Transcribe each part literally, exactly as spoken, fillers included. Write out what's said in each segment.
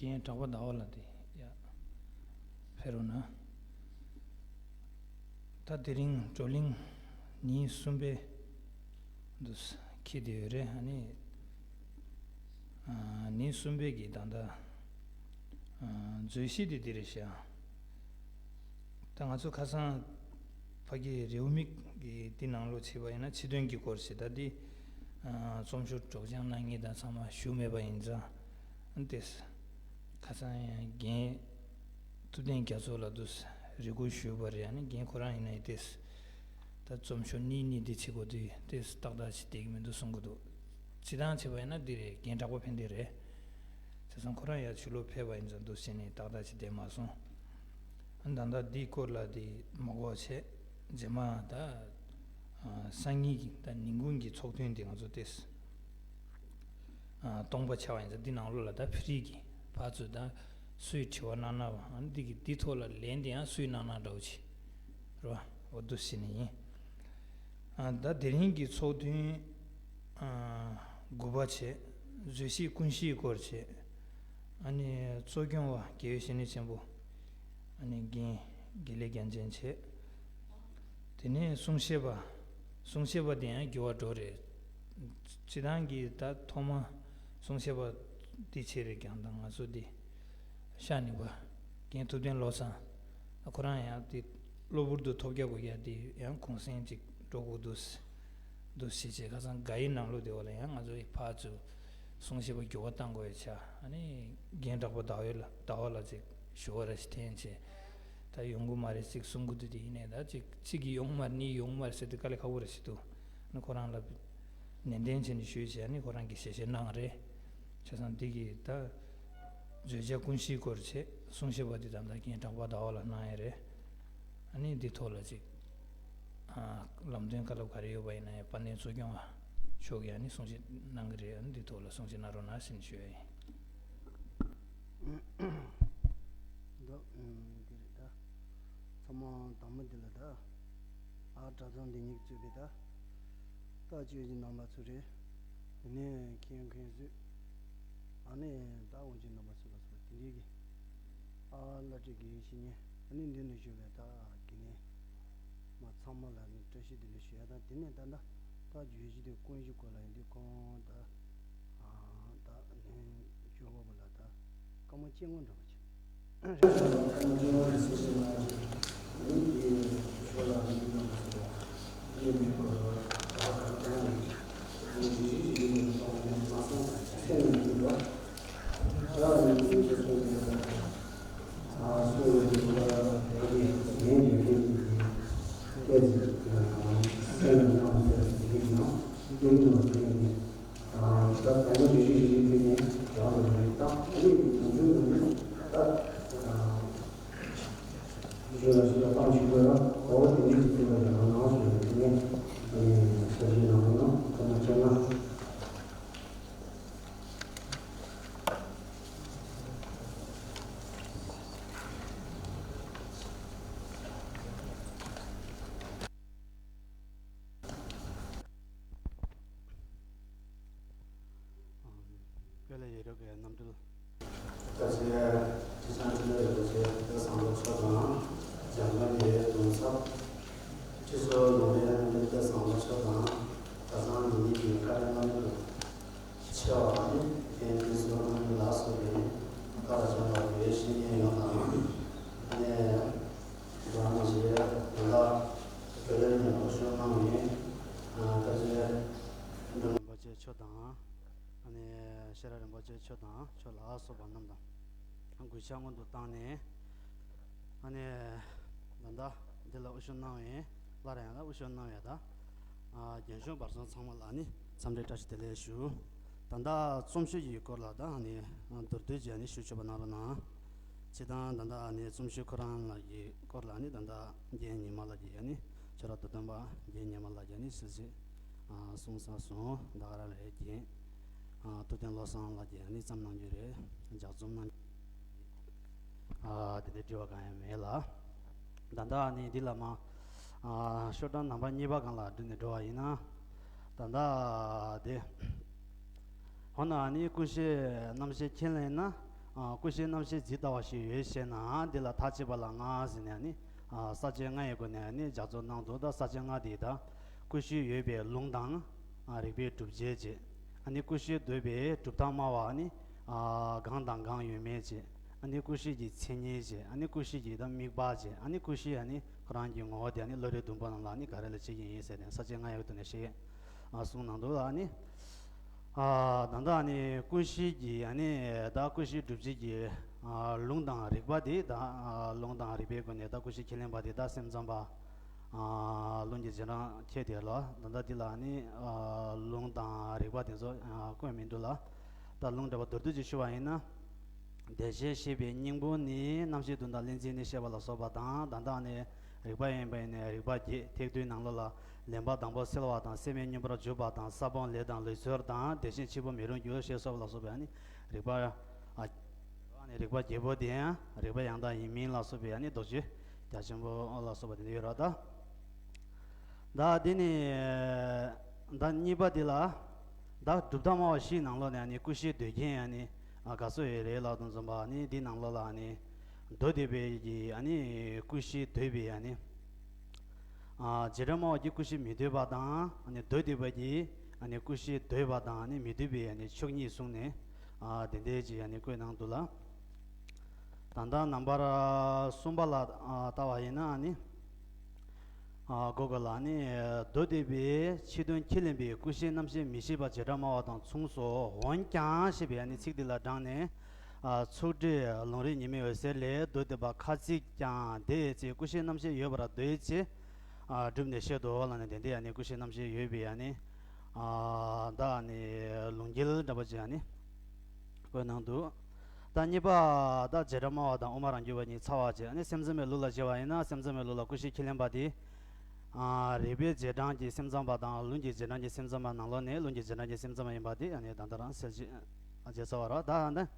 རྒན་གྲགས་པ་ཟླ་བ་ལགས་དེ་ཡ་ཕེབས་རོགས་གནང་། ད་དེ་རིང་བགྲོ་གླེང་ཉིན་གསུམ་པའི་འདུག་འཁེལ་བསྡད་ཡོད་རེད། ཨ་ནི་ཨ་ཉིན་གསུམ་པའི་གི་ད་ལྟ་ཨ་མཛོད་གཞི་དེ་འདི་རེད་ཤག་ད་ང་ཚོ་ཁ་སང་ཕ་གི་རེའུ་མིག་གི་འདི་ནང་ལོགས་བྱས་པ་ཡིན་ན་ཕྱི་དོན་གྱི་སྐོར་ཞིག་ད་འདི་ཨ་རྩོམ་ཤོག་སྒྲོག་སྦྱང་གནང་མཁན་དང་ཚང་མ་ཞུ་མེད་པ་ཡིན་ཙང་། ཨ་ནི་དེ་ཁ་སང་ཡང་རྒན་ཐུབ་བསྟན་རྒྱ་མཚོ་ལགས་དུ་རེ་སྐུལ་ཞུས་པ་རེད། ཨ་ནི་རྒན་ཁོ་རང་ཡིན་ན་ཡིན་ཏེ། ད་རྩོམ་ཤོག་གཉིས་གཉིས་འདི་བྱེད་དགོས་དུས་ཏེ་ཏག་ཏག་ཅིག་བསྡད་ཀྱི་མི་འདུག་གསུང་གི་འདུག་སྤྱིར་བཏང་བྱས་པ་ཡིན་ན་འདི་རེད། རྒན་གྲགས་པ་ཕན་བདེ་རེད། བྱས་ཙང་ཁོ་རང་ཡར་ཕྱི་ལོགས་ཕེབས་པ་ཡིན་ཙང་འདུག་ཟེར་ནས་ཏག་ཏག་ཅིག་བསྡད་མ་སོང་། ཨ་ནི་ད་ལྟ་འདིའི་སྐོར་ལ་འདི་མ་གོ་བ་བྱས། རྗེས་མ་ད་ཨ་སང་ཉིན་གྱི་ད་ཉིན་གུང་གི་ཚོགས་ཐུན་འདི་ང་ཚོ་ཏེ་ཨ་སྟོང་པ་ཆགས་པ་ཡིན་ཙང་འདི་ནང་ལོགས་ལ་ད་ཕི་རི་གི་ཕར་ཚུར་ད་སུས་དྲི་བ་གནང་གནང་བ། ཨ་ནི་འདི་གི་འདི་ཐོག་ལ་ལན་དེ་ཡང་སུས་གནང་གནང་འདྲ་བོ་ཅིག་རེད་བ། འོ་འདུག་ཟེར་ནི་ཡིན། ཨ་ད་དེ་རིང་གི་ཚོགས་ཐུན་ཨ་དགུ་པ་བྱས། མཛོད་བཞི་ཀུན་གཞིའི་སྐོར་བྱས། ཨ་ནི་གཙོ་སྐྱོང་བ་དགེ་བའི་བཤེས་གཉེན་ཆེན་པོ་ཨ་ནི་རྒན་དགེ་ལེགས་རྒྱལ་མཚན་བྱས། དེ་ནས་གསུང་བཤད་པ། གསུང་བཤད་པ་དེ་ཡང་འགྱུར་བ་འགྲོ་རེད། སྤྱིར་བཏང་གི་ད་ཐོག་མ་གསུང་བཤད་པ་འདི་བྱས་རེད་ཀྱང་ད་ང་ཚོ་འདི་ཤ་ནི་བ་རྒན་ཐུབ་བསྟན་བློ་བཟང་ཁོ་རང་ཡང་དེ་གློ་བུར་དུ་ཐོབ་རྒྱག་དགོས་ཡ་དེ་ཡང་གུང་སེང་ཅིག་འགྲོ་དགོས་འདུག་འདུག་ཞེས་བྱས། ཁ་སང་ག་ཡི་ནང་ལོགས་དེ་བ་ལ་ཡང་ང་ཚོ་ཡི་ཕར་ཚུར་གསུང་བཤད་པ་འགྱུར་བ་གཏང་དགོས་ཡ་ཆ། ཨ་ནི་རྒན་གྲགས་པ་ཟླ་བ་ལ་ཟླ་བ་ལ་ཅིག་ཞུ་བ་ར་ཞིག་འཐེན་བྱས། ད་ཡོང་གི་མ་རེད་ཅིག་གསུང་གི་འདུག་དེ་ཡིན་ནའི་ད་ཅིག་གཅིག་གིས་ཡོང་མ་རེད་གཉིས་ཡོང་མ་རེད་ཟེར་དུས་དཀའ་ལས་ཁག་པོ་ར་ཞིག་འདུག་ཨ་ནི་ཁོ་རང་ལ་ནན་ཏན་བྱས་ནས་ཞུས་བྱས། ཨ་ནི་ཁོ་རང་གིས་ཞལ་བཞེས་གནང་རེད། བྱས་ཙང་འདི་གི་ད་བརྗོད་བྱ་ཀུན་གཞིའི་སྐོར་བྱས། གསུང་བཤད་པ་འདི་ད་ལྟ་རྒན་གྲགས་པ་ཟླ་བ་ལ་གནང་ཡ་རེད། ཨ་ནི་འདི་ཐོག་ལ་ཅིག་ཨ་ལམ་སྟོན་བཀའ་སློབ་ག་རེ་ཡོད་པ་ཡིན་ན་ཡང་དཔལ་ལྡན་གཙོ་སྐྱོང་བ་མཆོག་གིས་ཨ་ནི་གསུང་བཤད་གནང་གི་རེད། ཨ་ནི་འདི་ཐོག་ལ་གསུང་བཤད་གནང་རོགས་གནང་ཟེར་ནས་ཞུ་ཡ་ཡིན། འདི་ཨ་འདི་རེད་ད། ཚང་མ་དང་པོ་འདི་ལ་ད། ཨ་གྲྭ་ཚང་འདི་ཉིད་གཙོས་པའི་ད། ད་ཆོས་ཀྱི་རྣམ་པ་ཚོ་རེད། དེ་ནས་མཁན་མཁན་ཚོས། ཨ་ནི་ད་དབུ་ཁྲིད་རྣམ་པ་ཚོ་ལ་སོགས་པ་དེ་འདྲའི་གི། ཨ་བླ་བཀྲ་དགེ་བའི་བཤེས་གཉེན། ཨ་ནི་འདི་ནས་བཞུགས་པའི་ད་དགེ་རྒན་མ་ཚང་མ་ལ་ནི་བཀྲ་ཤིས་བདེ་ལེགས་ཞུ་ཡ་དང་། དེ་ནས་ད་ད་ད་བརྗོད་གཞི་དེ་ཀུན་གཞི་སྐོར་ལ་ཡིན་དུས་ཁོང་ད་ཨ་ད་ནི་ཇོ་བོ་བོ་ལ་ད་སྐར་མ་སྐྱེ་དངོས་འདྲ་བ་ཅིག་དཔལ་ལྡན་ཡེ་རུ་ཀའི་རྣམ་སྤྲུལ། ད་ཆ་ཁྲི་བྱང་ཆོས་གྲགས་རིན་པོ་ཆེ་སྐུ་ཚེ་བཟང་པོ་མཆོག་དང་། འཇམ་མགོན་རྒྱལ་བའི་གདུང་ཚབ། ཁྲི་ཟུར་ལུང་པའི་རྣམ་སྤྲུལ་སྐུ་ཚེ་བཟང་པོ་མཆོག་དང་། གྲྭ་ཚང་འདི་ཉིད་ཀྱི་བཀའ་དྲིན་བླ་མེད་དུ་ཆེ་བ་ནི་མཁན་ཁྲི་ཟུར་རྣམ་སྤྲུལ་ལ་སོགས་པའི་བཀའ་ལ་བཅོལ་བ་དགེ་བའི་བཤེས་གཉེན་ཡོངས་དང་། ཨ་ནི་རང་ཞེས་དོན་དག་བོད་ལ་ནས་ཨོ་ཤོ་གནང་བའི་ད་ཆ་རིན་པོ་ཆེ་མཆོག་དང་། ཨ་ནི་ཤེས་རབ་རིན་པོ་ཆེ་མཆོག་དང་ཁྱོད་ལ་སོགས་པ་རྣམས་དང་། གུས་ཕྱག་སྔོན་དུ་བཏང་ནས། ཨ་ནི་ད་ལྟ་འདི་ལ་དབུ་བཞུགས་གནང་བའི་སླར་ཡང་ལ་དབུ་བཞུགས་གནང་བའི་ད་རྒན་གཞོན་བར་གསུམ་ཚང་མ་ལ་ནི་འཚམས་འདྲི་བཀྲ་ཤིས་བདེ་ལེགས་ཞུ། ད་ལྟ་རྩོམ་ཤོག་གི་སྐོར་ལ་ད་ཨ་ནི་མདོར་བསྡུས་ཀྱིས་ཨ་ནི་ཞུ་ཆོག་པ་གནང་རོགས་གནང་། སྤྱིར་བཏང་ད་ལྟ་ཨ་ནི་རྩོམ་ཤོག་ཁོ་རང་ལ་གི་སྐོར་ལ་ཨ་ནི་ད་ལྟ་རྒན་ཉི་མ་ལགས་ཀྱིས་ཨ་ནི་ཁྱོད་ར་མདོ་སྟོན་པ་རྒན་ཉི་མ་ལགས་ཀྱིས་ཨ་ནི་སི་སི་ཨ་གསུངས་ས་སོང་། ད་ག་རང་རེད་རྒན་ཨ་ཐུབ་བསྟན་བློ་བཟང་ལགས་ཀྱིས་ཨ་ནི་བརྩམས་གནང་རྒྱུ་རེད། ལྗགས་རྩོམ་གནང་ཨ་དེ་འདྲའི་དྲི་བ་གང་ཡང་མེད་ལ། ད་ལྟ་ཨ་ནི་འདི་ལ་མ་ཨ་ཤོག་གྲངས་ནམ་བར་གཉིས་པ་སྒང་ལ་འགྲོ་ནས་འགྲོ་བ་ཡིན་ན། ད་ལྟ་དེ་འོ་ན་ཨ་ནི་ཀུན་ཤེས་རྣམ་བཤད་ཁས་ལེན་ན་ ཨ་ཀུན་གཞི་རྣམ་ཤེས་ཇི་ལྟ་བ་ཞིག་ཡོད་ཞེ་ན། འདི་ལ་ཐ་ཆད་པ་ལ་ལྔ་ཟེར་ནས་ནི། ཨ་ས་བཅད་ལྔ་ཡི་སྒོ་ནས་ནི་ལྗགས་རྩོམ་གནང་འདུག་ད་ས་བཅད་ལྔ་དེ་ད་ཀུན་གཞི་ཡོད་པའི་ལུང་དང་། ཨ་རིགས་པའི་སྒྲུབ་བྱེད་བྱས། ཨ་ནི་ཀུན་གཞི་འདོད་པའི་གྲུབ་མཐའ་སྨྲ་བ་ནི། ཨ་གང་དང་གང་ཡོད་མེད་བྱས། ཨ་ནི་ཀུན་གཞི་གི་མཚན་ཉིད་བྱས། ཨ་ནི་ཀུན་གཞི་གི་ད་དམིགས་པ་བྱས། ཨ་ནི་ཀུན་གཞི་ཨ་ནི་ཁོ་རང་གི་ངོ་བོ་དེ་ཨ་ནི་བློ་རིག་བདུན་པོ་རྣམས་ལ་ནི་ག་རེ་ལ་བྱེད་ཀྱི་ཡིན་ཟེར་ནས་ས་བཅད་ལྔ་ཡི་སྒོ་ནས་བཤད། ཨ་གསུངས་གནང་འདུག་ཨ་ནི། ཨ་ད་ལྟ་ནི་ཀུན་གཞི་གི་ཨ་ནི་ད་ཀུན་གཞི་སྒྲུབ་བྱེད་ཀྱི་ཨ་ལུང་དང་རིགས་པ་དེ་ད་ཨ་ལུང་དང་རིགས་པའི་སྒོ་ནས་ད་ཀུན་གཞི་ཁས་ལེན་པ་དེ་ད་སེམས་ཙམ་པ་ཨ་ལུང་གི་རྗེས་འབྲང་ཁྱེད་དེ་ལ་ད་ལྟ་འདི་ལ་ནི་ཨ་ལུང་དང་རིགས་པ་དེ་ཚོ་ཨ་བཀོད་མི་འདུག་ལ། ད་ལུང་འདྲ་བ་མདོར་བསྡུས་ཀྱིས་ཞུ་བ་ཡིན་ན། བདེ་གཤེགས་ཞེས་པའི་སྙིང་པོ་ནི་རྣམ་ཤེས་བདུན་དང་ལེན་ཚུལ་ནི་བཤད་པ་ལ་སོགས་པ་དང་། ད་ལྟ་ནི་རིགས་པ་ཡིན་པ་ཡིན་ནས་རིགས་པ་བརྒྱད། ཐེག་བསྡུས་ནང་ལོགས་ལ་ལེན་པ་དང་པོ་སེལ་བ་དང་། སེལ་མེད་སྙོམས་པར་འཇུག་པ་དང་། ས་སྦོམ་ལས་དང་ལུས་ཚོར་དང་། བདེ་གཤེགས་འཆི་འཕོ་མི་རུང་འགྱུར་ཞེས་སོགས་ལ་སོགས་པའི་ཨ་ནི་རིགས་པ། ཨ་ནི་རིགས་པ་བརྒྱད་པོ་དེ་ཡང་རིགས་པ་ཡང་དག་ཡིན་མིན་ལ་སོགས་པའི་ཨ་ནི་དོགས་གཅོད་རྒྱ་ཆེན་པོ་ལ་སོགས་པ་དེ་འདྲ་ཡོད་རེད་ད། ད་འདི་ནི་ད་གཉིས་པ་འདི་ལ། ད་གྲུབ་མཐའ་སྨྲ་བ་བཞིའི་ནང་ལོགས་ནས་ཨ་ནི་ཀུན་གཞི་འདོད་མཁན་ཨ་ནི་ཨ་ག་ཚོད་ཡོད་རེད་ལབ་དུས་ཙམ་པ་ཨ་ནི་འདི་ནང་ལོགས་ལ་ཨ་ནི་མདོ་སྡེ་པའི་གི་ཨ་ནི་ཀུན་གཞི་འདོད་པའི་ཨ་ནི། ཨ་བྱེ་བྲག་སྨྲ་བ་གིས་ཀུན་གཞི་མི་འདོད་པ་དང་། ཨ་ནི་མདོ་སྡེ་པ་གིས་ཨ་ནི་ཀུན་གཞི་འདོད་པ་དང་ཨ་ནི་མི་འདོད་པའི་ཨ་ནི་ཕྱོགས་གཉིས་གསུངས་ནས། ཨ་དེ་འདྲའི་ཅིག་ཨ་ནི་བཀོད་གནང་འདུག་ལ། ད་ལྟ་ནང་པར་གསུམ་པ་ལ་ཨ་ལྟ་བ་ཡིན་ན་ཨ་ནི། ཨ་གོ་ག་ལ་ནི་མདོ་སྡེ་པས་ཕྱི་དོན་ཁས་ལེན་པའི་ཀུན་གཞིའི་རྣམ་ཤེས་མི་ཤེས་པ་བྱེ་བྲག་སྨྲ་བ་དང་མཚུངས་སོ། འོན་ཀྱང་ཞེས་པའི་ཨ་ནི་ཚིག་འདི་ལ་དྲངས་ནས། ཨ་ཚུལ་ཁྲིམས་ལུང་རིགས་ཉི་མའི་འོད་ཟེར་ལས། མདོ་སྡེ་པ་ཁ་ཅིག་ཀྱང་དེའི་ཚེ་ཀུན་གཞིའི་རྣམ་ཤེས་ཡོད་པར་འདོད་ཅེས། ཨ་སྒྲུབ་ནས་བཤད་དོ་ལ་ནི་དེ་འདྲའི་ཨ་ནི་ཀུན་གཞིའི་རྣམ་ཤེས་ཡོད་པའི་ཨ་ནི། ཨ་ད་ཨ་ནི་ལུང་འགལ་འདྲ་པོ་ཅིག་ཨ་ནི་བཀོད་གནང་འདུག་ད་གཉིས་པ་ད་བྱེ་བྲག་སྨྲ་བ་དང་དབུ་མ་རང་རྒྱུད་པ་གཉིས་ཚར་བ་བྱས། ཨ་ནི་སེམས་ཙམ་པའི་ལུགས་ལ་བྱས་པ་ཡིན་ན། སེམས་ཙམ་པའི་ལུགས་ལ་ཀུན་གཞི་ཁས་ལེན་པ་དེ། ཨ་རིགས་པའི་རྗེས་འབྲང་གི་སེམས་ཙམ་པ་དང་ལུང་གི་རྗེས་འབྲང་གི་སེམས་ཙམ་པ་ནང་ལོགས་ནས་ལུང་གི་རྗེས་འབྲང་གི་སེམས་ཙམ་པ་ཡིན་པ་དེ་ཨ་ནི་ད་ལྟ་རང་གསལ་བྱེད་བྱས་ཚར་བ་རེད། ད་ད་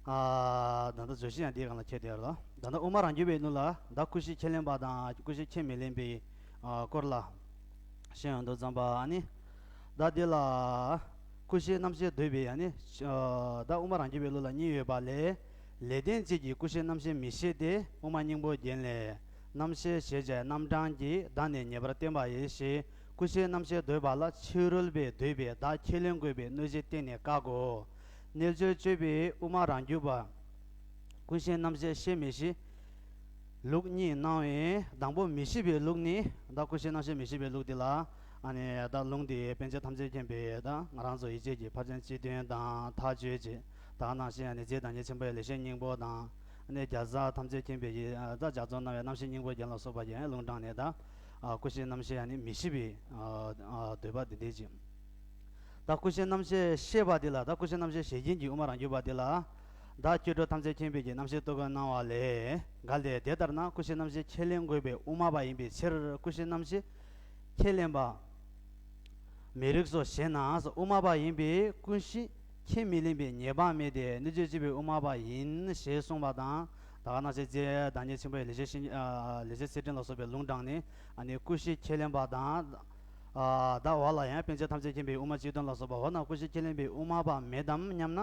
ཨ་ད་ལྟ་བརྗོད་གཞི་ཡང་འདིའི་སྒང་ལ་འཁེལ་བསྡད་ཡོད་རེད་ལ། ད་ལྟ་དབུ་མ་རང་རྒྱུད་པའི་ལུགས་ལ་ད་ཀུན་གཞི་ཁས་ལེན་པ་དང་ཀུན་གཞི་ཁས་མི་ལེན་པའི་ཨ་སྐོར་ལ་བཤད་ཡོང་དུས་ཙམ་པ་ཨ་ནི། ད་འདི་ལ་ཀུན་གཞིའི་རྣམ་ཤེས་འདོད་པའི་ཨ་ནི། ཨ་ད་དབུ་མ་རང་རྒྱུད་པའི་ལུགས་ལ་གཉིས་ཡོད་པ་ལས། ལས་ལྡན་གཅིག་གིས་ཀུན་གཞིའི་རྣམ་ཤེས་མི་ཤེས་ཏེ། དབུ་མ་སྙིང་པོ་རྒྱན་ལས། རྣམ་ཤེས་ཞེས་བྱའི་རྣམ་གྲངས་ཀྱིས་བདག་ནི་ངེས་པར་བསྟན་པ་ཡིན་ཞེས། ཀུན་གཞིའི་རྣམ་ཤེས་འདོད་པ་ལ་ཕྱི་རོལ་པས་འདོད་པའི་བདག་ཁས་ལེན་དགོས་པའི་གནོད་བྱེད་གཏན་ནས་བཀག་གོ། རྣལ་འབྱོར་སྤྱོད་པའི་དབུ་མ་རང་རྒྱུད་པ། ཀུན་གཞིའི་རྣམ་ཤེས་ཤེས་མི་ཤེས། ལུགས་གཉིས་སྣང་བས། དང་པོ་མི་ཤེས་པའི་ལུགས་ནི། ད་ཀུན་གཞིའི་རྣམ་ཤེས་མི་ཤེས་པའི་ལུགས་འདི་ལ། ཨ་ནི་ད་ལུང་འདི་པཎ་ཆེན་ཐམས་ཅད་མཁྱེན་པས་ད་ང་རང་ཚོ་ཡིད་ཆེས་ཀྱི་ཕར་ཕྱིན་སྤྱི་དོན་དང་ཐག་ཆོད་ཅིག་ད་ག་ནང་བཞིན་ཨ་ནི་རྗེ་བདག་ཉིད་ཆེན་པོའི་ལེགས་བཤད་སྙིང་པོ་དང་། ཨ་ནི་རྒྱལ་ཚབ་ཐམས་ཅད་མཁྱེན་པའི་ད་ལྗགས་རྩོམ་གནང་བའི་རྣམ་བཤད་སྙིང་པོ་རྒྱན་ལ་སོགས་པ་ཡི་ལུང་དྲངས་ནས་ད། ཨ་ཀུན་གཞིའི་རྣམ་ཤེས་ཨ་ནི་མི་ཤེས་པའི་ཨ་ཨ་འདོད་པ་འདི་འདྲ་ཅིག་ད་ཀུན་གཞིའི་རྣམ་ཤེས་ཤེས་པ་འདི་ལ། ད་ཀུན་གཞིའི་རྣམ་ཤེས་ཤེས་བཞིན་གྱི་དབུ་མ་རང་རྒྱུད་པ་འདི་ལ། ད་སྐྱེ་འགྲོ་ཐམས་ཅད་མཁྱེན་པའི་གི་རྣམ་བཤད་སྟོན་གོ་གནང་བ་ལས། གལ་ཏེ་དེ་ལྟར་ན་ཀུན་གཞིའི་རྣམ་ཤེས་ཁས་ལེན་དགོས་པའི་དབུ་མ་པ་ཡིན་པའི་ཕྱིར། ཀུན་གཞིའི་རྣམ་ཤེས་ཁས་ལེན་པ་མི་རིགས་སོ་ཞེ་ན། དབུ་མ་པ་ཡིན་པས་ཀུན་གཞི་ཁས་མི་ལེན་པའི་ཉེས་པ་མེད་དེ། རྣལ་འབྱོར་སྤྱོད་པའི་དབུ་མ་པ་ཡིན་ཞེས་གསུངས་པ་དང་། ད་ག་ནང་བཞིན་རྗེ་བདག་ཉིད་ཆེན་པོའི་ལེགས་བཤད་བཤེས་ཨ་ལེགས་བཤད་གསེར་ཕྲེང་ལ་སོགས་པའི་ལུང་དྲངས་ནས། ཨ་ནི་ཀུན་གཞི་ཁས་ལེན་པ་དང་། ཨ་ད་འོག་ལ་ཡང་པཎ་ཆེན་ཐམས་ཅད་མཁྱེན་པའི་དབུ་མ་སྤྱི་དོན་ལ་སོགས་པ། འོ་ན་ཀུན་གཞི་ཁས་ལེན་པའི་དབུ་མ་པ་མེད་དམ་སྙམ་ན།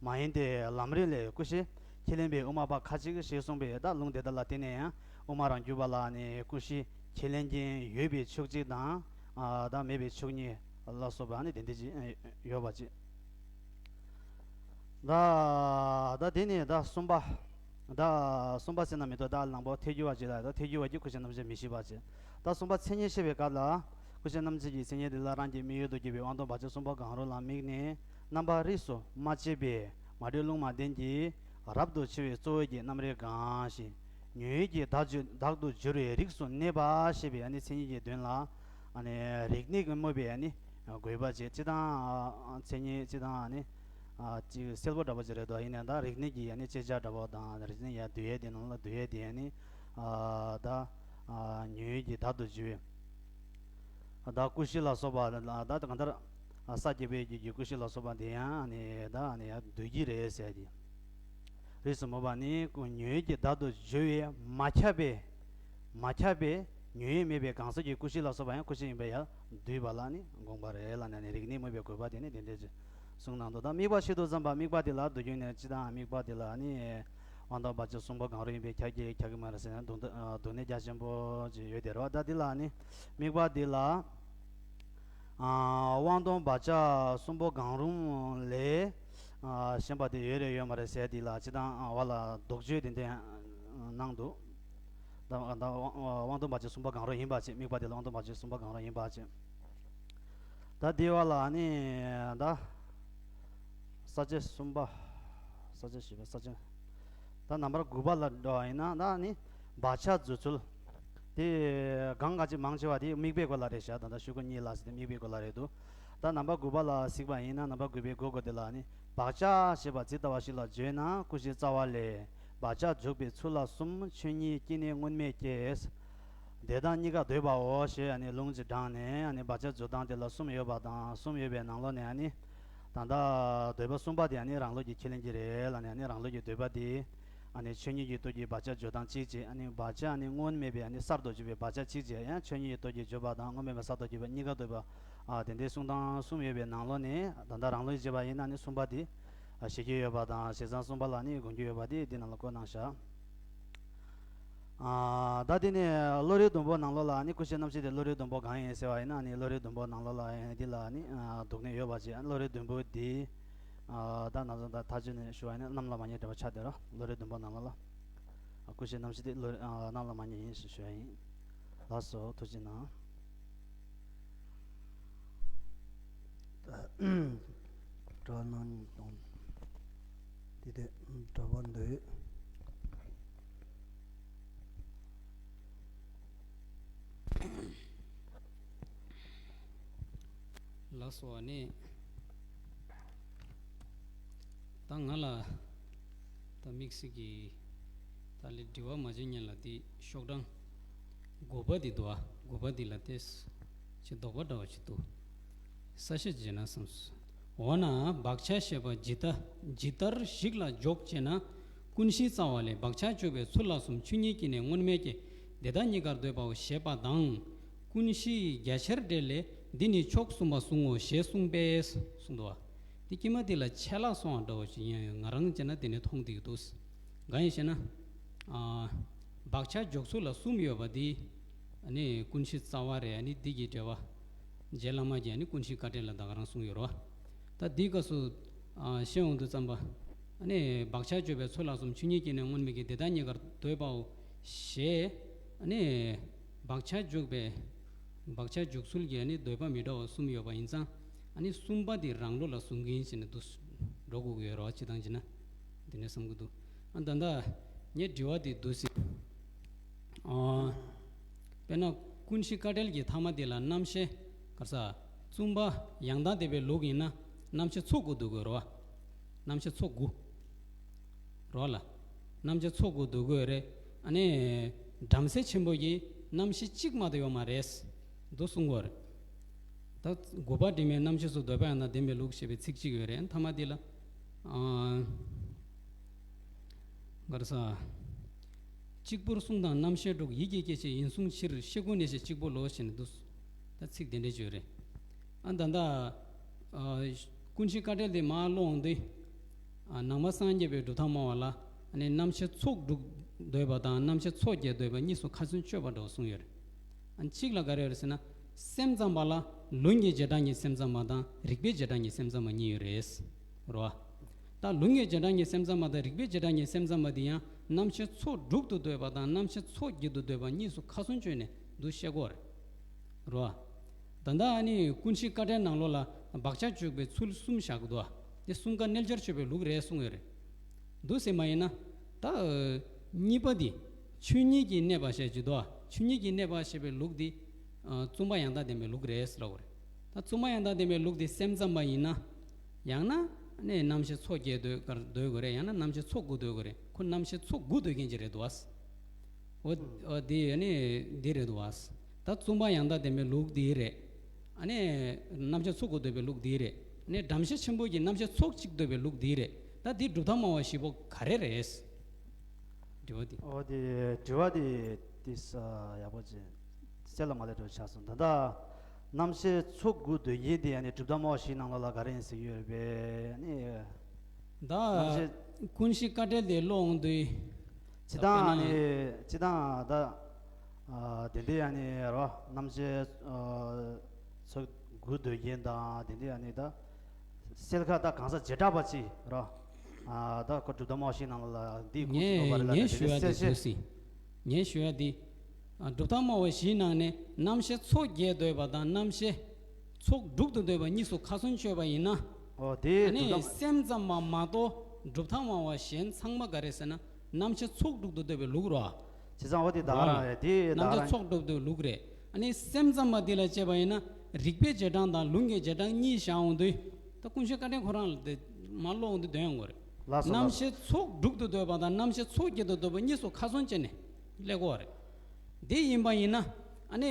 མ་ཡིན་ཏེ། ལམ་རིམ་ལས་ཀུན་གཞི་ཁས་ལེན་པའི་དབུ་མ་པ་ཁ་ཅིག་ཞེས་གསུངས་པས། ད་ལུང་དེ་དག་ལ་བརྟེན་ནས་ཡང་དབུ་མ་རང་རྒྱུད་པ་ལ་ནི་ཀུན་གཞི་ཁས་ལེན་མཁན་ཡོད་པའི་ཕྱོགས་གཅིག་དང་། ཨ་ད་མེད་པའི་ཕྱོགས་གཉིས་ལ་སོགས་པ་ནི་དེ་འདྲ་ཅིག་ཡོད་པ་ཅིག་ད་ད་དེ་ནས་ད་གསུམ་པ། ད་གསུམ་པ་ཟེར་ན་མི་འདུག་ད་ལངས་པ་ཐལ་འགྱུར་བ་ཅིག་ལ། ད་ཐལ་འགྱུར་བ་གྱི་ཀུན་གཞིའི་རྣམ་ཤེས་མི་ཤེས་པ་ཅིག་ད་གསུམ་པ་མཚན་ཉིད་བཤད་པའི་སྐབས་ལ། ཀུན་གཞིའི་རྣམ་ཤེས་ཀྱི་མཚན་ཉིད་འདི་ལ་རང་གི་དམིགས་ཡུལ་དུ་གྱུར་པའི་དབང་དུ་མ་ཕྱིན་གསུམ་པོ་གང་རུང་ལ་དམིགས་ནས། རྣམ་པ་རིས་སུ་མ་ཆད་པའི་མ་འདྲེས་ལུང་མ་བསྟན་གྱི་རབ་ཏུ་ཕྱེ་བའི་གཙོ་བོ་གྱི་རྣམ་རིག་གང་ཞིང་། ཉོན་ཡིད་ཀྱི་བདག་ཏུ་བདག་ཏུ་གྱུར་པའི་རིགས་སུ་གནས་པ་ཞེས་པའི་ཨ་ནི་མཚན་ཉིད་ཀྱི་དོན་ལ། ཨ་ནི་རིགས་གནས་ཀྱིས་སྨོས་པའི་ཨ་ནི་དགོས་པ་བྱེད། སྤྱིར་བཏང་མཚན་ཉིད་སྤྱིར་བཏང་ཨ་ནི་ཅིག་གསལ་པོ་འདྲ་པོ་ཅིག་རེད་དོ། ཡིན་ནའང་ད་རིགས་གནས་ཀྱི་ཨ་ནི་དཔྱད་བྱ་འདྲ་པོ་དང་། རིགས་གནས་ཡར་བསྡུ་ཡས་དེ་ནང་ལ་བསྡུ་ཡས་དེ་ཨ་ནི་ད་ཉོན་ཡིད་ཀྱི་བདག་ཏུ་གྱུར་པའི་ད་ཀུན་གཞི་ལ་སོགས་པ་ད་གང་ལྟར་ས་བརྒྱད་པའི་རྒྱུད་ཀྱི་ཀུན་གཞི་ལ་སོགས་པ་དེ་ཡང་ཨ་ནི་ད་ཨ་ནི་ཡར་བསྡུ་གི་རེད་ཟེར་གྱི། རིས་སུ་སྨོས་པ་ནི་ཉོན་ཡིད་ཀྱི་བདག་ཏུ་གྱུར་པའི་མ་ཁྱབ་པའི་མ་ཁྱབ་པའི་ཉོན་ཡིད་མེད་པའི་གང་ཟག་གི་ཀུན་གཞི་ལ་སོགས་པ་ཡང་ཀུན་གཞི་ཡིན་པས་ཡར་བསྡུས་པ་ལ་ནི་དགོངས་པ་རེད་ལབ་ནས་ནི་རིགས་གནས་སྨོས་པའི་དགོས་པ་དེ་ནི་དེ་འདྲ་ཅིག་གསུངས་གནང་འདུག་ད་དམིགས་པ་ཤེས་དུས་ཙམ་པ་དམིགས་པ་དེ་ལ་དུས་རྒྱུན་ནས་སྤྱིར་བཏང་དམིགས་པ་དེ་ལ་ནི་དབང་དང་བར་ཆད་གསུམ་པོ་གང་རུང་ཡིན་པས་ཁྱབ་ཀྱི་ཁྱབ་ཀྱི་མ་རེད་ཟེར་ན་སྡུག་སྡུག་བསྔལ་རྒྱ་ཆེན་པོ་ཅིག་ཡོད་དེ་རེད་བ། ད་འདི་ལ་ནི་དམིགས་པ་འདི་ལ་དབང་དང་བར་ཆད་གསུམ་པོ་གང་རུང་ལས་གཞན་པ་དེ་ཡོད་རེད་ཡོད་མ་རེད་ཟེར་འདི་ལ་སྤྱིར་བཏང་བ་ལ་དོགས་གཅོད་དེ་འདྲ་གནང་འདུག་ད་ད་དབང་དང་བར་ཆད་གསུམ་པོ་གང་རུང་ཡིན་པ་བྱས། དམིགས་པ་དེ་ལ་དབང་དང་བར་ཆད་གསུམ་པོ་གང་རུང་ཡིན་པ་བྱས། ད་འདི་བ་ལ་ནི་ད་ས་བཅད་གསུམ་པ། ས་བཅད་བཞི་པ། ས་བཅད། ད་ནམ་བར་དགུ་པ་ལ་འགྲོ་བ་ཡིན་ན་ད་ནི་བག་ཆགས་རྫོགས་ཚུལ། དེ་གང་ག་ཅིག་མང་ཆེ་བ་དེ་དམིགས་པའི་སྐོར་ལ་རེད་ཤག་ད་ལྟ་ཤོག་གུ་གཉིས་ལ་ཟེར་ཏེ་དམིགས་པའི་སྐོར་ལ་རེད་འདུག་ད་ནམ་བར་དགུ་པ་ལ་གཟིགས་པ་ཡིན་ན་ནམ་བར་དགུ་པའི་མགོ་སྐོར་དེ་ལ་ནི་བག་ཆགས་ཞེས་པ་ཇི་ལྟ་བ་ཞིག་ལ་བརྗོད་ན་ཀུན་གཞི་རྩ་བ་ལས། བག་ཆགས་འཇུག་པའི་ཚུལ་ལ་གསུམ། ཆོས་ཉིད་སྐྱེ་གནས་མངོན་མེད་སྐྱེ། དེ་དག་གཉིས་ཀ་འདོད་པའོ་ཞེས་ཨ་ནི་ལུང་ཅིག་དྲངས་ནས་ཨ་ནི་བག་ཆགས་འཇུག་སྟངས་དེ་ལ་གསུམ་ཡོད་པ་དང་གསུམ་ཡོད་པའི་ནང་ལོགས་ནས་ཨ་ནི་ད་ལྟ་འདོད་པ་གསུམ་པ་དེ་ཨ་ནི་རང་ལུགས་ཀྱི་ཁས་ལེན་གྱི་རེད་ལབ་ནས་ཨ་ནི་རང་ལུགས་ཀྱི་འདོད་པ་དེ་ཨ་ནི་ཆོས་ཉིད་ཀྱི་སྟོབས་ཀྱིས་བག་ཆགས་འཇུག་སྟངས་གཅིག་བྱས། ཨ་ནི་བག་ཆགས་ཨ་ནི་མངོན་མེད་པའི་ཨ་ནི་གསར་དུ་འཇུག་པའི་བག་ཆགས་གཅིག་བྱས། ཡང་ཆོས་ཉིད་ཀྱི་སྟོབས་ཀྱིས་འཇུག་པ་དང་མངོན་མེད་པའི་གསར་དུ་འཇུག་པ་གཉིས་ཀ་འདོད་པ། ཨ་དེ་འདྲའི་གསུང་སྟངས་གསུམ་ཡོད་པའི་ནང་ལོགས་ནས་ད་ལྟ་རང་ལུགས་ཀྱིས་བྱས་པ་ཡིན་ན་ཨ་ནི་གསུམ་པ་དེ་ཨ་བཞེད་ཀྱི་ཡོད་པ་དང་བྱས་ཙང་གསུམ་པ་ལ་ནི་དགོངས་ཀྱི་ཡོད་པ་དེ་འདི་ནང་ལ་བཀོད་གནང་བཞག་ཨ་ད་དེ་ནས་བློ་རིག་བདུན་པོ་ནང་ལོགས་ལ་ནི་ཀུན་གཞི་རྣམ་ཤེས་དེ་བློ་རིག་བདུན་པོ་གང་ཡིན་ཟེར་བ་ཡིན་ན་ནི་བློ་རིག་བདུན་པོ་ནང་ལོགས་ལ་ཡང་འདི་ལ་ནི་ཨ་འདུག་ནས་ཡོད་པ་ཅིག་བློ་རིག་བདུན་པོ་འདི་ཨ་ད་ན་ཚོད་ད་ཐག་གཅོད་ནས་ཞུ་བ་ཡིན་ན་རྣམ་ལ་མ་ངེས་འདྲ་བ་ཆགས་བསྡད་རོགས། བློ་རིག་བདུན་པོ་ནང་ལོགས་ལ་ཨ་ཀུན་གཞི་རྣམ་ཤེས་དེ་བློ་རིག་ཨ་རྣམ་ལ་མ་ངེས་ཡིན་ཞེས་ཞུ་བ་ཡིན། ལགས་སོ། ཐུགས་རྗེ་གནང་། གྲྭ་ནང་གཏོང་། དེ་དེ་གྲྭ་པ་འདོད། ལགས་སོ། ཨ་ནི་ད་ང་ལ་ད་དམིགས་བསལ་གྱི་ད་ལས་དྲི་བ་མ་བྱེད་ཉན་ལ་དེ་ཤོག་གྲངས་དགུ་པ་དེ་འདུག་ཨ། དགུ་པ་དེ་ལ་དེ་ཅི་དོགས་པ་འདྲ་བ་ཅིག་འདུག་ས་བཤད་བྱས་ན་བསམས། འོ་ན་བག་ཆགས་ཞེས་པ་ཇི་ལྟ་ཇི་ལྟར་ཞིག་ལ་འཇོག་ཅེ་ན། ཀུན་གཞི་རྩ་བ་ལས། བག་ཆགས་འཇུག་པའི་ཚུལ་ལ་གསུམ། ཆོས་ཉིད་སྐྱེ་གནས་མངོན་མེད་སྐྱེ། དེ་དག་གཉིས་ཀར་འདོད་པའོ་ཞེས་པ་དང་། ཀུན་གཞི་རྒྱ་ཆེར་འགྲེལ་ལས། འདི་ནི་ཕྱོགས་གསུམ་པ་གསུང་ངོ་ཞེས་གསུངས་པས་གསུངས་འདུག་བ། དེ་དཀྱིལ་མ་དེ་ལ་ཆད་ལྷག་སོང་བ་འདྲ་བོ་ཞིག་ཡིན་ཡང་ང་རང་བྱས་ན་དེ་ནས་མཐོང་བསྡད་ཀྱི་འདུག་གང་ཡིན་ཞེ་ན། ཨ་བག་ཆགས་འཇོག་ཚུལ་ལ་གསུམ་ཡོད་པ་དེ་ནི་ཀུན་གཞི་རྩ་བ་རེད། ཨ་ནི་འདི་གི་འགྲེལ་བ་རྗེ་བླ་མ་གིས་ཨ་ནི་ཀུན་གཞི་དཀའ་འགྲེལ་ལ་ད་ག་རང་གསུངས་ཡོད་རེད་བ། ད་འདིའི་སྐབས་སུ་ཨ་བཤད་འོང་དུས་ཙམ་པ། ཨ་ནི་བག་ཆགས་འཇུག་པའི་ཚུལ་ལ་གསུམ། ཆོས་ཉིད་སྐྱེ་གནས་མངོན་མེད་སྐྱེ། དེ་དག་གཉིས་ཀར་འདོད་པའོ་ཞེས། ཨ་ནི་བག་ཆགས་འཇུག་པའི་བག་ཆགས་འཇུག་ཚུལ་གྱི་ཨ་ནི་འདོད་པ་མི་འདྲ་བ་གསུམ་ཡོད་པ་ཡིན་ཙང་། ཨ་ནི་གསུམ་པ་དེ་རང་ལུགས་ལ་བཟུང་གི་ཡིན་ཟེར་ནས་འདུག་འགྲོ་དགོས་ཀྱི་ཡོད་རེད་བ། སྤྱིར་བཏང་བྱས་ན་དེ་འདྲ་བསམ་གྱི་འདུག་ཨ་ད་ལྟ་ངས་དྲི་བ་དེ་འདུག་ཟེར། ཨ་དཔེར་ན་ཀུན་གཞི་དཀའ་འགྲེལ་གྱི་ཐ་མ་དེ་ལ་རྣམ་བཤད་ག་རེ་ཟ། བཙུན་པ་ཡང་དག་བསྟན་པའི་ལུགས་ཡིན་ན་རྣམ་བཤད་ཚོགས་དགུ་འདུག་དགོས་རེད་བ། རྣམ་བཤད་ཚོགས་དགུ་རོ་ལ། རྣམ་བཤད་ཚོགས་དགུ་འདུག་དགོས་རེད། ཨ་ནི་བྲམ་ཟེ་ཆེན་པོ་གིས་རྣམ་བཤད་གཅིག་མ་གཏོགས་ཡོད་མ་རེད། འདུག་གསུང་གོ་རེད། ད་དགུ་པ་དྲི་མེད་རྣམ་བཤད་སུ་འདོད་པ་ཡང་དག་བདེན་པའི་ལུགས་ཞེས་པའི་ཚིག་གཅིག་ཡོད་རེད། ཐ་མ་འདི་ལ། ཨ། ག་རེ་ཟ། གཅིག་པུར་གསུངས་དང་རྣམ་བཤད་དྲུག་ཡིད་ཀྱི་སྐྱེ་མཆེད་ཡིན་གསུངས་ཕྱིར། ཤེས་སྒོ་གནས་ཤེས་གཅིག་པོ་ལོ་ཞེས་ནས་འདུག་ད་ཚིག་དེ་འདྲའི་བརྗོད་རེད། ཨ་ད་ལྟ། ཨ། ཀུན་གཞི་དཀའ་འགྲེལ་དེ་མར་ཀློག་འོང་དུས། ཨ་ནང་པ་སངས་རྒྱས་པའི་གྲུབ་མཐའ་སྨྲ་བ་ལ། ཨ་ནི་རྣམ་བཤད་ཚོགས་དྲུག་འདོད་པ་དང་རྣམ་བཤད་ཚོགས་བརྒྱད་འདོད་པ་གཉིས་སུ་ཁ་ཚོན་གཅོད་པ་འདྲ་བོ་གསུངས་ཡོད་རེད། ཨ་གཅིག་ལ་ག་རེ་ཡོད་རེད་ཟེར་ན། སེམས་ཙམ་པ་ལ་ལུང་གི་རྗེས་འབྲང་གི་སེམས་ཙམ་པ་དང་རིགས་པའི་རྗེས་འབྲང་གི་སེམས་ཙམ་པ་གཉིས་ཡོད་རེད། རོ། ད་ལུང་གི་རྗེས་འབྲང་གི་སེམས་ཙམ་པ་དང་རིགས་པའི་རྗེས་འབྲང་གི་སེམས་ཙམ་པ་དེ་ཡང་རྣམ་བཤད་ཚོགས་དྲུག་ཏུ་འདོད་པ་དང་རྣམ་བཤད་ཚོགས་བརྒྱད་དུ་འདོད་པ་གཉིས་སུ་ཁ་ཚོན་གཅོད་ནས་འདུ་ཤེས་དགོས་རེད། རོ། ད་ལྟ་ཨ་ནི་ཀུན་གཞི་དཀའ་འགྲེལ་ནང་ལོགས་ལ་བག་ཆགས་འཇུག་པའི་ཚུལ་གསུམ་བཞག་གི་འདུག་ཨ། དེ་གསུམ་ཀ་རྣལ་འབྱོར་སྤྱོད་པའི་ལུགས་རེད་གསུངས་ཡོད་རེད། འདུག་ཟེར་མ་ཡིན་ན། ད། གཉིས་པ་འདི། ཆོས་ཉིད་ཀྱི་གནས་པ་ཞེས་བྱ་འདུག་ཨ། ཆོས་ཉིད་ཀྱི་གནས་པ་ཞེས་པའི་ལུགས་འདི། ཨ། བཙུན་པ་ཡང་དག་བསྟན་པའི་ལུགས་རེད་ཟེར་བ་རེད། ད་བཙུན་པ་ཡང་དག་བསྟན་པའི་ལུགས་འདི་སེམས་ཙམ་པ་ཡིན་ན། ཡང་ན། ནས་རྣམ་བཤད་ཚོགས་བརྒྱད་འདོད་གར་འདོད་དགོས་རེད། ཡང་ན་རྣམ་བཤད་ཚོགས་དགུ་འདོད་དགོས་རེད། ཁོ་རྣམ་བཤད་ཚོགས་དགུ་འདོད་མཁན་ཅིག་རེད་འདུག་ཨ། འོ། འོ་འདི་ནི་འདི་རེད་འདུག་ཨ། ད་བཙུན་པ་ཡང་དག་བསྟན་པའི་ལུགས་འདི་རེད། ཨ་ནི་རྣམ་བཤད་ཚོགས་དགུ་འདོད་པའི་ལུགས་འདི་རེད། ཨ་ནི་བྲམ་ཟེ་ཆེན་པོ་གི་རྣམ་བཤད་ཚོགས་གཅིག་འདོད་པའི་ལུགས་འདི་རེད། ད་འདི་གྲུབ་མཐའ་སྨྲ་བ་བཞི་པོ་ག་རེ་རེད། དྲི་བ་འདི། འོ་དེ་དྲི་བ་དེ་ཏིས་ཡག་པོ་ཅིག་གསལ་ལ་མ་ལས་འགྲོ་ཆགས་སོང་། ད་ལྟ་ རྣམ་ཤེས་ཚོགས་དགུ་འདོད་མཁན་དེ་ཡང་ནི་གྲུབ་མཐའ་སྨྲ་བ་བཞིའི་ནང་ལོགས་ལ་ག་རེ་ཡིན་ཟེར་གྱི་ཡོད་རེད་པས། ནི་རྣམ་ཤེས། ད་ཀུན་གཞི་དཀའ་འགྲེལ་དེ་ཀློག་འོང་དུས། ཇི་ལྟར་ནི་ཇི་ལྟར་ད་དེ་འདྲ་ཡང་ནི་རོ་རྣམ་ཤེས་ཚོགས་དགུ་འདོད་མཁན་དང་དེ་འདྲ་ཡང་ནི་ད་སེལ་ཁ་ད་གང་ཟག་བྱེ་བྲག་པ་ཅིག་རོ། ད་ཁོ་གྲུབ་མཐའ་སྨྲ་བ་བཞིའི་ནང་ལ་འདི་ཁུངས་སུ་ནོར་བ་རེད་ལ་ངས་ཞུ་ཡ་དེ་འདུག་སེ། ངས་ཞུ་ཡ་འདི། གྲུབ་མཐའ་སྨྲ་བ་བཞིའི་ནང་ནས་རྣམ་ཤེས་ཚོགས་བརྒྱད་འདོད་པ་དང་རྣམ་ཤེས་ཚོགས་དྲུག་ཏུ་འདོད་པ་གཉིས་སུ་ཁ་ཚོན་གཅོད་པ་ཡིན་ན། ཨོ་དེ་ཨ་ནི་གྲུབ་མཐའ། སེམས་ཙམ་པ་མ་གཏོགས་གྲུབ་མཐའ་སྨྲ་བ་གཞན་ཚང་མ་ག་རེ་ཟེར་ན་རྣམ་ཤེས་ཚོགས་དྲུག་ཏུ་འདོད་པའི་ལུགས་རོ། བྱས་ཙང་འོ་དེ་ད་ག་རང་རེད་དེ་ད་རྣམ་ག་ཤེས་རང་ཚོགས་དྲུག་ཏུ་ལུགས་རེད། ཨ་ནི་སེམས་ཙམ་པ་འདི་ལ་དཔྱད་པ་ཡིན་ན་རིགས་པའི་རྗེས་འབྲང་དང་ལུང་གི་རྗེས་འབྲང་གཉིས་བཞག་འོང་དུས། ད་ཀུན་གཞི་བཀའ་དྲིན་ཁོ་རང་ལ་དེ་མ་ཀློག་འོང་དུས་འདོན་ཡོང་གི་རེད། ལགས་སོ་ལགས་སོ། རྣམ་ཤེས་ཚོགས་དྲུག་ཏུ་འདོད་པ་དང་རྣམ་ཤེས་ཚོགས་བརྒྱད་དུ་འདོད་པ་གཉིས་སུ་ཁ་ཚོན་བཅད་ནས་ཀློག་དགོས་རེད། དེ་ཡིན་པ་ཡིན་ན་ཨ་ནི་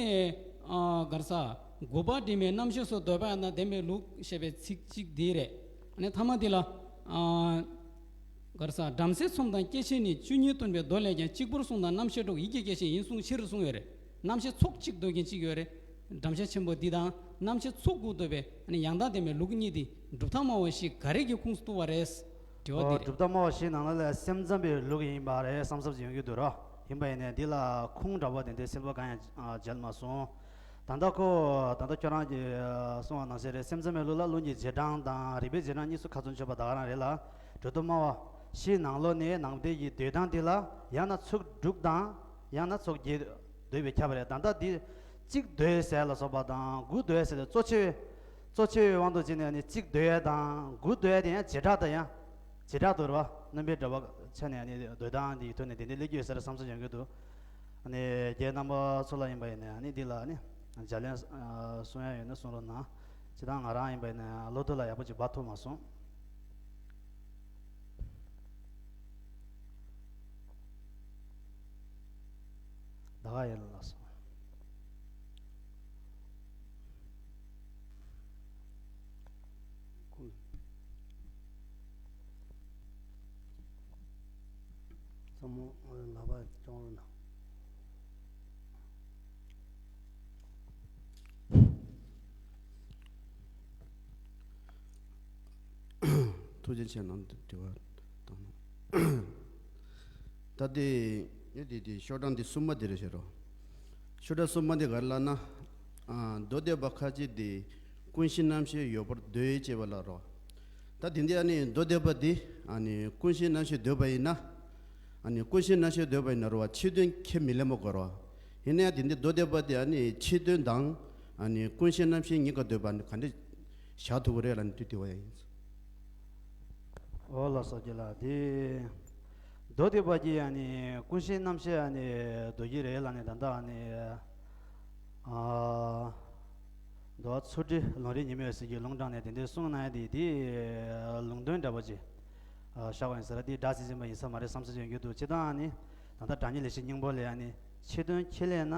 ག་རེ་ཟེར་དགུ་པ་དྲི་མེད་རྣམ་ཤེས་སུ་འདོད་པ་ཡང་དང་ལྡན་པའི་ལུགས་ཞེས་པའི་ཚིག་གཅིག་འདི་རེད། ཨ་ནི་ཐ་མ་འདི་ལ་ག་རེ་ཟེར་བྲམ་ཟེའི་ཚོམས་དང་སྐྱེ་མཆེད་ནི་བཅུ་གཉིས་སྟོན་པའི་མདོ་ལས་ཀྱང་གཅིག་པུར་གསུངས་དང་རྣམ་ཤེས་དྲུག་ཡིད་ཀྱི་སྐྱེ་མཆེད་ཡིན་གསུངས་ཕྱིར་གསུངས་ཡོད་རེད། རྣམ་ཤེས་ཚོགས་གཅིག་འདོད་མཁན་གཅིག་ཡོད་རེད། བྲམ་ཟེ་ཆེན་པོ་འདི་དང་རྣམ་ཤེས་ཚོགས་དགུ་འདོད་པའི་ཡང་དག་ལྡན་པའི་ལུགས་གཉིས་འདི་གྲུབ་མཐའ་སྨྲ་བ་བཞི་ག་རེ་གི་ཁུངས་སུ་གཏུགས་པ་རེད། དྲི་བ་འདི་རེད། གྲུབ་མཐའ་སྨྲ་བ་བཞིའི་ནང་ལ་ལས་སེམས་ཙམ་པའི་ལུགས་ཡིན་པ་རེད་བསམ་བསམ་ཡོང་གི་འདུག་རོ། ཡིན་པ་ཡིན་ནའི་འདི་ལ་ཁུངས་འདྲ་པོ་དེ་འདྲའི་གསལ་པོ་གང་ཡང་མཇལ་མ་སོང་། ད་ལྟ་ཁོ་ད་ལྟ་ཁྱོད་རང་གིས་གསུངས་པ་ནང་བཞིན་རེད། སེམས་ཙམ་པའི་ལུགས་ལ་ལུང་གི་རྗེས་འབྲང་དང་རིགས་པའི་རྗེས་འབྲང་གཉིས་སུ་ཁ་ཚོན་ཆོད་པ་ད་ག་རང་རེད་ལ། གྲུབ་མཐའ་སྨྲ་བ་བཞིའི་ནང་ལོགས་ནས་ནང་བསྟན་གྱི་འདོད་སྟངས་འདི་ལ་ཡང་ན་ཚོགས་དྲུག་དང་ཡང་ན་ཚོགས་བརྒྱད་འདོད་པས་ཁྱབ་པ་རེད། ད་ལྟ་འདི་གཅིག་འདོད་ཟེར་ལ་སོགས་པ་དང་དགུ་འདོད་ཟེར་ཏེ་གཙོ་ཆེ་བའི་གཙོ་ཆེ་བའི་དབང་དུ་བྱས་ནས་ནི་གཅིག་འདོད་ཡ་དང་དགུ་འདོད་ཡ་དེ་ཡང་བྱེ་བྲག་ཏུ་ཡང་བྱེ་བྲག་ཏུ་རེད་བ། རྣམ་པའི་འགྲེལ་པ་ཆ་ནས་ནི་འདོད་སྟངས་འདི་ཡི་ཐོག་ནས་དེ་འདྲའི་སླེབས་ཀྱི་ཡོད་ས་རེད་བསམ་ཚུལ་ཡོང་གི་འདུག་ཨ་ནི་རྒན་རྣམ་པ་ཚོ་ལ་ཡིན་པ་ཡིན་ནའི་ཨ་ནི་འདི་ལ་ཨ་ནི་འཇལ་ལན་གསུང་ཡ་ཡོད་ན་གསུང་རོགས་གནང་། སྤྱིར་བཏང་ང་རང་ཡིན་པ་ཡིན་ན་བློ་ཐུབ་ལ་ཡག་པོ་ཅིག་འབབ་ཐུབ་མ་སོང་། ད་ག་ཡིན་ལགས་སོ། ཚང་མ་ལག་པ་བརྐྱང་རོགས་གནང་། ཐུགས་རྗེ་ཆེ་གནང་། དྲི་བ་བཏང་ན། ད་དེ་ཡོད་དེ་དེ་ཤོག་གྲངས་འདི་གསུམ་པ་འདི་རེད་ཤག་རོ། ཤོག་གྲངས་གསུམ་པ་འདི་ག་རེ་ལབ་ན། ཨ་མདོ་སྡེ་པ་ཁ་ཅིག་འདི་ཀུན་གཞི་རྣམ་ཤེས་ཡོད་པར་འདོད་ཅེས་པ་ལ་རོ། ད་དེ་འདི་ཨ་ནི་མདོ་སྡེ་པ་འདི་ཨ་ནི་ཀུན་གཞི་རྣམ་ཤེས་འདོད་པ་ཡིན་ན། ཨ་ནི་ཀུན་གཞི་རྣམ་ཤེས་འདོད་པ་ཡིན་ན་རོ་བ་ཕྱི་དོན་ཁས་མི་ལེན་པ་དགོས་རོ། ཡིན་ན་ཡང་དེ་འདི་མདོ་སྡེ་པ་འདི་ཨ་ནི་ཕྱི་དོན་དང་ཨ་ནི་ཀུན་གཞི་རྣམ་ཤེས་གཉིས་ཀ་འདོད་པ་ནི་ག་འདྲ་བཞག་ཐུབ་ཀྱི་རེད་ལབ་ནས་དྲི་དྲི་བ་ཡིན། འོ་ལགས་སོ། རྒན་ལགས་དེ། མདོ་སྡེ་པ་གིས་ཨ་ནི་ཀུན་གཞི་རྣམ་ཤེས་ཨ་ནི་འདོད་ཀྱི་རེད་ལབ་ནས་ད་ལྟ་ཨ་ནི། ཨ། མདོ་ཚུལ་ཁྲིམས་ལུང་རིགས་ཉི་མའི་འོད་ཟེར་གྱི་ལུང་དྲངས་ནས་དེ་འདྲའི་གསུངས་གནང་ཡ་དེ་དེ་ལུང་དོན་འདྲ་པོ་ཅིག་བཞག་པ་ཡིན་ས་རེད། དེ་སྒྲ་ཇི་བཞིན་པ་ཡིན་ས་མ་རེད་བསམ་ཚུལ་ཡོང་གི་འདུག་སྤྱིར་བཏང་ཨ་ནི་ད་ལྟ་སྒྲ་ཉིད་ལེགས་བཤད་སྙིང་པོ་ལས་ཨ་ནི་ཕྱི་དོན་ཁས་ལེན་ན་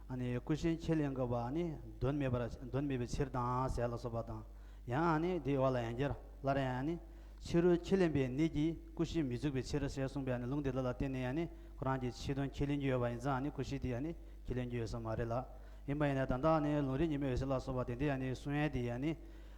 ཨ་ནི་ཀུན་གཞི་ཁས་ལེན་དགོས་པ་ཨ་ནི་དོན་མེད་པར་དོན་མེད་པའི་ཕྱིར་དང་ཟེར་ལ་སོགས་པ་དང་། ཡང་ཨ་ནི་དེ་བ་ལ་ཡང་བསྐྱར་སླར་ཡང་ཨ་ནི་ཕྱི་རོལ་ཁས་ལེན་པའི་གནད་ཀྱིས་ཀུན་གཞི་མི་འཇུག་པའི་ཕྱིར་ཞེས་གསུངས་པའི་ཨ་ནི་ལུང་དེ་དག་ལ་བརྟེན་ནས་ཨ་ནི་ཁོ་རང་གི་ཕྱི་དོན་ཁས་ལེན་རྒྱུ་ཡོད་པ་ཡིན་ཙང་ཨ་ནི་ཀུན་གཞི་དེ་ཨ་ནི་ཁས་ལེན་རྒྱུ་ཡོད་ས་མ་རེད་ལ། ཡིན་པ་ཡིན་ན་ད་ལྟ་ཨ་ནི་ལུང་རིགས་ཉི་མའི་འོད་ཟེར་ལ་སོགས་པ་དེ་འདྲའི་ཨ་ནི་གསུང་ཡས་དེ་ཨ་ནི།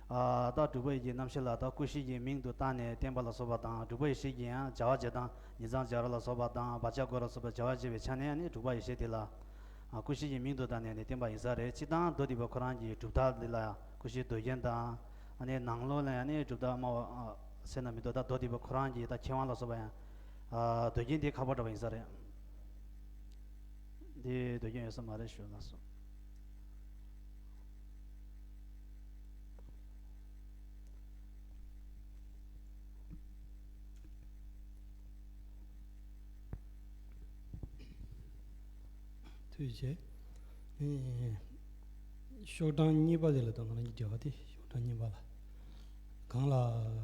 ཨ་ད་སྒྲུབ་པ་ཡི་གི་རྣམ་ཤེས་ལ་ད་ཀུན་གཞི་གི་མིང་དུ་བཏགས་ནས་བསྟན་པ་ལ་སོགས་པ་དང་། སྒྲུབ་པ་ཡེ་ཤེས་ཀྱི་ཡང་བྱ་བ་བྱེད་སྟངས་ཉིང་མཚམས་སྦྱར་བ་ལ་སོགས་པ་དང་བག་ཆགས་བསྐོར་ལ་སོགས་པའི་བྱ་བ་བྱེད་པའི་ཆ་ནས་ཨ་ནི་སྒྲུབ་པ་ཡེ་ཤེས་དེ་ལ། ཨ་ཀུན་གཞི་གི་མིང་དུ་བཏགས་ནས་ནི་བསྟན་པ་ཡིན་ས་རེད། སྤྱིར་བཏང་མདོ་སྡེ་པ་ཁོ་རང་གི་གྲུབ་མཐའ་འདི་ལ་ཡང་ཀུན་གཞི་འདོད་མཁན་དང་། ཨ་ནི་ནང་ལོགས་ལ་ཡང་ནི་གྲུབ་མཐའ་སྨྲ་བ་ཟེར་ན་མི་འདུག་ད་མདོ་སྡེ་པ་ཁོ་རང་གི་ད་མཁས་དབང་ལ་སོགས་པ་ཡང་འདོད་མཁན་དེ་ཁག་པོ་འདྲ་བ་ཡིན་ས་རེད། འདི་འདོད་མཁན་ཡོད་ས་མ་རེད་ཞུ་ལགས་སོ། ཐུགས་རྗེ་ཆེ། ཤོག་གྲངས་གཉིས་པ་དེ་ལ་ད་ང་རང་གི་འགྲེལ་བ་དེ་ཤོག་གྲངས་གཉིས་པ་ལ། གང་ལ་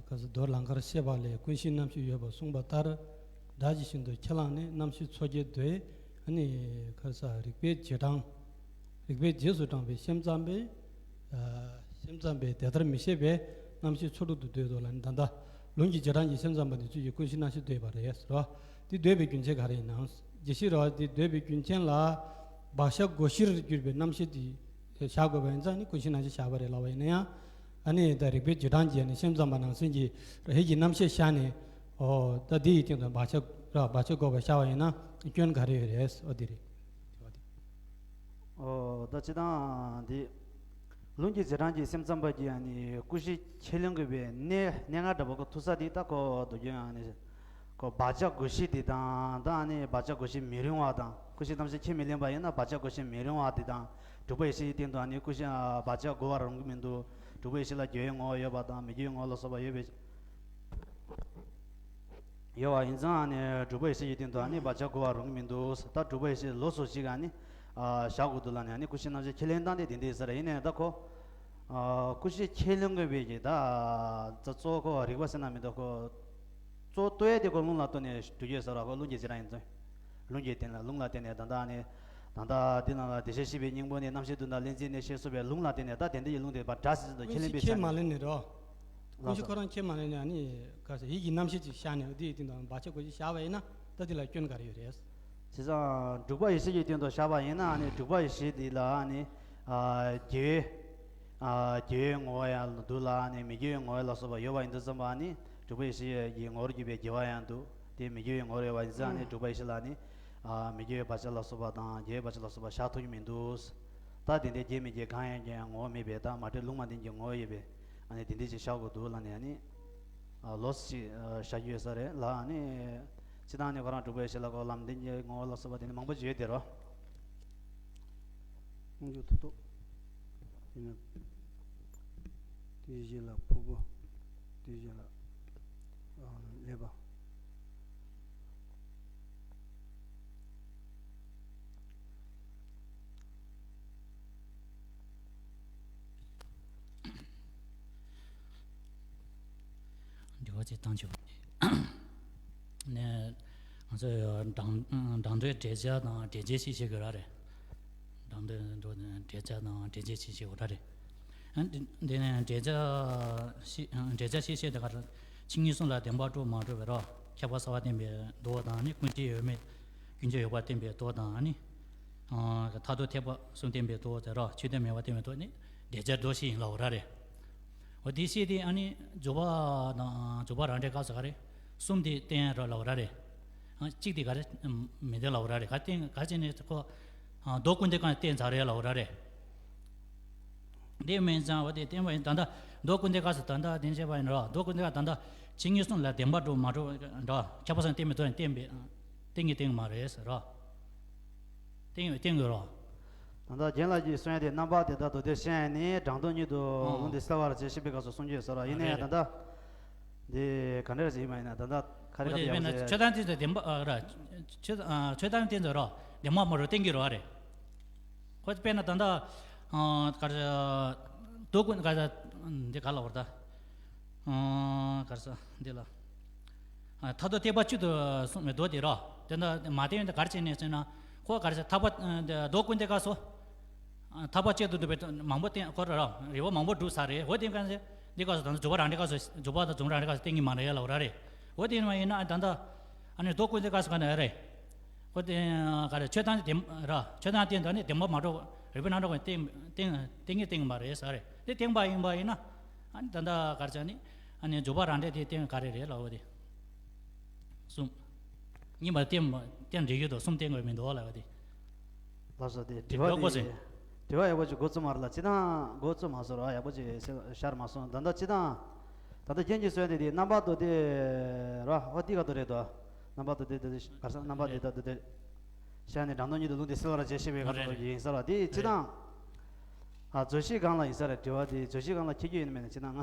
ག་ས་མདོར་ལང་ཀར་བཤད་པ་ལས་ཀུན་གཞི་རྣམ་ཤེས་ཡོད་པར་གསུངས་པ་ལྟར། སྒྲ་ཇི་བཞིན་དུ་ཁས་བླངས་ནས་རྣམ་ཤེས་ཚོགས་བརྒྱད་འདོད། ཨ་ནི་ག་ས་རིགས་པའི་རྗེས་འབྲང་། རིགས་པའི་རྗེས་སུ་འབྲངས་པའི་སེམས་ཙམ་པས། སེམས་ཙམ་པས་དེ་ལྟར་མི་བཤད་པས་རྣམ་ཤེས་ཚོགས་དྲུག་ཏུ་འདོད་དོ་ལབ་ནས་ད་ལྟ་ལུང་གི་རྗེས་འབྲང་གི་སེམས་ཙམ་པ་འདི་ཚོས་ཀྱི་ཀུན་གཞི་རྣམ་ཤེས་འདོད་པ་རེད་ཟེར་བ། འདི་འདོད་པའི་རྒྱུ་མཚན་ག་རེ་ཡིན་ནམ། རྒྱལ་སྲས་ར་བ་འདི་འདོད་པའི་རྒྱུ་མཚན་ལ། བག་ཆགས་བསྒོ་གཞིར་གྱུར་པའི་རྣམ་ཤེས་འདི་ དེ་བཞག་དགོས་པ་ཡིན་ཙང་ནི་ཀུན་གཞི་རྣམ་བཤད་བཞག་པ་རེད་ལབ་པ་ཡིན་ན་ཡང་། ཨ་ནི་ད་རིགས་པའི་རྗེས་འབྲང་གིས་ནི་སེམས་ཙམ་པ་ནང་ཚན་གྱི་ཡིད་ཀྱི་རྣམ་ཤེས་བཞག་ནས། ཨོ་ད་འདི་ཡི་སྟེང་དུ་བག་ཆགས་ར་བག་ཆགས་འགོག་པ་བཞག་པ་ཡིན་ན་སྐྱོན་ག་རེ་ཡོད་རེད། ཨོ་འདི་རེད། ཨོ་ད་སྤྱིར་བཏང་འདི་ལུང་གི་རྗེས་འབྲང་གིས་སེམས་ཙམ་པ་གིས་ཨ་ནི་ཀུན་གཞི་ཁས་ལེན་དགོས་པའི་གནད་གནད་འགག་འདྲ་པོ་ཁོ་ཐུག་ས་འདི་ད་ཁོ་མདོ་རྒྱུད་ཨ་ནི། ཁོ་བག་ཆགས་བསྒོ་གཞི་འདི་དང་ད་ཨ་ནི་བག་ཆགས་བསྒོ་གཞི་མི་རུང་བ་དང་། ཀུན་གཞི་རྣམ་བཤད་ཁས་མི་ལེན་པ་ཡིན་ན་བག་ཆགས་བསྒོ་གཞི་མི་རུང་བ་འདི་དང་། སྒྲུབ་པ་ཡེ་ཤེས་ཀྱི་སྟེང་དུ་ཨ་ནི་ཀུན་གཞི་ཨ་བག་ཆགས་བསྒོ་བར་རུང་གི་མི་འདུག་སྒྲུབ་པ་ཡེ་ཤེས་ལ་དགེ་བའི་ངོ་བོ་ཡོད་པ་དང་མི་དགེ་བའི་ངོ་བོ་ལ་སོགས་པ་ཡོད་པའི་ཡོད་པ་ཡིན་ཙང་ཨ་ནི་སྒྲུབ་པ་ཡེ་ཤེས་ཀྱི་སྟེང་དུ་ཨ་ནི་བག་ཆགས་བསྒོ་བར་རུང་གི་མི་འདུག་ད་སྒྲུབ་པ་ཡེ་ཤེས་ལོགས་སུ་ཞིག་ཨ་ནི་ཨ་བཞག་དགོས་འདུག་ལབ་ནས་ཨ་ནི་ཀུན་གཞི་རྣམ་བཤད་ཁས་ལེན་སྟངས་དེ་དེ་འདྲ་ཡིན་ས་རེད། ཡིན་ནའི་ད་ཁོ། ཨ་ཀུན་གཞི་ཁས་ལེན་དགོས་པའི་གི་ད་གཙོ་བོ་ཁོ་རིགས་པ་ཟེར་ན་མི་འདུག་ཁོ་གཙོ་བོ་ལྟོས་ཡས་དེ་ཁོ་ལུང་ལ་ལྟོས་ནས་འགྲོ་རྒྱུ་ཡོད་ས་རེད། ཁོ་ལུང་གི་རྗེས་འབྲང་ཡིན་ཙང་། ལུང་གི་སྟེང་ལ་ལུང་ལ་བརྟེན་ནས་ད་ལྟ་ནི། ད་ལྟ་འདི་ནང་ལ་བདེ་གཤེགས་བཞི་པའི་སྙིང་པོ་ནི་རྣམ་བཤད་དོན་དང་ལན་གཅིག་ནས་བཤད་སྲོལ་བའི་ལུང་ལ་བརྟེན་ནས་ད་དེ་འདྲ་ཡི་ལུང་དེ་བ་སྒྲ་ཟིན་ཙམ་དུ་ཁས་ལེན་པའི་ཆ་ནས། ཁས་མ་ལེན་ནས་རོ། ཀུན་གཞི་ཁོ་རང་ཁས་མ་ལེན་ནས་ཨ་ནི་ག་ས་ཡིད་ཀྱི་རྣམ་ཤེས་ཅིག་བཞག་ནས་འདི་ཡི་སྟེང་དུ་བག་ཆགས་བསྒོ་གཞི་བཞག་པ་ཡིན་ན་ད་འདི་ལ་སྐྱོན་ག་རེ་ཡོད་རེད། བྱས་ཙང་སྒྲུབ་པ་ཡེ་ཤེས་ཀྱི་སྟེང་དུ་བཞག་པ་ཡིན་ན་ཨ་ནི་སྒྲུབ་པ་ཡེ་ཤེས་འདི་ལ་ཨ་ནི། ཨ་དགེ་བའི། ཨ་དགེ་བའི་ངོ་བོ་ཡང་འདུག་ལ་ཨ་ནི་མི་དགེ་བའི་ངོ་བོ་ལ་སོགས་པ་ཡོད་པ་ཡིན་དུས་ཙམ་པ་ཨ་ནི་སྒྲུབ་པ་ཡེ་ཤེས་ཀྱི་ངོ་བོར་གྱུར་པའི་དགེ་བ་ཡང་འདུག་དེ་མི་དགེ་བའི་ངོ་བོར་ཡོད་པ་ཡིན་ཙང་ཨ་ནི་སྒྲུབ་པ་ཡེ་ཤེས་ལ་ཨ་ནི། ཨ་མི་དགེ་བའི་བག་ཆགས་ལ་སོགས་པ་དང་དགེ་བའི་བག་ཆགས་ལ་སོགས་པ་བཞག་ཐུབ་ཀྱི་མི་འདུག་ད་དེ་འདྲའི་དགེ་མི་དགེ་གང་ཡང་གང་ཡང་ངོ་བོ་མེད་པའི་ད་མ་འདྲེས་ལུང་མ་བསྟན་གྱི་ངོ་བོ་ཡོད་པའི་ཨ་ནི་དེ་འདྲའི་ཅིག་བཞག་དགོས་འདུག་ལབ་ནས་ཨ་ནི། ཨ་ལོགས་ཤིག་ཨ་བཞག་རྒྱུ་ཡོད་ས་རེད་ལ། ཨ་ནི་སྤྱིར་བཏང་ནས་ཁོ་རང་སྒྲུབ་པ་ཡེ་ཤེས་ལ་ཁོ་ལམ་བདེན་གྱི་ངོ་བོ་ལ་སོགས་པ་དེ་ནི་མང་པོ་ཅིག་ཡོད་དེ་རོ། རྣལ་འབྱོར་མཐུ་སྟོབས། དེ་ནས་དེ་བཞིན་ལ་ཕུར་བུ། དེ་བཞིན་ལ་ཀླད་པ། འདྲི་བ་ཅིག་བཏང་ཆོག་ནས། ང་ཚོ་སྦྲང་སྦྲང་རྩིའི་འགྲེལ་བྱ་དང་འགྲེལ་བྱེད་ཅིག་བྱེད་དགོས་ར་རེད། སྦྲང་རྩིའི་འགྲེལ་བྱ་དང་འགྲེལ་བྱེད་ཅིག་བྱེད་དགོས་ར་རེད། འདི་ནས་འགྲེལ་བྱ་ཞིག་འགྲེལ་བྱ་ཞིག་བཤད་དེ་གར་ཆོས་ཉིད་གསུམ་ལ་བདེན་པར་གྲུབ་མ་གྲུབ་པའི་རོ། ཁྱབ་པ་གསལ་བར་བསྟན་པའི་མདོ་དང་ནི་ཀུན་རྐྱེན་ཡོད་མེད་ཀུན་རྐྱེན་ཡོད་པར་བསྟན་པའི་མདོ་དང་ནི། མཐར་ཐུག་ཐེག་པ་གསུམ་བསྟན་པའི་མདོ་དེ་རོ། མཆོད་བསྟན་མེད་པར་བསྟན་པའི་མདོ་ནི་འགྲེལ་བྱའི་མདོ་ཞིག་ཡིན་ལབ་ར་རེད། འོ་དེ་བཤད་དེ་ཨ་ནི་འཇུག་པ་དང་འཇུག་པ་རང་འགྲེལ་སྐབས་སུ་ག་རེ་གསུམ་དེ་བསྟན་རོ་ལབ་ར་རེད། གཅིག་དེ་ག་རེ་མི་བསྟན་ལབ་ར་རེད། ག་བསྟན་ག་བྱས་ནས་ཁོ་མདོ་ཀུན་བསྟན་སྐབས་བསྟན་ཚར་རེད་ལབ་ར་རེད། དེ་མིན་ཙང་འོ་དེ་བསྟན་པ་ཡིན། ད་ལྟ་མདོ་ཀུན་བསྟན་སྐབས་སུ་ད་ལྟ་དེ་བཤད་པ་ཡིན་རོ། མདོ་ཀུན་བསྟན་སྐབས་ད་ལྟ་ཆོས་ཉིད་གསུམ་ལ་བདེན་པར་གྲུབ་མ་གྲུབ་འདྲ་ཁྱབ་པ་གསུམ་བསྟན་པའི་མདོ་ཡང་བསྟན་པའི་བསྟན་གྱི་བསྟན་གྱི་མ་རེད་ཟེར་རོ། བསྟན་བསྟན་དགོས་རོ། ད་ལྟ་རྒན་ལགས་ཀྱིས་གསུང་ཡ་དེ་རྣམ་པ་དེ་དག་མདོ་སྡེ་བཤད་ནས་དྲང་དོན་ཉིད་དུ་ཨང་ལུང་དེ་གསལ་བར་བྱེད་ཅེས་པའི་སྐབས་སུ་གསུང་རྒྱུ་ཡོད་ས་རེད། ཡིན་ནའི་རེད་ད་རེད། ལྟ་འདི་ག་འདྲ་ཞིག་ཡིན་པ་ཡིན་ན་ད་ལྟ་ཁ་རི་ཁ་འོ་དེ་ཐི་ཡག་དཔེར་ན་པོ་ཆོས་ཆོས་དང་དེ་བདེན་པ་ཨ་ར་ཆོས་ཨ་ཆོས་དང་དེ་ཚོ་རོ་བདེན་པ་མ་རུ་བསྟན་གྱི་རོ་ཨ་རེད། ཁོ་དཔེར་ན་ད་ལྟ་ཨ་ག་རེ་མདོ་ཀུན་ག་རེ་འདི་ག་ལ་བར་ད་ཨ་ག་རེ་ས་འདི་ལ། མཐར་ཐུག་ཐེག་པ་གཅིག་ཏུ་གསུངས་པའི་མདོ་དེ་རོ། དེ་འདྲ་མ་བསྟན་ཡོད་དེ་ག་རེ་བྱས་ནས་ཟེར་ན། ཁོ་ག་རེ་ཟེར་ཐར་པ་མདོ་ཀུན་བསྟན་སྐབས་སུ། ཐར་པ་གཅིག་ཏུ་འགྲུབ་པའི་མང་པོ་བསྟན་ཁོ་ར་རོ། རིགས་པ་མང་པོ་བསྒྲུབས་ཚར་རེད། འོ་དེ་ག་ཟེར་འདི་སྐབས་སུ་ད་ལྟ་འཇུག་པ་རང་འགྲེལ་སྐབས་སུ་འཇུག་པ་དང་རྫོགས་རང་འགྲེལ་སྐབས་སུ་བསྟན་གྱི་མ་རེད་ལབ་ར་རེད། འོ་དེ་ཡིན་པ་ཡིན་ན་ད་ལྟ་ཨ་ནི་མདོ་ཀུན་བསྟན་སྐབས་སུ་ག་ནས་རེད། ཁོ་དེ་ག་རེ་ཆོས་དང་བདེན་ར་ཆོས་དང་བསྟན་དང་ནི་བདེན་པ་མ་གྲུབ་རིགས་པའི་རྣམ་གྲངས་ཀུན་བསྟན་བསྟན་བསྟན་གྱི་བསྟན་གྱི་མ་རེད་ཟེར་རེད། དེ་བསྟན་པ་ཡིན་པ་ཡིན་ན་ཨ་ནི་ད་ལྟ་ག་རེ་ཟེར་ནི་ཨ་ནི་འཇུག་པ་རང་འགྲེལ་དེ་བསྟན་ག་རེ་རེད་ལབ་པ་དེ། གསུམ། གཉིས་པ་བསྟན་བསྟན་འགྲིག་གི་འདུག་གསུམ་བསྟན་དགོས་མི་འདུག་ལབ་པ་དེ། ལགས་སོ། དེ་དྲི་བ་དེ་དྲི་བ་ཡག་པོ་ཅིག་འགོ་བཙུགས་མ་རེད་ལ་སྤྱིར་བཏང་འགོ་བཙུགས་མ་སོང་ར། ཡག་པོ་ཅིག་ཤར་མ་སོང་། ད་ལྟ་སྤྱིར་བཏང་། ད་ལྟ་རྒན་གྱིས་གསུངས་དེ་དེ་རྣམ་པ་མདོ་སྡེ་ར་ཨོ་ཏི་ག་དོ་རེད་དོ། རྣམ་པ་མདོ་སྡེ་དེ་ག་ས་རྣམ་པ་འདི་ད་འདི་དེ། ཤར་ནས་དྲང་དོན་ཉིད་དུ་ལུང་དེ་གསལ་བར་བྱེད་ཅེས་པའི་ག་དོ་ཡིན་ས་ར་དེ་སྤྱིར་བཏང་། ཨ་རྫོགས་ཆེན་སྒང་ལ་ཡིན་ས་རེད། དྲི་བ་དེ་རྫོགས་ཆེན་སྒང་ལ་འཁྱེར་རྒྱུ་ཡིན་མིན་ན་ཅི་ན་ང་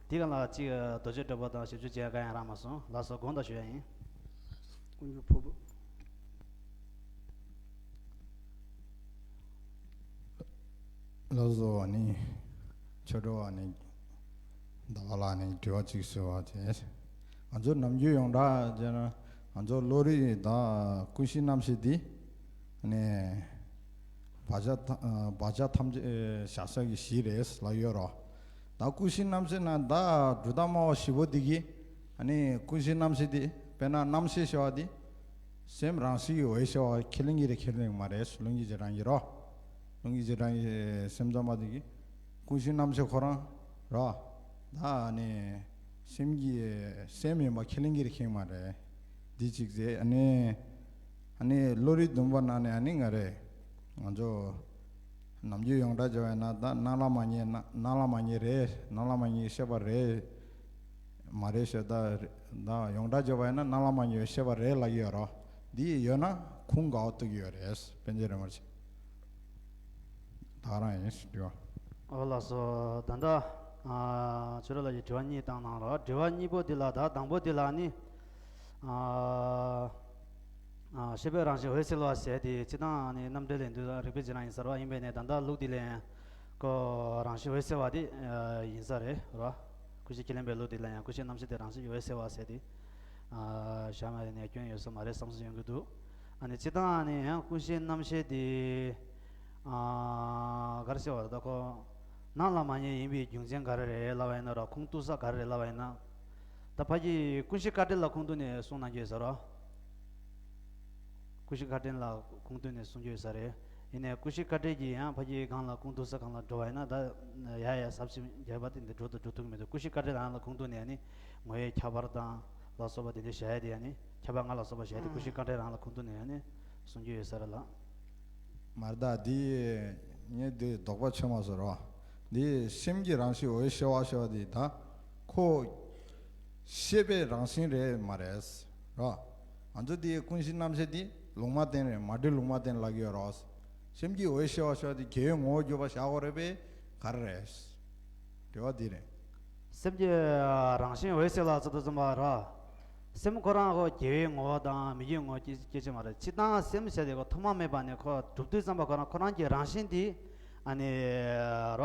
དེ་སྒང་ལ་ཅིག་རྡོ་རྗེ་གྲགས་པ་དང་ཞིབ་འཇུག་བྱེད་ཡ་གང་ཡང་རག་མ་སོང་། ལགས་སོ། དགོངས་དག་ཞུ་ཡ་ཡིན། དཀོན་མཆོག་ཕུར་བུ། ལགས་སོ། ཨ་ནི་ཆོས་གྲོགས་ཨ་ནི་ཟླ་བ་ལགས་ནས་དྲི་བ་གཅིག་ཞུ་བ་བྱས། ང་ཚོ་ནམ་རྒྱུན་ཡོངས་གྲགས་བྱས་ན་ང་ཚོ་བློ་རིག་དང་ཀུན་གཞི་རྣམ་ཤེས་འདི་ནས་བག་ཆགས་ཐ- བག་ཆགས་ཐམས་ཅད་བཞག་ས་གི་གཞི་རེད་ལབ་ཡོད་རོ། ད་ཀུན་གཞི་རྣམ་ཤེས་ན་ད་གྲུབ་མཐའ་སྨྲ་བ་བཞི་པོ་འདི་གིས་ཨ་ནི་ཀུན་གཞི་རྣམ་ཤེས་འདི་དཔེར་ན་རྣམ་ཤེས་ཞེས་པ་འདི་སེམས་རང་བཞིན་གྱིས་འོད་གསལ་བ་ཁས་ལེན་གྱི་རེད་ཁས་ལེན་གྱི་མ་རེད་ལུང་གིས་ཇི་རང་གི་རོ། ལུང་གི་རྗེས་འབྲང་གི་སེམས་ཙམ་པ་དེ་གི་ཀུན་གཞི་རྣམ་ཤེས་ཁོ་རང་ར། ད་ནི་སེམས་ཀྱི་སེམས་ཡིན་པ་ཁས་ལེན་གྱི་རེད་ཁེངས་མ་རེད། འདི་གཅིག་ཟེར། ཨ་ནི་ཨ་ནི་བློ་རིག་བདུན་པ་ནང་ནས་ཨ་ནི་ང་རེད། ང་ཚོ་ནམ་རྒྱུན་ཡོངས་གྲགས་བྱས་པ་ཡིན་ན་ད་སྣང་ལ་མ་ཉེ་ན་སྣང་ལ་མ་ཉེ་རེད། སྣང་ལ་མ་ཉེ་ཤེས་པ་རེད། མ་རེད་ཞེས་ད་ད་ཡོངས་གྲགས་བརྗོད་པ་ཡིན་ན་སྣང་ལ་མ་ཉེ་བའི་ཤེས་པ་རེད་ལབ་ཀྱི་ཡོད་རོ། འདི་ཡོད་ན་ཁུངས་ག་བ་གཏུག་གི་ཡོད་རེད། པཎ་ཆེན་རིན་པོ་ཆེ། ད་རང་ཡིན་ཞུ་དྲི་བ། ཨོ་ལགས་སོ། ད་ལྟ་ཨ་ཆོས་གྲགས་ལགས་ཀྱིས་དྲི་བ་གཉིས་བཏང་གནང་རོགས། དྲི་བ་གཉིས་པོ་འདི་ལ་ད་དང་པོ་འདི་ལ་ནི་ཨ་ཨ་ཤེས་པའི་རང་བཞིན་འོད་གསལ་བ་ཟེར་དེ་སྤྱིར་བཏང་ནི་རྣམ་འགྲེལ་ལས་འདུས་རིགས་པའི་རྗེས་འབྲང་ཡིན་ས་རེད་བ། ཡིན་པས་ནས་ད་ལྟ་ལུགས་འདི་ལ་ཡང་ཁོ་རང་བཞིན་འོད་གསལ་བ་དེ་ཡིན་ས་རེད་རོ། ཀུན་གཞི་ཁས་ལེན་པའི་ལུགས་འདི་ལ་ཡང་ཀུན་གཞིའི་རྣམ་ཤེས་དེ་རང་བཞིན་གྱི་འོད་གསལ་བ་ཟེར་ཏེ། ཨ་བཞག་མ་རེད་ནས་སྐྱོན་ཡོད་ས་མ་རེད་བསམ་བསམ་ཡོང་གི་འདུག་ཨ་ནི་སྤྱིར་བཏང་ནས་ཡང་ཀུན་གཞིའི་རྣམ་ཤེས་དེ་ཨ་ག་རེ་ཟེར་བ་རེད། ད་ཁོ་སྣང་ལ་མ་ཉེ་ཡིན་པའི་རྒྱུ་མཚན་ག་རེ་རེད་ལབ་པ་ཡིན་ན་རོ། ཁུངས་གཏུགས་ས་ག་རེ་རེད་ལབ་པ་ཡིན་ན། ད་ཕ་གི་ཀུན་གཞི་བཀའ་འགྲེལ་ལ་ཁུངས་གཏུགས་ནས་གསུངས་གནང་གི་ཡོད་ས་རོ། ཀུན་གཞི་བཀའ་དྲིན་ལ་ཁུངས་གཏུགས་ནས་གསུང་རྒྱུ་ཡོད་ས་རེད། ཡིན་ནའི་ཀུན་གཞི་བཀའ་དྲིན་གྱིས་ཡང་ཕ་གི་གང་ལ་ཁུངས་གཏུགས་ས་གང་ལ་འགྲོ་བ་ཡིན་ན་ད་ཡ་ཡ་ཟབ་ཞིབ་རྒྱས་པ་དེ་འདི་འགྲོ་དང་འགྲོ་ཐུབ་ཀྱི་མི་འདུག་ཀུན་གཞི་བཀའ་དྲིན་རང་ལ་ཁུངས་གཏུགས་ནས་ཡང་ནི་ངོ་བོའི་ཁྱད་པར་དང་ལ་སོགས་པ་དེ་འདྲའི་བྱ་ཡ་དེ་ཡང་ནི་ཁྱད་པར་ལྔ་ལ་སོགས་པ་བྱ་ཡ་དེ་ཀུན་གཞི་བཀའ་དྲིན་རང་ལ་ཁུངས་གཏུགས་ནས་ཡང་ནི་གསུང་རྒྱུ་ཡོད་ས་རེད་ལགས། མར་ད་འདི་ངས་འདི་དོགས་པ་ཆོད་མ་སོང་རོ། འདི་སེམས་ཀྱི་རང་བཞིན་འོད་གསལ་བ་ཞེས་པ་འདི་ད་ཁོ་ཤེས་པའི་རང་བཞིན་རེད་མ་རེད་རོ། ང་ཚོ་འདི་ཀུན་གཞི་རྣམ་ཤེས་འདི་ལུང་མ་བསྟན་རེད། མ་བསྒྲིབས་ལུང་མ་བསྟན་ལབ་ཀྱི་ཡོད་རོ། སེམས་ཀྱི་འོད་གསལ་བ་ཞེས་པ་འདི་རྒྱལ་བའི་ངོ་བོར་གྱུར་པ་བཞག་དགོས་རེད་པས་ག་རེ་རེད། དྲི་བ་འདི་རེད། སེམས་ཀྱི་རང་བཞིན་འོད་གསལ་ལ་ཚུལ་དུ་འཛིན་པ་ར། སེམས་ཁོ་རང་ཁོ་རྒྱལ་བའི་ངོ་བོ་དང་མི་རྒྱལ་ངོ་བོ་སྐྱེ་སྐྱེ་ཆེ་མ་རེད། སྤྱིར་བཏང་སེམས་ཟེར་དེ་ཁོ་ཐོག་མ་མེད་པ་ནས་ཁོ་གྲུབ་དུས་ཙམ་པ་ཁོ་རང་ཁོ་རང་གི་རང་བཞིན་དེ་ཨ་ནི་ར།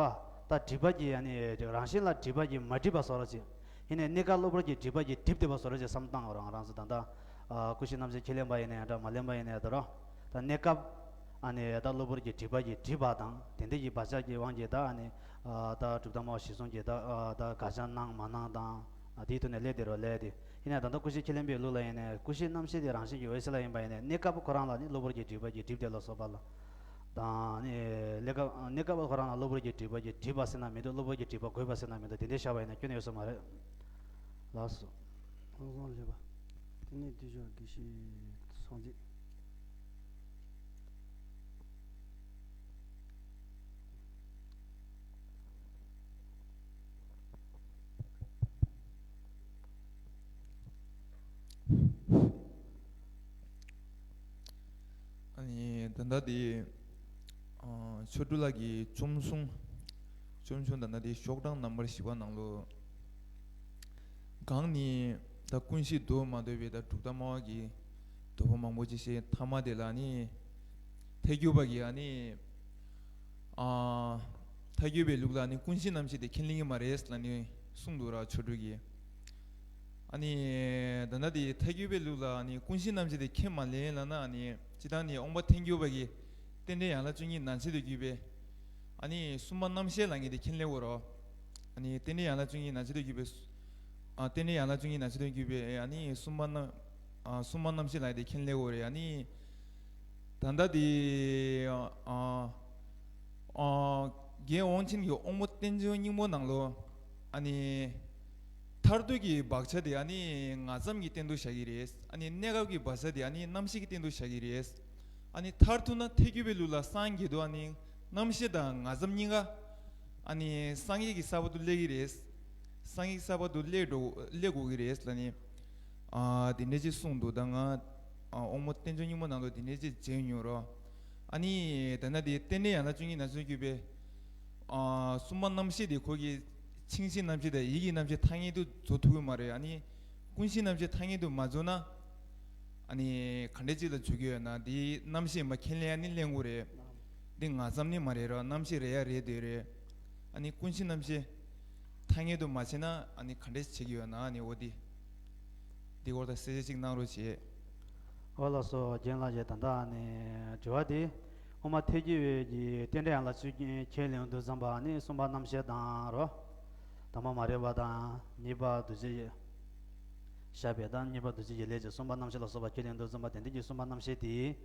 ད་སྒྲིབ་པ་གྱིས་ཨ་ནི་རང་བཞིན་ལ་སྒྲིབ་པ་གྱིས་མ་བསྒྲིབས་པ་བཟོ་འདྲ་ཅིག་ཡིན་ནའི་གནས་སྐབས་གློ་བུར་གྱི་སྒྲིབ་པ་གྱིས་བསྒྲིབས་བསྡད་པ་བཟོ་འདྲ་ཅིག་བསམ་བཏང་རང་རང་སུ་ད་ལྟ་ཀུན་གཞི་རྣམ་ཤེས་ཁས་ལེན་པ་ཡིན་ནའི་འདྲ་མ་ལེན་པ་ཡིན་ནའི་འདྲ་ར། ད་གནས་སྐབས་ཨ་ནི་ད་གློ་བུར་གྱི་སྒྲིབ་པ་གྱིས་བསྒྲིབས་པ་དང་དེ་འདྲ་གྱི་བག་ཆགས་ཀྱི་དབང་གིས་ད་ཨ་ནི་ཨ་ད་གྲུབ་མཐའ་སྨྲ་བ་གཞིར་བཟུང་གིས་ད་ཨ་ད་དགག་བྱ་སྣང་མ་སྣང་དང་ཨ་དེའི་ཐོག་ནས་སླེབས་བསྡད་རོགས་ལས་དེ་ཡིན་ནའི་ད་ལྟ་ཀུན་གཞི་ཁས་ལེན་པའི་ལུགས་ལ་ཡིན་ནའི་ཀུན་གཞིའི་རྣམ་ཤེས་དེ་རང་བཞིན་གྱིས་འོད་གསལ་ལ་ཡིན་པ་ཡིན་ནའི་གནས་སྐབས་ཁོ་རང་ལ་ནི་གློ་བུར་གྱི་སྒྲིབ་པ་གྱིས་བསྒྲིབས་བསྡད་ལ་སོགས་པ་ལ་དང་ནི་གནས་སྐབས་གནས་སྐབས་ཁོ་རང་ལ་གློ་བུར་གྱི་སྒྲིབ་པ་གྱིས་བསྒྲིབས་པ་ཟེར་ན་མི་འདུག་གློ་བུར་གྱི་སྒྲིབ་པ་དགོས་པ་ཟེར་ན་མི་འདུག་དེ་འདྲའི་བཞག་པ་ཡིན་ན་སྐྱོན་ཡོད་ས་མ་རེད། ལགས་སོ། ལྷག་བསམ་བཞེས་པ། དེ་ནས་དུས་ཚོད་དགེ་བཤེས་སངས་རྒྱས། ཨ་ནི་ད་ལྟ་དེ་ཨ་ཆོས་དྲུག་ལགས་ཀྱི་བཅོམ་གསུང་། བཅོམ་གསུང་ད་ལྟ་དེ་ཤོག་གྲངས་ནམ་བར་བཞི་པ་ནང་ལོ། གང་ནི་ད་ཀུན་གཞི་མདོ་མ་འདོད་པའི་ད་གྲུབ་མཐའ་སྨྲ་བ་གི་དོགས་པ་མང་པོ་ཅིག་བཤད། ཐ་མ་དེ་ལ་ནི་ཐལ་འགྱུར་བ་གིས་ཨ་ནི་ཨ་ཐལ་འགྱུར་བའི་ལུགས་ལ་ནི་ཀུན་གཞི་རྣམ་ཤེས་དེ་ཁས་ལེན་གྱི་མ་རེད་ལབ་ནི་གསུངས་འདུག་ར་ཆོས་དྲུག་གིས། ཨ་ནི་ད་ལྟ་དེ་ཐལ་འགྱུར་བའི་ལུགས་ལ་ནི་ཀུན་གཞི་རྣམ་ཤེས་དེ་ཁས་མ་ལེན་ལབ་ན་ནི་སྤྱིར་བཏང་ནི་དབང་པོ་ཐལ་འགྱུར་བ་གིས་རྟེན་འབྲེལ་ཡན་ལག་བཅུ་གཉིས་ནང་གསེས་དུ་གྱུར་པའི་ཨ་ནི་གསུམ་པ་རྣམ་ཤེས་ལབ་མཁན་དེ་ཁས་ལེན་དགོས་རོ། ཨ་ནི་རྟེན་འབྲེལ་ཡན་ལག་བཅུ་གཉིས་ནང་གསེས་དུ་གྱུར་པའི་ཨ་རྟེན་འབྲེལ་ཡན་ལག་བཅུ་གཉིས་ནང་གསེས་དུ་གྱུར་པའི་ཨ་ནི་གསུམ་པ་རྣམ་ཨ་གསུམ་པ་རྣམ་ཤེས་ལབ་ཡ་དེ་ཁས་ལེན་དགོས་རེད། ཨ་ནི་ད་ལྟ་དེ་ཨ་ཨ་རྒན་དབང་ཆེན་གྱི་དབང་པོ་རྟེན་འབྱུང་སྙིང་པོ་ནང་ལོ། ཨ་ནི་མཐར་ཐུག་གི་བག་ཆགས་དེ་ཨ་ནི་ང་ཙམ་གྱི་སྟེང་དུ་བཞག་གི་རེད། ཨ་ནི་གནས་སྐབས་ཀྱི་བག་ཆགས་དེ་ཨ་ནི་རྣམ་ཤེས་ཀྱི་སྟེང་དུ་བཞག་གི་རེད། ཨ་ནི་མཐར་ཐུག་ན་ཐལ་འགྱུར་བའི་ལུགས་ལ་སངས་རྒྱས་དུས་ཨ་ནི་རྣམ་ཤེས་དང་ང་ཙམ་གཉིས་ཀ་ཨ་ནི་སངས་རྒྱས་ཀྱི་ས་བོན་དུ་སླེབས་ཀྱི་རེད། སངས་རྒྱས་ཀྱི་ས་བོན་དུ་སླེབས་འགྲོ་སླེབས་དགོས་ཀྱི་རེད་ལབ་ནི། ཨ་དེ་འདྲ་ཅིག་གསུངས་འདུག་ད་ང་ཨ་དབང་པོ་རྟེན་འབྱུང་སྙིང་པོ་ནང་ལོ་དེ་འདྲ་ཅིག་མཇལ་མྱོང་རོ། ཨ་ནི་ད་ལྟ་དེ་རྟེན་འབྲེལ་ཡན་ལག་བཅུ་གཉིས་ནང་གསེས་གྱུར་པའི་ཨ་གསུམ་པ་རྣམ་ཤེས་དེ་ཁོ་གི་མཆིང་བྱའི་རྣམ་ཤེས་དང་ཡིད་ཀྱི་རྣམ་ཤེས་ཐ་སྙད་དུ་བཟོ་ཐུབ་ཀྱི་མ་རེད། ཨ་ནི་ཀུན་གཞི་རྣམ་ཤེས་ཐ་སྙད་དུ་མ་བཟོ་ན་ཨ་ནི་ག་འདྲ་ཅིག་ལ་འཇུག་གི་ཡོད་ན། འདི་རྣམ་ཤེས་མ་ཁས་ལེན་ཡ་ནི་ལེན་དགོས་རེད། འདི་ང་ཙམ་ནི་མ་རེད་ར། རྣམ་ཤེས་རེད་ཡ་རེད་འདོད་རེད། ཨ་ནི་ཀུན་གཞི་རྣམ་ཤེས་ཐ་སྙད་དུ་མ་བྱས་ན་ཨ་ནི་ག་འདྲ་བྱེད་ཀྱི་ཡོད་ན། ཨ་ནི་འོ་འདི་འདི་སྐོར་ད་གསལ་བཤད་ཅིག་གནང་རོགས་བྱེད། ཨོ་ལགས་སོ། རྒན་ལགས་ཀྱིས་ད་ལྟ་ཨ་ནི་དྲི་བ་འདི་དབུ་མ་ཐལ་འགྱུར་བའི་གི་རྟེན་འབྲེལ་ཡན་ལག་བཅུ་གཉིས་ཁས་ལེན་དུས་ཙམ་པ་ཨ་ནི་གསུམ་པ་རྣམ་ཤེས་དང་རོ། དང་པོ་མ་རིག་པ་དང་གཉིས་པ་འདུ་བྱེད་ཤར་བའི་དང་གཉིས་པ་འདུ་བྱེད་ཀྱི་ལས་ཀྱི་གསུམ་པ་རྣམ་ཤེས་ལ་སོགས་པ་ཁས་ལེན་དུས་ཙམ་པ་དེ་འདྲ་གི་གསུམ་པ་རྣམ་ཤེས་དེ་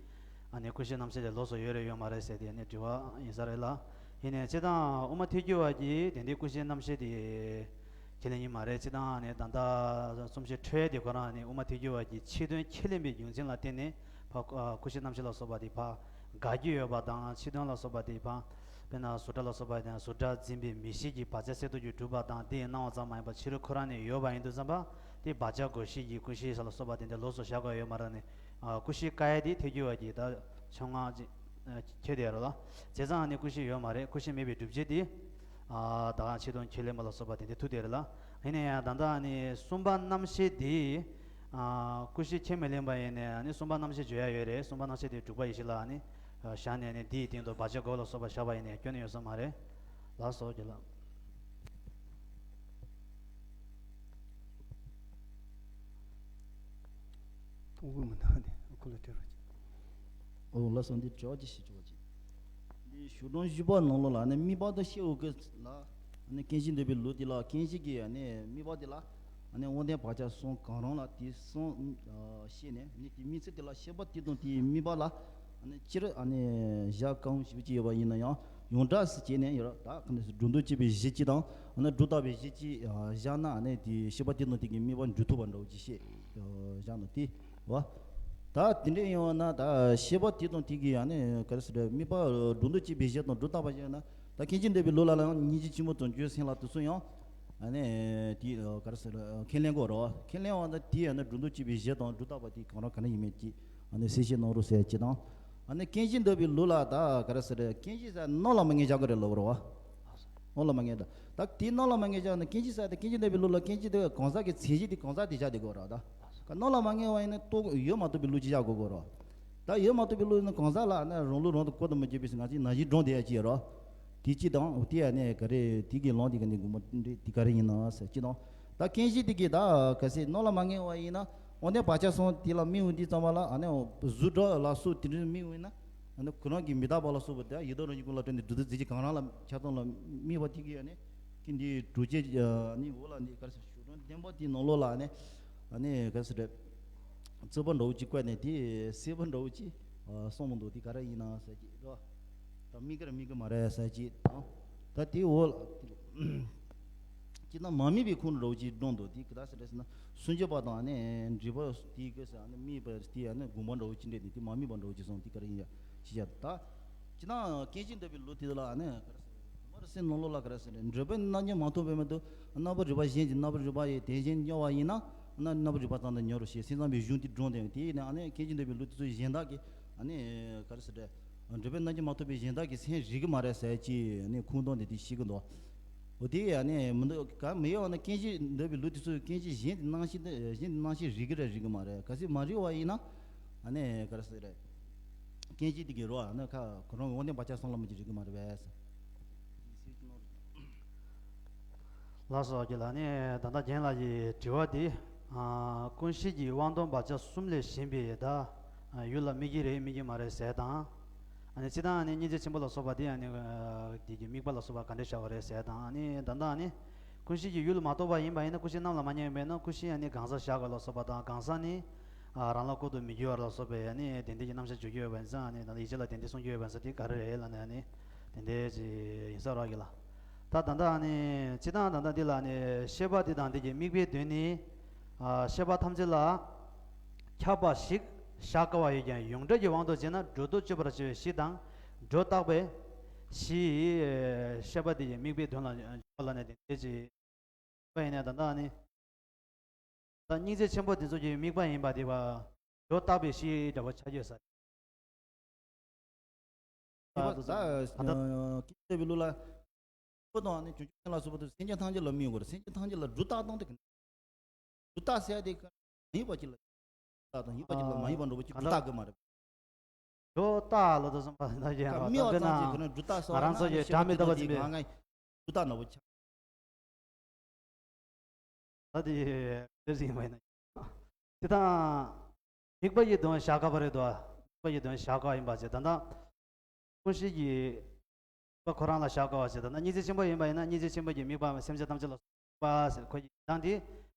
ཨ་ནི་ཀུན་ཤེས་རྣམ་ཤེས་དེ་ལོགས་སུ་ཡོད་རེད་ཡོད་མ་རེད་ཟེར་དེ་ནི་དྲི་བ་ཡིན་ས་རེད་ལ། ཡིན་ནའི་སྤྱིར་བཏང་དབུ་མ་ཐལ་འགྱུར་བ་གྱིས་དེ་འདྲའི་ཀུན་ཤེས་རྣམ་ཤེས་དེ་ཁས་ལེན་ཡིན་མ་རེད། སྤྱིར་བཏང་ནི་ད་ལྟ་གསུང་ཆོས་འཕྲོས་དེ་ཁོ་རང་ནི་དབུ་མ་ཐལ་འགྱུར་བ་གྱིས་ཕྱི་དོན་ཁས་ལེན་པའི་རྒྱུ་མཚན་ལ་བརྟེན་ནས་ཕ་ཀུན་ཤེས་རྣམ་ཤེས་ལ་སོགས་པ་དེ་ཕ་དགག་རྒྱུ་ཡོད་པ་དང་། ཕྱི་དོན་ལ་སོགས་པ་དེ་ཕ་དཔེར་ན་གཟུགས་སྒྲ་ལ་སོགས་པ་དང་གཟུགས་སྒྲ་འཛིན་པའི་མིག་ཤེས་ཀྱི་བག་ཆགས་གསལ་སྟོང་གིས་གྲུབ་པ་དང་དེའི་སྣང་བ་ཙམ་མ་ཡིན་པར་ཕྱི་རོལ་ཁོ་རང་ནས་ཡོད་པ་ཡིན་དུས་ཙམ་པ་དེ་བག་ཆགས་བསྒོམ་ཤེས་ཀྱི་ཀུན་ཤེས་ལ་སོགས་པ་དེ་འདྲ་ལོགས་སུ་བཞག་དགོས་ཡོད་མ་རེད། ནི་ཀུན་ཤེས་བཀག་ཡས་དེ་ཐལ་འགྱུར་བ་གྱི་ད་ཕྱོགས་སྔ་ཅིག་ཁྱེད་དེ་རེད་ལ། བྱས་ཙང་ནི་ཀུན་ཤེས་ཡོད་མ་རེད། ཀུན་ཤེས་མེད་པའི་སྒྲུབ་བྱེད་དེ་ད་གང་ཕྱི་དོན་ཁས་ལེན་པ་ལ་སོགས་པ་དེ་འདྲ་ཐུག་དེ་རེད་ལ། ཡིན་ན་ཡང་ད་ལྟ་ནི་གསུམ་པ་རྣམ་ཤེས་དེ། ཨ། ཀུན་ཤེས་ཁས་མི་ལེན་པ་ཡིན་ནའི་ཨ་ནི་གསུམ་པ་རྣམ་ཤེས་བརྗོད་ཡ་ཡོད་རེད། གསུམ་པ་རྣམ་ཤེས་དེ་དྲུག་པ་ཡེ་ཤེས་ལ་ཨ་ནི་བཞག་ནས་ཨ་ནི་དེའི་སྟེང་དུ་བག་ཆགས་བསྒོམ་ལ་སོགས་པ་བཞག་པ་ཡིན་ནའི་སྐྱོན་ཡོད་ས་མ་རེད། ལགས་སོ་རྒན་ལགས། ཐུང་ངུ་མི་འདུག་ནས་ཁོ་ལ་སྤྲད་རོགས་གྱིས། ཨོ་ལགས་སོ། འདི་དྲི་བ་ཅིག་ཞུ་ཆོག་ཅིག། འདི་ཞུ་སྒྲུང་བཞི་པ་ནང་ལོགས་ལ་ཨ་ནི་དམིགས་པ་དང་ཤེས་པའི་སྐབས་ལ་ཨ་ནི་རྐྱེན་གཞི་འདོད་པའི་ལུགས་དེ་ལ་རྐྱེན་གཞི་གི་ཨ་ནི་དམིགས་པ་དེ་ལ། ཨ་ནི་དབང་ལྡན་བག་ཆགས་གསུམ་གང་རུང་ལ་དེ་གསུམ་ཨ་ཤེས་ནས་ནི་དེའི་དམིགས་ཚུལ་དེ་ལ་ཤེས་པ་དེ་དང་དེའི་དམིགས་པ་ལ་ཨ་ནི་སྤྱིར་ཨ་ནི་བཞག་དཀའ་འོང་ཞེ་པོ་ཅིག་ཡོད་པ་ཡིན་ན་ཡང་ཡོངས་གྲགས་སུ་བྱས་ནས་ཡོད་ར། ད་ག་ནས་སུ་སྒྲོ་འདོགས་གཅོད་པའི་གཞི་གཅིག་དང་ཨ་ནི་སྒྲོ་བཏགས་པའི་གཞི་གཅིག་ཨ་བཞག་ན་ཨ་ནི་དེ་ཤེས་པ་དེ་དང་དེ་གི་དམིགས་པ་འགྲུབ་ཐུབ་པ་འདྲ་བོ་ཅིག་བཤད་བཞག་ན་དེ་བ། ད་དེ་འདྲ་ཡིན་པ་ན་ད་ཤེས་པ་དེ་དང་དེ་གི་ཨ་ནི་ག་རེ་ཟེར་དམིགས་པ་སྒྲོ་འདོགས་གཅོད་པའི་གཞི་དང་སྒྲོ་བཏགས་པ་བཞག་ན། ད་མཁན་ཆེན་འདོད་པའི་ལུགས་ལ་ཡང་སྙིང་རྗེ་ཆེན་པོ་དང་རྒྱུ་སེམས་ལ་དེ་ཚོ་ཡང་ཨ་ནི་དེ་ག་རེ་ཟེར་ཁས་ལེན་དགོས་རེད་བ། ཁས་ལེན་པ་ད་དེ་ཨ་ནི་སྒྲོ་འདོགས་གཅོད་པའི་གཞི་དང་སྒྲོ་བཏགས་པ་དེ་གང་རུང་ག་ནི་ཡིན་མིན་གྱིས་ཨ་ནི་གསལ་བཤད་གནང་རོགས་ཟེར་གྱི་དང་། ཨ་ནི་མཁན་ཆེན་འདོད་པའི་ལུགས་ལ་ད་ག་རེ་ཟེར་མཁན་ཆེན་ཟེར་སྣང་ལ་མ་ངེས་བཞག་གི་རེད་ལབ་རེད་བ། སྣང་ལ་མ་ངེས་ད། ད་དེ་སྣང་ལ་མ་ངེས་བཞག་ན་མཁན་ཆེན་ཟེར་ད་མཁན་ཆེན་འདོད་པའི་ལུགས་ལ་མཁན་ཆེན་འདོད་པའི་གང་ཟག་གི་མཚན་གཞི་དེ་གང་ཟག་དེ་བཞག་དེ་དགོས་རེད་ད། སྣང་ལ་མ་ངེས་པ་ཡིན་ན་རྟོགས་ཡོད་མ་རྟོགས་པའི་ལུགས་ཅིག་བཞག་དགོས་དགོས་རེད། ད་ཡོད་མ་རྟོགས་པའི་ལུགས་ནི་གང་ཟག་ལ་ནི་རང་ལུགས་རང་དུ་བཀོད་དུ་མི་འཇུག་པའི་ང་ཚོའི་ན་གཞི་སྒྲུང་དེ་ཡ་ཅི་ཡོད་རོ། དེ་ཅི་དང་དེ་ཡ་ནི་ག་རེ་དེ་གི་ལོང་དེ་ག་ནི་དགོངས་པ་འདྲེ་དེ་ག་རེ་ཡིན་ན་ཟེར་ཅི་དང་། ད་མཁན་གཞི་དེ་གི་ད་ག་ཟེ་སྣང་ལ་མ་ངེས་པ་ཡིན་ན་དབང་ལྡན་བག་ཆགས་གསུམ་དེ་ལ་དམིགས་འོང་དུས་ཙམ་པ་ལ་ཨ་ནི་གཟུགས་སྒྲ་ལ་སོགས་དེ་འདྲ་དམིགས་འོང་ན་ཨ་ནི་ཁོ་རང་གི་མི་རྟག་པ་ལ་སོགས་པ་དེ་ཡེ་དོ་རང་གི་ཀུན་ལ་སྤྲོད་ནས་སྒྲུབ་ཐུབ་ཟེར་གྱི་གང་རང་ལ་ཆ་ཚང་ལ་དམིགས་པ་དེ་གི་ཡ་ནི་ཀི་འདི་གྲུབ་བྱེད་ནི་འོ་ལ་ནི་ག་ཟེ་ཞུ་སྒྲུང་བདེན་པ་དེ་ནང་ལོགས་ལ་ནི་ཨ་ནི་ག་ཟེ་རེད། རྩོད་པ་འདྲ་བོ་ཅིག་བཀོད་ནས་དེ་སྲེད་པ་འདྲ་བོ་ཅིག་གསུངས་མི་འདུག་དེ་ག་རེ་ཡིན་ན་ཟེར་གྱི་རེད། ད་དམིགས་ཀྱི་རེད་དམིགས་ཀྱི་མ་རེད་ཟེར་གྱི་དང་། ད་དེ་འོ་ལ་ཅི་ན་མ་དམིགས་པའི་ཁུངས་འདྲ་བོ་ཅིག་སྒྲུང་འདུག་དེ་ག་ད་ཟེར་རེད་ཟེར་ན་སུན་འབྱིན་པ་དང་ནི་འདྲིས་པ་དེ་ག་ཟེ་ནི་དམིགས་པ་དེ་ནི་དགོངས་པ་འདྲ་བོ་ཅིག་འདྲེས་ནས་དེ་མ་དམིགས་པ་འདྲ་བོ་ཅིག་སོང་དེ་ག་རེ་ཡིན་ཡ་ཤེས་བྱ་ད། ཅི་ན་སྐད་ཅིག་འདོད་པའི་ལུགས་དེ་ལ་ནི་ག་རེ་ཟེར། མར་སེམས་ནང་ལོགས་ལ་ག་རེ་ཟེར་ནས་འདྲེས་པའི་རྣམ་འགྱུར་མ་མཐོང་བའི་མི་འདུག་རྣམ་པར་རིག་པ་གཞན་གྱིས་རྣམ་པར་རིག་པ་ཡི་དེ་བཞིན་གཉེར་བ་ཡིན་ན། རྣམ་རྣམ་པར་རིག་པ་ཙམ་དུ་ཉོན་རོ་ཞེས་སེམས་ཙམ་པའི་གཞུང་དེ་སྒྲུང་དེ་དེ་ཡིན་ན་ཨ་ནི་མཁན་ཆེན་འདོད་པའི་ལུགས་དེ་ཚོ་གཞན་དག་གིས་ཨ་ནི་ག་རེ་ཟེར་འདྲེས་པའི་རྣམ་འགྱུར་མ་མཐོང་བའི་གཞན་དག་གིས་སེམས་རིག་གི་མ་རེད་ཟེར་གྱི་ཨ་ནི་ཁུངས་སྟོང་དེ་དེ་ཤེས་གི་འདུག་འོ་དེ་ཨ་ནི་མི་འདུག་ག་མི་ཡོང་ན་མཁན་ཆེན་འདོད་པའི་ལུགས་དེ་ཚོ་མཁན་ཆེན་གཞན་དེ་སྣང་ཤེས་དེ་གཞན་དེ་སྣང་ཤེས་རིག་གི་རེད་རིག་གི་མ་རེད་གལ་སྲིད་མ་རིག་པ་ཡིན་ན་ཨ་ནི་ག་རེ་ཟེར་རེད། སྐད་ཅིག་དེ་གི་རོ་ཨ་ནི་ཁ་ཁོ་རང་དབང་ལྡན་བག་ཆགས་གསུམ་ལ་མི་གྱི་རིག་གི་མ་རེད་པས། ལགས་སོ་ཁྱེད་ལ་ནི་ད་ལྟ་རྒན་ལགས་ཀྱི་དྲི་བ་དེ། ཀུན་ཤེས་ཀྱི་དབང་ལྡན་བག་ཆགས་གསུམ་ལས་གཞན་པའི་ད་ཡུལ་ལ་དམིགས་ཀྱི་རེད་དམིགས་ཀྱི་མ་རེད་ཟེར་དང་། ཨ་ནི་སྤྱིར་བཏང་ནི་སྙིང་རྗེ་ཆེན་པོ་ལ་སོགས་པ་དེ་ཨ་ནི་དེ་གི་དམིགས་པ་ལ་སོགས་པ་ག་འདྲས་བྱ་བ་རེད་ཟེར་དང་ཨ་ནི་ད་ལྟ་ནི། ཀུན་ཤེས་ཀྱི་ཡུལ་མ་གཏོགས་པ་ཡིན་པ་ཡིན་ན་ཀུན་ཤེས་རྣམས་ལ་མ་ངེས་པས་ན་ཀུན་ཤེས་ཡང་ནི་གང་ཟག་བཞག་པ་ལ་སོགས་པ་དང་གང་ཟག་ནི་རང་ལ་བཀོད་དུ་མི་འགྱུར་བ་ལ་སོགས་པའི་ཡང་ནི་དེ་འདྲའི་གི་རྣམ་གཞག་བརྗོད་རྒྱུ་ཡོད་པ་ཡིན་ཙང་ནི་ད་ལྟ་ཡིད་ཆེས་ལ་དེ་འདྲའི་གསུང་རྒྱུ་ཡོད་པ་ཡིན་ཙང་དེ་ག་རེ་རེད་ལབ་ན་ཡང་ནི་དེ་འདྲའི་ཅིག་ཡིན་ས་རག་གི་ལ། ད་ད་ལྟ་ནི་སྤྱིར་བཏང་ད་ལྟ་འདི་ལ་ནི་ཤེས་པ་འདི་དང་འདི་གི་དམིགས་པའི་དོན་ནི། ཤེས་པ་ཐམས་ཅད་ལ་ཁྱབ་པ་ཞིག་བཞག་དཀའ་བ་ཡོད་ཀྱང་ཡོངས་གྲགས་ཀྱི་དབང་དུ་བྱས་ན་སྒྲོ་འདོགས་གཅོད་པར་བྱེད་པའི་གཞི་དང་སྒྲོ་བཏགས་པའི་གཞི། ཤེས་པ་འདི་ཡི་དམིགས་པའི་དོན་ལ་འཇོག་ལ་ནི་དེ་འདྲའི་ཅིག་པ་ཡིན་ནའི་ད་ལྟ་ནི། ད་སྙིང་རྗེ་ཆེན་པོ་དེ་ཚོ་གི་དམིགས་པ་ཡིན་པ་དེ་བ། སྒྲོ་བཏགས་པའི་གཞི་འདྲ་བོ་ཆ་བརྗོད་ས། ད་ད་ད་ད་ཀུན་ཤེས་པའི་ལུགས་ལ། པོ་དང་ནི་བྱང་ཆུབ་སེམས་ལ་སོགས་པ་དེ་སེམས་ཅན་ཐམས་ཅད་ལ་དམིགས་དགོས་རེད། སེམས་ཅན་ཐམས་ཅད་ལ་སྒྲོ་བཏགས་སྟངས་དེ་ག་ནས། སྒྲོ་བཏགས་ཟེར་དེ་ག་མ་ཡིན་པ་ཅིག་ལ། བཏགས་དང་ཡིན་པ་ཅིག་ལ་མ་ཡིན་པ་འགྲོ་བ་ཅིག་སྒྲོ་བཏགས་དགོས་མ་རེད། སྒྲོ་བཏགས་ལོ་དོ་བསམ་པ་ད་ཀྱི་ད་ཡང་དམིགས་པ་ད་ཙམ་གྱིས་ག་ནས་སྒྲོ་བཏགས་སོགས་ང་རང་ཚོ་ཡི་སྒྲ་མི་རྟག་པ་ཅིག་མེད། ང་ང་སྒྲོ་བཏགས་ནོར་བུ་ཆགས། ད་དེ་དེ་ཟིན་པ་ཡིན་ན། དེ་དང་། དམིགས་པ་ཡི་དོན་བཞག་དཀའ་བ་རེད་དོ། དམིགས་པ་ཡི་དོན་བཞག་དཀའ་བ་ཡིན་པ་ཟེར་ད་ལྟ། ཀུན་ཤེས་ཀྱི། པ་ཁོ་རང་ལ་བཞག་དཀའ་བ་ཟེར་ད་ལྟ་སྙིང་རྗེ་ཆེན་པོ་ཡིན་པ་ཡིན་ན་སྙིང་རྗེ་ཆེན་པོ་གྱི་དམིགས་པ་སེམས་ཅན་ཐམས་ཅད་ལ་སོགས་པ་ཟེར་ཁོ་ཡི་དང་དེ།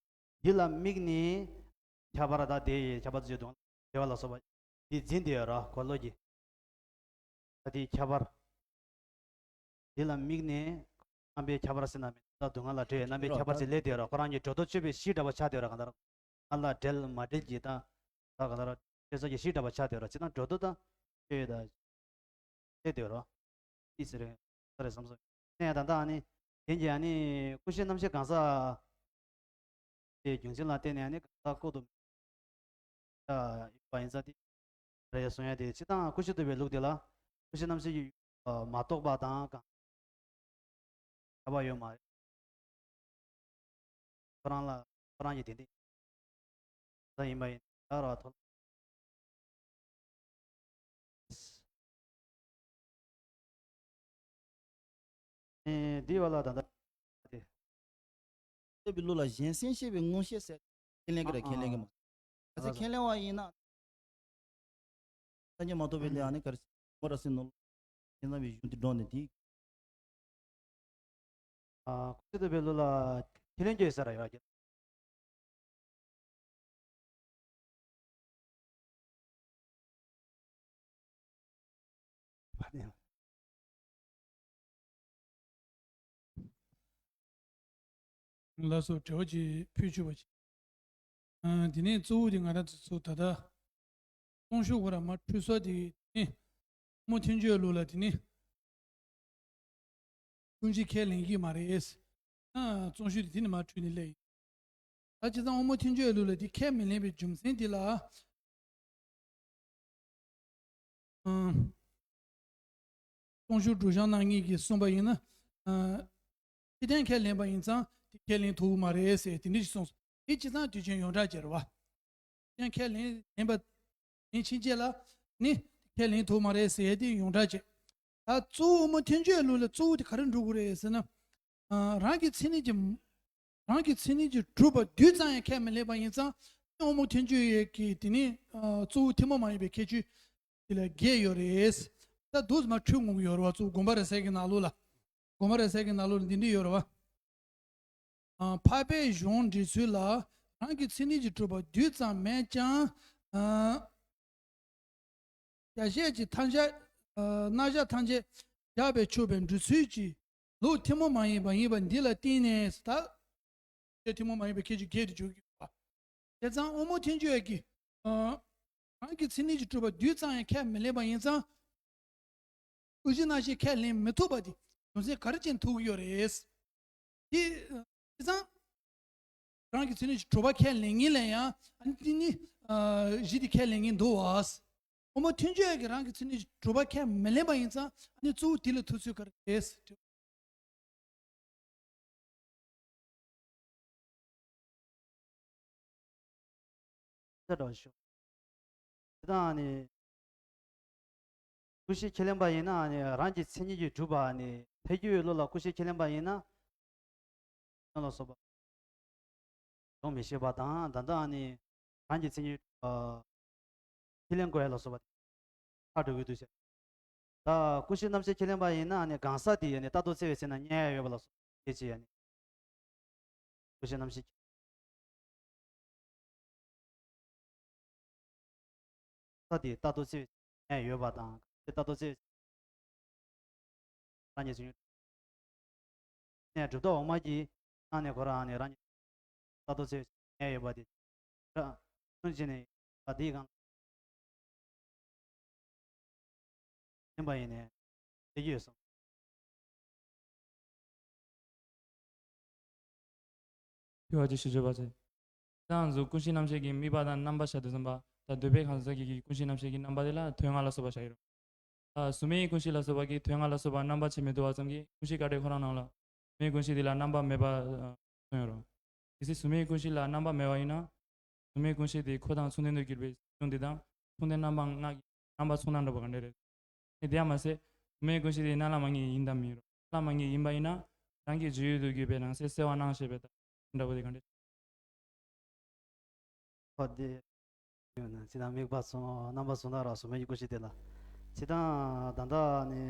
འདི་ལ་དམིགས་ནས། ཁྱབ་པ་ར་ད་དེ་ཡི་ཁྱབ་པ་ཚོ་ཡི་དོན་ལ་བྱེད་པ་ལ་སོགས་པ། འདི་འཛིན་དེ་ཡོད་ར་ཁོ་བློ་གྱི། ད་དེའི་ཁྱད་པར། འདི་ལ་དམིགས་ནས་རྣམ་པའི་ཁྱད་པར་ཟེར་ན་མི་འདུག་སྡུག་བསྔལ་ལ་འབྲེལ་བའི་རྣམ་པའི་ཁྱད་པར་ཅིག་སླེབས་བསྡད་ཡོད་རེད། ཁོ་རང་གི་སྒྲོ་འདོགས་གཅོད་པའི་གཞི་འདྲ་པོ་ཆགས་བསྡད་ཡོད་རེད། གང་ལྟར་སྡུག་བསྔལ་ལ་འབྲེལ་མ་འབྲེལ་གྱི་ད་ད་གང་ལྟར་གཅོད་ས་ཀྱི་གཞི་འདྲ་པོ་ཆགས་བསྡད་ཡོད་རེད། ཅི་ལྟར་སྒྲོ་འདོགས་དང་གཅོད་ཡོད་ད་སླེབས་བསྡད་ཡོད་རེད། ཅི་ཟེར་རེད་ས་རེད་བསམ་སོང་། ནས་ད་ལྟ་ཨ་ནི་དེ་གྱི་ཨ་ནི་ཀུན་ཤེས་རྣམ་ཤེས་གང་ཟག་དེའི་རྒྱུ་མཚན་ལ་བརྟེན་ནས་ཨ་ནི་གང་ཟག་ལྐོག་ཏུ་ཡོད་པ་ཡིན་ཙང་དེ་རེད་གསུང་ཡ་དེ། སྤྱིར་བཏང་ཀུན་ཤེས་རྟོགས་པའི་ལུགས་དེ་ལ་ཀུན་ཤེས་རྣམ་ཤེས་ཀྱི་མ་རྟོགས་པ་དང་གང་ཁྱད་པར་ཡོད་མ་རེད། ཁོ་རང་ལ་ཁོ་རང་གི་དེ་འདི་ད་ཡིན་པ་ཡིན་ད་ར་ཐོ། ཨེ་འདི་བ་ལ་ད་ལྟ་དེ། ཤེས་པའི་ལུགས་ལ་གཞན་སེམས་ཤེས་པའི་མངོན་ཤེས་ཟེར། ཁས་ལེན་གྱི་ར་ཁས་ལེན་གྱི་མ། ཨ་ཙི་ཁས་ལེན་བ་ཡིན་ན། སངས་རྒྱས་མ་ཐོབ་པའི་ལས་ཨ་ནི་གར་མོ་ར་སེ་ནོ། ཁྱེད་རྣམ་པའི་གཞུང་དེ་འགྲོ་ནས་དེ། ཨ་ཀུན་ཤེས་རྟོགས་པའི་ལུགས་ལ་ཁས་ལེན་གྱི་ས་ར་ཡོད་ཀྱི། ལགས་སོ། དྲི་བ་ཅིག་ཕུལ་ཆོག་པ་ཅིག་ཨ་དེ་ནས་གཙོ་བོ་དེ་ང་རང་ཚོ་ད་ལྟ་སྟོང་ཤུགས་ཁོ་ར་མ་འཁྲུལ་ས་དེ་ནི་དབུ་མ་མཐུན་སྦྱོར་ལུགས་ལ་དེ་ནི་ཀུན་གཞི་ཁས་ལེན་གྱི་མ་རེད། ཨ་སྟོང་ཤུགས་དེ་དེ་ནི་མ་འཁྲུལ་ནི་ལས་ཡིན། ད་བྱས་ཙང་དབུ་མ་མཐུན་སྦྱོར་ལུགས་ལ་དེ་ཁས་མི་ལེན་པའི་རྒྱུ་མཚན་དེ་ལ། ཨང་། སྟོང་ཤུགས་སྒྲུབ་སྦྱང་གནང་མཁན་གྱིས་གསུངས་པ་ཡིན་ན། ཨ། ཅི་སྟེ་ཁས་ལེན་པ་ཡིན་ཙང་དེ་ཁས་ལེན་ཐུབ་མ་རེད་ཟེར་དེ་འདྲ་ཞིག་གསུངས་སོང་། དེ་བྱས་ཙང་དུས་ཆེན་ཡོངས་གྲགས་ཅིག་རེད་བ། ཅི་སྟེ་ཁས་ལེན་ལེན་པ་ལེན་ཕྱིན་ཆད་ལ་ནི་ཁས་ལེན་ཐུབ་མ་རེད་ཟེར་དེ་ཡོངས་གྲགས་ཅིག་ད་གཙོ་བོ་དབུ་མ་མཐུན་སྦྱོར་ལུགས་ལ་གཙོ་བོ་དེ་ག་རེ་འགྲོ་དགོས་རེད་ཟེར་ན། ཨ། རང་གི་མཚན་ཉིད་ཀྱི། རང་གི་མཚན་ཉིད་ཀྱིས་གྲུབ་པ་རྡུལ་ཙམ་ཡང་ཁས་མི་ལེན་པ་ཡིན་ཙང་དབུ་མ་མཐུན་སྦྱོར་ཡས་ཀྱི་དེ་ནི་ཨ་གཙོ་བོ་ཐུན་མོང་མ་ཡིན་པའི་ཁྱད་ཆོས་དེ་ལ་བརྒྱད་ཡོད་རེད། ད་འདུག་སེ་མར་འཁྲུལ་ངོམ་གྱི་ཡོད་རེད་བ། གཙོ་བོ་དགོངས་པ་རབ་གསལ་གྱི་ནང་ལོགས་ལ། དགོངས་པ་རབ་གསལ་གྱི་ནང་ལོགས་ལ་འདི་འདྲ་ཡོད་རེད་བ། ཨ། འཕགས་པའི་གཞུང་འགྲེལ་ཚུལ་ལ་རང་གི་མཚན་ཉིད་ཀྱིས་གྲུབ་པ་རྡུལ་ཙམ་མེད་ཀྱང་། ཨ། རྒྱས་བཤད་ཀྱི་ཐ་སྙད། ཨ། རྣམ་གཞག་ཐམས་ཅད་བཞག་པས་ཆོག་པའི་འགྲོ་ཚུལ་གྱི་ལུགས་ཐུན་མོང་མ་ཡིན་པ་ཡིན་པ་འདི་ལ་བརྟེན་ནས་ད། ཐུན་མོང་མ་ཡིན་པའི་ཁྱད་ཆོས་བརྒྱད་དུ་འཇུག་གི་ཡོད་པ། བྱས་ཙང་དབུ་མ་མཐུན་སྦྱོར་གྱི། ཨ། རང་གི་མཚན་ཉིད་ཀྱིས་གྲུབ་པ་རྡུལ་ཙམ་ཡང་ཁས་མི་ལེན་པ་ཡིན་ཙང་། ཀུན་གཞི་རྣམ་ཤེས་ཁས་ལེན་མི་ཐུབ་པ་དེ་རྒྱུ་མཚན་ག་རེ་བྱས་ཐུག་གི་ཡོད་རེད། དེ། བྱས་ཙང་། རང་གི་མཚན་ཉིད་ཀྱིས་གྲུབ་པ་ཁས་ལེན་མཁན་ལ་ཡང་ཨ་ནི་དེ་ནི་ཨ་གཞི་དེ་ཁས་ལེན་མཁན་འདུག་བ། དབུ་མ་མཐུན་སྦྱོར་གྱིས་རང་གི་མཚན་ཉིད་ཀྱིས་གྲུབ་པ་ཁས་མི་ལེན་པ་ཡིན་ཙང་ཨ་ནི་གཙོ་བོ་དེ་ལ་ཐུག་ཚུལ་ག་རེ་རེད། ས་འདྲ་བ་ཞུ། དེ་དང་ནི། ཀུན་གཞི་ཁས་ལེན་པ་ཡིན་ན་ནི་རང་གི་མཚན་ཉིད་ཀྱིས་གྲུབ་པ་ནི་ཐལ་འགྱུར་བའི་བློ་ལ་ཀུན་གཞི་ཁས་ལེན་པ་ཡིན་ན། ལ་སོགས་པ། ཡོང་མི་ཤེས་པ་དང་ད་ལྟ་ནི་རང་གི་མཚན་ཉིད་ཨ་ཁས་ལེན་དགོས་ཡ་ལ་སོགས་པ་ཁ་འགྲོ་གི་འདུག་ཟེར། ད་ཀུན་གཞི་རྣམ་ཤེས་ཁས་ལེན་པ་ཡིན་ན་ནི་གང་ཟག་དེ་ཡ་ནི་རྟག་ཏུ་འཚེ་བའི་ཚེ་ན་བརྙས་ཡ་ཡོད་པ་ལ་སོགས་པ་སྐད་ཅིག་ཡ་ནི། ཀུན་གཞི་རྣམ་ཤེས། ས་དེ་རྟག་ཏུ་འཚེ་བའི་ཡོད་པ་དང་དེ་རྟག་ཏུ་འཚེ་བའི་རང་ཉིད་ཟིན། ནས་གྲུབ་མཐའ་འོག་མ་གི་ནང་ནས་ཁོ་རང་ནས་རང་ཉིད་རྟག་ཏུ་འཚེ་བའི་ཡོད་པ་དེ་ར་ཀུན་གཞི་ནས་ཡོད་པ་དེའི་སྒང་ཡིན་པ་ཡིན་ནས་དེ་གི་ཡོད་སོང་། དྲི་བ་ཅིག་ཞུ་ཆོག་པ་ཚེ། ད་ང་ཚོ་ཀུན་གཞི་རྣམ་ཤེས་ཀྱི་དམིགས་པ་དང་རྣམ་པ་བྱ་དུས་ཙམ་པ་ད་འདོད་པའི་གང་ཟག་གི་ཀུན་གཞི་རྣམ་ཤེས་ཀྱི་རྣམ་པ་དེ་ལ་དོན་ལྔ་ལ་སོགས་པ་བཞག་ཡོད་རེད། ད་གཟུགས་མེད་ཀྱི་ཀུན་གཞི་ལ་སོགས་པ་གི་དོན་ལྔ་ལ་སོགས་པ་རྣམ་པ་བྱེད་མི་ཐུབ་པ་ཙམ་གྱིས་ཀུན་གཞི་བཀའ་འགྲེལ་ཁོ་རང་ནང་ལ་གཟུགས་མེད་ཀུན་གཞི་དེ་ལ་རྣམ་པ་མེད་པ་གསུངས་ཡོད་རེད། གལ་སྲིད་གཟུགས་མེད་ཀུན་གཞི་ལ་རྣམ་པ་མེད་པ་ཡིན་ན། གཟུགས་མེད་ཀུན་གཞི་དེ་འཁོར་དང་མཚུངས་ལྡན་དུ་གྱུར་པའི་གཟུགས་འདི་དང་མཚུངས་ལྡན་རྣམ་པ་ལྔ་གི་རྣམ་པ་མཚུངས་རྣམ་འདྲ་པོ་ག་འདྲ་རེད། ཨེ་དེ་ཡང་མ་ཟད། གཟུགས་མེད་ཀུན་གཞི་དེ་རྣམ་ལྔ་མ་ངེས་ཡིན་དམ་མིན་རུང་རྣམ་ལྔ་མ་ངེས་ཡིན་པ་ཡིན་ན། རང་གི་སྦྱིན་ཡུལ་དུ་གྱུར་པའི་རང་སའི་གསལ་བ་སྣང་ཞེས་པའི་རྟགས་འདྲ་པོ་དེ་ག་འདྲ། ཁོ་དེ། ཡོད་ན་ཇི་ལྟར་དམིགས་པ་མཚུངས་རྣམ་པ་མཚུངས་རྟགས་ར་གཟུགས་མེད་ཀྱི་ཀུན་གཞི་དེ་ལ། ཇི་ལྟར་ད་ལྟ་ནི།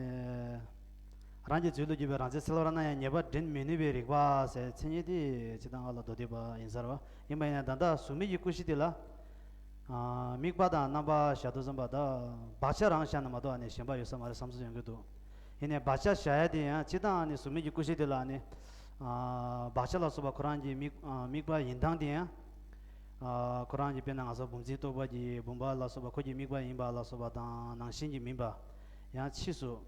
རང་གི་སྦྱིན་ཡུལ་དུ་གྱུར་པའི་རང་སའི་གསལ་བ་སྣང་ཡང་ངེས་པར་འདྲེན་མི་ནུས་པའི་རིགས་པ་ཟེར་མཚན་ཉིད་དེ་ཇི་ལྟར་ང་ལ་མདོ་སྡེ་པ་ཡིན་ས་རེད་བ། ཡིན་པ་ཡིན་ན་ད་ལྟ་གཟུགས་མེད་ཀྱི་ཀུན་གཞི་དེ་ལ། ཨ། དམིགས་པ་དང་རྣམ་པ་བཞག་དུས་ཙམ་པ་ད་བག་ཆགས་རང་བཞག་ན་མ་གཏོགས་ཨ་ནི་གཞན་པ་ཡོད་ས་མ་རེད་བསམ་ཚུལ་ཡོང་གི་འདུག་ཡིན་ནའི་བག་ཆགས་བཞག་ཡ་དེ་ཡང་སྤྱིར་བཏང་ཨ་ནི་གཟུགས་མེད་ཀྱི་སྐུ་བཞི་དེ་ལ་ཨ་ནི་ཨ་བག་ཆགས་ལ་སོགས་པ་ཁོ་རང་གི་དམིགས་ཨ་དམིགས་པ་ཡིན་སྟངས་དེ་ཡང་ཨ་ཁོ་རང་གི་དཔེར་ན་ང་ཚོ་བུམ་འཛིན་རྟོག་པ་གི་བུམ་པ་ལ་སོགས་པ་ཁོ་གི་དམིགས་པ་ཡིན་པ་ལ་སོགས་པ་དང་ནང་བཞིན་གྱི་མིན་པ་ཡང་ཕྱིས་སུ།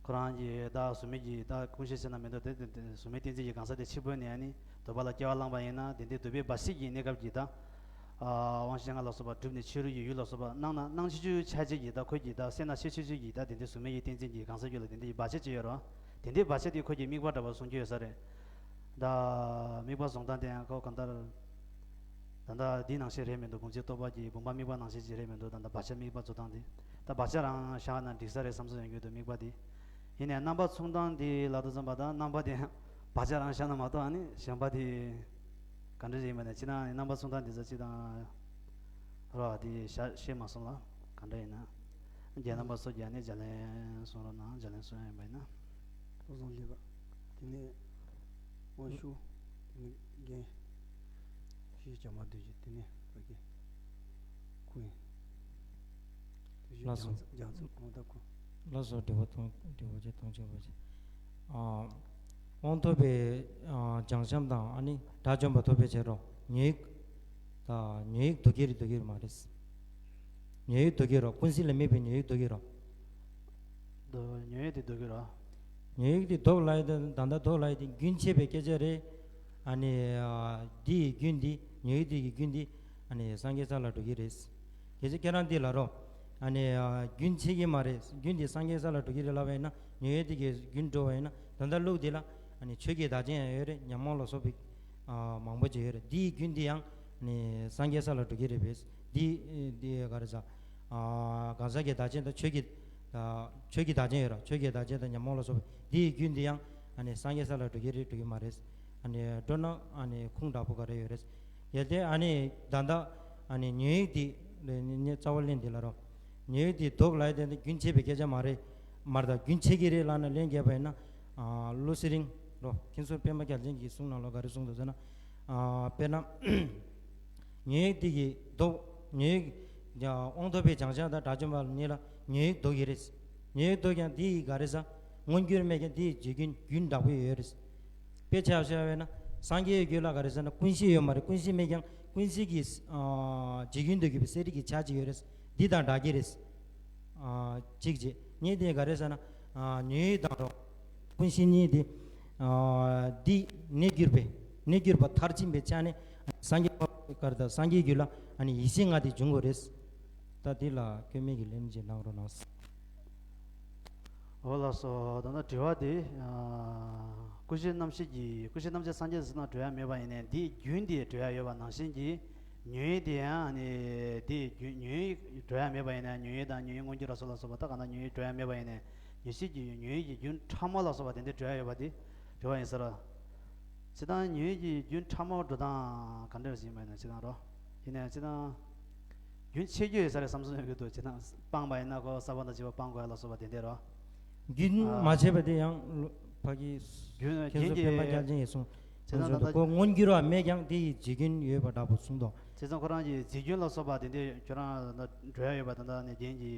ཁོ་རང་གི་ད་གཟུགས་མེད་ཀྱི་ད་ཀུན་གཞི་ཟེར་ན་མི་འདུག་དེ་དེ་དེ་གཟུགས་མེད་གཏན་ཚིགས་ཀྱི་གང་ཟག་དེ་འཆི་འཕོས་ནས་ཨ་ནི་འདོད་པ་ལ་སྐྱེ་བ་བླངས་པ་ཡིན་ན་དེ་འདྲའི་འདོད་པའི་བར་ཆད་ཀྱི་གནས་སྐབས་ཀྱི་ད་ཨ་དབང་ཤེས་ལྔ་ལ་སོགས་པ་གྲུབ་ནས་ཕྱི་རོལ་གྱི་ཡུལ་ལ་སོགས་པ་སྣང་ན་སྣང་ཕྱི་ཕྱི་ཆ་བྱད་ཀྱི་ད་ཁོ་གི་ད་སེར་སྣ་ཕྱི་ཕྱི་ཕྱི་གི་ད་དེ་འདྲའི་གཟུགས་མེད་ཀྱི་གཏན་ཚིགས་ཀྱི་གང་ཟག་ཀྱི་ལ་དེ་འདྲའི་བར་ཆད་ཅིག་ཡོད་རེད་བ། དེ་འདྲའི་བར་ཆད་དེ་ཁོ་གི་དམིགས་པ་འདྲ་བ་གསུང་རྒྱུ་ཡོད་ས་རེད། ད་དམིགས་པ་བཟུང་སྟངས་དེ་ཡང་ཁོ་གང་ལྟར། ད་ལྟ་འདི་ནང་བཞིན་རེད་མི་འདུག་བུམ་འཛིན་རྟོག་པ་གི་བུམ་པ་དམིགས་པ་ནང་བཞིན་ཅིག་རེད་མི་འདུག་ད་ལྟ་བག་ཆགས་དམིགས་པ་བཟོ་སྟངས་དེ། ད་བག་ཆགས་རང་བཞག་ན་འགྲིག་ས་རེད་བསམ་ཚུལ་ཡོང་གི་འདུག་དམིགས་པ་དེ། ཡིན་ནའི་རྣམ་པ་མཚུངས་སྟངས་དེ་ལབ་དུས་ཙམ་པ་ད་རྣམ་པ་དེ་བག་ཆགས་རང་བཞག་ན་མ་གཏོགས་ཨ་ནི་གཞན་པ་དེ་ག་འདྲ་ཞིག་ཡིན་པ་ནས་ཅི་ན་རྣམ་པ་མཚུངས་སྟངས་དེ་ཚོ་ཅི་དང་། རོ་དེ་བཤད་མ་སོང་ལ་ག་འདྲ་ཡིན་ན། རྒྱན་རྣམ་པ་སོགས་ཀྱི་ཨ་ནི་བརྗེ་ལེན་གསུང་རོགས་གནང་། བརྗེ་ལེན་གསུང་ཡ་ཡིན་པ་ཡིན་ན། ཐོག་བཟང་ལེགས་པ། དེ་ནས་དབང་ཕྱུག་དེ་ནས་རྒན། ཞེས་བྱ་མ་འདོད་ཀྱི་དེ་ནས་བ་གི་ཁུ་ཡིན། དེ་ཞེས་ལགས་སོ། རྒྱང་རྒྱང་ཚོད་གོང་ལྟ་ཁུ། ལགས་སོ། འདྲི་བ་ཐུང་འདྲི་བ་ཆེ་ཐུང་ཆེ་བ་ཆེ། ཨ། དབང་ཐོབ་པའི་ཨ་བྱང་ཤམ་དང་ཨ་ནི་དགྲ་བཅོམ་པ་ཐོབ་པའི་ཕྱིར་རོ། ཉོན་ཡིད་དང་ཉོན་ཡིད་ལྡོག་གི་རེད་ལྡོག་གི་རེད་མ་རེད། ཉོན་ཡིད་ལྡོག་གི་རོ། ཀུན་གཞི་ལ་དམིགས་པའི་ཉོན་ཡིད་ལྡོག་གི་རོ། ལྡོག་ཉོན་ཡིད་དེ་ལྡོག་གི་རོ། ཉོན་ཡིད་དེ་ལྡོག་ལབ་ཡ་དེ་ད་ལྟ་ལྡོག་ལབ་ཡ་དེ་རྒྱུན་ཆད་པའི་སྐད་ཆ་རེད། ཨ་ནི་ཨ་འདི་ཡི་རྒྱུན་འདི་ཉོན་ཡིད་དེ་གི་རྒྱུན་འདི་ཨ་ནི་སངས་རྒྱས་ས་ལ་འགྲོ་གི་རེད། གལ་སྲིད་ཁྱེད་རང་འདི་ལ་རོ། ཨ་ནི་ཨ་རྒྱུན་ཆད་ཀྱི་མ་རེད། རྒྱུན་འདི་སངས་རྒྱས་ས་ལ་འགྲོ་གི་རེད་ལབ་པ་ཡིན་ན་ཉོན་ཡིད་དེ་གི་རྒྱུན་འགྲོ་བ་ཡིན་ན་ད་ལྟ་ལུགས་འདི་ལ་ཨ་ནི་ཆོས་ཀྱི་བདག་ཅན་ཡང་ཡོད་རེད། ཉོན་མོངས་ལ་སོགས་པའི་ཨ་མང་པོ་ཅིག་ཡོད་རེད། འདི་ཡི་རྒྱུན་འདི་ཡང་ཨ་ནི་སངས་རྒྱས་ས་ལ་འགྲོ་གི་རེད་པས། འདི་འདི་ག་རེ་ཟ། ཨ་གང་ཟག་གི་བདག་ཅན་དང་ཆོས་ཀྱི་ཨ་ཆོས་ཀྱི་བདག་ཅན་ཡོད་ར། ཆོས་ཀྱི་བདག་ཅན་དང་ཉོན་མོངས་ལ་སོགས་པ་འདི་ཡི་རྒྱུན་འདི་ཡང་ཨ་ནི་སངས་རྒྱས་ས་ལ་འགྲོ་གི་རེད་འགྲོ་གི་མ་རེད། ཨ་ནི་འགྲོ་ན་ཨ་ནི་ཁུངས་དྲག་པོ་ག་རེ་ཡོད་རེད། གལ་ཏེ་ཨ་ནི་ད་ལྟ་ཨ་ནི་ཉོན་ཡིད་འདི་ནི་རྩ་བ་ལེན་འདི་ལ་རོ། ཉོན་ཡིད་འདི་ལྡོག་ལབ་ཡ་དེ་ནི་རྒྱུན་ཆད་པའི་སྐད་ཆ་མ་རེད། མར་ད་རྒྱུན་ཆད་ཀྱི་རེད་ལབ་ན་ལན་རྒྱབ་པ་ཡིན་ན། ཨ་བློ་གསལ་རིང་རོ། མཁན་ཟུར་པད་མ་རྒྱལ་མཚན་གྱི་གསུང་ནང་ལོགས་ག་རེ་གསུངས་འདུག་ཟེར་ན། ཨ་དཔེར་ན། ཉོན་ཡིད་དེ་གི་ལྡོག་ཉོན་ཡིད་དབང་ཐོབ་པའི་བྱང་ཤམ་དང་དགྲ་བཅོམ་པ་གཉིས་ལ་ཉོན་ཡིད་ལྡོག་གི་རེད། ཉོན་ཡིད་ལྡོག་ཀྱང་དེ་ཡི་ག་རེ་ཟ། མངོན་གྱུར་མེད་ཀྱང་དེ་ཡི་རྗེས་རྒྱུན་རྒྱུན་དྲག་པོ་ཡོད་རེད། དཔེ་ཆ་བཞག་པས་ན་སངས་རྒྱས་ཀྱི་རྒྱུད་ལ་ག་རེ་ཟེར་ན་ཀུན་གཞི་ཡོད་མ་རེད། ཀུན་གཞི་མེད་ཀྱང་ཀུན་གཞི་གི་ཨ་རྗེས་རྒྱུན་དུ་གྱུར་པའི་གསལ་རིག་གི་ཆ་གཅིག་ཡོད་རེད། འདི་དང་འདྲ་གི་རེད། ཨ་གཅིག་བྱས། གཉིས་དེ་ག་རེ་ཟེར་ན། ཨ་ཉོན་ཡིད་དང་རོ། ཀུན་གཞི་གཉིས་དེ། ཨ་འདི་གནས་གྱུར་པའི་གནས་གྱུར་པ་མཐར་ཕྱིན་པའི་ཆ་ནས་སངས་རྒྱས་པ་གར་དང་སངས་རྒྱས་རྒྱུད་ལ་ཨ་ནི་ཡེ་ཤེས་ལྔ་དེ་འབྱུང་དགོས་རེད། ད་འདི་ལ་སྐྱོན་མེད་ཀྱི་ལན་ཅིག་གནང་རོགས་གནང་། འོ་ལགས་སོ། ད་ལྟ་དྲི་བ་དེ། ཨ་ཀུན་གཞི་རྣམ་ཤེས་ཀྱི་ཀུན་གཞི་རྣམ་ཤེས་སངས་རྒྱས་ཟེར་ན་གྲོལ་ཡ་མེད་པ་ཡིན་ནའི་འདིའི་རྒྱུན་དེ་གྲོལ་ཡ་ཡོད་པ་ནང་བཞིན་གྱི། ཉོན་ཡིད་དེ་ཡང་ནི་དེའི་རྒྱུན་ཉོན་ཡིད་གྲོལ་ཡ་མེད་པ་ཡིན་ན་ཉོན་ཡིད་དང་ཉོན་ཡིད་མངོན་གྱུར་ར་སོགས་ལ་སོགས་པ་ད་ག་ན་ཉོན་ཡིད་གྲོལ་ཡ་མེད་པ་ཡིན་ན་ཉོན་ཡིད་ཀྱི་ཉོན་ཡིད་ཀྱི་རྒྱུན་ཕྲ་མོ་ལ་སོགས་པ་དེ་འདྲ་གྲོལ་ཡ་ཡོད་པ་དེ་གྲོལ་བ་ཡིན་ཟེར་རོ། སྤྱིར་བཏང་ཉོན་ཡིད་ཀྱི་རྒྱུན་ཕྲ་མོ་འགྲོ་སྟངས་ག་འདྲ་ཞིག་ཡིན་པ་ཡིན་ན་སྤྱིར་བཏང་རོ། ཡིན་ནའི་སྤྱིར་བཏང་རྒྱུན་ཆད་རྒྱུ་ཡོད་ས་རེད་བསམ་བསམ་ཡོད་ཀྱི་འདུག་སྤྱིར་བཏང་སྤངས་པ་ཡིན་ན་ཁོ་ས་བོན་དང་བཅས་པ་སྤང་དགོས་ཡ་ལ་སོགས་པ་དེ་འདྲ་རོ། རྒྱུན་ཨ་མ་ཆད་པ་དེ་ཡང་ལོ་ཕ་གི་རྒྱུན་མཁན་རྒྱན་ཟུར་པད་མ་རྒྱལ་གྱི་མཚན་ཡིན་གསུངས། བྱས་ཙང་ད་ལྟ་ཁོ་མངོན་གྱུར་བ་མེད་ཀྱང་དེ་ཡི་རྗེས་རྒྱུན་ཡོད་པ་འདྲ་པོ་གསུངས་འདུག་བྱས་ཙང་ཁོ་རང་གི་རྗེས་རྒྱུན་ལ་སོགས་པ་དེ་འདྲའི་ཁྱོད་རང་ལ་འགྲོ་ཡ་ཡོད་པ་ད་ལྟ་ནས་རྒྱན་གྱི་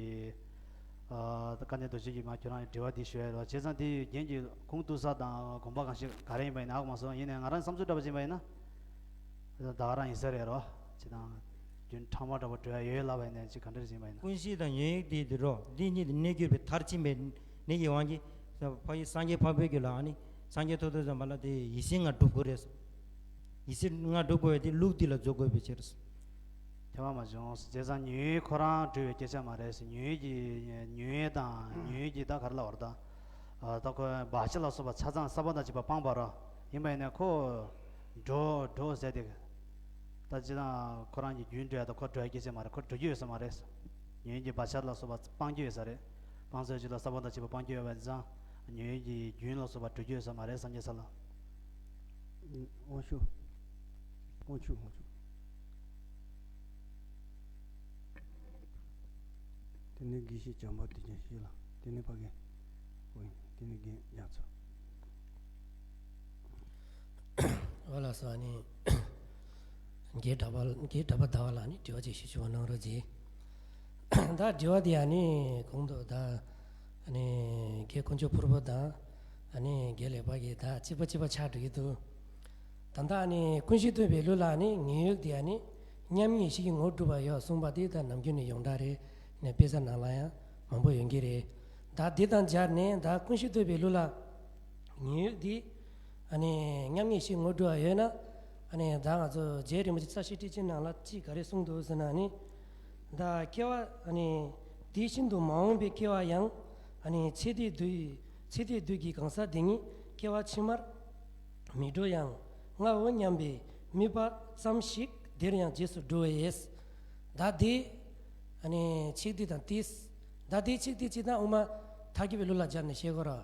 ཨ་དཀའ་གནད་རྡོ་རྗེ་གིས་མ་ཁྱོད་རང་ལ་དྲི་བ་འདི་ཞུ་ཡ་རེད་བ། བྱས་ཙང་དེ་ཡི་རྒྱན་གྱི་ཁུངས་གཏུགས་ས་དང་དགོངས་པ་གང་ཞིག་ག་རེ་ཡིན་པ་ཡིན་ན་ཧ་གོ་མ་སོང་། ཡིན་ནའི་ང་རང་བསམ་ཚུལ་འདྲ་པོ་ཅིག་ཡིན་པ་ཡིན་ན། ད་ག་རང་ཡིན་ས་རེད་རོ། བྱས་ཙང་རྒྱུན་ཕྲ་མོ་འདྲ་པོ་འགྲོ་ཡ་ཡོད་ལབ་པ་ཡིན་ནའི་ཅིག་ག་འདྲ་ཞིག་ཡིན་པ་ཡིན་ན། ཀུན་གཞི་དང་ཉོན་ཡིད་དེ་དེ་རོ། འདི་གཉིས་དེ་གནས་གྱུར་པའི་མཐར་ཕྱིན་པའི་གནས་ཀྱི་དབང་གིས་ཕ་གི་སངས་རྒྱས་འཕགས་པའི་རྒྱུད་ལ་ཨ་ནི་སངས་རྒྱས་ཐོབ་ཐོབ་ཙམ་པ་ལ་དེ་ཡེ་ཤེས་ལྔ་སྒྲུབ་དགོས་རེད། ཡེ་ཤེས་ལྔ་སྒྲུབ་དགོས་པའི་དེ་ལུགས་འདི་ལ་འཛུགས་དགོས་པའི་ཕྱིར། ཐེ་བ་མ་བྱུང་། བྱས་ཙང་ཉོན་ཡིད་ཁོ་རང་གྲོལ་བའི་སྐད་ཆ་མ་རེད། ཉོན་ཡིད་ཀྱི་ཉོན་ཡིད་དང་ཉོན་ཡིད་ཀྱི་ད་ག་རེ་ལབ་པ་རེད་ད། ཨ་ད་ཁོ་བག་ཆགས་ལ་སོགས་པ་ཆ་ཚང་ས་བོན་དང་བཅས་པ་སྤངས་པ་རོ། ཡིན་པ་ཡིན་ནའི་ཁོ་འགྲོ་འགྲོ་ཟེར་ཏེ། ད་སྤྱིར་བཏང་ཁོ་རང་གི་རྒྱུན་འགྲོ་ཡ་དང་ཁོ་འགྲོ་ཡ་སྐད་ཆ་མ་རེད། ཁོ་འགྲོ་རྒྱུ་ཡོད་ས་མ་རེད། ཉོན་ཡིད་ཀྱི་བག་ཆགས་ལ་སོགས་པ་སྤང་རྒྱུ་ཡོད་ས་རེད། སྤང་ཚར་རྒྱུ་ལ་ས་བོན་དང་བཅས་པ་སྤང་རྒྱུ་ཡོད་པ་ཡིན་ཙང་ཉོན་ཡིད་ཀྱི་རྒྱུན་ལ་སོགས་པ་འགྲོ་རྒྱུ་ཡོད་ས་མ་རེད་སངས་རྒྱས་ས་ལ། དབང་ཕྱུག་དབང་ཕྱུག་དབང་ཕྱུག་དེ་ནས་དགེ་བཤེས་བྱམས་པ་དེ་ཀྱང་ཤེས་ལ། དེ་ནས་ཕ་གི་ཨོ་ཡིན། དེ་ནས་རྒན་རྒྱ་མཚོ། ཨོ་ལགས་སོ། ཨ་ནི་ རྒན་གྲྭ་པ་རྒན་གྲྭ་པ་ཟླ་བ་ལགས་ནས་དྲི་བ་ཅིག་ཞུ་ཞུ་བ་གནང་རོགས་གྱིས། ད་དྲི་བ་དེ་ཨ་ནི་གོང་དུ་ད་ཨ་ནི་རྒན་དཀོན་མཆོག་ཕུར་བུ་དང་ཨ་ནི་རྒན་ལེགས་པ་གིས་ད་གཅིག་པ་གཅིག་པ་ཆགས་འགྲོ་གི་འདུག་ད་ལྟ་ཨ་ནི་ཀུན་གཞི་བསྟོད་པའི་གླུ་ལ་ཨ་ནི་ཉོན་ཡོད་དེ་ཨ་ནི་མཉམ་ཉིད་ཞིག་གི་ངོར་སྒྲུབ་པ་ཡོད་གསུངས་པ་དེ་ད་ནམ་རྒྱུན་ནས་ཡོངས་གྲགས་རེད། ནས་དཔེ་ཆ་ནང་ལ་ཡང་མང་པོ་ཡོང་གི་རེད། ད་འདི་དང་སྦྱར་ནས་ད་ཀུན་གཞི་བསྟོད་པའི་གླུ་ལ་ཉོན་ཡོད་འདི་ཨ་ནི་མཉམ་ཉིད་ཞིག་ངོར་སྒྲུབ་པ་ཡོད་ན་ཨ་ནི་ད་ང་ཚོ་རྗེ་རིན་པོ་ཆེ་རྩ་ཤེ་ཊཱིཀ་ཆེན་ནང་ལ་ཅིག་ག་རེ་གསུངས་འདུག་ཟེར་ན་ཨ་ནི་ད་སྐྱེ་བ་ཨ་ནི་དེ་བཞིན་དུ་མ་འོངས་པའི་སྐྱེ་བ་ཡང་ཨ་ནི་ཚེ་འདིའི་དུས་ཚེ་འདིའི་དུས་ཀྱི་གང་ཟག་དེ་ཉིད་སྐྱེ་བ་ཕྱི་མར་མི་འགྲོ་ཡང་ངའོ་སྙམ་པའི་དམིགས་པ་ཙམ་ཞིག་དེར་ཡང་རྗེས་སུ་འགྲོ་བས། ད་དེ་ཨ་ནི་ཚིག་འདི་དང་ཏིས། ད་དེ་ཚིག་འདི་ཅི་དང་དབུ་མ་ཐལ་འགྱུར་བའི་གླུ་ལ་སྦྱར་ནས་བཤད་དགོས་ར།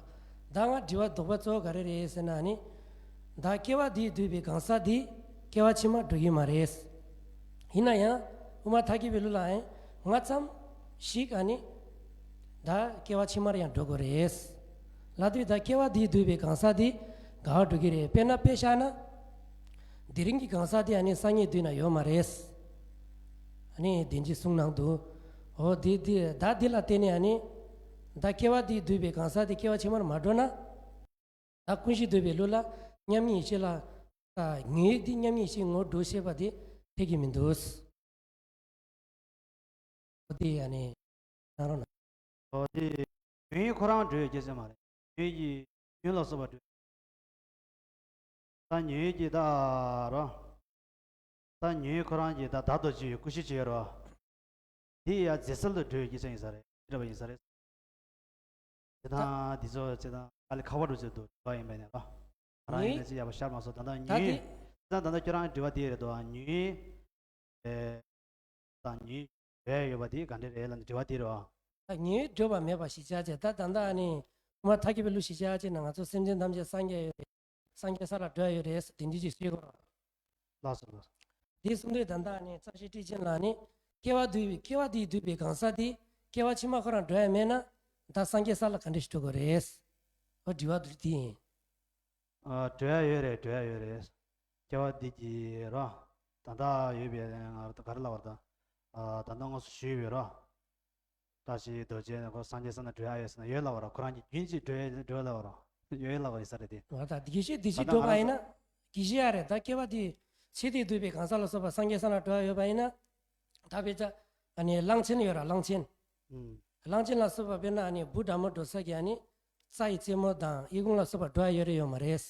ད་ང་དྲི་བ་དོགས་པ་གཙོ་བོ་ག་རེ་རེད་ཟེར་ན་ནི། ད་སྐྱེ་བ་འདིས་བསྡུས་པའི་གང་ཟག་འདི་སྐྱེ་བ་ཕྱི་མར་འགྲོ་གི་མ་རེད། ཡིན་ན་ཡང་དབུ་མ་ཐལ་འགྱུར་བའི་གླུ་ལ་ཡང་ང་ཙམ་ཞིག་ཨ་ནི་ད་སྐྱེ་བ་ཕྱི་མར་ཡང་འགྲོ་དགོས་རེད། ལབ་དུས་ད་སྐྱེ་བ་འདིས་བསྡུས་པའི་གང་ཟག་འདི་ག་བར་འགྲོ་གི་རེད། དཔེར་ན་དཔེ་བཞག་ན། དེ་རིང་གི་གང་ཟག་དེ་ཨ་ནི་སངས་རྒྱས་མདུན་ན་ཡོད་མ་རེད། ཨ་ནི་བདེན་བཞི་གསུང་གནང་འདུག་འོ་དེ་དེ་ད་དེ་ལ་བརྟེན་ནས་ཨ་ནི་ད་སྐྱེ་བ་དེས་བསྡུས་པའི་གང་ཟག་དེ་སྐྱེ་བ་ཕྱི་མར་མ་འགྲོ་ན། ད་ཀུན་གཞི་བསྟོད་པའི་གླུ་ལ་མཉམ་ཉིད་ཞིག་ལ་ད་ཉོན་ཡོད་དེ་མཉམ་ཉིད་ཞིག་ངོར་སྒྲུབ་ཤེས་པ་དེ་འཐད་ཀྱི་མི་འདུག་འོ་དེ་ཨ་ནི་གནང་རོགས་གནང་། འོ་དེ་ཉོན་ཡོད་ཁོ་རང་འགྲོ་ཡོད་སྐད་ཆ་མ་རེད། ཉོན་ཡོད་ཀྱི་ཉོན་ལ་སོགས་པ་འགྲོ། ད་ཉོན་ཡོད་ཀྱི་ད་རོ། ད་ཉོན་ཡོད་ཁོ་རང་གི་ད་བདག་ཏུ་བྱས་ཡོད་ཀུན་གཞི་བྱས་ཡོད་རོ། དེ་ཡ་རྫས་སེལ་དུ་འགྲོ་ཡོད་སྐད་ཆ་ཡིན་ས་རེད། ཅི་འདྲ་བ་ཡིན་ས་རེད། དེ་དང་འདི་ཚོ་ཅི་དང་དཀའ་ལས་ཁག་པོ་འགྲོ་ཚོད་འདུག་དྲི་བ་ཡིན་པ་ཡིན་ན་རོ། ང་རང་ཡིན་ན་ཅི་ཡག་པོ་ཤར་མ་སོང་། ད་ལྟ་ད་ཉོན་དེ་ཡོད། ད་ད་ལྟ་ཁྱོད་རང་དྲི་བ་དེ་རེད་དོ། ཉོན་ཡོད་ཨེ། དང་ཉོན་ཡོད་ཡོད་པ་དེ་ག་འདྲ་རེད་ལབ་ནས་དྲི་བ་དེ་རེད་བ། ད་ཉོན་ཡོད་སྒྲུབ་པ་མེད་པ་ཞིག་བྱ་བྱེད། ད་ད་ལྟ་ཨ་ནི་དབུ་མ་ཐལ་འགྱུར་བའི་གླུ་ཞིག་བྱ་བྱེད་ན་ང་ཚོ་སེམས་ཅན་ཐམས་ཅད་སངས་རྒྱས་ཡོད་རེད། སངས་རྒྱས་ས་ལ་འགྲོ་ཡ་ཡོད་རེད་ཟེར་དེ་འདྲ་ཅིག་ཤེས་དགོས་རེད། ལགས་སོ་ལགས་སོ། དེ་གསུང་དུས་ད་ལྟ་ཨ་ནི་རྩ་ཤེ་ཊཱིཀ་ཆེན་ལ་ནི་སྐྱེ་བ་བསྡུས་པའི་སྐྱེ་བ་དེས་བསྡུས་པའི་གང་ཟག་དེ་སྐྱེ་བ་ཕྱི་མ་ཁོ་རང་འགྲོ་ཡ་མེད་ན་ད་སངས་རྒྱས་ས་ལ་ག་འདྲ་ཞིག་འགྲོ་དགོས་རེད། འོ་དྲི་བ་དེ་ཡིན། ཨ། འགྲོ་ཡ་ཡོད་རེད། འགྲོ་ཡ་ཡོད་རེད། སྐྱེ་བ་འདི་གི་རོ། ད་ལྟ་ཡོད་པའི་ང་རང་ག་རེ་ལབ་པ་རེད་ད། ཨ། ད་ལྟ་དངོས་སུ་ཞུས་པའི་རོ། བཀྲ་ཤིས་རྡོ་རྗེ་ཁོ་སངས་རྒྱས་ས་ན་འགྲོ་ཡ་ཡོད་ཟེར་ན་ཡོད་ལབ་པ་རོ། ཁོ་རང་གི་རྒྱུན་གཅིག་འགྲོ་ཡ་འགྲོ་ལབ་པ་རོ། ཡོད་ཡོད་ལབ་པ་ཡིན་ས་རེད་དེ། ང་ད་དགེ་བཤེས་བདེ་ད་སྐྱིད་ལྟ་སྒྲོལ་ང་མ་རང་ཡིན་ན། ཚོ། དགེ་བཤེས་ཡ་རེད། ད་སྐྱེ་བ་འདི་ཚེ་འདིས་བསྡུས་པའི་གང་ཟག་ལ་སོགས་པ་སངས་རྒྱས་ས་ན་འགྲོ་ཡ་ཡོད་པ་ཡིན་ན། ད་དཔེ་ཆ་ཨ་ནི་གླང་ཆེན་ཡོད་ར་གླང་ཆེན། ཨུམ། གླང་ཆེན་ལ་སོགས་པ་དཔེར་ན་ཨ་ནི་འབུ་དགྲ་མོ་འགྲོ་ས་གི་ཨ་ནི་རྩྭ་ཡི་རྩེ་མོ་དང་ཨི་ཁུང་ལ་སོགས་པ་འགྲོ་ཡ་ཡོད་རེད་ཡོད་མ་རེད།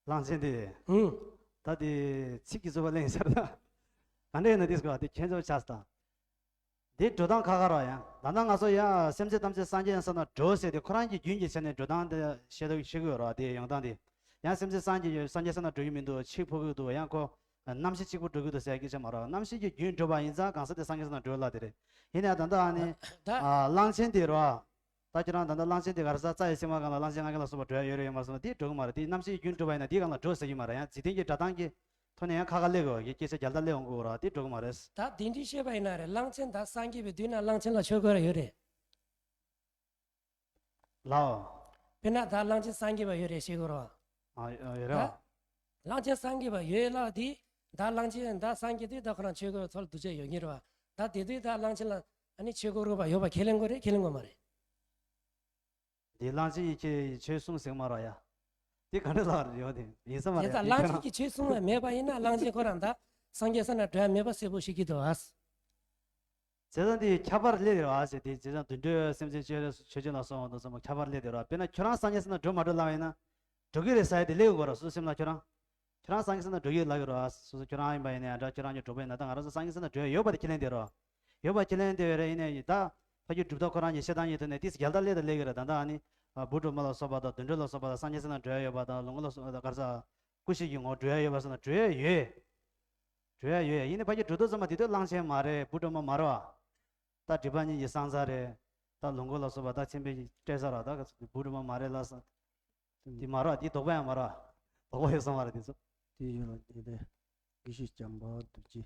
གླང་ཆེན་དེ། ཨུམ། ད་དེ་ཚིག་གི་རྩོད་པ་གླེང་ཤར་ད། ག་འདྲ་ཡིན་ན་དེ་སྐོར་དེ་ཁྱེད་ཚོ་ཆགས་སྟངས། འདི་འགྲོ་སྟངས་ཁ་ཁ་རོ་ཡང་། ད་ལྟ་ང་ཚོ་ཡང་སེམས་ཅན་ཐམས་ཅད་སངས་རྒྱས་ས་ན་འགྲོ་ཟེར་ཏེ་ཁོ་རང་གི་རྒྱུན་གྱི་ཆ་ནས་འགྲོ་སྟངས་དེ་བཤད་དུ་བཤད་གི་ཡོད་རོ། དེ་ཡོང་སྟངས་དེ། ཡང་སེམས་ཅན་སངས་རྒྱས་སངས་རྒྱས་ས་ན་འགྲོ་གི་མི་འདུག་ཆིག་ཕོག་གི་འདུག་ཡང་ཁོ་རྣམ་ཤེས་གཅིག་པུ་འགྲོ་གི་འདུག་ཟེར་སྐད་ཆ་མ་རོ། རྣམ་ཤེས་ཀྱི་རྒྱུན་འགྲོ་བ་ཡིན་ཙང་གང་ཟག་དེ་སངས་རྒྱས་ས་ན་འགྲོ་ལ་དེ་རེད། ཡིན་ནའང་ད་ལྟ་ཨ་ནི་ད་ཨ་གླང་ཆེན་དེ་རོ། ད་ཁྱེད་རང་ད་ལྟ་གླང་ཆེན་དེ་ག་རེ་ཟ། རྩྭ་ཡི་རྩེ་མོ་སྒང་ལ་གླང་ཆེན་ང་རྒན་ལ་སོགས་པ་འགྲོ་ཡ་ཡོད་རེད་ཡོད་མ་རེད་གསུངས་ན་དེ་འགྲོ་གི་མ་རེད། དེ་རྣམ་ཤེས་ཀྱི་རྒྱུན་འགྲོ་བ་ཡིན་ན་དེའི་སྒང་ལ་འགྲོ་ཟེར་གྱི་མ་རེད། ཡང་འཇིག་རྟེན་གྱི་སྒྲ་གདངས་ཀྱི་ཐོག་ནས་ཡང་ཁ་ཁ་སླེབས་དགོས་ཀྱི་སྐད་ཆ་རྒྱལ་དར་སླེབས་འོང་གི་རེད། དེ་འགྲོ་གི་མ་རེད། ད་དེ་འདྲའི་བཤད་པ་ཡིན་ན་རེད། གླང་ཆེན་ད་སངས་རྒྱས་པའི་དུས་ན་གླང་ཆེན་ལ་ཆོས་གོས་ར་ཡོད་རེད། ལའོ། དཔེར་ན་ད་གླང་ཆེན་སངས་རྒྱས་པ་ཡོད་རེད་ཤེས་དགོས་ར། ཨ་ཡོད་རེད་བ། ད་གླང་ཆེན་སངས་རྒྱས་པ་ཡོད་ལ་དེ་ད་གླང་ཆེན་ད་སངས་རྒྱས་དུས་ད་ཁོ་རང་ཆོས་གོས་ཚོར་འདུ་བྱེད་ཡོད་ཉེ་རེད་བ། ད་དེ་དུས་ད་གླང་ཆེན་ལ་ཨ་ནི་ཆོས་གོས་རོགས་པ་ཡོད་པ་ཁས་ལེན་དགོས་རེད་ཁས་ལེན་དགོས་མ་རེད། འདི་གླང་ཆེན་ཡིས་ཁྱེད་ཡི་ཆོས་གསུངས་ཟེར་མ་རོ་ཡ། འདི་ག་འདྲ་ལབ་རེད་ཡོད་དེ་ཡིན་ས་མ་དེ་རེད། ད་གླང་ཆེན་གྱིས་ཆོས་གསུངས་པ་མེད་པ་ཡིན་ན་གླང་ཆེན་ཁོ་རང་ད་སངས་རྒྱས་ས་ན་འགྲོ་ཡ་མེད་པ་གསལ་པོ་ཤེས་ཀྱི་འདུག་ཨ། བྱས་ཙང་འདི་ཁྱད་པར་སླེབས་ཡོད་ཨ་ཟེར་དེ་བྱས་ཙང་དུད་འགྲོའི་སེམས་ཅན་ཆོས་ཆོས་ཅན་ལ་སོགས་པ་དང་གསུམ་པོ་ཁྱད་པར་སླེབས་ཡོད་ར། དཔེར་ན་ཁྱོད་རང་སངས་རྒྱས་ས་ན་འགྲོ་མ་འགྲོ་ལབ་པ་ཡིན་ན། འགྲོ་གི་རེད་ཟེར་ཡ་དེ་སླེབས་ཡོད་ར་སོ་སོ་སེམས་ལ་ཁྱོད་རང་། ཁྱོད་རང་སངས་རྒྱས་ས་ན་འགྲོ་གི་ཡོད་ལབ་ཡོད་ར། སོ་སོ་ཁྱོད་རང་ཡིན་པ་ཡིན་ན་ཡང་འདྲ་ཁྱོད་རང་ཉིད་གྲོགས་པོ་ཡིན་ན་ད་ང་རང་ཚོ་སངས་རྒྱས་ས་ན་འགྲོ་ཡ་ཡོད་པ་དེ་ཁས་ལེན་བསྡད་རོ། ཡོད་པ་ཁས་ལེན་བསྡད་ཡོད་རེད། ཡིན་ནའི་ད་ཕ་གི་གྲུབ་མཐའ་ཁོ་རང་གི་བཤད་སྟངས་ཡིན་དུས་ནས་ཏིས་རྒྱལ་དར་སླེབས་དང་སླེབས་ཀྱི་རེད། ད་ལྟ་ཨ་ནི་འབུ་གྲུབ་མ་ལ་སོགས་པ་དང་དུད་འགྲོ་ལ་སོགས་པ་དང་སངས་རྒྱས་ས་ན་འགྲོ་ཡ་ཡོད་པ་དང་ལོངས་སྐུ་ལ་སོགས་པ་དང་ག་རེ་ཟ། སྐུ་གཤེགས་ཀྱི་ངོར་འགྲོ་ཡ་ཡོད་པ་སོགས་ན་འགྲོ་ཡ་ཡོད། འགྲོ་ཡ་ཡོད། ཡིན་ནའི་ཕ་གི་གྲུབ་མཐའ་ཚང་མ་དེ་དུས་གླང་ཆེན་མ་རེད། འབུ་གྲུབ་མ་མ་རེད་བ། ད་སྒྲིབ་པ་གཉིས་ཀྱི་སངས་རྒྱས་རེད། ད་ལོངས་སྐུ་ལ་སོགས་པ་ད་ཆེན་པོའི་སྤྲད་ས་ར་ད་འབུ་གྲུབ་མ་མ་རེད་ལ་ས། དེ་མ་རེད་བ། དེ་དོགས་པ་ཡང་མ་རེད་བ། དོགས་པ་ཡོད་ས་མ་རེད་དེ་ཚོ། དེ་ཡོད་ལ་དེ་ལས་དགེ་བཤེས་བྱམས་པ་རྡོ་རྗེ།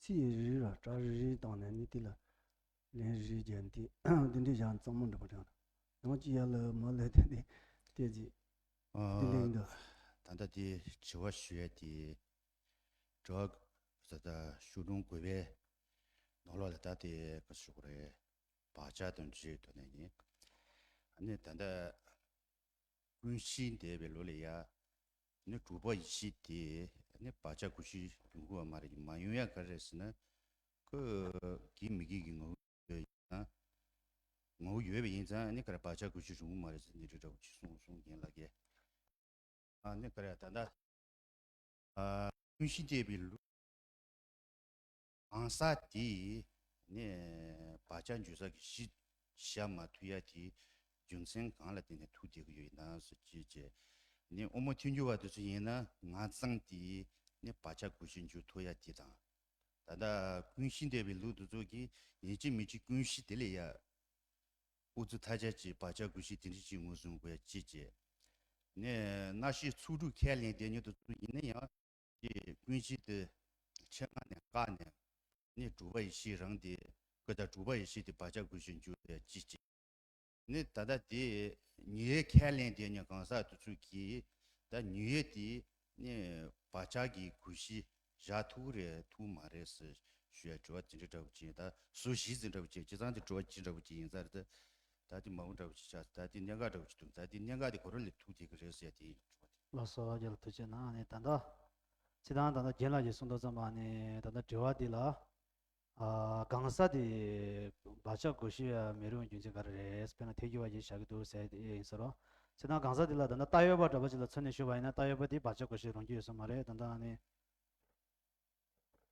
ཚིག་རེ་རེ་ར་སྒྲ་རེ་རེ་བཏང་ནས་ནི་དེ་ལ་ལན་རེ་རེ་བརྒྱབ་ནས་དེ་འདི་འདྲའི་བཞག་གཙང་མ་འགྲིག་པ་དྲན། ཡང་ཅི་ཡ་ལ་མ་ལས་དེ་འདི་སྐད་ཅིག་དེ་ལས་འདི། ད་ལྟ་དེ་དྲི་བ་ཞུ་ཡ་དེ། དྲི་བ་ད་ལྟ་ཤོག་གྲངས་དགུ་པའི་ནང་ལོགས་ལ་ད་དེ་ག་ཞུ་དགོས་རེད། བག་ཆགས་དང་འདྲེས་ཐོག་ནས་ཡིན། ཨ་ནི་ད་ལྟ་ཀུན་གཞི་འདས་པའི་ལུགས་ལ་ཡ། ནི་དྲུག་པ་ཡེ་ཤེས་དེ་ནི་བག་ཆགས་ཀུན་གཞི་ཡོང་གི་ཡོད་མ་རེད། མ་ཡོང་ཡ་ག་རེ་རེད་ཟེར་ན། ཁོ་དགེ་མི་དགེ་གི་ངོ་བོ་ཡོད་ཡིན་ཙང་། ངོ་བོ་ཡོད་པ་ཡིན་ཙང་ནི་ག་རེ་བག་ཆགས་ཀུན་གཞི་ཡོང་གི་མ་རེད་ཟེར་ནི་འདྲ་འདྲ་བོ་ཅིག་གསུངས་གསུངས་རྒན་ལགས་ཀྱིས། ཨ་ནི་ག་རེ་ད་ལྟ། ཨ། ཀུན་གཞི་འདས་པའི་ལུགས། གང་ཟག་དེས་ནི་བག་ཆགས་འཇུག་ས་གི་གཞི་བཞག་མ་ཐུབ་ཡ་དེ་རྒྱུ་མཚན་གང་ལ་བརྟེན་ནས་ཐུག་བསྡད་ཀྱི་ཡོད་ཡིན་ན་ཟེར་ཅེས་བྱས། ནི་དབུ་མ་ཐལ་འགྱུར་བ་དེ་ཚོ་ཡིན་ན་ང་ཚང་དེས་ནི་བག་ཆགས་ཀུན་གཞི་འཇུག་ཐུབ་ཡ་དེ་དང་། ད་ལྟ་ཀུན་གཞི་འདས་པའི་ལུགས་དེ་ཚོ་གིས་ཡིན་གཅིག་མིན་གཅིག་ཀུན་གཞི་དེ་ལ་ཡ། འུ་ཚོ་ཐ་ཆད་ཀྱི་བག་ཆགས་ཀུན་གཞི་དེ་འདྲ་ཅིག་ངོས་བཟུང་དགོས་ཡ་ཅི་བྱེད། ནས་རྣ་ཤེས་ཚོགས་དྲུག་ཁས་ལེན་བསྡད་མྱོང་དུ་ཚུལ་ཡིན་ན་ཡང་། དེ་ཀུན་གཞི་དེ་ཕྱི་ནང་ནས་བཀག་ནས། ནས་དྲུག་པ་ཡེ་ཤེས་རང་དེ་ཀུན་ད་དྲུག་པ་ཡེ་ཤེས་དེ་བག་ཆགས་ཀུན་གཞི་འཇུག་ཡ་ཅི་བྱེད། ནི་ད་ལྟ་དེ་ཉེ་ཁས་ལེན་དེ་ཉེ་གང་ཟག་དེ་ཚོས་ཀྱིས་ད་ཉེ་དེ་ནི་བག་ཆགས་ཀྱི་གུ་གཞི་བཞག་ཐུབ་རེད་ཐུབ་མ་རེད་ཟེར་ཞུ་ཡ་དྲི་བ་དེ་འདྲ་འདྲ་བོ་ཅིག་ཡིན། ད་བཟོ་གཞི་ཟེར་འདྲ་བོ་ཅིག་བྱས་ཙང་དེ་དྲི་བ་ཅི་འདྲ་བོ་ཅིག་ཡིན་ས་རེད། ད་ད་དེ་མ་འོངས་འདྲ་བོ་ཅིག་ཆགས་ད་དེ་གནད་འགག་འདྲ་བོ་ཅིག་འདུག་ད་དེ་གནད་འགག་དེ་ག་རེ་ལ་ཐུག་བསྡད་ཀྱི་རེད་ཟེར་ཡ་དེ་ཡིན་དྲི་བ་དེ། ལགས་སོ་རྒན་ལགས་ཐུགས་རྗེ་གནང་། ཨ་ནི་ད་ལྟ་སྤྱིར་བཏང་ད་ལྟ་རྒན་ལགས་ཀྱིས་གསུངས་དོན་ཙམ་པ་ནི་ད་ལྟ་དྲི་བ་འདི་ལ། ཨ། གང་ཟག་དེ་བག་ཆགས་གོ་ཤེས་ཡ་མི་རུང་རྒྱུ་མཚན་ག་རེ་རེད། དཔེར་ན་ཐལ་འགྱུར་བ་ཞིག་བཞག་གི་འདུག་ཟེར་ཡིན་ས་རོ། བྱས་ཙང་གང་ཟག་དེ་ལ་ད་ལྟ་ལྟ་འོས་པ་འདྲ་པོ་ཅིག་ལ་མཚོན་ནས་ཞུས་པ་ཡིན་ན་ལྟ་འོས་པ་དེ་བག་ཆགས་གོ་ཤེས་རུང་རྒྱུ་ཡོད་ས་མ་རེད། ད་ལྟ་ཨ་ནི་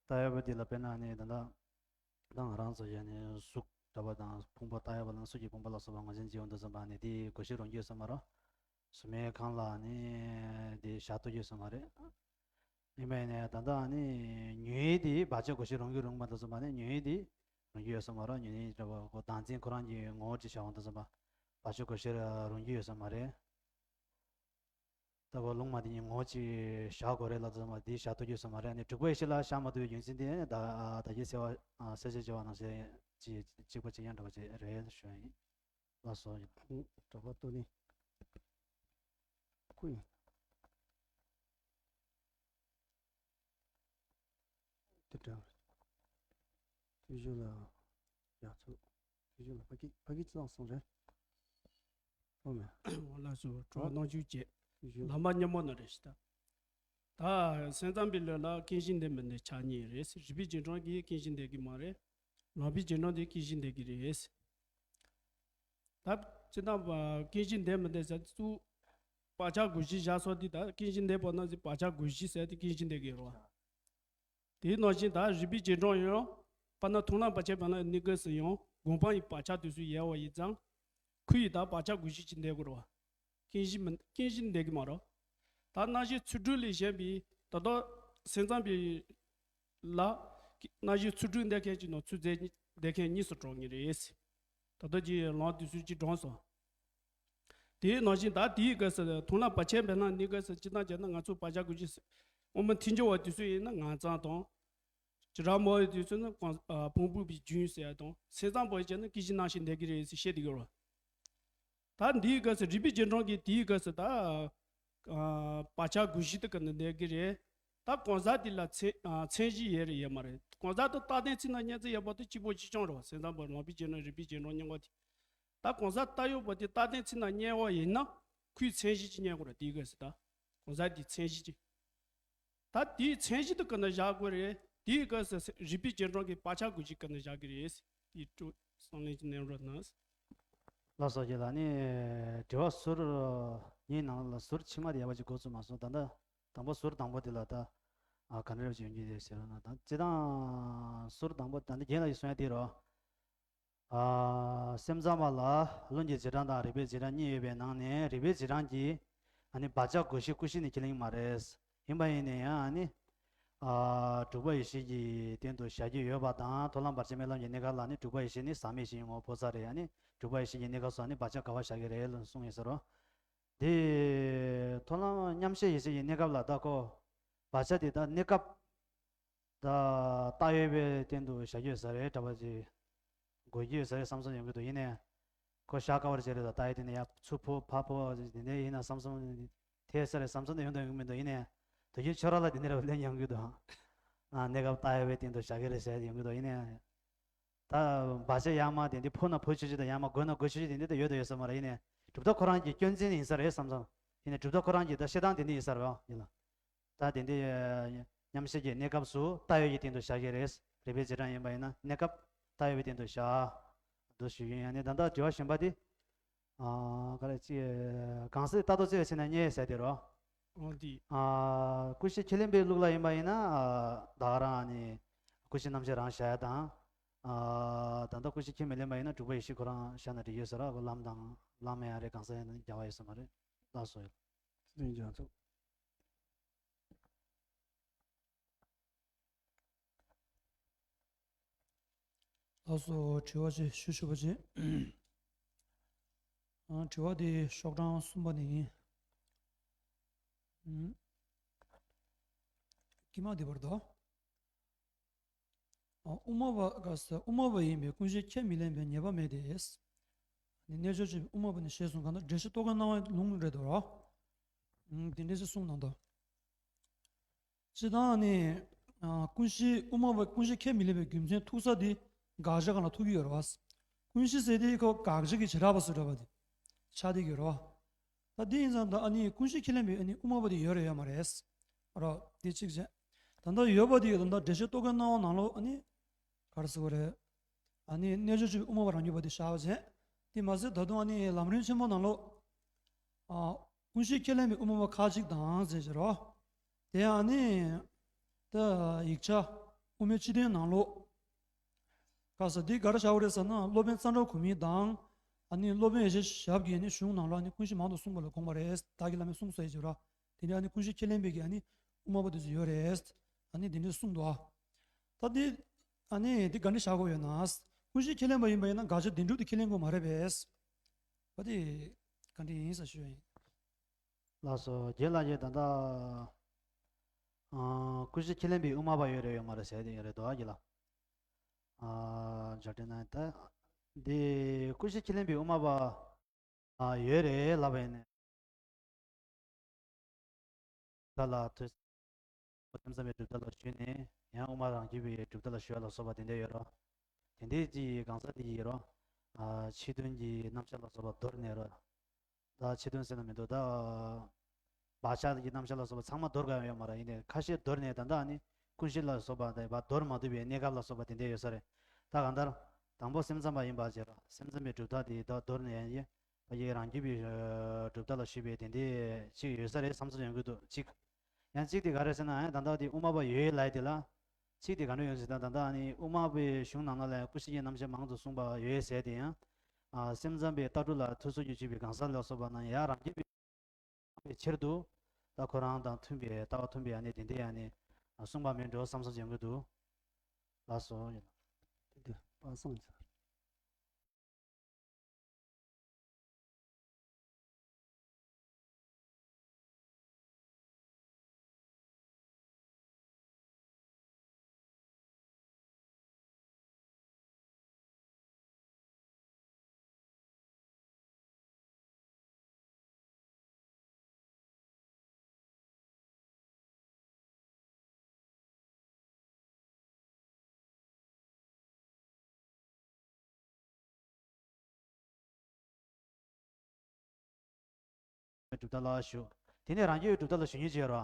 ལྟ་འོས་པ་དེ་ལ་དཔེར་ན་ཨ་ནི་ད་ལྟ་ད་ང་རང་ཚོ་ཡ་ནི་གཟུགས་འདྲ་པོ་དང་ཕུང་པོ་ལྟ་འོས་པ་ལ་གཟུགས་ཀྱི་ཕུང་པོ་ལ་སོགས་པ་ངོས་འཛིན་བྱེད་ཡོང་དུས་ཙམ་པ་ཨ་ནི་དེ་གོ་ཤེས་རུང་རྒྱུ་ཡོད་ས་མ་རེད། གཟུགས་མེད་ཁང་ལ་ཨ་ནི་དེ་བཞག་ཐུབ་རྒྱུ་ཡོད་ས་མ་རེད། ཡིན་པ་ཡིན་ནའི་ད་ལྟ་ཨ་ནི་ཉོན་ཡིད་དེ་བག་ཆགས་གོ་ཤེས་རུང་གི་རུང་མ་དུ་སོང་བ་ནི་ཉོན་ཡིད་དེ་རུང་གི་ཡོད་ས་མ་རེད། ཉོན་ཡིད་འདྲ་བ་ཁོ་བདག་འཛིན་ཁོ་རང་གི་ངོ་བོ་ཅིག་བྱ་བ་དུ་སོང་བ་བག་ཆགས་གོ་ཤེས་རུང་གི་ཡོད་ས་མ་རེད། ད་ཁོ་ལུང་མ་དེ་ཉིད་ངོ་བོ་ཅིག་བཞག་དགོས་རེད་ལ་དུ་སོང་བ་དེ་བཞག་ཐུབ་ཀྱི་ཡོད་ས་མ་རེད། ཨ་ནི་དྲུག་པ་ཡེ་ཤེས་ལ་བཞག་མ་ཐུབ་པའི་རྒྱུ་མཚན་དེ་ད་ད་གིན་གསལ་བ་གསལ་བཤད་བྱས་པ་ནང་བཞིན་ཅིག་གཅིག་པ་གཅིག་རྐྱང་འདྲ་བ་ཅིག་རེད་ཞུ་ཡ་ཡིན། ལགས་སོ། གྲྭ་པ་ཏོ་ནི་ཁུ་ཡིན། དེ་འདྲ་བ་རེད། དུས་རྒྱུན་ལ་ཡག་ཚུལ། དུས་རྒྱུན་ལ་ཕ་གི་ཕ་གི་ཅི་ལང་སོང་རེད། ཨོ་མེ། ལགས་སོ། གྲོགས་ནང་བཅུག་བྱས། དུས་རྒྱུན་ལ་ལམ་པ་མཉམ་པོ་ན་རེད་ཤི་ད། ད་སེམས་ཙམ་པའི་ལུགས་ལ་ཀུན་གཞི་འདས་མི་འདས་ཆ་གཉིས་རེད། རིགས་པའི་རྗེས་འབྲང་གིས་ཀུན་གཞི་འདས་ཀྱི་མ་རེད། ལམ་པའི་རྗེས་འབྲང་དེ་ཀུན་གཞི་འདས་ཀྱི་རེད། ད་སྤྱིར་བཏང་ཀུན་གཞི་འདས་མི་འདས་ཟེར་ཚུལ། བག་ཆགས་གོ་ཤེས་བཞག་སོགས་འདི་ད་ཀུན་གཞི་འདས་པ་ན་ཟེར་བག་ཆགས་གོ་ཤེས་ཟེར་དེ་ཀུན་གཞི་འདས་ཀྱི་རེད་བ། དེའི་ནང་བཞིན་ད་རིགས་པའི་རྗེས་འབྲང་ཡང་། དཔེར་ན་མཐོང་ལམ་བར་ཆད་པ་ན་གནས་སྐབས་སུ་ཡང་སྒོམ་སྤང་གི་བག་ཆགས་དུས་སུ་ཡལ་བ་ཡིན་ཙང་། ཁོ་ཡི་ད་བག་ཆགས་གོ་ཤེས་ཀྱི་འདས་དགོས་རེད་བ། ཀུན་གཞི་མི་ཀུན་གཞི་འདས་ཀྱི་མ་རེད། ད་རྣམ་ཤེས་ཚུལ་ཁྲིམས་ལས་གཞན་པའི་ད་ལྟ་སེམས་ཙམ་པའི་ལ། རྣམ་ཤེས་ཚུལ་ཁྲིམས་འདས་མཁན་གྱི་ནང་ཚུལ་རྫས་འདས་མཁན་གཉིས་སུ་གྲངས་ངེས་རེད། ད་ལྟ་ཀྱི་ལམ་དུས་སུ་ཅི་གྲངས་སོ། དེའི་ནང་བཞིན་ད་དེའི་སྐབས་སུ་མཐོང་ལམ་བར་ཆད་པའི་ནང་གནས་སྐབས་སུ་སྤྱིར་བཏང་བྱས་ན་ང་ཚོ་བག་ཆགས་གོ་ཤེས་དབུ་མ་ཐལ་འགྱུར་བ་དུས་སུ་ཡིན་ན་ངང་ཚང་དང་། ཇི་ལྟར་སྨྲ་བའི་དུས་སུ་ནི་གང་ཕུང་པོ་པའི་རྒྱུན་ཟེར་ཡ་དང་སེམས་ཙམ་པ་བྱས་ན་ཀུན་གཞི་རྣམ་ཤེས་འདས་ཀྱི་རེད་ཟེར་བཤད་དེ་ཡོད་རེད། ད་འདིའི་སྐབས་སུ་རིགས་པའི་རྗེས་འབྲང་གིས་དེའི་སྐབས་སུ་ད། ཨ། བག་ཆགས་གོ་ཤེས་དེ་ཀུན་ནས་འདས་ཀྱི་རེད། ད་གང་ཟག་དེ་ལ་མཚན་ཨ། མཚན་གཞི་ཡོད་རེད་ཡོད་མ་རེད། གང་ཟག་དེ་རྟག་བརྟན་ཚིག་རྣམ་བསྙེན་ཚུལ་ཡོད་པ་དེ་གཅིག་པ་གཅིག་རྐྱང་རེད་བ། སེམས་ཙམ་པ་ལམ་པའི་རྗེས་འབྲང་རིགས་པའི་རྗེས་འབྲང་མཉམ་པ་དེ། ད་གང་ཟག་ལྟ་ཡོད་པ་དེ་རྟག་བརྟན་ཚིག་རྣམ་བསྙེན་པ་ཡིན་ན་ཁོས་མཚན་གཞི་ཅིག་རྙེད་དགོས་རེད་དེའི་སྐབས་སུ་ད། གང་ཟག་དེའི་མཚན་གཞི་ཅིག་ད་དེའི་མཚན་གཞི་དེ་ཀུན་ནས་བཞག་དགོས་རེད། དེའི་སྐབས་སུ་རིགས་པའི་རྗེས་འབྲང་གི་བག་ཆགས་གོ་ཤེས་ཀུན་ནས་བཞག་གི་རེད། དེའི་སྤྲོ་བསམ་ལན་གྱི་གནས་རོགས་གནང་། ལགས་སོ། ཁྱེད་ལ་ནི་དྲི་བ་ཟུར་གཉིས་ནང་ལ་ཟུར་ཕྱི་མ་དེ་ཡག་པོ་ཅིག་གོ་ཚུགས་མ་སོང་། ད་ལྟ་དང་པོ་ཟུར་དང་པོ་དེ་ལ་ད་ཨ་ག་འདྲ་ཅིག་ཡོང་གི་རེད་ཟེར་ན་ད་སྤྱིར་བཏང་ཟུར་དང་པོ་ད་ནི་རྒན་ལགས་ཀྱིས་གསུང་ཡ་དེ་རོ། ཨ། སེམས་ཙམ་པ་ལ་ལུང་གི་རྗེས་འབྲང་དང་རིགས་པའི་རྗེས་འབྲང་གཉིས་ཡོད་པའི་ནང་ནས་རིགས་པའི་རྗེས་འབྲང་གིས་ཨ་ནི་བག་ཆགས་གོ་ཤེས་ཀུན་གཞི་ནི་ཁས་ལེན་མ་རེད། ཡིན་པ་ཡིན་ན་ཡང་ཨ་ནི། ཨ། དྲུག་པ་ཡེ་ཤེས་ཀྱི་སྟེང་དུ་བཞག་རྒྱུ་ཡོད་པ་དང་མཐོང་ལམ་བར་ཆད་མེད་ལམ་གྱི་གནས་སྐབས་ལ་ནི་དྲུག་པ་ཡེ་ཤེས་ནི་ཟག་མེད་བཞི་ཡི་ངོ་བོ་ཕོ་གསར་རེད། ཨ་ནི་དྲུག་པ་ཡེ་ཤེས་ཀྱི་གནས་སྐབས་སུ་ཨ་ནི་བག་ཆགས་ག་པར་བཞག་གི་རེད་ལ་གསུངས་ཡོད་ཟེར་རོ། དེ་མཐོང་ལམ་མཉམ་ཤེས་ཡེ་ཤེས་ཀྱི་གནས་སྐབས་ལ་ད་ཁོ་བག་ཆགས་དེ་ད་གནས་སྐབས། ད་ལྟ་ཡོད་པའི་སྟེང་དུ་བཞག་རྒྱུ་ཡོད་ས་རེད། གྲྭ་པ་ཅིག་དགོས་ཀྱི་ཡོད་ས་རེད་བསམ་བསམ་ཡོང་གི་འདུག་ཡིན་ནའི་ཁོ་བཞག་དཀའ་བར་བྱས་རེད། ད་ལྟ་ཡོད་དེ་ནས་ཡར་ཚུར་ཕུ་ཕར་ཕུ་དེ་འདྲ་ཡིན་ན་བསམ་བསམ་ ཐེབས་ས་རེད་བསམ་ཚོར་འདི་ཡོང་དང་ཡོང་གི་མི་འདུག་ཡིན་ནའི་དུས་རྒྱུན་ཁྱོད་རང་ལ་འདི་འདྲ་ལབ་ལན་ཡོང་གི་འདུག་ཨ། གནས་སྐབས་ལྟ་ཡོད་པའི་སྟེང་དུ་བཞག་གི་རེད་ཟེར་ཡོང་གི་འདུག་ཡིན་ནའི། ད་བར་ཆད་ཡར་མར་དེ་འདི་ཕོ་ན་ཕོ་ཆོས་ཅན་དང་ཡར་མར་རྒོད་ན་རྒོད་ཆོས་ཅན་དེ་འདི་ད་ཡོད་དང་ཡོད་ས་མ་རེད། ཡིན་ནའི་གྲུབ་མཐའ་ཁོ་རང་གི་སྐྱོན་ཅན་ཡིན་ས་རེད་བསམ་སོང་། ཡིན་ནའི་གྲུབ་མཐའ་ཁོ་རང་གི་ད་བཤད་སྟངས་དེ་འདི་ཡིན་ས་རེད་ཡིན་ལ། ད་དེ་འདི་མཉམ་བཞག་གི་གནས་སྐབས་སུ་ལྟ་ཡོད་ཀྱི་སྟེང་དུ་བཞག་གི་རེད། རིགས་པའི་རྗེས་འབྲང་ཡིན་པ་ཡིན་ན་གནས་སྐབས་ལྟ་ཡོད་པའི་སྟེང་དུ་བཞག་འདུག་ཞུ་རྒྱུ་ཡིན། ཡང་ནི་ད་ལྟ་དྲི་བ་གཞན་པ་དེ། ཨ། ག་རེ་ཅི། གང་ཟག་ལྟ་རྟོག་བརྩི་བའི་ཚེ་ན་རྙེད་ཟེར་དེ་རོ། འོ་འདི། ཨ། ཀུན་ཤེས་ཁས་ལེན་པའི་ལུགས་ལ་ཡིན་པ་ཡིན་ན། ཨ། ད་ག་རང་ནི་ཀུན་གཞི་རྣམ་བཤད་རང་བཞག་ཡ་དང་། ཨ། ད་ལྟ་ཀུན་ཤེས་ཁས་མི་ལེན་པ་ཡིན་ན་དྲུག་པ་ཡེ་ཤེས་ཁོ་རང་བཞག་ན་འགྲིག་ཡོད་ས་ར། ཁོ་ལམ་དང་ལམ་ཡང་རེད། གང་ཟག་ཡང་འགལ་བ་ཡོད་ས་མ་རེད། ལགས་སོ། ཡོད། ལྷན་རྒྱས་ཚོ། ལགས་སོ། དྲི་བ་ཅིག་ཞུ་ཞུ་བ་ཅིག་ཨ། དྲི་བ་དེ་ཤོག་གྲངས་གསུམ་པ་ནས་ཡིན། ཨུམ། དཀྱིལ་མ་དེ་བར་དུ། ཨ། དབུ་མ་པ་ག་ས་དབུ་མ་པ་ཡིན་པས་ཀུན་གཞི་ཁས་མི་ལེན་པའི་ཉེས་པ་མེད་དེ། ནི་རྣལ་འབྱོར་ཆེ་བའི་དབུ་མ་པ་ནི་ཞེས་གསུངས། གང་ལྟར་འགྲེལ་བཤད་རྟོག་གེའི་སྣང་བའི་ལུང་རེད་དོ། ཨུམ། དེ་འདྲ་ཞིག་གསུངས་གནང་དོ། སྤྱིར་བཏང་ནི། ཨ། ཀུན་གཞི་དབུ་མ་པ་ཀུན་གཞི་ཁས་མི་ལེན་པའི་རྒྱུ་མཚན་ཐུག་ས་དེ་དགག་བྱ་སྒང་ལ་ཐུག་གི་ཡོད་རེད་བ། ཀུན་གཞི་ཟེར་དེ་ཁོ་དགག་བྱ་གི་བྱེ་བྲག་པ་བཟོ་འདྲ་བ་དེ་ཆགས་བསྡད་ཀྱི་ཡོད་རེད་བ། ད་དེ་ཡིན་ཙང་ད་ཨ་ནི་ཀུན་གཞི་ཁས་ལེན་པའི་ཨ་ནི་དབུ་མ་པ་དེ་ཡོད་རེད་ཡོད་མ་རེད། རོ། དེ་གཅིག་བྱས། ད་ལྟ་ཡོད་པ་དེ་ད་ལྟ་འགྲེལ་བཤད་རྟོག་གེའི་སྣང་བ་ནང་ལོགས་ཨ་ནི། ག་རེ་ཟེར་བ་རེད། ཨ་ནི་རྣལ་འབྱོར་ཆེ་བའི་དབུ་མ་པ་རང་རྒྱུད་པ་དེ་བཞག་པ་བྱས། དེ་མ་ཟད་ད་དུང་ཨ་ནི་ལམ་རིམ་ཆེན་མོ་ནང་ལོགས། ཨ། ཀུན་གཞི་ཁས་ལེན་པའི་དབུ་མ་པ་ཁ་ཅིག་དང་ཟེར་བྱས་རོ། དེ་ཡང་ནི། ད་ཡིག་ཆ་དབུ་མའི་སྤྱི་དོན་ནང་ལོགས། ག་ས་འདི་ག་རེ་བྱ་བ་རེད་ཟེར་ན། སློབ་དཔོན་ཙནྡྲ་གོ་མི་དང་། ཨ་ནི་སློབ་དཔོན་ཡེ་ཤེས་ཞབས་ཀྱིས་ནི་གཞུང་ནང་ལོགས་ནི་ཀུན་གཞི་མང་དུ་གསུངས་པ་ལ་དགོངས་པ་རེད། བདག་གི་བླ་མས་གསུངས་སོ་ཡེ་ཤེས་རོ། དེ་ནི་ཨ་ནི་ཀུན་གཞི་ཁས་ལེན་པའི་གི་ཨ་ནི་དབུ་མ་པ་དེ་ཚོ་ཡོད་རེད། ཨ་ནི་དེ་འདྲ་གསུངས་འདུག་ད་འདི་ཨ་ནི་འདི་ག་འདྲ་བྱ་དགོས་ཡོད་ན། ཀུན་གཞི་ཁས་ལེན་པ་ཡིན་པ་ཡིན་ན་དགག་བྱ་བདེན་གྲུབ་དེ་ཁས་ལེན་དགོས་མ་རེད་པས། བ་དེ་ག་འདྲ་ཡིན་ས་ཞུ་ཡ་ཡིན། ལགས་སོ། རྒན་ལགས་ཀྱིས་ད་ལྟ། ཨ། ཀུན་གཞི་ཁས་ལེན་པའི་དབུ་མ་པ་ཡོད་རེད་ཡོད་མ་རེད་ཟེར་དེ་ཡོད་རེད་དོ་རྒན་ལགས། ཨ། འཇའ་སྤྲིན་ན་ད། འདི་ཀུན་གཞི་ཁས་ལེན་པའི་དབུ་མ་པ། ཨ། ཡོད་རེད་ལབ་པ་ཡིན་ནས། ད་ལ་ཐོས། སེམས་ཙམ་པའི་གྲུབ་མཐའ་ལ་ཞུས་ནས་ཡང་དབུ་མ་རང་རྒྱུད་པའི་གྲུབ་མཐའ་ལ་ཞུ་བ་ལ་སོགས་པ་དེ་འདྲ་ཡོད་རོ། དེ་འདྲའི་ཅིག་གང་ཟག་དེ་ཡིན་རོ། ཨ། ཕྱི་དོན་གྱི་རྣམ་གཞག་ལ་སོགས་པ་དོར་ནས་རོ། ད་ཕྱི་དོན་ཟེར་ན་མི་འདུག་ད་བག་ཆགས་ཀྱི་རྣམ་གཞག་ལ་སོགས་པ་ཚང་མ་དོར་ག་ཡོད་མ་རེད། ཡིན་ནའི་ཁ་ཤས་དོར་ནས་ད་ལྟ་ནི་ཀུན་གཞི་ལ་སོགས་པ་དེ་བ་དོར་མ་ཐུབ་པའི་གནས་སྐབས་ལ་སོགས་པ་དེ་འདྲ་ཡོད་ས་རེད། ད་གང་ལྟར་དང་པོ་སེམས་ཙམ་པ་ཡིན་པ་བྱས་རོ། སེམས་ཙམ་པའི་གྲུབ་མཐའ་དེ་ད་དོར་ནས་ཡང་ཕ་གི་རང་རྒྱུད་པའི་གྲུབ་མཐའ་ལ་ཞུགས་པའི་དེ་འདྲའི་ཅིག་ཡོད་ས་རེད་བསམ་ཚུལ་ཡོང་གི་འདུག་གཅིག་ཡང་གཅིག་དེ་ག་རེ་ཟེར་ན། ཨ། ད་ལྟ་དེ་དབུ་མ་པ་ཡོད་ལབ་དེ་ལ། གཅིག་དེ་ག་འདྲ་ཡོང་ཟེར་ན། ད་ལྟ་ཨ་ནི་དབུ་མ་པའི་གཞུང་ནང་ལ་ལ་ཀུན་གཞི་གི་རྣམ་གཞག་མང་དུ་གསུངས་པ་ཡོད་ཟེར་དེ་ཡང་། ཨ། སེམས་ཙམ་པའི་ལྟ་གྲུབ་ལ་ཐོས་བསམ་གྱིས་བྱས་པའི་གང་ཟག་ལ་སོགས་པ་རྣམས་ཡང་རང་རྒྱུད་པའི་ཕྱིར་དུ། ད་ཁོ་རང་དང་མཐུན་པའི་ལྟ་བ་མཐུན་པའི་ཨ་ནི་དེ་འདྲའི་ཨ་ནི་གསུངས་པ་མིན་འགྲོ་བསམ་བསམ་ཡོང་གི་འདུག་ལགས་སོ། ཡིན། དེ་དུས་པ་སངས་ཆར། གྲུབ་མཐའ་ལ་ཞུགས། དེ་ནས་རང་རྒྱུད་གྲུབ་མཐའ་ལ་ཞུགས་ཉེན་ཅི་ཡོད་རོ།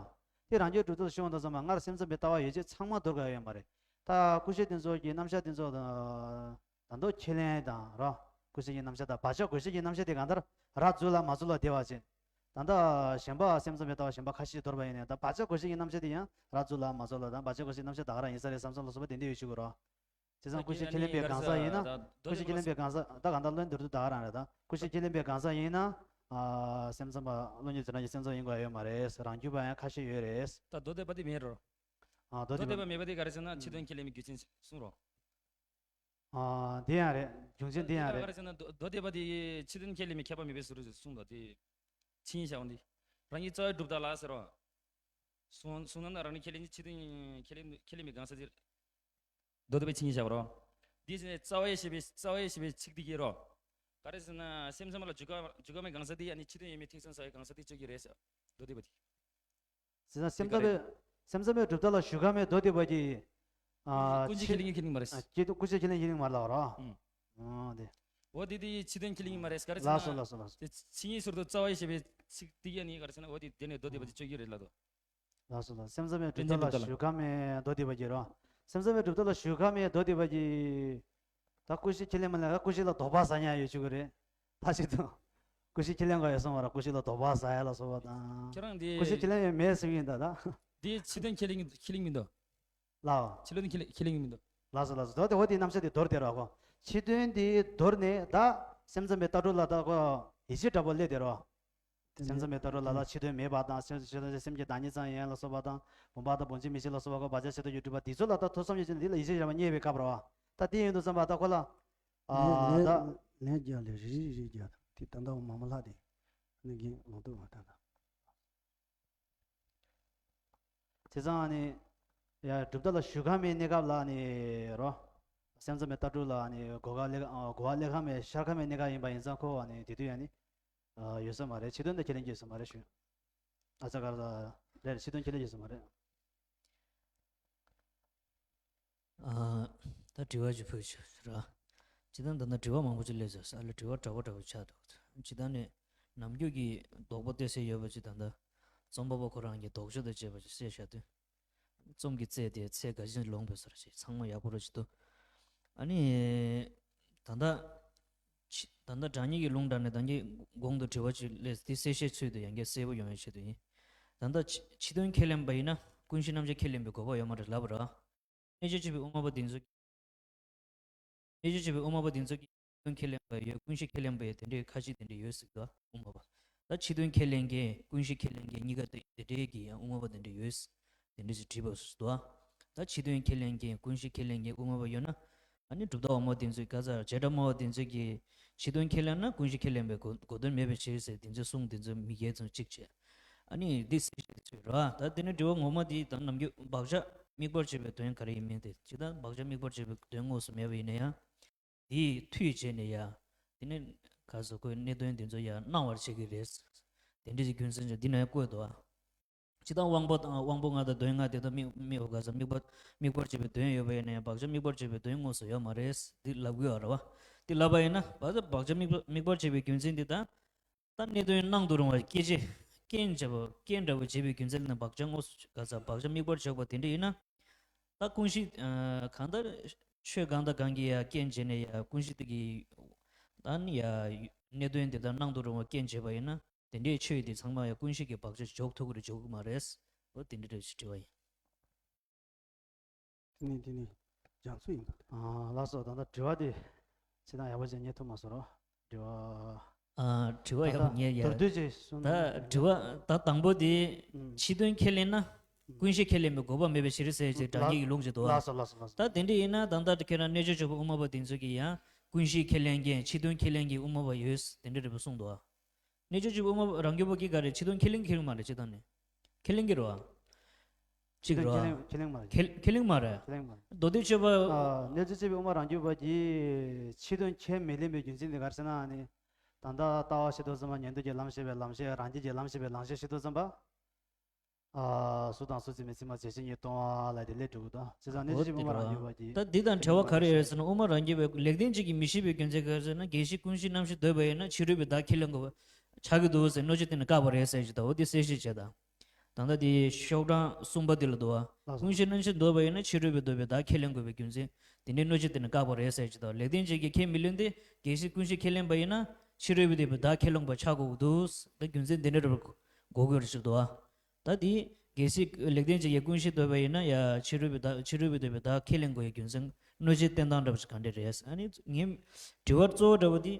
དེ་རང་རྒྱུད་གྲུབ་མཐའ་ལ་ཞུགས་འོང་དུས་ཙམ་པ་སྔར་སེམས་ཙམ་པའི་ལྟ་བ་ཡོད་ཚད་ཚང་མ་དོར་ག་ཡོད་མ་རེད། ད་ཀུན་གཞི་དེ་ཚོ་གི་རྣམ་གཞག་དེ་ཚོ་ད་དུང་ཁས་ལེན་དང་རོ། ཀུན་གཞི་གི་རྣམ་གཞག་དང་བག་ཆགས་རྒོད་གཞི་གི་རྣམ་གཞག་དེ་གང་ལྟར་རགས་ཚུགས་ལ་མ་ཚུགས་ལ་བསྡད་པ་ཅིག་ད་ལྟ་གཞན་པ་སེམས་ཙམ་པའི་ལྟ་བ་གཞན་པ་ཁ་ཤས་དོར་བ་ཡིན་ནའི་ད་བག་ཆགས་རྒོད་གཞི་གི་རྣམ་གཞག་དེ་ཡང་རགས་ཚུགས་ལ་མ་ཚུགས་ལ་དང་། བག་ཆགས་རྒོད་གཞི་རྣམ་གཞག་ད་ག་རང་ཡིན་ས་རེད་བསམ་བསམ་ལ་སོགས་པ་དེ་འདྲ་ཡོད་ཤུགས་རོ། བྱས་ཙང་ཀུན་གཞི་ཁས་ལེན་པའི་གང་ཟག་ཡིན་ན། ཀུན་གཞི་ཁས་ལེན་པའི་གང་ཟག་ད་གང་ལྟར་བློ་འདི་རུ་ད་ག་རང་རེད་ད། ཀུན་གཞི་ཁས་ལེན་པའི་གང་ཟག་ཡིན་ན། ཨ། སེམས་ཙམ་པ་བློ་ཉིད་ཇི་ལྟར་གྱི་སེམས་ཙམ་ཡིན་དགོས་ཡོད་མ་རེད། རང་རྒྱུད་པ་ཡང་ཁ་ཤས་ཡོད་རེད། ད་མདོ་སྡེ་པ་དེ་མེད་རོ། ཨ། མདོ་མདོ་སྡེ་པ་མེད་པ་དེ་ག་རེ་ཟེར་ན་ཕྱི་དོན་ཁས་ལེན་པའི་རྒྱུ་མཚན་གསུངས་རོ། ཨ། དེ་ཡང་རེད། རྒྱུ་མཚན་དེ་ཡང་རེད། ག་རེ་ཟེར་ན་མདོ་མདོ་སྡེ་པ་དེ་ཕྱི་དོན་ཁས་ལེན་པའི་མཁས་པ་མེད་པའི་ཟུར་དུ་གསུངས་འདུག་དེ་ཕྱིན་བྱ་བ་འདི་རང་ཉིད་རྩ་བའི་གྲུབ་མཐའ་ལ་ཟེར་རོ། གསུང་གསུང་ནམ་ན་རང་ཉིད་ཁས་ལེན་ཕྱི་དོན་ཁས་ལེན་ཁས་ལེན་པའི་གང་ཟག་དེ་མདོ་སྡེ་པའི་ཕྱིན་བྱ་བ་རོ། འདི་ཟེར་ནས་རྩ་བའི་ཞེས་པའི་རྩ་བའི་ཞེས་པའི་ཚིག་འདི་སྐྱེ་རོ། ག་རེ་ཟེར་ན་སེམས་ཙམ་པ་ལ་འཇུག་ག་འཇུག་ག་མེད་གང་ཟག་དེ་ཡང་ནི་ཕྱི་དོན་ཡོད་མེད་ཐེག་ཆེན་ས་ཡི་གང་ཟག་དེ་གཅོད་ཀྱི་རེད་ཟེར། མདོ་སྡེ་པ་དེ། ཟེར་ན་སེམས་ཙམ་པའི་སེམས་ཙམ་པའི་གྲུབ་མཐའ་ལ་ཞུགས་ག་མེད་མདོ་སྡེ་པ་གི། ཨ་ཀུན་གཞི་ཁས་ལེན་ཁས་ལེན་མ་རེད། ཨ་ཀྱེ་ཏུ་ཀུན་གཞི་ཁས་ལེན་ཁས་ལེན་མ་རེད་ལབ་རོ། ཨུམ། ཨོ་དེ། འོ་དེ་དེ་ཕྱི་དོན་ཁས་ལེན་མ་རེད་ག་རེ་ཟེར་ན། ལགས་སོ་ལགས་སོ་ལགས་སོ། དེ་ཕྱི་ཉིད་ཟུར་དུ་རྩ་བ་ཡི་ཞེས་པའི་ཚིག་དེ་ཡང་ནི་ག་རེ་ཟེར་ན་འོ་དེ་དེ་ནས་མདོ་སྡེ་པ་དེ་གཅོད་ཀྱི་རེད་ལབ་དོ། ལགས་སོ་ལགས། སེམས་ཙམ་པའི་གྲུབ་མཐའ་ལ་ཞུགས་ག་མེད་མདོ་སྡེ་པ་གི་རོ། སེམས་ཙམ་པའི་གྲུབ་མཐའ་ལ་ཞུགས་ག་མེད་མདོ་སྡེ་པ་གི། ད་ཀུན་གཞི་ཁས་ལེན་མ་ལེན་ཀུན་གཞི་ལ་དོགས་པ་ཟ་ཉག་ཡོད་ཆུ་གི་རེད། ད་ཞིག་ཏུ། ཀུན་གཞི་ཁས་ལེན་ག་ཡོད་སོང་བ་ར་ཀུན་གཞི་ལ་དོགས་པ་ཟ་ཡ་ལ་སོགས་པ་དང་། ཁྱེད་རང་དེ། ཀུན་གཞི་ཁས་ལེན་ཡོད་མེད་ཟེར་གི་ཡིན་ད་ད། དེ་ཕྱི་དོན་ཁས་ལེན་ཁས་ལེན་མི་འདུག་ལའོ། ཕྱི་དོན་ཁས་ལེན་ཁས་ལེན་མི་འདུག་ལགས་སོ་ལགས་སོ། དོ་དེ་འོ་དེའི་རྣམ་གཞག་དེ་མདོར་བསྡུས་རོགས་གོ། ཕྱི་དོན་དེ་མདོར་ནས་ད་སེམས་ཙམ་པའི་ལྟ་གྲུབ་ལ་ད་གོ་ཡིད་ཆེས་འདྲ་པོ་སླེབས་དེ་རོ། སེམས་ཙམ་པའི་ལྟ་གྲུབ་ལ་ད་ཕྱི་དོན་མེད་པ་དང་སེམས་ཕྱི་དོན་སེམས་ཀྱི་བདག་ཉིད་ཙམ་ཡིན་ལ་སོགས་པ་དང་བུམ་པ་དང་བུམ་ཆེན་མིག་ཤེས་ལ་སོགས་པ་གོ་བག་ཆགས་ཤེས་རྟོགས་ཀྱི་སྒྲིབ་པ་དེ་ཚོ་ལ་ད་ཐོས་བསམ་ཡིད་ཆེས་འདི་ལ་ཡིད་ཆེས་བྱ་བ་རྙེད་པའི་སྐབས་རོ། ད་དེ་ཡིན་དུས་ཙམ་པ་ད་ཁོ་ལ། ཨ་ད། ལན་རྒྱག་ལས་རེ་རེ་རེ་རྒྱག་དང་དེ་ད་ལྟ་མ་མ་ལྷག་དེ། ནི་གིན་ལོང་དུ་མ་ད་ད། བྱས་ཙང་ཨ་ནི། ཡ་གྲུབ་མཐའ་ལ་ཞུགས་ཁ་མའི་གནས་སྐབས་ལ་ཨ་ནི་རོ། སེམས་ཙམ་པའི་ལྟ་གྲུབ་ལ་ཨ་ནི་གོ་སྐབས་སླེབས་གོ་བ་སླེབས་ཁ་མའི་ཤར་ཁ་མའི་གནས་སྐབས་ཡིན་པ་ཡིན་ཙང་ཁོ་ཨ་ནི་དེ་དུས་ཨ་ནི། ཡོད་ས་མ་རེད། ཕྱི་དོན་དུ་ཁས་ལེན་རྒྱུ་ཡོད་ས་མ་རེད་ཞུ། ཨ་ཙ་ག་ར་རེད། ཕྱི་དོན་ཁས་ལེན་རྒྱུ་ཡོད་ས་མ་རེད། ཨ། ད་དྲི་བ་ཅིག་ཕུལ་ཆོག་ར། སྤྱིར་བཏང་ད་ལྟ་དྲི་བ་མང་པོ་ཅིག་སླེབས་ཚར་ཨ་ལ་དྲི་བ་འདྲ་པོ་འདྲ་པོ་ཆགས་འདུག་སྤྱིར་བཏང་ནས་ནམ་རྒྱུན་གྱི་དོགས་པ་གཏད་སའི་ཡོད་པ་ཅིག་ད་ལྟ་རྩོམ་པ་པོ་ཁོ་རང་གི་དོགས་གཅོད་དང་བཅས་པ་ཅིག་བཤད་བཞག་དུས། རྩོམ་གྱི་རྩལ་དེ་ཚད་ག་ཅིག་ལོངས་པའི་སོར་ཅིག་ཚང་མ་ཡག་པོ་ར་ཅིག་འདུག་ཨ་ནི། ད་ལྟ། ཕྱི་ད་ལྟ་དྲང་ངེས་ཀྱི་ལུང་དྲངས་ནས་ད་གིན་གོང་དུ་དྲི་བ་ཅིག་སླེབས་དེ་གསལ་བཤད་ཚུལ་དུ་ཡང་བསྐྱར་གསལ་པོ་ཡོང་བའི་ཆེད་དུ་ཡིན། ད་ལྟ་ཕྱི་ཕྱི་དོན་ཁས་ལེན་པ་ཡིན་ན་ཀུན་གཞི་རྣམ་བཤད་ཁས་ལེན་པའི་དགོས་པ་ཡོད་མ་རེད་ལབ་པ་རེད། རྣལ་འབྱོར་སྤྱོད་པའི་དབུ་མ་པ་འདི་ཚོ་གིས། རྣལ་འབྱོར་སྤྱོད་པའི་དབུ་མ་པ་འདི་ཚོ་གིས་ཕྱི་དོན་ཁས་ལེན་པ་ཡོད་ཀུན་གཞི་ཁས་ལེན་པ་ཡོད་དེ་འདྲའི་ཁ་ཅིག་དེ་འདྲ་ཡོད་ཟེར་གི་འདུག་དབུ་མ་པ། ད་ཕྱི་དོན་ཁས་ལེན་མཁན་ཀུན་གཞི་ཁས་ལེན་མཁན་གཉིས་ཀ་དེ་དེ་འདྲའི་གི་ཡང་དབུ་མ་པ་དེ་འདྲ་ཡོད། དེ་འདྲ་ཞིག་བྲིས་པ་སོ་སོ་འདུག་ད་ཕྱི་དོན་ཁས་ལེན་མཁན་ཀུན་གཞི་ཁས་ལེན་མཁན་དབུ་མ་པ་ཡོད་ན། ཨ་ནི་གྲུབ་མཐའ་དབུ་མ་དེ་ཚོས་ག་ཚ་བྱེ་བྲག་སྨྲ་བ་དེ་ཚོས་ཀྱི་ཕྱི་དོན་ཁས་ལེན་ན་ཀུན་གཞི་ཁས་ལེན་པའི་གོ་གོ་དོན་མེད་པའི་ཕྱིར་ཟེར་དེ་ཚོའི་གསུང་དེ་ཚོ་མི་འགལ་ཙང་གཅིག་བྱས། ཨ་ནི་འདི་གསལ་བཤད་ཚུལ་རེད་བ། ད་དེ་ནི་དྲི་བ་ངོ་མ་དེ་དང་ནམ་རྒྱུན་བག་ཆགས་དམིགས་པར་བྱེད་པའི་དོན་ག་རེ་ཡིན་མིན་དེ་ཇི་ལྟར་བག་ཆགས་དམིགས་པར་བྱེད་པའི་དོན་དངོས་སུ་མེད་པ་ཡིན་ན་ཡང་། དེའི་མཐུས་བྱས་ནས་ཡ། དེ་ནི་ག་ཟེར་ཁོའི་གནད་དོན་དེ་ཚོ་ཡ་སྣང་བར་བྱེད་ཀྱི་རེད། དེ་འདྲ་ཞིག་རྒྱུ་མཚན་ཅིག་འདི་ན་ཡང་བཀོད་འདུག་ཨ། ཇི་ལྟར་དབང་པོ་དང་དབང་པོ་ལྔ་དང་དོན་ལྔ་དེ་དག་དམིགས་དམིགས་པ་ག་ཟེར་དམིགས་པ་དམིགས་པར་བྱེད་པའི་དོན་ཡོད་པ་ཡིན་ན་ཡང་བག་ཆགས་དམིགས་པར་བྱེད་པའི་དོན་དངོས་སུ་ཡོད་མ་རེད། འདི་ལབ་དགོས་པ་རེད་བ། འདི་ལབ་པ་ཡིན་ན་བག་ཆགས་བག་ཆགས་དམིགས་པ་དམིགས་པར་བྱེད་པའི་རྒྱུ་མཚན་འདི་དང་། ད་གནད་དོན་སྣང་དུ་རུང་བ་སྐྱེ་བྱེད་རྐྱེན་བྱེད་པ་རྐྱེན་འདྲ་བོ་བྱེད་པའི་རྒྱུ་མཚན་ལ་བག་ཆགས་དངོས་སུ་ག་ཟེར་བག་ཆགས་དམིགས་པར་བྱེད་པ་དེ་འདྲ་ཡིན་ན། ད་ཀུན་གཞི་གང་ལྟར་ཆོས་གང་དང་གང་གིས་ཡ་རྐྱེན་བྱས་ནས་ཡ་ཀུན་གཞི་དེ་གི་ད་ནི་ཡ་གནད་དོན་དེ་དག་སྣང་དུ་རུང་བ་རྐྱེན་བྱས་པ་ཡིན་ན། དེ་འདྲའི་ཆོས་དེ་ཚང་མ་ཡང་ཀུན་གཞི་གི་བག་ཆགས་འཇོག་ཐུབ་ཀྱི་རེད་འཇོག་གི་མ་རེད། འོ་དེ་འདྲ་རེད་ཞེས་དྲི་བ་ཡིན། དེ་ནས་དེ་ནས་རྒྱ་མཚོ་ཡིན་པ་རེད། ཨ་ལགས་སོ། ད་ལྟ་དྲི་བ་དེ་ཅི་དང་ཡག་པོ་ཅིག་རྙེད་ཐུབ་མ་སོང་རོགས། དྲི་བ། ཨ་དྲི་བ་ད་ཡག་པོ་ལྟ་རྙེད་ཡ། མདོར་བསྡུས་ཅིག་གསུངས་ད་ན། དྲི་བ་ད་དང་པོ་དེ་ཨུམ། ཕྱི་དོན་ཁས་ལེན་ན། ཀུན་གཞི་ཁས་ལེན་པའི་དགོས་པ་མེད་པའི་ཕྱིར་ཟེར་ཅེས་དྲང་ངེས་ཀྱི་ལུང་ཅིག་འདུག་ཨ། ལགས་སོ་ལགས་སོ་ལགས་སོ། ད་དེ་འདྲ་ཡིན་ན་ད་ལྟ་ཁྱེད་རང་རྣལ་འབྱོར་སྤྱོད་པ་དབུ་མ་པ་དེ་ཚོ་གིས་ཡང་ཀུན་གཞི་ཁས་ལེན་མཁན་ཕྱི་དོན་ཁས་ལེན་མཁན་དབུ་མ་པ་ཡོད་དེ་འདྲ་རེད་པ་གསུངས་འདུག་ཨ། རྣལ་འབྱོར་སྤྱོད་པ་དབུ་མ་པ་རང་རྒྱུད་པ་གིས་ག་རེ་ཕྱི་དོན་ཁས་ལེན་ཁས་ལེན་མ་རེད་སྤྱིར་བཏང་ནས། ཁས་ལེན་གྱི་རེད་བ། གཅིག་རེད་བ། ཁས་ལེན་ཁས་ལེན་མ་རེད། ཁས་ཁས་ལེན་མ་རེད། ཁས་ལེན་མ་རེད། མདོ་སྡེ་སྤྱོད་པ། ཨ་རྣལ་འབྱོར་སྤྱོད་པའི་དབུ་མ་རང་རྒྱུད་པ་གིས་ཕྱི་དོན་ཁས་མི་ལེན་པའི་རྒྱུ་མཚན་དེ་ག་རེ་ཟེར་ན་ཨ་ནི། ད་ལྟ་ལྟ་བ་ཤེས་དུས་ཙམ་པ་ཉན་ཐོས་ཀྱི་ལམ་ཤེས་པའི་ལམ་ཤེས་རང་རྒྱུད་ཀྱི་ལམ་ཤེས་པའི་ལམ་ཤེས་ཤེས་དུས་ཙམ་པ། ཨ་གཟུགས་དང་གཟུགས་མཚན་མའི་ཚད་མ་རྫས་གཞན་གཉིས་སྟོང་པ་ལ་དེ་ལས་གྲུབ་ཀྱི་འདུག་བྱས་ཙང་རྣལ་འབྱོར་སྤྱོད་པའི་དབུ་མ་རང་རྒྱུད་པ་གིས། ད་འདི་དང་འབྲེལ་བ་ག་རེ་ཡོད་ཟེར་ན་དབུ་མ་རང་རྒྱུད་པའི་ལེགས་ལྡན་འབྱེད་ཀྱིས་མི་ཤེས་པའི་རྒྱུ་མཚན་ག་རེ་ཟེར་ན་རྒྱལ་སྲས་ཀུན་གཞི་རྣམ་བཞི་འདོད་པ་ཡིན་ན་ཕྱི་རོལ་པའི་བདག་ཁས་ལེན་དགོས་པ་ཆགས་ཀྱི་འདུག་ཟེར་གནོད་བྱེད་དེ་ནི་བཀག་པ་རེད་ཟེར་གྱི་འདུག་འོ་དེ་གསལ་བཤད་བྱས་དང་། ད་ལྟ་དེ་ཤོག་གྲངས་གསུམ་པ་དེ་ལ་འདུག་བ། ལགས་སོ། ཀུན་གཞི་རྣམ་བཞི་འདོད་པ་ཡིན་ན་ཕྱི་རོལ་པའི་འདོད་པའི་བདག་ཁས་ལེན་དགོས་པའི་རྒྱུ་མཚན་དེ་འདྲའི་གནོད་བྱེད་དེ་ནི་བཀག་པ་རེད་ཟེར་གྱི་འདུག་ལེགས་ལྡན་འབྱེད་ཀྱིས་ཁས་མི་ལེན་ཏེ་རྒྱལ་སྲས་ཀུན་གཞི་ཁས་ལེན་པ་ཡིན་ན་ཕྱི་རོལ་པའི་འདོད་པའི་བདག་ཁས་ལེན་པ་ཆགས་དགོས་ཀྱི་འདུག་ད་རྒྱུ་མཚན་དེ་འདྲ་རེ་དགོས་ཀྱི་རེད་ཟེར་འདུག་བ། ད་དེ་རྒྱལ་སྲས་ལེགས་ལྡན་འབྱེད་ཀྱིས་ཀུན་གཞི་འདོད་པ་ཡིན་ན་ཡ་ཕྱི་རོལ་པའི་བདག་ཕྱི་རོལ་པའི་འདོད་པའི་བདག་ཁས་ལེན་དགོས་ཡའི་རྒྱུ་མཚན་གནོད་བྱེད་བསྟན་སྟངས་འདྲ་པོ་ཞིག་ག་འདྲ་རེད། ཨ་ནི་ངའི་དྲི་བ་གཙོ་བོ་འདྲ་པོ་དེ།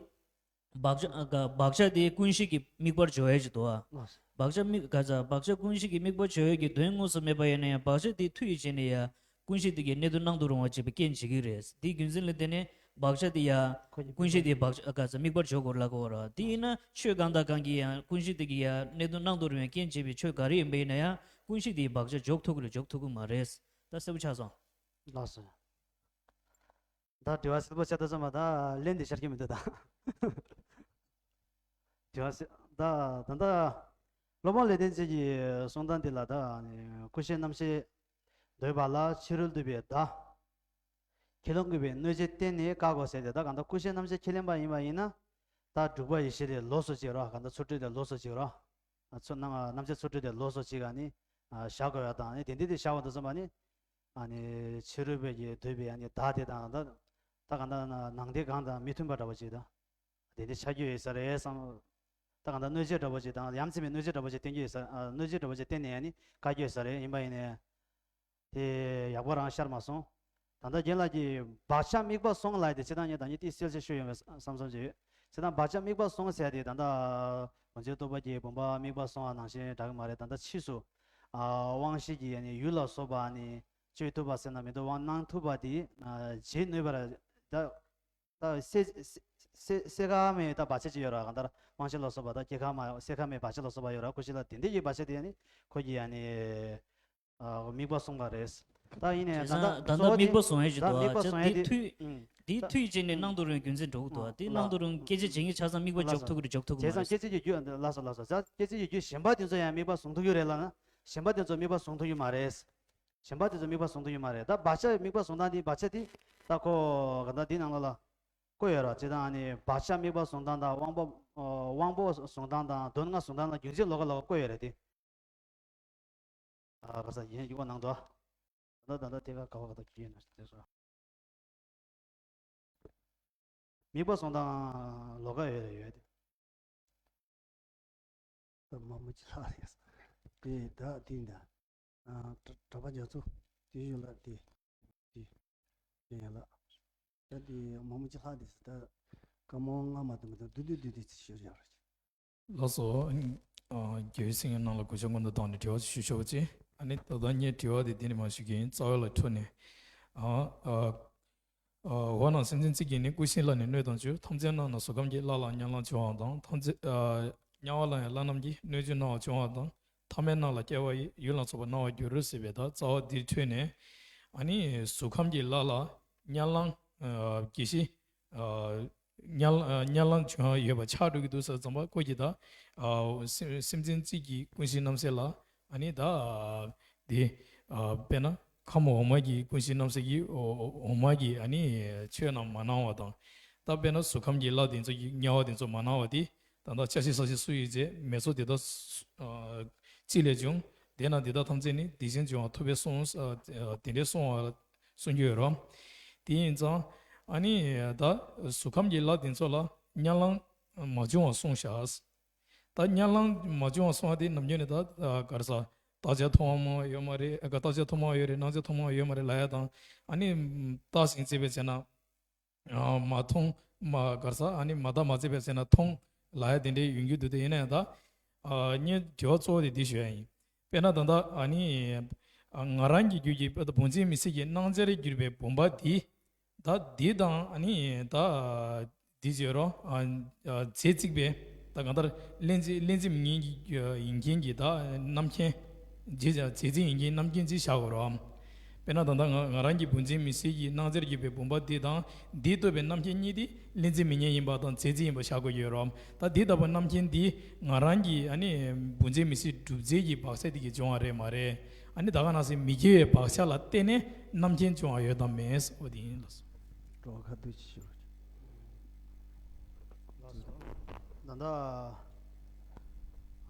བག་ཆགས་ཨ་ག་བག་ཆགས་དེ་ཀུན་གཞི་གི་དམིགས་པར་སྦྱོར་ཡས་ཅིག་འདུག་ཨ། ལགས་སོ། བག་ཆགས་དམིགས་ག་ཚ་བག་ཆགས་ཀུན་གཞི་གི་དམིགས་པར་སྦྱོར་ཡས་ཀྱི་དོན་དངོས་སུ་མེད་པ་ཡིན་ན་ཡང་བག་ཆགས་དེ་མཐུ་ཡིས་བྱས་ནས་ཡང་ཀུན་གཞི་དེ་གའི་གནད་དུ་སྣང་དུ་རུང་བ་བྱེད་པའི་རྐྱེན་བྱེད་ཀྱི་རེད། དེའི་རྒྱུ་མཚན་ལ་བརྟེན་ནས་བག་ཆགས་དེ་ཡང་ཀུན་གཞི་དེ་བག་ཆགས་ག་ཚ་དམིགས་པར་སྦྱོར་དགོས་ལབ་དགོས་ར། དེ་ཡིན་ན་ཆོས་གང་དང་གང་གིས་ཡང་ཀུན་གཞི་དེ་གའི་ཡང་གནད་དུ་སྣང་དུ་རུང་བའི་རྐྱེན་བྱེད་པའི་ཆོས་ག་རེ་ཡིན་པ་ཡིན་ན་ཡང་ཀུན་གཞི་དེའི་བག་ཆགས་འཇོག་ཐུབ་ཀྱི་རེད་འཇོག་ཐུབ་ཀྱི་མ་རེད། ད་གསལ་པོ་ཆགས་སོང་། ལགས་སོ། ད་དྲི་བ་གསལ་པོ་ཆགས་ཐུབ་སོང་བ་ད་ལན་འདི་ཤར་གྱི་མི་འདུག་ད། དེ་བ་སེ་ད་ད་ད་སློབ་དཔོན་ལེགས་ལྡན་འབྱེད་ཀྱི་གསུང་སྟངས་འདི་ལ་ད་ནི་ཀུན་ཤེས་རྣམ་ཤེས་འདོད་པ་ལ་ཕྱི་རོལ་འདུས་པའི་བརྡ། ཁས་བླངས་དགོས་པའི་གནོད་བྱེད་བསྟན་ནས་བཀག་དགོས་ཟེར་ཏེ། ད་གང་ལྟར་ཀུན་ཤེས་རྣམ་ཤེས་ཁས་ལེན་པ་ཡིན་པ་ཡིན་ན། ད་དྲུག་པ་ཡེ་ཤེས་ལས་ལོགས་སུ་ཅིག་རོ། གང་ལྟར་ཚུལ་ཁྲིམས་ལས་ལོགས་སུ་ཅིག་རོ། ཚུལ་སྣང་རྣམ་བཅད་ཚུལ་ཁྲིམས་ལས་ལོགས་སུ་ཅིག་ཨ་ནི་བཞག་དགོས་ཡ་དང་། ཨ་ནི་དེ་འདྲ་དེ་བཞག་པ་དང་མཚུངས་པ་ནི། ཨ་ནི་ཕྱི་རོལ་པའི་གི་འདོད་པའི་ཨ་ནི་བརྡ་དེ་དང་། ད་ད་གང་ལྟར་ནང་དེ་གང་དང་མི་མཐུན་པ་འདྲ་བོ་ཅིག་དང་། དེ་འདྲ་ཆགས་རྒྱུ་ཡོད་ས་རེད་བསམ། ད་གང་ལྟར་གནོད་བྱེད་འདྲ་བོ་ཅིག་དང་། ཡ་མཚན་མའི་གནོད་བྱེད་འདྲ་བོ་ཅིག་བསྟན་རྒྱུ་ཡོད་ས། ཨ་གནོད་བྱེད་འདྲ་བོ་ཅིག་བསྟན་ནས་ཨ་ནི་བཀག་རྒྱུ་ཡོད་ས་རེད། ཡིན་པ་ཡིན་ནའི། དེ་ཡག་པོ་རང་ཤར་མ་སོང་། ད་ལྟ་རྒན་ལགས་ཀྱིས་བག་ཆགས་དམིགས་པ་བཟུང་ལབ་ཡ་དེ་སྤྱིར་བཏང་ངས་ད་ནི་ཏིག་གསལ་བཤད་ཞུས་ཡོང་བས་བསམ་བསམ་བྱས་ཡོད། སྤྱིར་བཏང་བག་ཆགས་དམིགས་པ་བཟུང་ཟེར་ཡ་དེ་ད་ལྟ་བང་མཛོད་རྟོགས་པ་གི་བུམ་པ་དམིགས་པ་བཟུང་བ་ནང་བཞིན་འདྲ་གི་མ་རེད། ད་ལྟ་ཕྱིས་སུ་ཨ་དབང་ཤེས་ཀྱིས་ཨ་ནི་ཡུལ་ལ་སོགས་པ་ཨ་ནི་གཅོད་ཐུབ་པ་ཟེར་ན་མི་འདུག་དབང་གནང་ཐུབ་པ་དེ་ཨ་བྱེད་ནུས་པར་ད་ད་སེ་སེ་སེ་སེ་ཁ་མའི་ད་བག་ཆགས་ཅིག་ཡོད་ར། གང་ལྟར་དབང་ཤེས་ལ་སོགས་པ་ད་སྐྱེ་ཁ་མ་སེ་ཁ་མའི་བག་ཆགས་ལ་སོགས་པ་ཡོད་ར། ཀུན་ཤེས་ལ་དེ་འདྲ་གི་བག་ཆགས་དེ་ཨ་ནི་ཁོ་གིས་ཨ་ནི། ཨ་དམིགས་པ་བཟུང་བ་རེད། ད་ཡིན་ནའི་བྱས་ད་ལྟ་ད་ལྟ་གཙོ་བོ་དམིགས་པ་བཟུང་ཡས་ཞིག་ད་འདུག་དམིགས་པ་བྱས་བཟུང་ཡས་དེ་དེ་ཐུག་ཨུམ་དེ་ད་ཐུག་བྱས་ནས་ཨུམ་སྣང་དུ་རུང་རྒྱུ་མཚན་འགྲོ་གི་འདུག་ཨ་དེ་ལ་སྣང་དུ་རུང་སྐད་ཆ་བྱེད་མཁན་ཆ་ཚང་དམིགས་པ་ལ་འཇོག་ཐུབ་ཀྱི་རེད། འཇོག་ཐུབ་ཀྱི་མ་བྱས་ཙང་རེད། སྐད་ཆ་ཡོད་རྒྱུ་ལ་སོ་ལ་སོ་ད་སྐད་ཆ་ཡོད་རྒྱུ་གཞན་པ་དེ་ཚོ་ཡང་དམིགས་པ་བཟུང་ཐུབ་ཀྱི་རེད་ལབ་ན། གཞན་པ་དེ་ཚོ་དམིགས་པ་བཟུང་ཐུབ་ཀྱི་མ་རེད། གཞན་པ་དེ་ཚོ་དམིགས་པ་བཟུང་ཐུབ་ཀྱི་མ་རེད། ད་བག་ཆགས་དམིགས་པ་བཟུང་སྟངས་དེ་བག་ཆགས་དེ་ད་ཁོ་ག་ད་དེ་ནང་ལོགས་ལ་བཀོད་ཡོད་ར། སྤྱིར་བཏང་ཨ་ནི་བག་ཆགས་དམིགས་པ་བཟུང་སྟངས་དང་དབང་པོ་ཨ་དབང་པོ་བཟུང་སྟངས་དང་གདོན་ལྔ་བཟུང་སྟངས་ལ་རྒྱུ་མཚན་ལོགས་ཀ་ལོགས་ཀ་བཀོད་ཡོད་རེད་དེ། ཨ་ག་ས་ཡིན་ཡིན་གོ་ནང་དུ། ད་ད་ད་དེ་ག་ག་བ་ག་ད་གི་ཡིན་ན་དེ་སོ། དམིགས་པ་བཟུང་སྟངས་ལོགས་ཀ་ཡོད་རེད་ཡོད་དེ། ད་མ་མོ་ཅི་ལྷག་རེད། དེ་ད་དེ་འདྲ། ཨ་གྲ་གྲྭ་པ་རྒྱ་མཚོ་དེ་ཡོད་ལ་དེ་དེ་དེ་ཡོད་ལ། ད་དེ་མ་མོ་ཅི་ལྷག་དེ་ད་ཀ་མོ་ང་མ་དེ་མ་ད་དུ་དུ་དུ་དུ་ཞུ་ཡ་རེད། ལགས་སོ། ཨ་རྒྱལ་བའི་སེང་གེ་རྣམས་ལ་གུས་ཕྱག་སྔོན་དུ་བཏང་ནས་དྲི་བ་ཞུ་ཆོག་ཅིག་ཨ་ནི་ད་ལྟ་ངས་དྲི་བ་དེ་འདི་ནས་མར་ཞུ་གི་ཡིན། རྩ་བ་ལ་འཕྲོས་ནས། ཨ་ཨ་ཨ་འོ་ན་སེམས་ཅན་རྩིབས་ཀྱིས་ནི་ཀུན་ཤེས་ལ་ནི་གནོད་དང་བཅུག་ཐམས་ཅད་རྣམས་ན་གཟུགས་ཁམས་ཀྱི་ལྷ་ལ་དམྱལ་ལ་བྱུང་བ་དང་། ཐམས་ཅད་ཨ་དམྱལ་བ་ལ་ཡང་ལྷ་རྣམས་ཀྱིས་གནོད་བྱུང་སྣང་བ་བྱུང་བ་དང་། ཐ་མལ་རྣམས་ལ་སྐྱེ་བ་ཡི་ཡུལ་ལ་སོགས་པ་སྣང་བར་འགྱུར་ཟེར་བའི་ད་རྩ་བ་འདིར་འཕྲོས་ནས། ཨ་ནི་གཟུགས་ཁམས་ཀྱི་ལྷ་ལ་དམྱལ་ལྷ་ཨ་དགེ་བཤེས། ཨ་དམྱལ་ཨ་དམྱལ་ལྷ་བྱུང་ཡོད་པ་ཆགས་འགྲོ་གི་འདུག་ཟེར་ཙམ་པ་ཁོ་གིས་ད་ཨ་སེམས་སེམས་ཅན་རྩིབས་ཀྱི་ཀུན་གཞི་རྣམ་གསལ་ལ་ཨ་ནི་ད་ཨ་དེ་ཨ་དཔེར་ན་ཁམས་འོག་མ་གི་ཀུན་གཞི་རྣམ་གསལ་གྱི་འོ་འོག་མ་གི་ཨ་ནི་ཆོས་རྣམས་མ་སྣང་བ་དང་། ད་དཔེར་ན་གཟུགས་ཁམས་ཀྱི་ལྷ་དེ་ཚོ་གི་དམྱལ་བ་དེ་ཚོ་མ་སྣང་བ་དེ་ད་ལྟ་ཆ་ཤས་ས་ཤས་སུ་ཡོད་ཚེ་མེ་ཚོགས་དེ་དག་ཨ་རྩིབས་ལས་བྱུང་། དེས་ན་དེ་དག་ཐམས་ཅད་ནི་དེ་བཞིན་བྱུང་བ་ཐུབ་པས་གསུངས། ཨ་དེ་འདྲའི་གསུངས་པ་གསུང་རྒྱུ་ཡོད་རོ། དེ་ཡིན་ཙང་ཨ་ནི་ད་གཟུགས་ཁམས་ཀྱི་ལྷ་དེ་ཚོ་ལ་དམྱལ་ལྷ་མ་བྱུང་བ་གསུངས་བཞག་ད་དམྱལ་ལྷ་མ་བྱུང་བ་གསུངས་པ་དེ་ནམ་རྒྱུན་ནས་ད་ག་རེ་ཟ། རྟགས་ཆ་ཐོག་མ་ཡོད་མ་རེད། རྟགས་ཆ་ཐོག་མ་ཡོད་རེད། སྣང་ཆ་ཐོག་མ་ཡོད་མ་རེད་ལབ་ཡ་དང་། ཨ་ནི་རྟགས་ཤིག་བརྩིས་པའི་ཚེ་ན། ཨ་མ་མཐོང་། མ་ག་རེ་ཟ། ཨ་ནི་མ་བརྟགས་མ་དཔྱད་པའི་ཚེ་ན་མཐོང་ལབ་ཡ་དེ་འདྲའི་ཡོང་རྒྱུ་འདུག་དེ་ཡིན་ན་ཡང་ད། ཨ་ངས་དྲི་བ་གཙོ་བོ་དེ་འདི་ཞུ་ཡ་ཡིན། དཔེར་ན་ད་ལྟ་ཨ་ནི་ཨ་ང་རང་གི་རྒྱུད་ཀྱི་དཔེ་ད་བུམ་འཛིན་མི་སྲིད་ཀྱི་སྣང་ཆར་གྱུར་པའི་བུམ་པ་འདི། ད་འདི་དང་ཨ་ནི་ད་འདི་བརྗོད་རོགས། ཨ་ཨ་རྫས་གཅིག་པའི་ད་གང་ལྟར་ལྷན་ཅིག་ལྷན་ཅིག་མིན་ངེས་ཀྱི་ཡིན་མཁན་གྱི་ད་རྣམ་མཁྱེན། རྫས་རྫས་གཅིག་ཡིན་མཁན་རྣམ་མཁྱེན་གཅིག་བཞག་དགོས་རོགས། དཔེར་ན་ད་ལྟ་ང་ང་རང་གི་བུམ་འཛིན་མི་སྲིད་ཀྱི་སྣང་ཆར་གྱུར་པའི་བུམ་པ་འདི་དང་འདིས་རྟོགས་པའི་རྣམ་མཁྱེན་གཉིས་དེ་ལྷན་ཅིག་མིན་མཁན་ཡིན་པ་དང་རྫས་གཅིག་ཡིན་པ་བཞག་དགོས་ཀྱི་ཡོད་རོགས། ད་འདི་ལྟ་བུ་རྣམ་མཁྱེན་འདི་ང་རང་གི་ཨ་ནི་བུམ་འཛིན་མི་སྲིད་གྲུབ་རྫས་ཀྱི་བག་ཆགས་དེ་གིས་བྱུང་བ་རེད་མ་རེད། ཨ་ནི་ད་ག་ནང་བཞིན་མི་སྐྱེ་བའི་བག་ཆགས་ལ་བརྟེན་ནས་རྣམ་མཁྱེན་བྱུང་བ་ཡོད་དམ་མེད་འོ་དེ་ཡིན་ལགས་སོ། སྤྲོ་བ་ཁ་ཐུག་ཅིག་ཞུ་རོགས། ད་ལྟ་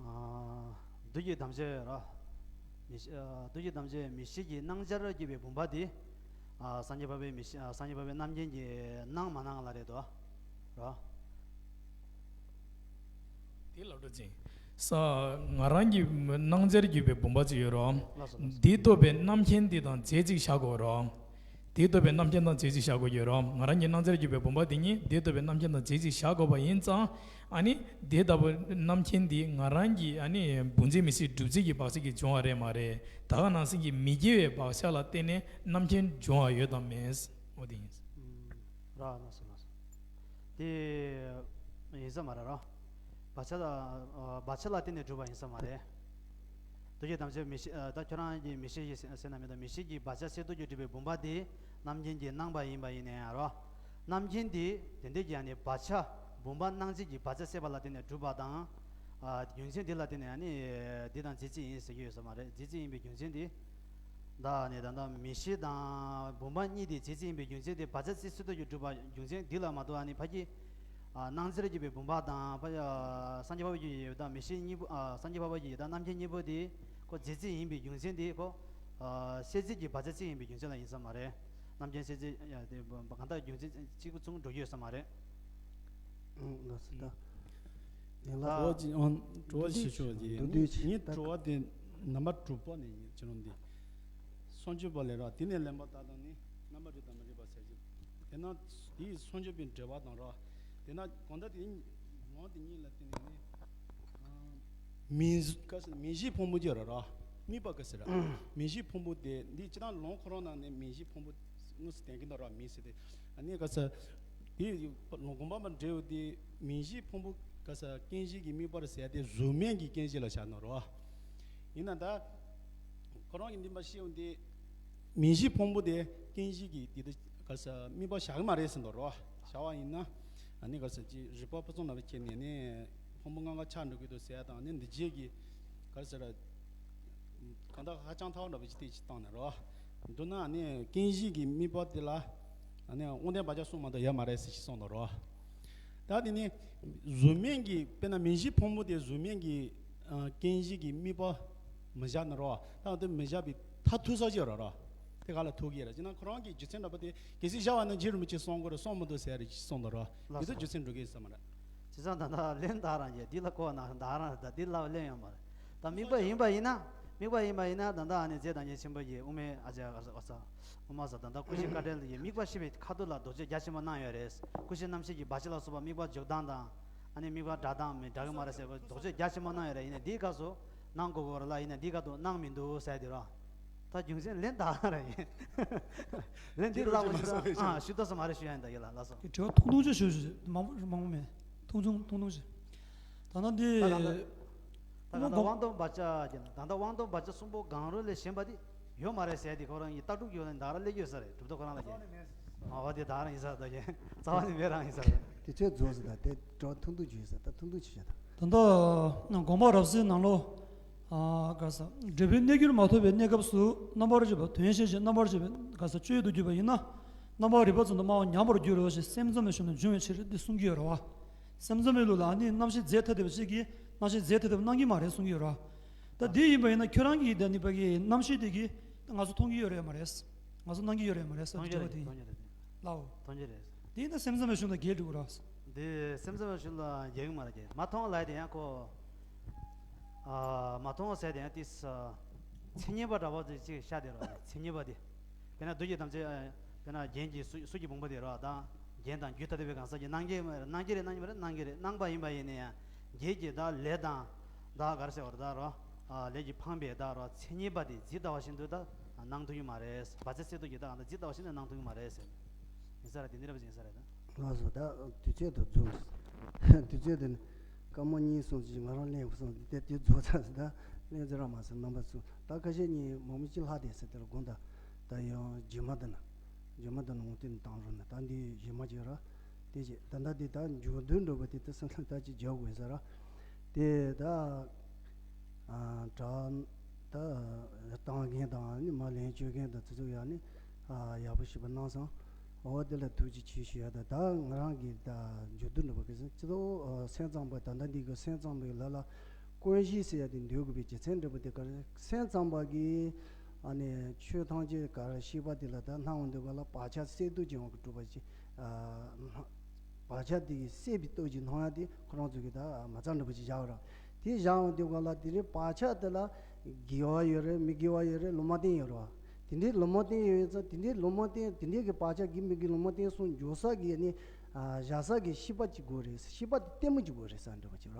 ཨ་བདུད་ཀྱི་དམ་བཅའ་ར། མི་ཤེས་ཨ་བདུད་ཀྱི་དམ་བཅའ་མི་ཤེས་ཀྱི་སྣང་ཆར་གྱུར་པའི་བུམ་པ་དེ། ཨ་སངས་རྒྱས་འཕགས་པའི་མི་ཤེས་ཨ་སངས་རྒྱས་འཕགས་པའི་རྣམ་མཁྱེན་གྱིས་སྣང་མ་སྣང་ལ་རེད་དོ། ར། དེ་ལབ་འགྲོ་ཅིང་། ས་ང་རང་གི་སྣང་ཆར་གྱུར་པའི་བུམ་པ་ཅིག་ཡོད་རོ། ལགས་སོ་ལགས་སོ། འདི་རྟོགས་པའི་རྣམ་མཁྱེན་འདི་དང་རྫས་གཅིག་བཞག་དགོས་རོ། དེ་རྟོགས་པའི་རྣམ་མཁྱེན་དང་རྫས་གཅིག་བཞག་དགོས་ཀྱི་རོ། ང་རང་གི་སྣང་ཆར་གྱུར་པའི་བུམ་པ་དེ་ཉིད་དེ་རྟོགས་པའི་རྣམ་མཁྱེན་དང་རྫས་གཅིག་བཞག་དགོས་པ་ཡིན་ཙང་། ཨ་ནི་དེ་ལྟ་བུ་རྣམ་མཁྱེན་འདི་ང་རང་གི་ཨ་ནི་བུམ་འཛིན་མི་སྲིད་གྲུབ་རྫས་ཀྱི་བག་ཆགས་ཀྱིས་བྱུང་བ་རེད་མ་རེད། ད་ག་ནང་བཞིན་གྱི་མི་སྐྱེ་བའི་བག་ཆགས་ལ་བརྟེན་ནས་རྣམ་མཁྱེན་བྱུང་བ་ཡོད་དམ་མེད། འོ་དེ་ཡིན། ར་ལགས་སོ་ལགས་སོ། དེ་ཡིན་ས་མ་རེད་རོ། བག་ཆགས་ལ་བག་ཆགས་ལ་བརྟེན་ནས་གྲུབ་པ་ཡིན་ས་མ་རེད། བདུད་ཀྱི་དམ་བཅའ་མི་ཤེས་ད་ཁྱོད་རང་གིས་མི་ཤེས་ཀྱི་ཟེར་ན་མི་འདུག་མི་ཤེས་ཀྱི་བག་ཆགས་ཚེ་སྟོད་ཀྱིས་གྲུབ་པའི་བུམ་པ་དེ་རྣམ་མཁྱེན་གྱིས་སྣང་བ་ཡིན་པ་ཡིན་ནའི་རོ། རྣམ་མཁྱེན་དེ་དེ་འདྲས་ཀྱི་ཡང་ནི་བག་ཆགས་ བུམ་པ་སྣང་བྱེད་ཀྱི་བག་ཆགས་སད་པ་ལ་བརྟེན་ནས་གྲུབ་པ་དང་། ཨ་རྒྱུ་མཚན་འདི་ལ་བརྟེན་ནས་ཨ་ནི་འདི་དང་རྫས་གཅིག་ཡིན་ཟེར་གྱི་ཡོད་ས་མ་རེད། རྫས་གཅིག་ཡིན་པའི་རྒྱུ་མཚན་འདི། ད་ནི་ད་ལྟ་མིག་ཤེས་དང་བུམ་པ་གཉིས་དེ་རྫས་གཅིག་ཡིན་པའི་རྒྱུ་མཚན་དེ་བག་ཆགས་སད་སད་དུ་གྲུབ་པ་རྒྱུ་མཚན་འདི་ལ་མ་གཏོགས་ཨ་ནི་ཕ་གི། ཨ་སྣང་ཚེར་གྱུར་པའི་བུམ་པ་དང་ཕ་གི་ཨ་སངས་རྒྱས་འཕགས་པའི་རྒྱུད་ཀྱི་ཡུལ་དང་མིག་ཤེས་གཉིས་པོ། ཨ་སངས་རྒྱས་འཕགས་པའི་རྒྱུད་ཀྱི་ཡུལ་དང་རྣམ་མཁྱེན་གཉིས་པོ་དེ་ཁོ་རྫས་གཅིག་ཡིན་པའི་རྒྱུ་མཚན་དེ་ཁོ། ཨ་སད་རྫས་ཀྱི་བག་ཆགས་གཅིག་ཡིན་པའི་རྒྱུ་མཚན་ལ་ཡིན་ས་མ་རེད། རྣམ་མཁྱེན་སད་རྫས་ཡ་དེ་གང་ལྟར་རྒྱུ་མཚན་གཅིག་པུ་ཚང་འགྲོ་རྒྱུ་ཡོད་ས་མ་རེད། ལགས་སོ། ད་ཡང་ལ་ཨ་གྲོགས་ཅིག་ཨང་། གྲོགས་ཞིག་ཆོག་ཅིག་མདོར་བསྡུས་ཅིག་ངའི་ད་གྲོགས་དེ་ནམ་པར་གྲུབ་པ་ནས་ཡིན་ཅི་རུང་འདི། སངས་རྒྱས་པ་ལས་ར་དེ་ནས་ལེན་པ་ད་དང་ནི་རྣམ་པར་རིག་དང་མི་རིག་པ་ཟེར་གྱི། དེ་ན་དེའི་སངས་རྒྱས་པའི་འགྲེལ་པ་དང་ར། དེ་ན་གང་ལྟར་དེ་ངོ་དེ་གཉིས་ལ་བརྟེན་ནས་ནི། མིང་ག་ཟེར་མིང་གཞིའི་ཕུང་པོ་ཅིག་ཡོད་ར་ར། དམིགས་པ་ག་ཟེར་ར། མིང་གཞིའི་ཕུང་པོ་དེ་འདི་སྤྱིར་བཏང་ལུང་ཁོ་རང་ནང་ནས་མིང་གཞིའི་ཕུང་པོ་དངོས་སུ་བསྟན་གྱི་འདུག་ར། མིང་ཟེར་ཏེ་ཨ་ནི་ག་ཟེར། དེ་ལུང་དགོངས་པ་མ་འགྲེལ་བ་དེ་མིང་གཞིའི་ཕུང་པོ་ག་ཟེར་རྐྱེན་གཞི་གི་དམིགས་པར་ཟེར་ཏེ་གཟུགས་མེད་ཀྱི་རྐྱེན་གཞི་ལ་བཞག་ནོ་ར། ཡིན་ན་ད་ཁོ་རང་གི་འདི་མ་ཤེས་འོང་དེ། མིང་གཞིའི་ཕུང་པོ་དེ་རྐྱེན་གཞི་གི་དེ་དེ་ག་ཟེར་དམིགས་པ་བཞག་གི་མ་རེད་ཟེར་འདུག་རོ། བྱ་བ་ཡིན་ན་ཨ་ནི་ག་ཟེར་ཅི་རིགས་པ་ཕུན་སུམ་ཚོགས་པའི་ཁྱེར་ནས་ནི་ཕུང་པོ་ལྔ་ཀ་ཆགས་འགྲོ་གི་འདུག་ཟེར་ཡ་དང་ནི་འདི་རྗེས་ཀྱི་ག་ཟེར་གང་ལྟར་ཧ་ཅང་ཐག་འདྲ་པོ་ཅིག་དེ་ཅིག་བཏང་ནས་རོ། མདོར་ན་ཨ་ནི་རྐྱེན་གཞི་གི་དམིགས་པ་དེ་ལ་ཨ་ནི་དབང་ལྡན་བག་ཆགས་གསུམ་མ་གཏོགས་ཡོད་མ་རེད་ཟེར་ཅིག་གསུངས་འདུག་རོ། ད་དེ་ནི་གཟུགས་མེད་ཀྱི་དཔེར་ན་མིང་གཞིའི་ཕུང་པོ་དེ་གཟུགས་མེད་ཀྱི་ཨ་རྐྱེན་གཞི་གི་དམིགས་པ་མི་བཞག་ན་རོ། ད་དེ་མི་བཞག་པའི་མཐར་ཐུག་ས་ཅིག་ཡོད་ར་རོ། དེ་ག་ལ་ཐུག་གི་རེད་ཅེ་ན་ཁོ་རང་གི་རྒྱུ་མཚན་འདྲ་པོ་དེ་གལ་སྲིད་བཞག་པ་ན་རྗེ་རིན་པོ་ཆེས་གསུང་གི་རེད་གསུང་མི་འདུག་ཟེར་རེད་ཅེས་གསུངས་འདུག་རོ། ལགས་དེ་ཚོ་སོ། རྒྱུ་མཚན་འགྲོ་གི་ཡོད་ས་མ་རེད། བྱས་ཙང་ད་ལྟ་ལན་ད་རང་གིས་འདི་ལ་གོ་བ་ན་ད་རང་ད་འདི་ལབ་ལན་ཡོད་མ་རེད། ད་དམིགས་པ་ཡིན་པ་ཡིན་ན། དམིགས་པ་ཡིན་པ་ཡིན་ན་ད་ལྟ་ཨ་ནི་རྗེ་བདག་ཉིད་ཆེན་པོ་ཡིས་དབུ་མའི་ཨ་ཅག་ཨ་ས་ཨ་ས་དབུ་མ་ས་ད་ལྟ་ཀུན་གཞི་དཀའ་འགྲེལ་ཡི་དམིགས་པ་ཤེས་པའི་ཁ་ཐུག་ལ་རྡོ་རྗེ་རྒྱ་ཆེན་པོ་གནང་ཡོད་རེད། ཀུན་གཞི་རྣམ་ཤེས་ཀྱི་བར་ཆད་ལ་སོགས་པ་དམིགས་པ་འཇོག་སྟངས་དང་། ཨ་ནི་དམིགས་པ་བསྒྲགས་སྟངས་མི་འདྲ་གི་མ་རེད་ཟེར་བ་རྡོ་རྗེ་རྒྱ་ཆེན་པོ་གནང་ཡོད་རེད། ཡིན་ནའི་འདིའི་སྐབས་སུ་གནང་དགོས་ཀྱི་རེད་ལ་ཡིན་ནའི་འདིའི་སྐབས་སུ་གནང་མི་འདུག་ཟེར་དེ་རོ། ད་རྒྱུ་མཚན་ལན་ད་རང་ཡིན། ལན་འདི་ལབ་པ་ཞུ་ད་ཨ་ཞུ་ད་སོ་མ་རེད་ཞུ་ཡ་ཡིན་ད་ཡིན་ལ་ལ་སོ། དྲི་བ་ཐུང་ཐུང་ཅིག་ཞུ་ཞུ་མང་པོ་མང་པོ་མེད། ཐུང་ཐུང་ཐུང་ཐུང་ཅིག་ད་ལྟ་འདི། ད་ག་ད་དབང་སྡུད་བག་ཆགས་ཀྱི་ན་ད་ལྟ་དབང་སྡུད་བག་ཆགས་གསུམ་པོ་གང་རུང་ལས་གཞན་པ་དེ་ཡོད་མ་རེད་ཟེར་དེ་ཁོ་རང་གི་ལྟ་གྲུབ་ཀྱི་ཡོད་ལ་ད་ར་སླེབས་ཡོད་ས་རེད། གྲུབ་མཐའ་ཁོ་རང་ལ་རྒྱལ་མ་བ་དེ་ད་རང་ཡིན་ས་རེད། ད་རྒྱལ་རྩ་བ་ནས་མེད་རང་ཡིན་ས་རེད། དེ་ཚོས་རྫོགས་ཟེར་ད་དེ་དྲི་བ་ཐུང་ཐུང་བྱོས་ཟེར་ད་ཐུང་ཐུང་བྱེད་ཤ་ད། ད་ལྟ་དགོངས་པ་རབ་གསལ་ནང་ལོ། ག་ས་འབྲས་བུའི་གནས་གྱུར་མ་ཐོབ་པའི་གནས་སྐབས་སུ་རྣམ་པར་འབྱེད་པ་དོན་ཤེས་བྱེད་རྣམ་པར་འབྱེད་པའི་ག་ས་སྤྱོད་ཡུལ་དུ་གྱུར་པ་ཡིན་ན། རྣམ་པར་རིག་པ་ཙམ་དུ་སྨྲ་བ་ཉམས་པར་འགྱུར་རོ་ཞེས་སེམས་ཙམ་པའི་གཞུང་ནས་འབྱུང་བའི་ཕྱིར་འདི་གསུང་གི་ཡོད་རེད་བ། སེམས་ཙམ་པའི་ལུགས་ལ་ནི་རྣམ་ཤེས་རྫས་ཐ་དད་པ་གཅིག་གིས་རྣམ་ཤེས་རྫས་ཐ་དད་པ་སྣང་གི་མ་རེད་གསུང་གི་ཡོད་ར། ད་དེ་ཡིན་པ་ཡིན་ན་ཁྱོད་རང་གིས་ད་ནི་ཕ་གི་རྣམ་ཤེས་དེ་གིས་ང་ཚོ་མཐོང་གི་ཡོད་རེད་མ་རེད། ང་ཚོ་སྣང་གི་ཡོད་རེད་མ་རེད་ཟེར་མཐོང་གི་དྲི་བ་རེད། དེ་ཡིན། མཐོང་གི་རེད། ལའོ། མཐོང་གི་རེད། དེ་ཡིན་ན་སེམས་ཙམ་པའི་གཞུང་དང་འགལ་འགྲོ་གི་ར། དེ་སེམས་ཙམ་པའི་གཞུང་ལ་འགལ་གི་མ་རེད། མ་མཐོང་ལབ་དེ་ཡང་ཁོ། ཨ་མ་མཐོང་ཟེར་དེ་ཡང་དེ་ས། མཚན་ཉིད་པ་འདྲ་བོ་དེ་ཅིག་ཤ་དེ་ར་མཚན་ཉིད་པ་དེ། དཔེར་ན་བདུད་ཀྱི་དམ་ཚིག་དཔེར་ན་རྒྱན་གྱི་གསུར་གསུར་གྱི་བུམ་པ་དེ་རོ་དང་རྒྱན་དང་རྒྱུ་ཐ་དད་པའི་གང་ཟག་གི་སྣང་གི་སྣང་གི་རེད་སྣང་གི་མ་རེད་སྣང་གི་རེད་སྣང་པ་ཡིན་པ་ཡིན་ན་ཡང་རྒྱན་གྱི་དག་ལས་དང་དག་ག་རེ་ཟེར་བ་རེད་ད་རོ། ལས་ཀྱིས་འཕངས་པའི་དག་རོ་མཚན་ཉིད་པ་དེ་ཇི་ལྟ་བ་བཞིན་དུ་ད་སྣང་ཐུབ་ཀྱི་མ་རེད། བག་ཆགས་སད་རྫོགས་ཀྱི་དག་ཇི་ལྟ་བ་བཞིན་དུ་སྣང་ཐུབ་ཀྱི་མ་རེད་ཟེར། ཡིན་ས་རེད་དེ་འདི་རེད་པ་ཡིན་ས་རེད་ད། ལགས་སོ། ད་དུས་ཚོད་དུ་རྫོགས། དུས་ཚོད་དུ་ནི་སྐར་མ་གཉིས་གསུམ་ཅིག་ང་རང་ལེན་དགོས་སོང་དེ་དུས་རྫོགས་ཚར་ཟིན་ད་ལེན་ཟེར་ར་མ་ཟེར་རྣམ་པ་ཚོ་ད་ཁ་ཤས་གཉིས་མང་པོ་ཅིག་ལྷག་བསྡད་ཟེར་དེ་ལ་དགོངས་དག་ད་ཡང་རྗེས་མ་དུ་ན། རྗེས་མ་དུ་ན་འོང་དེ་ནི་བཏང་རོགས་གནང་ད་འདི་རྗེས་མ་ཅིག་ར། དེ་ཅིག་ད་ལྟ་འདི་ད་མཇུག་བསྡུ་འགྲོ་བ་དེ་ད་སེམས་ལ་ད་ཅིག་རྒྱག་དགོས་ཟེར་ར། དེ་ད་དྲ་ད་བཏང་མཁན་དང་ནི་མ་ལན་བཅོལ་མཁན་དང་དེ་ཚོ་ཡང་ནི་ཡག་པོ་ཞིག་པ་གནང་སོང་། འོ་དེ་ལ་ཐུགས་རྗེ་ཆེ་ཞུ་ཡ་ད་ད་ང་རང་གི་ད་མཇུག་བསྡུ་འགྲོ་བ་གི་སེམས་ཅི་ལོ་སེམས་ཙམ་པ་ད་ལྟ་འདི་གི་སེམས་ཙམ་པའི་ལ་ལ་ཀུན་གཞི་ཟེར་ཡ་དེ་འདོད་དགོས་པའི་རྒྱུ་མཚན་འདྲ་པོ་དེ་ག་རེ་སེམས་ཙམ་པ་གི་ཨ་ནི་ཆོས་ཐམས་ཅད་ག་རེ་ཤེས་པ་དེ་ལ་ད་སྣང་བ་འདོད་པ་ལ་བག་ཆགས་སད་རྡུལ་གྱི་དབང་གིས་གྲུབ་པ་ཅིག་བག་ཆགས་དེ་གི་སད་པའི་སྟོབས་ཀྱིས་སྣང་ཡ་དེ་ཁོ་རང་ཚོ་གི་ད་མ་རྩ་འདྲ་པོ་ཅིག་བཞག་ར། དེ་བཞག་འོང་དུས་སྒང་ལ་དེ་རིང་བག་ཆགས་དེ་ལ་དགེ་བ་ཡོད་རེད་མི་དགེ་བ་ཡོད་རེད་ལུང་མ་བསྟན་ཡོད་རེད་བ། དེ་འདྲའི་ལུང་མ་བསྟན་ཡོད་ཙང་དེ་འདྲའི་ལུང་མ་བསྟན་དེ་འདྲའི་གི་བག་ཆགས་དགེ་མི་དགེ་ལུང་མ་བསྟན་གསུམ་འཇོག་ས་གི་ནི་བཞག་ས་གི་ཤེས་པ་ཅིག་དགོས་རེད། ཤེས་པ་དེ་ལྟད་མོ་ཅིག་དགོས་རེད་ས་འདྲ་པོ་ཅིག་ར།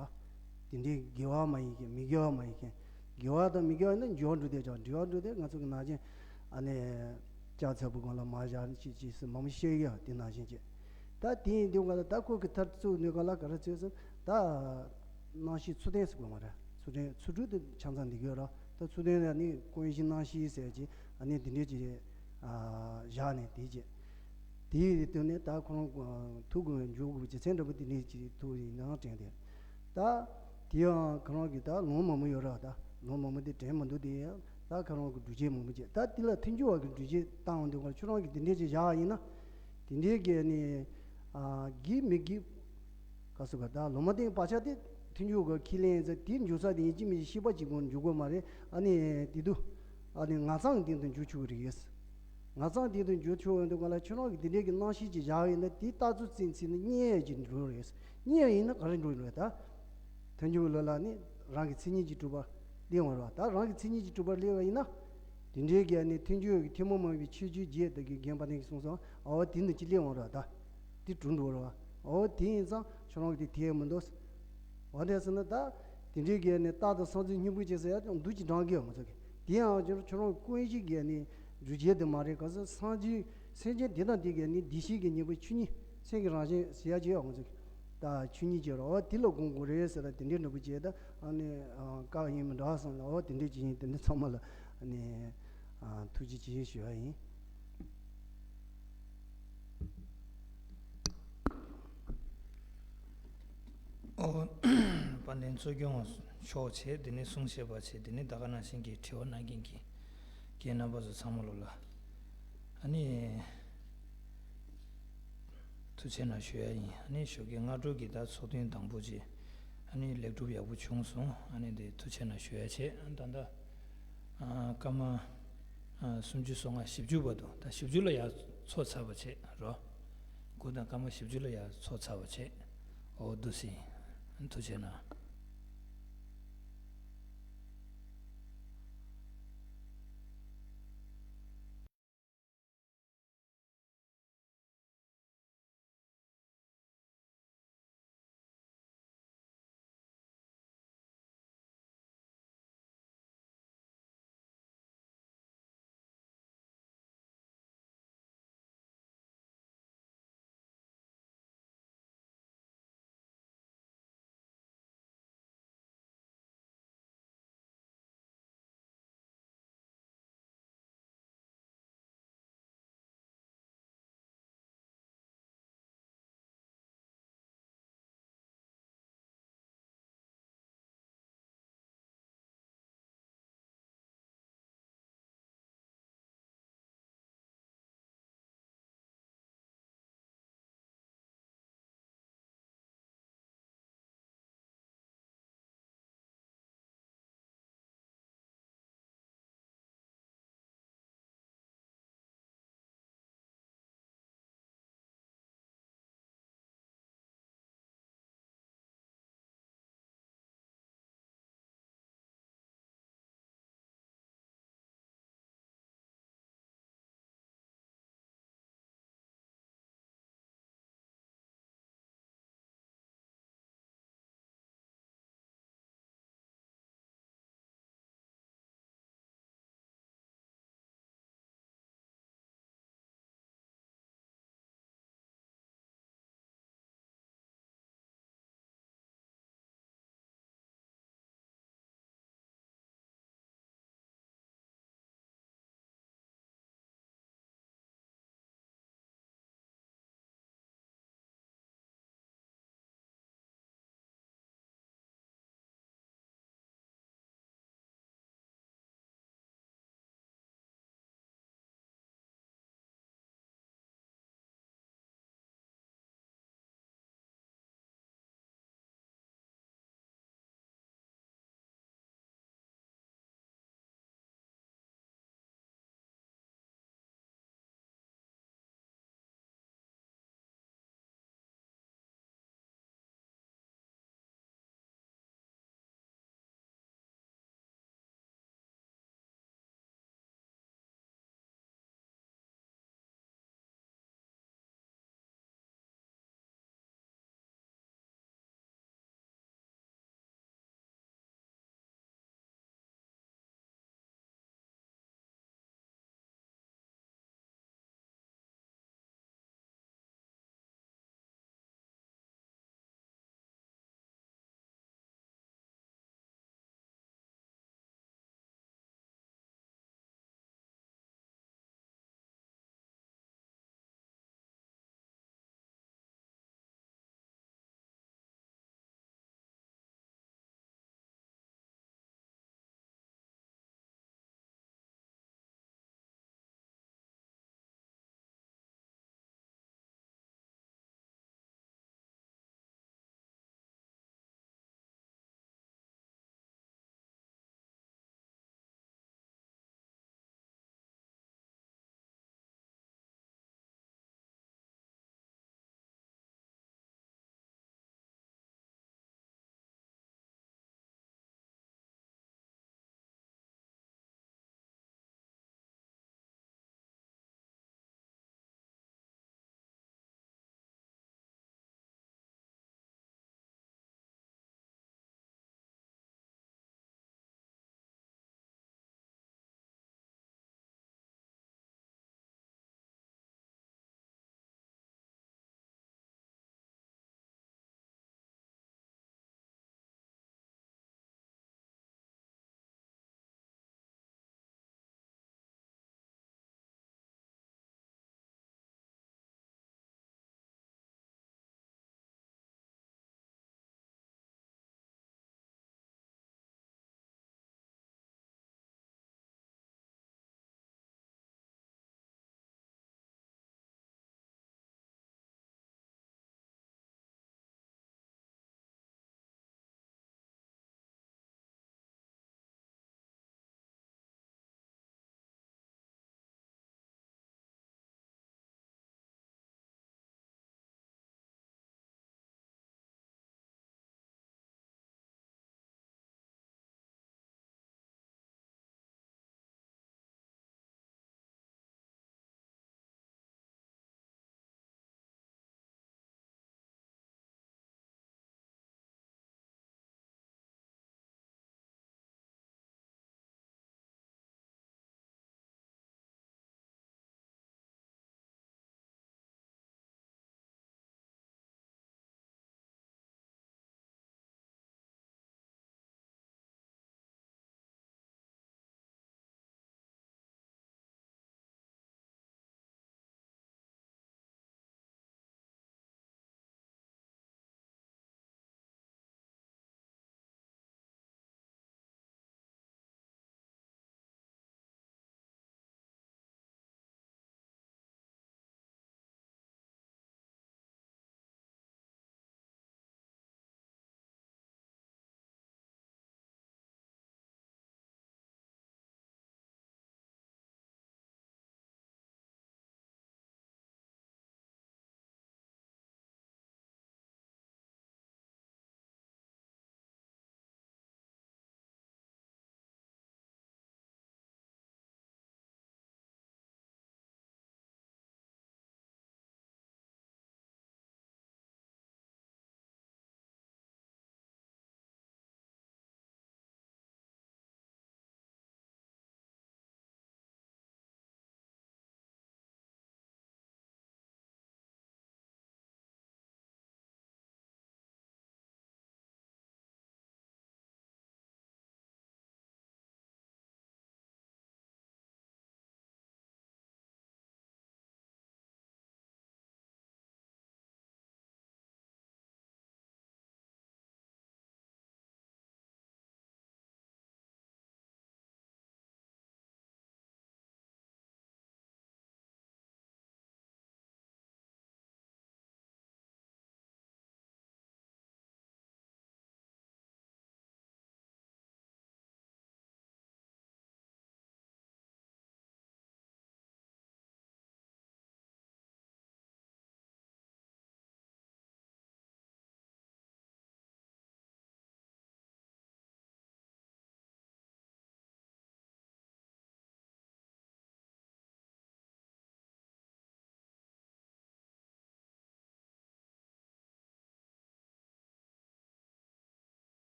དེ་འདྲའི་དགེ་བ་མ་ཡིན་མཁན་མི་དགེ་བ་མ་ཡིན་མཁན། དགེ་བ་དང་མི་དགེ་བ་ནི་འཇོག་འགྲོ་དེ་ཅང་འབྲེལ་བ་འགྲོ་དེ་ང་ཚོ་གི་ནང་བཞིན་ཨ་ནི་ལྕགས་ཚ་པོ་སྒང་ལ་མ་བཞག་ཅིག་ཅིག་སེ་མང་པོ་བཤད་ཡོད་དེ་ནང་བཞིན་ཅིག་ད་དེ་ཡིན་དུས་སྒང་ལ་ད་ཁོ་གི་མཐར་ཚུགས་ནུས་སྒང་ལ་ག་རེ་བྱས་སོང་ད། སྣང་ཤེས་ཚུལ་ལྡན་ཟེར་དགོས་མ་རེད། ཚུལ་ལྡན་ཚུལ་ཁྲིམས་དེ་ཆ་ཚང་འདི་གོ་ར། ད་ཚུལ་ལྡན་ལ་ནི་ཀུན་གཞི་སྣང་ཤེས་ཟེར་གྱི་ཨ་ནི་འདི་འདྲས་ཀྱི་བཞག་ནས་དེ་བྱས། དེའི་དོན་ནས་ད་ཁོ་རང་ཐུགས་དགོངས་འཇོག་དགོས་རྒྱུ་མཚན་འདྲ་པོ་དེ་འདྲའི་ཅིག་ཐུགས་ཡིན་ནའང་དྲན་ཏེ། ད་དེའང་ཁོ་རང་གི་ད་ལུང་མང་པོ་ཡོད་ར། ད་ལུང་མང་པོ་དེ་དྲན་མི་འདུག་དེ་ད་ཁོ་རང་གི་སྒྲུབ་བྱེད་མང་པོ་ཅིག་ད་དེ་ལ་མཐུན་འགྱུར་བ་གི་སྒྲུབ་བྱེད་བཏང་འོང་དུས་ཁོ་རང་ཁྱོད་རང་གི་དེ་འདྲའི་ཅིག་བཞག་ཡིན་ན། དེ་འདྲའི་གི་ནི་དགེ་མི་དགེ་ག་སུ་ག་ད་ལོ་མ་སྟེང་བག་ཆགས་དེ་མཐུན་འགྱུར་གི་ཁས་ལེན་ཟེར་དེ་འཇུག་ས་དེ་ཡིན་གཅིག་མིན་གཅིག་ཤེས་པ་གཅིག་པོ་འཇུག་དགོས་མ་རེད། ཨ་ནི་དེ་དུས་ཨ་ནི་ངག་རྩང་སྟེང་དུ་འཇུག་ཆོག་གི་རེད། ངག་རྩང་སྟེང་དུ་འཇུག་ཆོག་ཡོང་དུས་ག་ལ་ཁྱོད་རང་གི་དེ་འདྲའི་གི་རྣམ་ཤེས་ཅིག་བཞག་ཡོད་ན་དེ་ལྟ་ཚུལ་ཙམ་ཚིག་ནི་རྙེད་ཡས་ཀྱི་འགྲོ་རེད། རྙེད་ཡས་ཡིན་ན་ག་རེ་འགྲོ་རེད་ད། མཐུན་འགྱུར་ལ་ལ་ནི་རང་གི་མཚན་ཉིད་ཀྱི་གྲུབ་པ་སླེབས་འོང་ར། ད་རང་གི་མཚན་ཉིད་ཀྱི་གྲུབ་པ་སླེབས་པ་ཡིན་ན། དེ་འདྲའི་གི་ནི་མཐུན་འགྱུར་གྱི་ཐུན་མོང་མ་ཡིན་པའི་ཁྱད་ཆོས་བརྒྱད་དེ་གི་རྒན་པ་དེ་གིས་གསུངས་སོང་། འོ་དེ་འདི་ཅི་སླེབས་འོང་ར་ད། དེ་གྲུབ་འགྲོ་ར། འོ་དེ་ཡིན་ཙང་ཁྱོད་རང་གི་དེ་དེ་མི་འདུག་འོ་དེ་ཟེར་ན་ད། དེ་འདྲའི་གི་ནི་རྟགས་དང་གསང་ཚིག་སྙིང་པོ་བཅས་ཟེར་ཡ་ཀྱང་འདུག་ཅི་འདྲ་གི་ཡོད་ང་ཚོ་གི། དེ་ཡང་ཁྱོད་ཁྱོད་རང་ཀུན་གཞི་གི་ནི་རྒྱུ་རྒྱལ་དུ་མ་རེད། ག་ཚོད་སངས་རྒྱས་སེམས་ཅན་དེ་དང་དེ་གི་ནི་བདེ་གཤེགས་ཀྱི་སྙིང་པོ་ཆོས་ཉིད་སེམས་ཀྱི་རང་བཞིན་ཟེར་ཡ་ཅི་ཡོད་ང་ཚོ་གི། ད་ཆོས་ཉིད་ཀྱི་རོ་དེ་ལ་དགོངས་དགོས་རེད་ཟེར་ད་དེ་འདྲའི་འདྲ་པོ་བྱས་ད་ཨ་ནི་བཀག་ཡིན་མི་འདྲ་བསམ་ལ། འོ་དེ་འདྲའི་ཅི་ཡིན་དེ་འདྲ་ཚང་མ་ལ་ཨ་ནི་ཐུགས་རྗེ་ཆེ་ཞུ་བ་ཡིན། ཨོ། དཔལ་ལྡན་གཙོ་སྐྱོང་མཆོག་བྱས། དེ་ནས་གསུང་བཤད་པ་བྱས། དེ་ནས་ད་ག་ནང་བཞིན་གྱི་དྲི་བ་གནང་མཁན་གྱི་རྒན་རྣམ་པ་ཚོ་ཚང་མ་ལོ་ལ་ཨ་ནི། ཐུགས་རྗེ་གནང་ཞུ་ཡ་ཡིན། ཨ་ནི་ཞོགས་ཀས་སྔ་དྲོ་གི་ད་ཚོགས་ཐུན་དང་པོ་ཅིག་ཨ་ནི་ལེགས་གྲུབ་ཡག་པོ་བྱུང་སོང་། ཨ་ནི་དེ་ཐུགས་རྗེ་གནང་ཞུ་ཡ་བྱས། ཨ་ད་ལྟ་ཨ་སྐར་མ་ཨ་སུམ་ཅུ་སོ་ལྔ་བཞི་བཅུ་བར་དུ། ད་བཞི་བཅུ་ལ་ཡར་ཚོགས་ཚར་བ་བྱས་རོ། དགུ་དང་སྐར་མ་བཞི་བཅུ་ལ་ཡར་ཚོགས་ཚར་བ་བྱས། འོ་འདུག་སེ་ཡིན། ཐུགས་རྗེ་གནང་།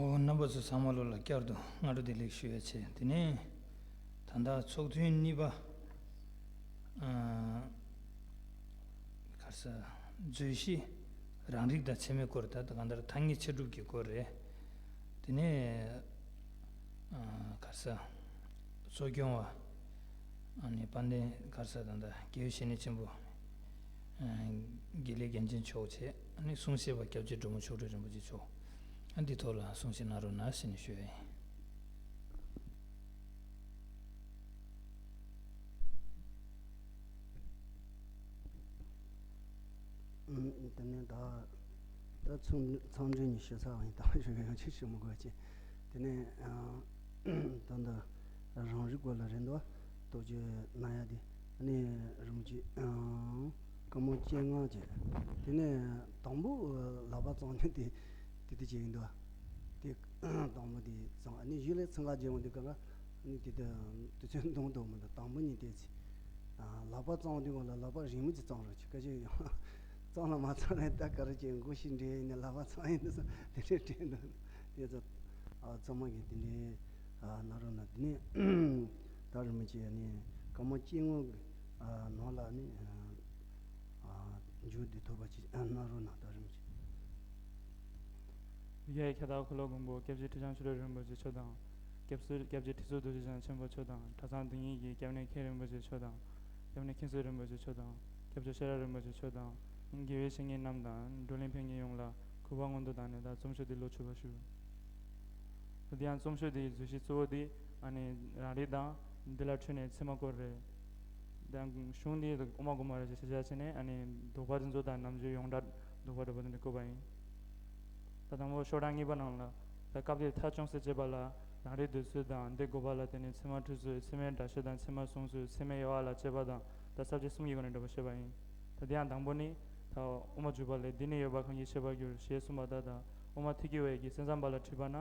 ཨོ། རྣམ་པ་ཚོ་ཚང་མ་ལོ་ལ་བསྐྱར་དུ་སྔ་དྲོ་བདེ་ལེགས་ཞུ་ཡ་བྱས། དེ་ནས་ད་ལྟ་ཚོགས་ཐུན་གཉིས་པ། ཨ། ག་རེ་ཟ། རྫོས་གཞི་རང་རིག་དང་ཚད་མའི་སྐོར། ད་ལྟ་གང་ལྟར་ཐ་སྙད་ཆ་གྲུབ་ཀྱི་སྐོར་རེད། དེ་ནས། ཨ། ག་རེ་ཟ། གཙོ་སྐྱོང་བ། ཨ་ནི་དཔལ་ལྡན་ག་རེ་ཟ། ད་ལྟ་དགེ་བའི་བཤེས་གཉེན་ཆེན་པོ། ཨ། དགེ་ལེགས་རྒྱན་ཅན་མཆོག་བྱས། ཨ་ནི་གསུང་བཤད་པ་སྐྱབས་རྗེ་འབྲི་མོ་མཆོག་སྤྲུལ་རིན་པོ་ཆེ་མཆོག་ཨ། འདི་ཐོག་ལ་གསུང་བཤད་གནང་རོགས་གནང་ཟེར་ནས་ཞུ་ཡ་ཡིན། ཨུམ། དེ་ནས་ད་ད་ཚང་ཚང་འདྲི་ནས་ཞུ་ཚར་བ་ཡིན། ད་ཞུ་གི་ཡང་ཅིག་ཞུ་མི་དགོས་ཀྱི། དེ་ནས་ཨ། ད་ལྟ་རང་རིག་སྐོར་ལ་རེད་འདུག་རྟོགས་བརྗོད་གནང་ཡ་དེ། ཨ་ནི་རིན་པོ་ཆེ། ཨང་། བཀའ་མོལ་སྤྱན་སྔ་བྱས། དེ་ནས་དང་པོ་ལག་པ་བརྐྱང་ནས་དེ་དེ་དེ་བྱས་ཡིན་འདུག་དེ་དང་པོ་དེ་བརྐྱང་། ཨ་ནི་གཞུག་ལ་ཚང་ཁ་རྒྱལ་བ་འདི་ག་ལ། ཨ་ནི་དེ་དེ་དུས་ཚོད་འདང་དུ་མི་འདུག་དང་པོ་གཉིས་དེ་ཚེ། ཨ། ལག་པ་བརྐྱང་དུས་སྒང་ལ་ལག་པ་རིང་མོ་ཅིག་བརྐྱང་རོགས་བྱེད། སྐད་ཆ་ཡང་བརྐྱང་ལ་མ་བརྐྱང་ལ་ད་ག་རེ་བྱས། མགོ་ཞིག་འདྲེས་ཡིན་ནས་ལག་པ་བརྐྱང་ཡིན་ནས་ས་དེ་འདྲས་དྲན་འདུག་དེ་ཚོ། ཨ། ཚང་མ་གིས་དེ་འདྲས། ཨ། གནང་རོགས་གནང་། དེ་ནས་ད་རིན་པོ་ཆེ་ནི་བཀའ་མོལ་སྤྱན་སྔ་གི། ཨ། ནང་ལ་ནི། ཨ། མཇུག་བསྡུ་ཐུབ་པ་ཅིག་གནང་རོགས་གནང་། ད་རིན་པོ་ཆེ། ཡ། ཁྱེད་དང་འཁོར་ལོ་མགོན་པོ་སྐྱབས་རྗེ་ཁྲི་བྱང་ཆོས་གྲགས་རིན་པོ་ཆེ་མཆོག་དང་། སྐྱབས་སུ་སྐྱབས་རྗེ་ཁྲི་ཟུར་རྡོ་རྗེ་འཆང་ཆེན་པོ་མཆོག་དང་། གྲྭ་ཚང་འདི་ཉིད་ཀྱི་སྐྱབས་གནས་མཁན་རིན་པོ་ཆེ་མཆོག་དང་། སྐྱབས་གནས་མཁན་ཟུར་རིན་པོ་ཆེ་མཆོག་དང་། སྐྱབས་ཆོས་ཤེས་རབ་རིན་པོ་ཆེ་མཆོག་དང་། དགེ་བའི་བཤེས་གཉེན་རྣམས་དང་། བགྲོ་གླེང་ཕན་ཡོན་ཡོངས་ལ་གུས་པ་སྔོན་དུ་བཏང་ནས། ད་རྩོམ་ཤོག་འདི་ལོག་ཕྱིར་ཞུ། ད་དེ་ཡང་རྩོམ་ཤོག་འདིའི་བརྗོད་གཞི་གཙོ་བོ་འདི། ཨ་ནི་རང་རིག་དང་། འདི་ལ་འཕྲོས་ནས་ཚད་མ་སྐོར་རེད། དང་གཞུང་འདི་དབུ་མ་དགོངས་པ་རེད་ཅེས་ཞེས་བྱ་བྱས་ནས། ཨ་ནི་ལྡོག་པ་འདི་ཚོ་དང་རྣམ་འགྱུར་ཡོངས་གྲགས་ལྡོག་པ་འདྲ་པོ་འདི་འདྲ་བཀོད་པ་ཡིན། ད་དང་པོ་ཤོག་གྲངས་གཉིས་པ་ནང་ལ། ད་སྐབས་དེར་ཐག་ཅུང་ཟད་དཔྱད་པ་ལ། རང་རིག་འདོད་ཚུལ་དང་། འདི་འགོག་པ་ལ་བརྟེན་ནས་ཚད་མ་འཁྲུལ་ཚུལ། ཚད་མའི་སྒྲ་ཤེས་དང་ཚད་མ་གཟུང་ཚུལ། ཚད་མའི་དབྱེ་བ་ལ་དཔྱད་པ་དང་། ད་ས་བཅད་གསུམ་གྱི་སྒོ་ནས་འགྲེལ་པ་བཤད་པ་ཡིན། ད་དེ་ཡང་དང་པོ་ནི། ད་དབུ་མ་འཇུག་པ་ལས། འདི་ནི་ཡོད་པ་གང་གིས་ཤེས་པར་འགྱུར། ཞེས་གསུངས་པ་ལྟར། ད་དབུ་མ་ཐེག་གི་བའི་གི་སེམས་ཙམ་པ་ལ་དྲིས་པ་ན།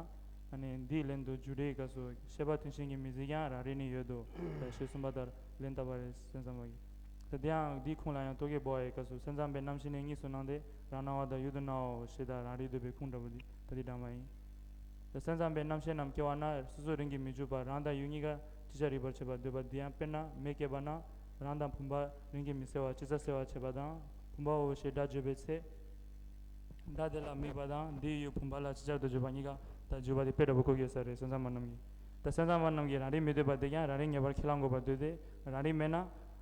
ཨ་ནི་འདིའི་ལན་དུ་རྒྱུ་འབྲས་ཀྱི་སྐབས་སུ། ཤེས་པ་དོན་གཞན་གྱིས་མི་གཟིགས་ཀྱང་། རང་རིག་ནི་ཡོད་དོ། ཞེས་གསུངས་པ་ལྟར་ལན་བཏབ་པ་རེད། སེམས་ཙམ་པ་གིས། ད་དེ་ཡང་འདིའི་ཁུངས་ལ་ཡང་རྟོག་གེ་པོ་ཨའི་སྐབས་སུ། སེམས་ཙམ་པའི་རྣམ་ཤེས་ནི་གཉིས་སུ་སྣང་སྟེ། རང་སྣང་བ་དང་ཡུལ་དུ་སྣང་བའོ། ཞེས་དང་རང་རིག་འདོད་པའི་ཁུངས་འདྲ་པོ་འདི་ད་འདི་དྲངས་པ་ཡིན། ད་སེམས་ཙམ་པའི་རྣམ་ཤེས་རྣམས་སྐྱེ་བ་ན། སོ་སོ་རང་གིས་མི་འཇུག་པར་རང་དང་ཡུལ་གཉིས་ཀ་ཅིག་ཆར་རིག་པར་བྱེད་པར་འདོད་པ་འདི་ཡང་། དཔེར་ན་མེ་སྐྱེས་པ་ན། རང་དང་བུམ་པ་རང་གིས་མི་གསལ་བ་ཅིག་ཆར་གསལ་བར་བྱེད་པ་དང་། བུམ་པའོ་ཞེས་སྒྲ་བརྗོད་པའི་ཚེ། སྒྲ་དེ་ལ་དམིགས་པ་དང་། དེའི་ཡུལ་བུམ་པ་ལ་ཅིག་ཆར་དུ་བརྗོད་པ་གཉིས་ཀ་ད་བརྗོད་པ་དེ་དཔེ་འདྲ་པོ་བཀོད་ཡོད་ས་རེད། སེམས་ཙམ་པ་རྣམས་ཀྱིས། ད་སེམས་ཙམ་པ་རྣམས་ཀྱིས་རང་རིག་མི་འདོད་པར་འདོད་ཀྱང་། རང་རིག་ངེས་པར་ཁས་བླངས་དགོས་པར་འདོད་དེ། རང་རིག་མེད་ན།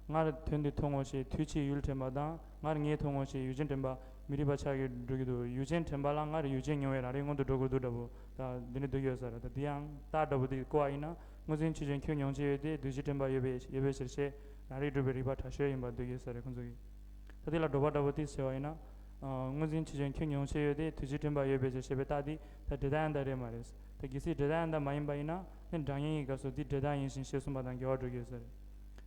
སྔར་དོན་འདི་མཐོང་ངོ་ཞེས་དུས་ཕྱིས་ཡུལ་དྲན་པ་དང་། སྔར་ངས་མཐོང་ངོ་ཞེས་ཡུལ་ཅན་དྲན་པ་མི་རིགས་པ་ཆགས་ཀྱི་འགྲོ་གི་འདུག་ཡུལ་ཅན་དྲན་པ་ལ་སྔར་ཡུལ་ཅན་མྱོང་བའི་རང་རིག་སྔོན་དུ་འགྲོ་དགོས་འདུག་འདྲ་པོ། ད་འདི་ནི་འདོད་ཀྱི་ཡོད་ས་རེད། ད་འདི་ཡང་རྟགས་འདྲ་པོ་འདི་བཀོད་པ་ཡིན་ན། སྔོ་འཛིན་ཆོས་ཅན་ཁྱོད་མྱོང་བྱེད་ཡོད་དེ། འདུས་བྱས་དྲན་པ་ཡོད་པའི་ཡོད་པའི་ཕྱིར་ཞེས། རང་རིག་སྒྲུབ་པའི་རིགས་པ་དྲག་ཤོས་ཡིན་པར་འདོད་ཀྱི་ཡོད་ས་རེད། ཁོང་ཚོ་གིས། ད་འདི་ལ་དྲི་བ་འདྲ་པོ་འདི་བྱས་པ་ཡིན་ན། ཨ། སྔོ་འཛིན་ཆོས་ཅན་ཁྱོད་མྱོང་བྱེད་ཡོད་དེ། འདུས་བྱས་དྲན་པ་ཡོད་པའི་ཕྱིར་ཞེས་པའི་རྟགས་འདི་ད་འབྲས་རྟགས་ཡང་དག་རེད་མ་རེད། ད་གལ་སྲིད་འབྲས་རྟགས་ཡང་དག་མ་ཡིན་པ་ཡིན་ན། ནི་སྒྲ་སྙན་གྱི་སྐབས་སུ་འདི་འབྲས་རྟགས་ཡིན་ཞིང་ཞེས་གསུངས་པ་དང་འགལ་བ་འགྲོ་གི་ཡོད་ས་རེད།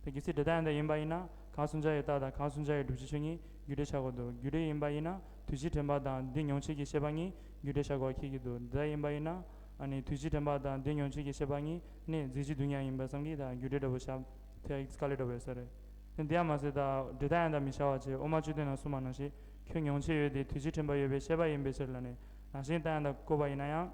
ད་གལ་སྲིད་འབྲས་རྟགས་ཡང་དག་ཡིན་པ་ཡིན་ན། གང་གསུམ་ཆར་གྱི་རྟགས་དང་གང་གསུམ་ཆར་གྱི་བསྒྲུབ་བྱའི་ཆོས་གཉིས་རྒྱུ་འབྲས་ཆགས་དགོས་འདུག་རྒྱུ་འབྲས་ཡིན་པ་ཡིན་ན། འདུས་བྱས་དྲན་པ་དང་འདི་མྱོང་བྱེད་ཀྱི་ཤེས་པ་གཉིས་རྒྱུ་འབྲས་ཆགས་དགོས་པ་ཁེལ་གྱི་འདུག་འདི་ལྟར་ཡིན་པ་ཡིན་ན། ཨ་ནི་འདུས་བྱས་དྲན་པ་དང་འདི་མྱོང་བྱེད་ཀྱི་ཤེས་པ་གཉིས་ནི་རྫས་གཞི་རྡུལ་མཉམ་ཡིན་པ་ཙམ་གྱིས་ད་རྒྱུ་འབྲས་འདྲ་པོ་བཞག་ཐལ་དཀའ་ལས་འདྲ་པོ་ཡོད་ས་རེད། དེ་འདི་ཡང་མ་ཟད། ད་འབྲས་རྟགས་ཡང་དག་མི་བྱ་བ་བྱས། དབུ་མ་བཅུ་བདུན་ན་གསུངས་པ་ནང་བཞིན། ཁྱོད་མྱོང་བྱེད་ཡོད་དེ། འདུས་བྱས་དྲན་པ་ཡོད་པའི་ཤེས་པ་ཡིན་པའི་ཕྱིར་ལ་ནི། རང་བཞིན་རྟགས་ཡང་དག་བཀོད་པ་ཡིན་ན་ཡང་།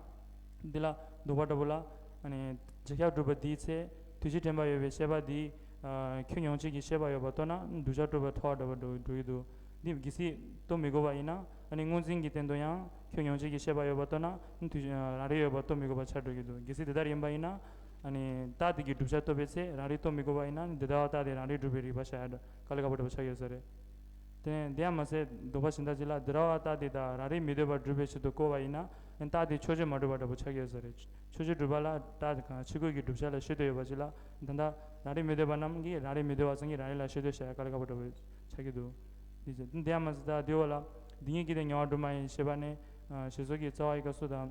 འདི་ལ་ལྡོག་པ་འདྲ་པོ་ལ། ཨ་ནི་རྗེས་ཁྱབ་སྒྲུབ་པ་འདིའི་ཚེ། འདུས་བྱས་དྲན་པ་ཡོད་པའི་ཤེས་པ་འདི། ཨ། ཁྱོད་མྱོང་བྱེད་ཀྱི་ཤེས་པ་ཡོད་པར་རྟོགས་ན། བསྒྲུབ་བྱ་གྲུབ་པའི་ཐོགས་པ་འདྲ་པོ་འགྲོ་འགྲོ་གི་འདུག་འདི་གལ་སྲིད་རྟོགས་མི་དགོས་པ་ཡིན་ན། ཨ་ནི་སྔོ་འཛིན་གྱི་སྟེང་དུ་ཡང་ཁྱོད་མྱོང་བྱེད་ཀྱི་ཤེས་པ་ཡོད་པར་རྟོགས་ན། འདུས། ཨ། རང་རིག་ཡོད་པར་རྟོགས་མི་དགོས་པ་ཆགས་འགྲོ་གི་འདུག་གལ་སྲིད་དེ་ལྟར་ཡིན་པ་ཡིན་ན། ཨ་ནི་རྟགས་དེ་གིས་བསྒྲུབ་བྱ་རྟོགས་པའི་ཚེ། རང་རིག་རྟོགས་མི་དགོས་པ་ཡིན་ན། དེ་ལྟ་བ་རྟགས་དེ་རང་རིག་སྒྲུབ་པའི་རིགས་པ་བཞག་ཡ་དཀའ་ལས་ཁག་པོ་འདྲ་པོ་ཆགས་ཡོད་ས་རེད། དེ་ནས་དེ་ཡང་མ་ཟད། ལྡོག་པ་གཞན་དག་ཅིག་ལ། འདི་འདྲ་བ་རྟགས་དེ་དག་རང་རིག་མི་འདོད་པར་སྒྲུབ་པའི་ཕྱིར་དུ་བཀོད་པ་ཡིན་ན། རྟགས་དེ་ཕྱོགས་ཆོས་མ་གྲུབ་པ་འདྲ་པོ་ཆགས་ཀྱི་ཡོད་ས་རེད། ཕྱོགས་ཆོས་གྲུབ་པ་ལ་རྟགས་དེ་གང་ཕྱི་རྒོལ་གྱི་བསྒྲུབ་བྱ་ལ་ཤེས་འདོད་ཡོད་པ་ཅིག་ལ། ད་ལྟ་རང་རིག་མི་འདོད་པ་རྣམས་ཀྱིས་རང་རིག་མི་འདོད་པ་ཙམ་གྱིས་རང་རིག་ལ་ཤེས་འདོད་བྱ་ཡ་དཀའ་ལས་ཁག་པོ་འདྲ་པོ་ཆགས་ཀྱི་འདུག་འདི་བྱས། དེ་ཡང་མ་ཟད། ད་འདི་འོག་ལ། འདི་ཉིད་ཀྱིས་ཏེ་ཉེ་བར་སྒྲུབ་མ་ཡིན། ཞེས་པ་ནས། ཨ། ཞེས་སོགས་ཀྱི་རྩ་བ་ཡི་སྐབས་སུ་དང་།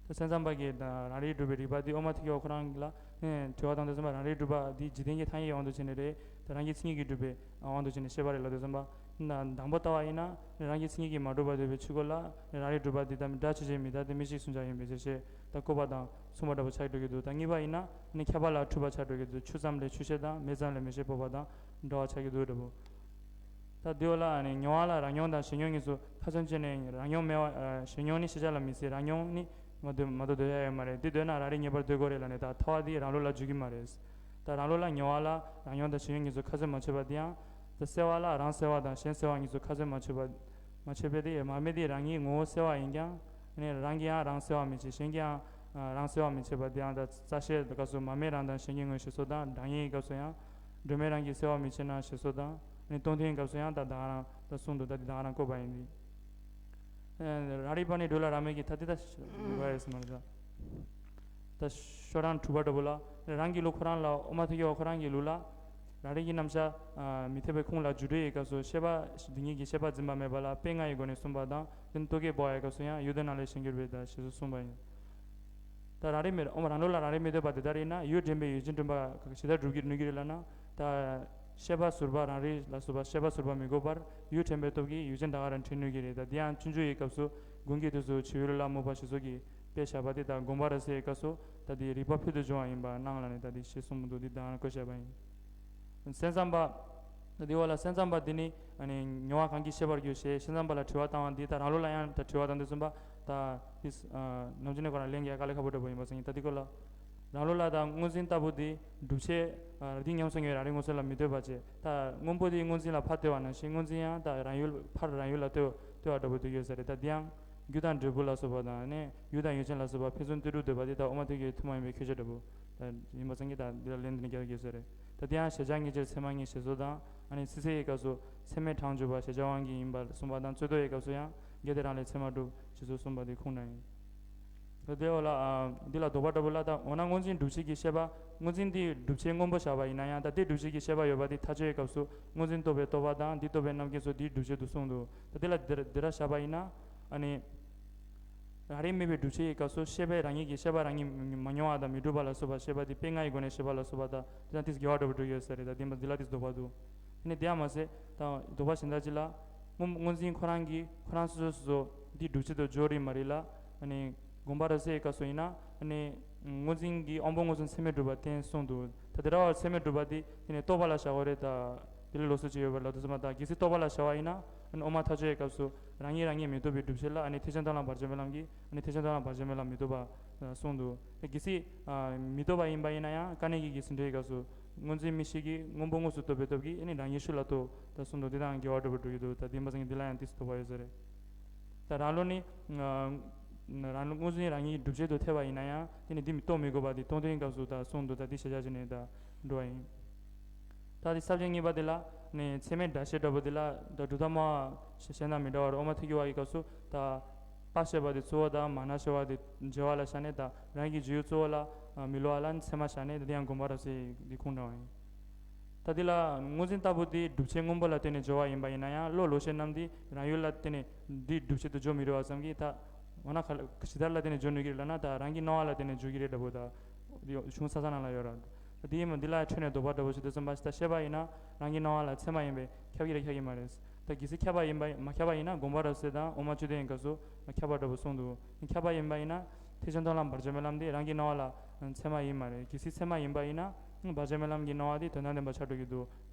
ད་སེམས་ཙམ་པ་གིས་ད་རང་རིག་སྒྲུབ་པའི་རིགས་པ་འདི་དབུ་མ་ཐལ་འགྱུར་བ་ཁོ་རང་ལ་ནས་དྲི་བ་བཏང་དུས་ཙམ་པ། རང་རིག་སྒྲུབ་པ་འདི་འཇིག་རྟེན་གྱི་ཐ་སྙད་ཀྱི་དབང་དུ་བྱས་ནས་རེད། ད་རང་གི་མཚན་ཉིད་ཀྱིས་སྒྲུབ་པའི་དབང་དུ་བྱས་ནས་བཤད་པ་རེད་ལབ་དུས་ཙམ་པ། ད་དང་པོ་ལྟ་བ་ཡིན་ན། རང་གི་མཚན་ཉིད་ཀྱིས་མ་གྲུབ་པར་འདོད་པའི་ཕྱི་རྒོལ་ལ། རང་རིག་སྒྲུབ་པ་འདི་ད་སྒྲ་ཆོས་ཅན། མི་རྟག་སྟེ་མིག་ཤེས་གསུམ་ཆར་ཡིན་པའི་ཕྱིར་ཞེས་ད་བཀོད་པ་དང་མཚུངས་པ་འདྲ་པོ་ཆགས་འགྲོ་གི་འདུག་ད་གཉིས་པ་ཡིན་ན་ནི་ཁྱབ་པ་ལ་འཁྲུལ་པ་ཆགས་འགྲོ་གི་འདུག་ཆོས་ཙམ་ལས་ཆོས་ཤེས་དང་། མེད་ཙམ་ལས་མེད་ཤེས་འབོད་པ་དང་འདྲ་བ་ཆགས་ཀྱི་འདུག་འདྲ་པོ། ད་འདི་འོག་ལ་ནི་མྱོང་བ་ལ་རང་མྱོང་དང་གཞན་མྱོང་གཉིས་སུ་ཐག་ཆོད་བྱས་ནས། རང་མྱོང་སྨྲས་པ། ཨ། གཞན་མྱོང་ནི་ཤེས་བྱ་ལ་མི་ཟད། རང་མྱོང་ནི་ མ་འདོད་མ་འདོད་འདོད་ཡ་ཡོད་མ་རེད། འདི་འདོད་ན་རང་རིག་ངེས་པར་འདོད་དགོས་རེད་ལབ་ནས། ད་ཐར་པ་འདི་རང་ལུགས་ལ་འཇུག་གི་མ་རེད། ད་རང་ལུགས་ལ་ཉེ་བ་ལ་རང་མྱོང་དང་གཞན་མྱོང་གཉིས་སུ་ཁ་ཚོན་མ་ཆོད་པ་འདི་ཡང་། ད་གསལ་བ་ལ་རང་གསལ་བ་དང་གཞན་གསལ་བ་གཉིས་སུ་ཁ་ཚོན་མ་ཆོད་པ་མ་ཆོད་པས། དེ་མར་མེ་དེ་རང་ཉིད་ངོ་བོ་གསལ་བ་ཡིན་ཀྱང་། ཨ་ནི་རང་གིས་ཡང་རང་གསལ་བ་མི་བྱེད། གཞན་གྱིས་ཡང་རང་གསལ་བ་མི་བྱེད་པ་དེ་ཡང་། ད་རྩ་ཤེའི་སྐབས་སུ་མར་མེ་རང་དང་གཞན་གྱི་ངོ་ཞེས་སོགས་དང་། གྲངས་སྙེག་གི་སྐབས་སུ་ཡང་སྒྲོན་མེ་རང་གིས་གསལ་བ་མི་བྱེད་ན་ཞེས་སོགས་དང་། ཨ་ནི་སྟོང་ཐུན་གྱི་སྐབས་སུ་ཡང་ད་ད་ག་རང་ད་གསུངས་འདུག་ད་འདི་ད་ག་རང་བཀོད་པ་ཡིན་ཏེ། ཨ་རང་རིག་པ་ནི་སྒྲུབ་ལ་རག་མོད་ཀྱི། ད་འདི་ད་བཀོད་པ་ཡིན་ཟེར་མ་རེད་ད། ད་ཤོག་གྲངས་དྲུག་པ་འདྲ་པོ་ལ། རང་གི་ལུགས་ཁོ་རང་ལ། དབུ་མ་ཐལ་འགྱུར་བ་ཁོ་རང་གི་ལུགས་ལ། རང་རིག་གི་རྣམ་གཞག་ཨ་མི་འཐད་པའི་ཁུངས་ལ་རྒྱུ་འབྲས་ཡི་སྐབས་སུ། ཤེས་པ་སྡུག་བསྔལ་གྱི་ཤེས་པ་འཛིན་པ་མེད་པ་ལ་དཔེ་ལྔ་ཡི་སྒོ་ནས་གསུངས་པ་དང་། དེ་ནི་རྟོག་གེ་བོ་ཡི་སྐབས་སུ་ཡང་ཡུལ་དུ་སྣང་ལས་གཞན་གྱུར་པའི་ད་ཞེས་སུ་གསུངས་པ་ཡིན། ད་རང་རིག་མེད། དབུ་མ་རང་ལུགས་ལ་རང་རིག་མི་འདོད་པ་དེ་ལྟར་ཡིན་ན། ཡུལ་འདྲེན་པའི་ཡུལ་ཅན་སྒྲོན་པ་ག་ཞེ་དྲག་སྒྲུབ་ཀྱི་ནུས་ཀྱི་རེད་ལབ་ན། ད་ཤེས་པ་ཟུར་པ་རང་རིག་ལ་སོགས་པ་ཤེས་པ་ཟུར་པ་མི་དགོས་པར་ཡུལ་འདྲེན་པའི་སྟོབས་ཀྱིས་ཡུལ་ཅན་ད་ག་རང་འདྲེན་ནུས་ཀྱི་རེད། ད་དེ་ཡང་སྤྱོད་འཇུག་ཡི་སྐབས་སུ་དགུན་གྱི་དུས་སུ་བྱིའུ་ལུ་ལ་སྨུག་པ་ཞེས་སོགས་ཀྱི་དཔེ་བཞག་པ་དེ་དང་། དགོངས་པ་རབ་གསལ་ཡི་སྐབས་སུ་ད་དེ་རིགས་པ་ཕུལ་དུ་བྱུང་བ་ཡིན་པར་སྣང་ལ་ནི། ད་དེ་ཞེས་གསུངས་མི་འདུག་འདི་དང་བཀོད་བཞག་པ་ཡིན། སེམས་ཙམ་པ། ད་དེ་འོག་ལ་སེམས་ཙམ་པ་འདི་ནི་ཨ་ནི་མྱོང་བ་གང་གིས་ཤེས་པར་འགྱུར་ཞེས་སེམས་ཙམ་པ་ལ་དྲི་བ་བཏང་བ་འདི། ད་རང་ལུགས་ལ་ཡང་ད་དྲི་བ་བཏང་དུས་ཙམ་པ་ད་དེ་ནམ་རྒྱུན་ནས་ཁོ་རང་ལན་རྒྱག་དཀའ་ལས་ཁག་པོ་འདྲ་པོ་ཡིན་པ་སོང་ཡིན། ད་འདི་སྐོར་ལ། རང་ལུགས་ལ་ད་སྔོ་འཛིན་ལྟ་བུ་འདི་སྒྲུབ་བྱེད་ཨ་འདི་ཉམས་སུ་མྱོང་བའི་རང་རིག་མངོན་སུམ་ལ་མི་ལྟོས་པ་བྱས། ད་སྔོན་པོ་འདི་སྔོ་འཛིན་ལ་ཕར་ལྟོས་པ་ནང་བཞིན། སྔོ་འཛིན་ཡང་ད་རང་ཡུལ་ཕར་རང་ཡུལ་ལ་ལྟོས་ལྟོས་པ་འདྲ་པོ་འདུག་ཡོད་ས་རེད། ད་འདི་ཡང་རྒྱུ་དང་འབྲས་བུ་ལ་སོགས་པ་དང་། ཨ་ནི་ཡུལ་དང་ཡུལ་ཅན་ལ་སོགས་པ་ཕན་ཚུན་ལྟོས་གྲུབ་འདོད་པ་འདི་ད་དབུ་མ་ཐལ་འགྱུར་ཐུན་མོང་ཡིན་པའི་ཁྱད་ཆོས་འདྲ་པོ་ད་ཡིན་པ་ཙང་གིས། ད་འདི་ལ་ལན་འདི་ནི་རྒྱག་ཡོད་ས་རེད། ད་འདི་ཡང་གཞལ་བྱ་ངེས་ཅན་ཚད་མ་ངེས་ཞེས་སོགས་དང་། ཨ་ནི་སྲིད་རྩེ་ཡི་སྐབས་སུ་ཚད་མས་གྲངས་འཇོག་པ་གཞལ་བྱ་དབང་གིས་ཡིན་པར་གསུངས་པ་དང་། རྩོད་ཟློག་ཡི་སྐབས་སུ་ཡང་གལ་ཏེ་རང་ལས་ཚད་མ་གྲུབ་ཞེས་སོགས་གསུངས་པ་འདི་ཁུངས་དྲངས་ཡིན། ད་དེ་འོག་ལ་ཨ་འདི་ལ་དོགས་པ་འདྲ་པོ་ལ། ད་འོ་ན་སྔོ་འཛིན་སྒྲུབ་བྱེད་ཀྱི་ཤེས་པ། སྔོ་འཛིན་འདི་སྒྲུབ་བྱེད་སྔོན་པོ་བཞག་པ་ཡིན་ན་ཡང་། ད་དེ་སྒྲུབ་བྱེད་ཀྱི་ཤེས་པ་ཡོད་པ་དེ་ཐག་གཅོད་ཡི་སྐབས་སུ་སྔོ་འཛིན་རྟོགས་པའི་རྟོག་པ་དང་། འདི་རྟོགས་པའི་རྣམ་མཁྱེན་སོགས་འདིའི་སྒྲུབ་བྱེད་དུ་གསུངས་འདུག་ད་དེ་ལ་འདིར་འདིར་བཞག་པ་ཡིན་ན། ཨ་ནི་རང་རིག་མེད་པའི་སྒྲུབ་བྱེད་ཀྱི་སྐབས་སུ་ཤེས་པས་རང་ཉིད་ཀྱི་ཤེས་པ་རང་ཉིད་མ་མྱོང་བ་དང་མི་འགྲུབ་པ་ལ་སོགས་པ། ཤེས་པ་དེ་དཔེ་ལྔ་ཡི་སྒོ་ནས་ཤེས་པ་ལ་སོགས་པ་དང་། དེ་དང་དེས་འགལ་བ་འདྲ་པོ་འགྲོ་གི་ཡོད་ས་རེད། ད་དེ་མ་འདི་ལ་དེས་དོགས་པ་འདུག་དེ་ནས་དེ་ཡང་མ་ཟད་ད་དོགས་པ་གཞན་དག་ཅིག་ལ། སྔོ་སྔོ་འཛིན་ཁོ་རང་གིས་ཁོ་རང་སོ་སོ་སོ་སོ་འདི་སྒྲུབ་བྱེད་དུ་འཇོག་རིགས་མ་རེད་ལ། ཨ་ནི་དགོངས་པ་རབ་གསལ་ཡི་སྐབས་སུ་ཡིན་ན། ཨ་ནི་སྔོ་འཛིན་གྱིས་དབང་པོ་མངོན་སུམ་ཚད་མས་གྲུབ་པ་བསྟན་གསུངས་འདུག་ད་དེ་འདྲ་བ་ཚད་མས་གྲུབ་པ་འདི་དེ་ནས་རྟོག་པ་ལ་བཞག་པ་རེད། ད་དེ་ལ་ལོགས་སུ་ཅི་ཡོད་པར་ལབ་དུས་ཙམ་པ། ད་གལ་སྲིད་རྟོག་པ་ལ་བཞག་པ་ཡིན་ན། ཨ་ནི་དབུ་མ་ཐལ་འགྱུར་ཡི་སྐབས་སུ་རང་ཉིད་རང་ཉིད་མི་རྟོགས་པའི་སྒྲུབ་བྱེད་ལ། ཨ་ནི་ཐེག་ཆེན་མཐོང་ལམ་བར་ཆད་མེད་ལམ་གྱི། ཨ་ནི་ཐེག་ཆེན་མཐོང་ལམ་བར་ཆད་མེད་ལམ་མི་རྟོགས་པ་གསུངས་འདུག་གལ་སྲིད་ཨ་མི་རྟོགས་པ་ཡིན་པ་ཡིན་ན་ཡང་དཀའ་གནད་ཀྱི་གི་ཟིན་བྲིས་ཡི་སྐབས་སུ་སྔོ་འཛིན་མིག་ཤེས་ཀྱིས་སྔོན་པོ་དངོས་སུ་རྟོགས་པའི་སྟོབས་ཀྱིས། ཨ་ནི་རང་ཉིད་ཤུགས་ལ་རྟོགས་ད་གསུངས་འདུག་དེ་དང་འགལ་བ་འདྲ་པོ་འགྲོ་གི་འདུག་ད་དེ་མ་ཟིན་གྱི་འདི་ལ་ཡང་དེས་དོགས་པ་ཡོད་ས་རེད། ད་རང་ལུགས་ནི་ཨ་རང་ལུགས་སྔོ་འཛིན་རང་ཉིད་སྒྲུབ་བྱེད་དུ་ཐལ་བ་ཡིན་ན་ཡང་། དེ་ནི་འདི་མི་རྟོགས་མི་དགོས་པ་འདི་སྟོང་ཐུན་གྱི་སྐབས་སུ་ད་གསུངས་འདུག་ད་འདི་གཞལ་བྱ་ཅིག་ནས་ད་འགྲོ་བ་ཡིན། ད་དེ་ས་བཅད་གཉིས་པ་དེ་ལ་ནི་ཚད་མའི་སྒྲ་བཤད་འདྲ་པོ་དེ་ལ། ད་སྒྲུབ་ཐབས་སྨྲ་བ་གཞན་དང་མི་འདྲ་བར་དབུ་མ་ཐལ་འགྱུར་བ་ཡི་སྐབས་སུ། ད་པ་བཤད་པ་དེ་གཙོ་བོ་དང་མ་ན་བཤད་པ་དེ་བརྗེ་བ་ལ་བཞག་ནས། ད་རང་གི་བརྗོད་ཡུལ་གཙོ་བོ་ལ་མི་སླུ་བ་ལ་ཚད་མ་བཞག་ནས། ད་དེ་ཡང་དགོངས་པ་རབ་གསལ་འདི་ཁུངས་དྲངས་པ་ཡིན། ད་དེ་ལ་སྔོ་འཛིན་ལྟ་བུ་དེ་སྒྲུབ་བྱེད་སྔོན་པོ་ལ་བརྟེན་ནས་སྦྱོར་བ་ཡིན་པ་ཡིན་ན་ཡང་། བློ་ལོག་ཤེས་རྣམས་དེ་རང་ཡུལ་ལ་བརྟེན་ནས་འདི་སྒྲུབ་བྱེད་དུ་སྦྱོར་མི་རུང་བ་ཙམ་གྱིས། ད་འོ་ན་ག་ལ་ཇི་ལྟར་ལ་བརྟེན་ནས་སྦྱོར་ནུས་ཀྱི་རེད་ལབ་ན། ད་རང་གི་སྣང་བ་ལ་བརྟེན་ནས་སྦྱོར་གྱི་རེད་འདྲ་པོ་ད་གཞུང་ས་ས་ནང་ལ་ཡོད་ར། ད་དེ་ཡིན་མོད་འདི་ལ་འཕྲོས་ནས་དོགས་པ་འདྲ་པོ་ཞིག་འདུག་བསམ་པ་ཞིག་ད་བཤད་པ་ཡིན་ན་རང་གི་སྣང་བ་ལ་ཚད་མ་ཡིན་པས་ཁྱབ་ཀྱི་རེད་ཁྱབ་ཀྱི་མ་རེད། ད་གལ་སྲིད་ཁྱབ་པ་ཡིན་པ་མ་ཁྱབ་པ་ཡིན་ན་དགོངས་པ་རབ་གསལ་དང་དབུ་མ་དཔྱོད་ལྡན་གྱི་སྐབས་སུ་ཁྱབ་པ་འདྲ་པོ་གསུངས་འདུག་ཁྱབ་པ་ཡིན་པ་ཡིན་ན་ཐེག་ཆེན་མཐོང་ལམ་བར་ཆད་མེད་ལམ་དེ་རང་གི་སྣང་བ་ལ་ཚད་མ་ཡིན་མ་རེད། གལ་སྲིད་ཚད་མ་ཡིན་པ་ཡིན་ན་བར་ཆད་མེད་ལམ་གྱི་སྣང་བ་དེ་དོན་དམ་བདེན་པ་ཆགས་འགྲོ་གི་འདུག་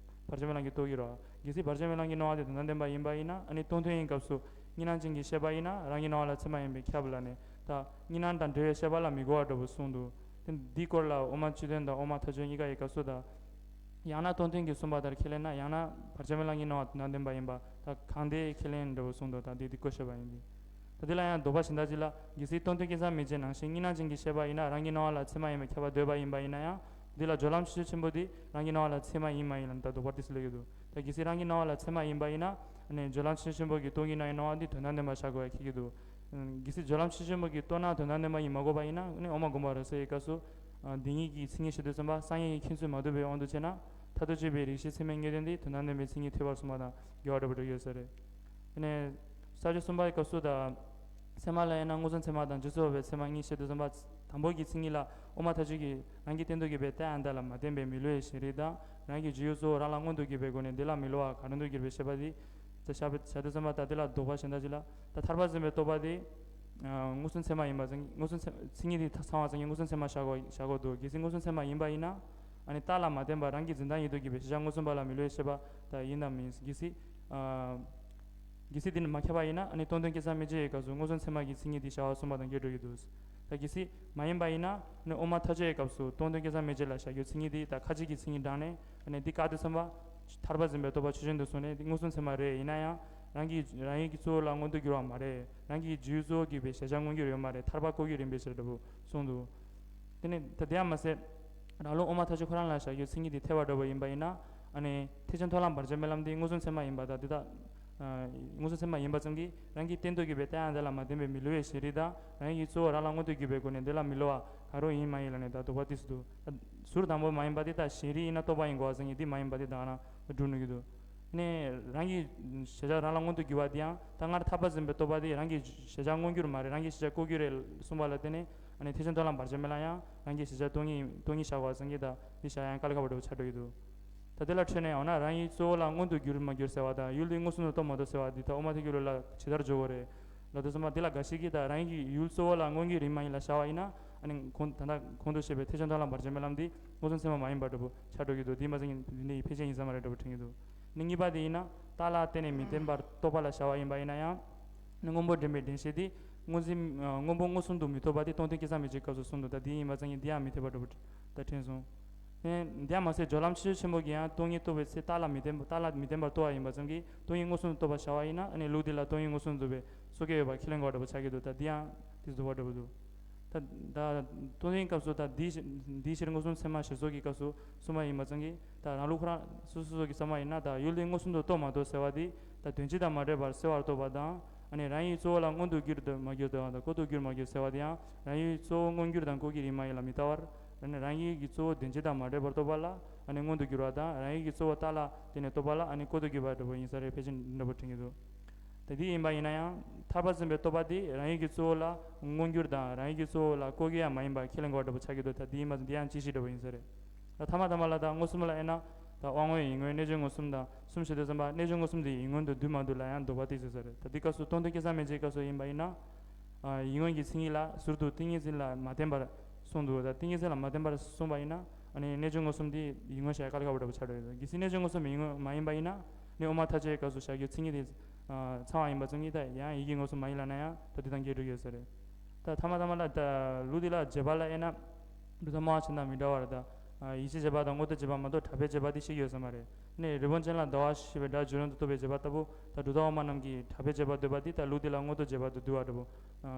བར་ཆད་མེད་ལམ་གྱིས་རྟོགས་ཀྱི་རེད། གལ་སྲིད་བར་ཆད་མེད་ལམ་གྱི་སྣང་བ་དེ་དོན་དམ་བདེན་པ་ཡིན་པ་ཡིན་ན། ཨ་ནི་སྟོང་ཐུན་གྱི་སྐབས་སུ་གཉིས་སྣང་ཅན་གྱི་ཤེས་པ་ཡིན་ན་རང་གི་སྣང་བ་ལ་ཚད་མ་ཡིན་པས་ཁྱབ་ལབ་ནས། ད་གཉིས་སྣང་དང་འབྲེལ་བའི་ཤེས་པ་ལ་མི་གོ་བ་འདྲ་པོ་གསུངས་འདུག་དེ་འདིའི་སྐོར་ལ་དབུ་མ་དཔྱོད་ལྡན་དང་དབུ་མ་ཐལ་འགྱུར་གཉིས་ཀ་ཡི་སྐབས་སུ། ད་ཡང་ན་སྟོང་ཐུན་གྱིས་གསུངས་པ་ལྟར་ཁས་ལེན་ན། ཡང་ན་བར་ཆད་མེད་ལམ་གྱི་སྣང་བ་དོན་དམ་བདེན་པ་ཡིན་པ། ད་གང་དེ་ཁས་ལེན་འདྲ་པོ་གསུངས་འདུག་ད་འདི་འདི་བཀོད་བཞག་པ་ཡིན་ཏེ། ད་འདི་ལ་ཡང་དོགས་པ་གཞན་དག་ཅིག་ལ། གལ་སྲིད་སྟོང་ཐུན་སྐལ་བཟང་མིག་འབྱེད་ནང་བཞིན་གཉིས་སྣང་ཅན་གྱི་ཤེས་པ་ཡིན་ན་རང་གི་སྣང་བ་ལ་ཚད་མ་ཡིན་པས་ཁྱབ་པར་འདོད་པ་ཡིན་པ་ཡིན་ན་ཡང་། འདི་ལ་སྦྱོར་ལམ་ཕྱིན་ཅི་ཕྱིན་པོ་འདི་རང་གི་སྣང་བ་ལ་ཚད་མ་ཡིན་མ་ཡིན་ལབ་ནས་ད་དོགས་པ་ཏོག་ཙམ་སླེབས་ཀྱི་འདུག་ད་གལ་སྲིད་རང་གི་སྣང་བ་ལ་ཚད་མ་ཡིན་པ་ཡིན་ན། ཨ་ནི་སྦྱོར་ལམ་ཕྱིན་ཅི་ཕྱིན་པོ་གིས་སྟོང་ཉིད་སྣང་བའི་སྣང་བ་འདི་དོན་དམ་བདེན་པར་བཞག་དགོས་པའི་ཁྱད་ཀྱི་འདུག་གལ་སྲིད་སྦྱོར་ལམ་ཕྱིན་ཅི་ཕྱིན་པོ་གིས་རྟོགས་ན་དོན་དམ་བདེན་པ་ཡིན་མ་དགོས་པ་ཡིན་ན། ཨ་ནི་དབུ་མ་དགོངས་པ་རབ་གསལ་ཡི་སྐབས་སུ། ཨ་བདེན་གཉིས་ཀྱི་མཚན་ཉིད་བཤད་དུས་ཙམ་པ་སང་ཉིན་གྱི་མཁྱེན་ཚུལ་མ་ཐུབ་པའི་དབང་དུ་བྱས་ན། མཐར་ཐུག་དཔྱོད་པའི་རིགས་ཤེས་ཚད་མའི་དངོས་བསྟན་འདི་དོན་དམ་བདེན་པའི་མཚན་ཉིད་ཐེབས་པར་གསུངས་པ་དང་འགལ་བ་འདྲ་པོ་འགྲོ་གི་ཡོད་ས་རེད། ཨ་ནི་ས་བཅད་གསུམ་པའི་སྐབས་སུ་ད། ཚད་མ་ལ་དབྱེ་ན་མངོན་སུམ་ཚད་མ་དང་རྗེས་སུ་དཔག་པའི་ཚད་མ་གཉིས་བཤད་དུས་ཙམ་པ། དང་པོ་གི་མཚན་ཉིད་ལ་དབུ་མ་ཐལ་འགྱུར་གྱིས་རང་གི་སྟེང་དུ་གྱུར་པའི་རྟེན་ཨ་ནི་ད་ལ་མ་བརྟེན་པའི་མི་སླུ་བའི་གཞན་རིག་དང་། རང་གི་བརྗོད་ཡུལ་གཙོ་བོ་རང་ལ་མངོན་དུ་གྱུར་པའི་སྒོ་ནས་དེ་ལ་མི་སླུ་བ་གང་རུང་དུ་གྱུར་པའི་ཤེས་པ་དེ། ད་བཞག་པའི་བཞག་དུས་ཙམ་པ་ད་དེ་ལ་དོགས་པ་གཞན་དག་ཅིག་ལ། ད་ཐར་པ་འཛིན་པའི་རྟོག་པ་དེ་ཨ་མངོན་སུམ་ཚད་མ་ཡིན་པ་ཙང་། མངོན་སུམ་ཚད་མཚན་ཉིད་དེ་ཚང་བ་ཙང་གིས་མངོན་སུམ་ཚད་མ་བཞག་དགོས་བཞག་དགོས་འདུག་གལ་སྲིད་མངོན་སུམ་ཚད་མ་ཡིན་པ་ཡིན་ན། ཨ་ནི་རྟགས་ལ་མ་བརྟེན་པར་རང་གི་འཛིན་སྟངས་ཉིད་དུ་གྱུར་པའི་ཤེས་བྱ་མངོན་སུམ་པ་ལ་མི་སླུ་བའི་ཤེས་པ་ད་ཡིན་དང་མིན། གལ་སྲིད་ཨ་གལ་སྲིད་དེ་ནི་མ་ཁྱབ་པ་ཡིན་ན། ཨ་ནི་སྟོང་ཐུན་སྐལ་བཟང་མིག་འབྱེད་ཀྱི་སྐབས་སུ་མངོན་སུམ་ཚད་མ་གི་མཚན་ཉིད་དེ་བཞག་པ་གསུངས་པ་དང་འགལ་འགྲོ་གི་འདུག་ད་གལ་སྲིད་མ་ཡིན་པ་ཡིན་ན་ནི་དབུ་མ་ཐལ་ཆོག་གི་སྐབས་སུ་སྟོང་ཐུན་སྐལ་བཟང་མན་ཆད་ལ་བཞག་རྒྱུ་མཚན་ཉིད་དེ་ད་ཁ་ཅིག་གི་མཚན་ཉིད་དྲངས་ནས་ནི་འདི་བཀག་དུས་ཙམ་པ་ཐར་པ་འཛིན་པའི་རྟོག་པ་ཆོས་ཅན་དུ་སོང་ནས་འདི་མངོན་སུམ་ཚད་མ་རེད། ཡིན་ན་ཡང་རང་གི་རང་ཡུལ་གྱི་གཙོ་བོ་ལ་མངོན་དུ་གྱུར་པ་མ་རེད། རང་གི་རྒྱུའི་གཙོ་བོ་གྱུར་པའི་གཞལ་བྱ་མངོན་གྱུར་ཡོད་མ་རེད། ཐར་པ་ལྐོག་གྱུར་ཡིན་པའི་ཕྱིར་འདྲ་པོ་གསུངས་འདུག་དེ་ནས་ད་དེ་ཡང་མ་ཟད་རང་ལུགས་དབུ་མ་ཐལ་ཆོག་ཁོ་རང་ལ་བཞག་རྒྱུ་མཚན་ཉིད་དེ་ཐལ་བ་འདྲ་པོ་ཡིན་པ་ཡིན་ན། ཨ་ནི་ཐེག་ཆེན་མཐོང་ལམ་བར་ཆད་མེད་ལམ་དེ་མངོན་སུམ་ཚད་མ་ཡིན་པ་དང་དེ་དག་མངོན་སུམ་ཚད་མ་ཡིན་པ་ཙམ་གྱིས་རང་གི་སྟེང་དུ་གྱུར་པའི་ལྟ་ཡང་དེ་ལ་མ་བརྟེན་པའི་མི་སླུ་བའི་ཞེན་རིག་དང་རང་གི་གཙོ་བོ་རང་ལ་མངོན་དུ་གྱུར་པའི་སྒོ་ནས་དེ་ལ་མི་སླུ་བ་གང་རུང་ཡིན་མ་ཡིན་ལ་ནི་ད་དོགས་པ་ཏོག་ཙམ་འདུག་ད་ཟུར་དང་པོ་མ་ཡིན་པ་དེ་ད་ཞེན་རིག་ཡིན་ན་རྟོག་པ་ཡིན་དགོས་པ་ཙམ་གྱིས་དེ་མ་ཡིན་པ་དེ་ད་ང་རང་སྒྲུབ་ནུས་ཀྱི་འདུག་ནས་རང་གི་གཞལ་བྱ་རང་ལ་མངོན་དུ་གྱུར་པ་དེ་ཡང་ད་སྔར་ཐར་པ་འཛིན་པའི་རྟོག་པ་དེ་རང་གི་གཞལ་བྱ་མངོན་གྱུར་མ་རེད། རང་གི་གཞལ་བྱ་ལྐོག་གྱུར་རེད་གསུངས་པ་ལ་བརྟེན་ནས་ཨ་ནི་ཐེག་ཆེན་མཐོང་ལམ་བར་ཆད་མེད་ལམ་ཡང་རང་གི་གཞལ་བྱ་སྟོང་ཉིད་སྟོང་ཉིད་བཞག་པ་ཙམ་གྱིས་ད་འདི་བཞག་ཡང་དཀའ་ལས་ཁག་པོ་འདྲ་པོ་ཆགས་འགྲོ་གི་འདུག་ད་དེ་ལ་འཕྲོས་ནས་འོ་ན་རང་ཡུལ་གཙོ་བོ་ལ་མངོན་དུ་གྱུར་མ་གྱུར་ཟེར་བ་དང་ཡུལ་དེ་མངོན་སུམ་དུ་རྟོགས་མ་རྟོགས་ཟེར་བ་འདི་ད་དབུ་མ་ཐལ་འགྱུར་ལ་ཇི་ལྟར་འཇོག་དགོས་རེད་ལབ་དུས་ཙམ་པ་འདི་ལ་འགའ་ཞིག་གིས་ད་རང་གི་ཡུལ་གཙོ་བོ་ལ་མངོན་གྱུར་ཡིན་མ་ཡིན་ལ་བྱ་བ་ཡིན་ན་ཨ་ནི་གོང་ད་ལྟ་གོང་དུ་བཤད་པའི་ཐེག་ཆེན་མཐོང་ལམ་བར་ཆད་མེད་ལམ་འདི་མངོན་སུམ་ཚད་མ་མ་ཡིན་པ་འདྲ་པོ་ཆགས་འགྲོ་གི་འདུག་འདི་མ་ཟད་འདི་ནི་ཕལ་ཆེར་ཡིན་ས་མ་རེད་འདྲ་པོ་དྲན་གྱི་འདུག་ནི་གཉིས་པ་དེ་ཡིན་ན་རྟགས་ལ་བརྟེན་ནས་མི་བརྟེན་པར་རྟོགས་པ་ལ་བྱ་བ་ཡིན་པ་ཡིན་ན་ཡང་ནི་སྔོན་པོ་འདྲེན་པའི་འདྲེན་བྱེད་དེ་སྔོན་འཛིན་སྔོན་པོ་མངོན་སུམ་དུ་མི་རྟོགས་པ་དེ་སྟོང་ཐུན་སྐལ་བཟང་མན་ཆད་སྐབས་སུ་གསུངས་འདུག་ད་འདི་ཡིན་པ་ཙམ་གྱིས་འདི་ཡང་མི་འཐད་པ་འདྲ་པོ་ད་དྲན་སོང་། ནས་འདིའང་མ་ཟད་སྦྱོར་ལམ་ཆེ་ཆེན་པོ་གིས་ཡང་སྟོང་ཉིད་རྟོགས་པའི་ཚེ་རྟགས་ལ་མི་བརྟེན་པ་རྟགས་ལ་མི་བརྟེན་པར་རྟོགས་པ་ཡིན་པ་ཙམ་གྱིས་སྟོང་ཉིད་མངོན་སུམ་དུ་རྟོགས་པར་བྱ་བ་ཡིན་ན་ཨ་ནི་ལུགས་འདི་ལ་སྟོང་ཉིད་མངོན་སུམ་དུ་རྟོགས་པའི་སོ་སྐྱེ་ཡོད་པ་ཁས་ལེན་དགོས་འདྲ་པོ་ཆགས་ཀྱི་འདུག་ད་འདི་ཡང་དེ་རྫུ་བ་འདྲ་པོ་འདུག་ད་ད་སྟོང་ཉིད་སྐབས་སུ་ད་འདིའི་འདིའི་ཕྱིར་མངོན་སུམ་ཚད་མ་ཞེས་སོགས་ཀྱི་སྐབས་སུ་གསུངས་པ་ཡིན་པ་ཙམ་གྱིས་ད་རང་ལུགས་ཁོ་རང་སོ་སོ་སོ་གི་བསམ་པ་ཡིན་ན་ད་ཡུལ་དེ་མངོན་སུམ་དུ་རྟོགས་མ་རྟོགས་ཟེར་བ་དེ་ད་དོན་སྤྱི་དང་མ་འདྲེས་པར་གསལ་བར་རྟོགས་པ་དང་ཨ་ནི་རང་ཡུལ་གཙོ་བོ་ལ་མངོན་དུ་གྱུར་དང་མ་གྱུར་དང་ལྐོག་ཏུ་གྱུར་མ་གྱུར་ཟེར་བ་དེ་ཡང་རང་ཡུལ་གཙོ་བོ་མངོན་གྱུར་དང་ལྐོག་གྱུར་ཡིན་མ་ཡིན་ལ་མི་ལྟ་བར། ཨ་ནི་རང་ཡུལ་གྱི་གཙོ་བོ་དོན་སྤྱི་དང་མ་འདྲེས་པར་རྟོགས་པ་ལ་ཨ་ནི་མངོན་དུ་གྱུར་བ་དང་རང་ཡུལ་གྱི་གཙོ་བོ་རྟགས་ལ་བརྟེན་ནས་རྟོགས་པ་ལ་ཨ་ནི་ལྐོག་ཏུ་གྱུར་པ་འདྲ་པོ་ཡིན་ས་རེད། ཕལ་ཆེར་འདྲ་པོ་དྲན་གྱི་འདུག་ད་དེ་ཡིན་པ་ཡིན་ན་ཡང་ཐར་པ་འཛིན་པའི་རྟོག་པ་དེ་རང་ཡུལ་གྱི་གཙོ་བོ་ལ་མངོན་གྱུར་དང་རང་ཡུལ་གྱི་གཙོ་བོ་ལ་ལྐོག་གྱུར་ཡང་མ་ཡིན་པ་ཁས་ལེན་དགོས་འདྲ་པོ་ཆགས་ཀྱི་འདུག་ད་དེ་ཡིན་པ་འདི་ཡང་དཔྱད་གཞི་འདྲ་པོ་ཡིན་ས་རེད། ད་ཐ་མ་ཐ་མ་ལ་ད་མངོན་སུམ་ལ་དབྱེ་ན་ད་དབང་མངོན་ཡིད་མངོན་གནས་འབྱུང་མངོན་སུམ་དང་གསུམ་བཤད་དུས་ཙམ་པ་གནས་འབྱུང་མངོན་སུམ་དེ་ཡིད་མངོན་དུ་འདུས་མ་འདུས་ལ་ཡང་དོགས་པ་ཏོག་ཙམ་ཡོད་ས་རེད། ད་འདི་སྐབས་སུ་སྟོང་ཐུན་སྐལ་བཟང་མན་ཆད་སྐབས་སུ་ཡིན་པ་ཡིན་ན། ཡིད་མངོན་གྱི་མཚན་ཉིད་ལ་ཟུར་དུ་ཏིང་ངེ་འཛིན་ལ་མ་བརྟེན་པར་གསུངས་འདུག་ད་ཏིང་ངེ་འཛིན་ལ་མ་བརྟེན་པར་གསུངས་པ་ཡིན་ན་ཨ་ནི་གནས་འབྱུང་མངོན་སུམ་དེ་ཡིད་མངོན་བྱ་ཡ་དཀའ་ལས་ཁག་པོ་འདྲ་པོ་ཆགས་འགྲོ་ཡོད། གལ་སྲིད་གནས་འབྱུང་མངོན་སུམ་ཡིད་མངོན་མ་ཡིན་པ་ཡིན་ན་ནི་དབུ་མ་ཐལ་ཆོག་གི་སྐབས་སུ་བཞག་རྒྱུ་མཚན་ཉིད་དེ་ཚང་བ་ཡིན་པ་ཙམ་གྱིས་ད་ཡང་ཡིད་ཀྱི་མངོན་སུམ་མ་ཡིན་ལབ་ན་ཡང་ད་དེ་དང་འགལ་འགྲོ་གི་ཡོད་ས་རེད། ད་ཐ་མ་ཐ་མ་ལ་ད་ལུགས་འདི་ལ་རྗེས་དཔག་ལ་དབྱེ་ན་གྲུབ་མཐའ་སྨྲ་བ་ཆེན་དང་མི་འདྲ་བར་ད་ཡིད་ཆེས་རྗེས་དཔག་དང་དངོས་བསྟན་རྗེས་དཔག་མ་གཏོགས་གྲགས་པའི་རྗེས་དཔག་དེ་བཤད་ཀྱི་ཡོད་ས་མ་རེད། ནས་རི་བོ་ཆེན་ལ་ཟླ་བ་ཤེས་པའི་སྒྲ་བརྗོད་རུང་དུ་རྟོགས་པའི་རྗེས་དཔག་ལྟ་བུ་ད་གྲུབ་མཐའ་དབུ་མ་རྣམས་ཀྱིས་གྲགས་པའི་རྗེས་དཔག་འདོད་པ་འདི་ད་ལུགས་འདི་ལ་དངོས་བསྟན་རྗེས་དཔག་ཏུ་འདུ་བ་འདྲ་པོ་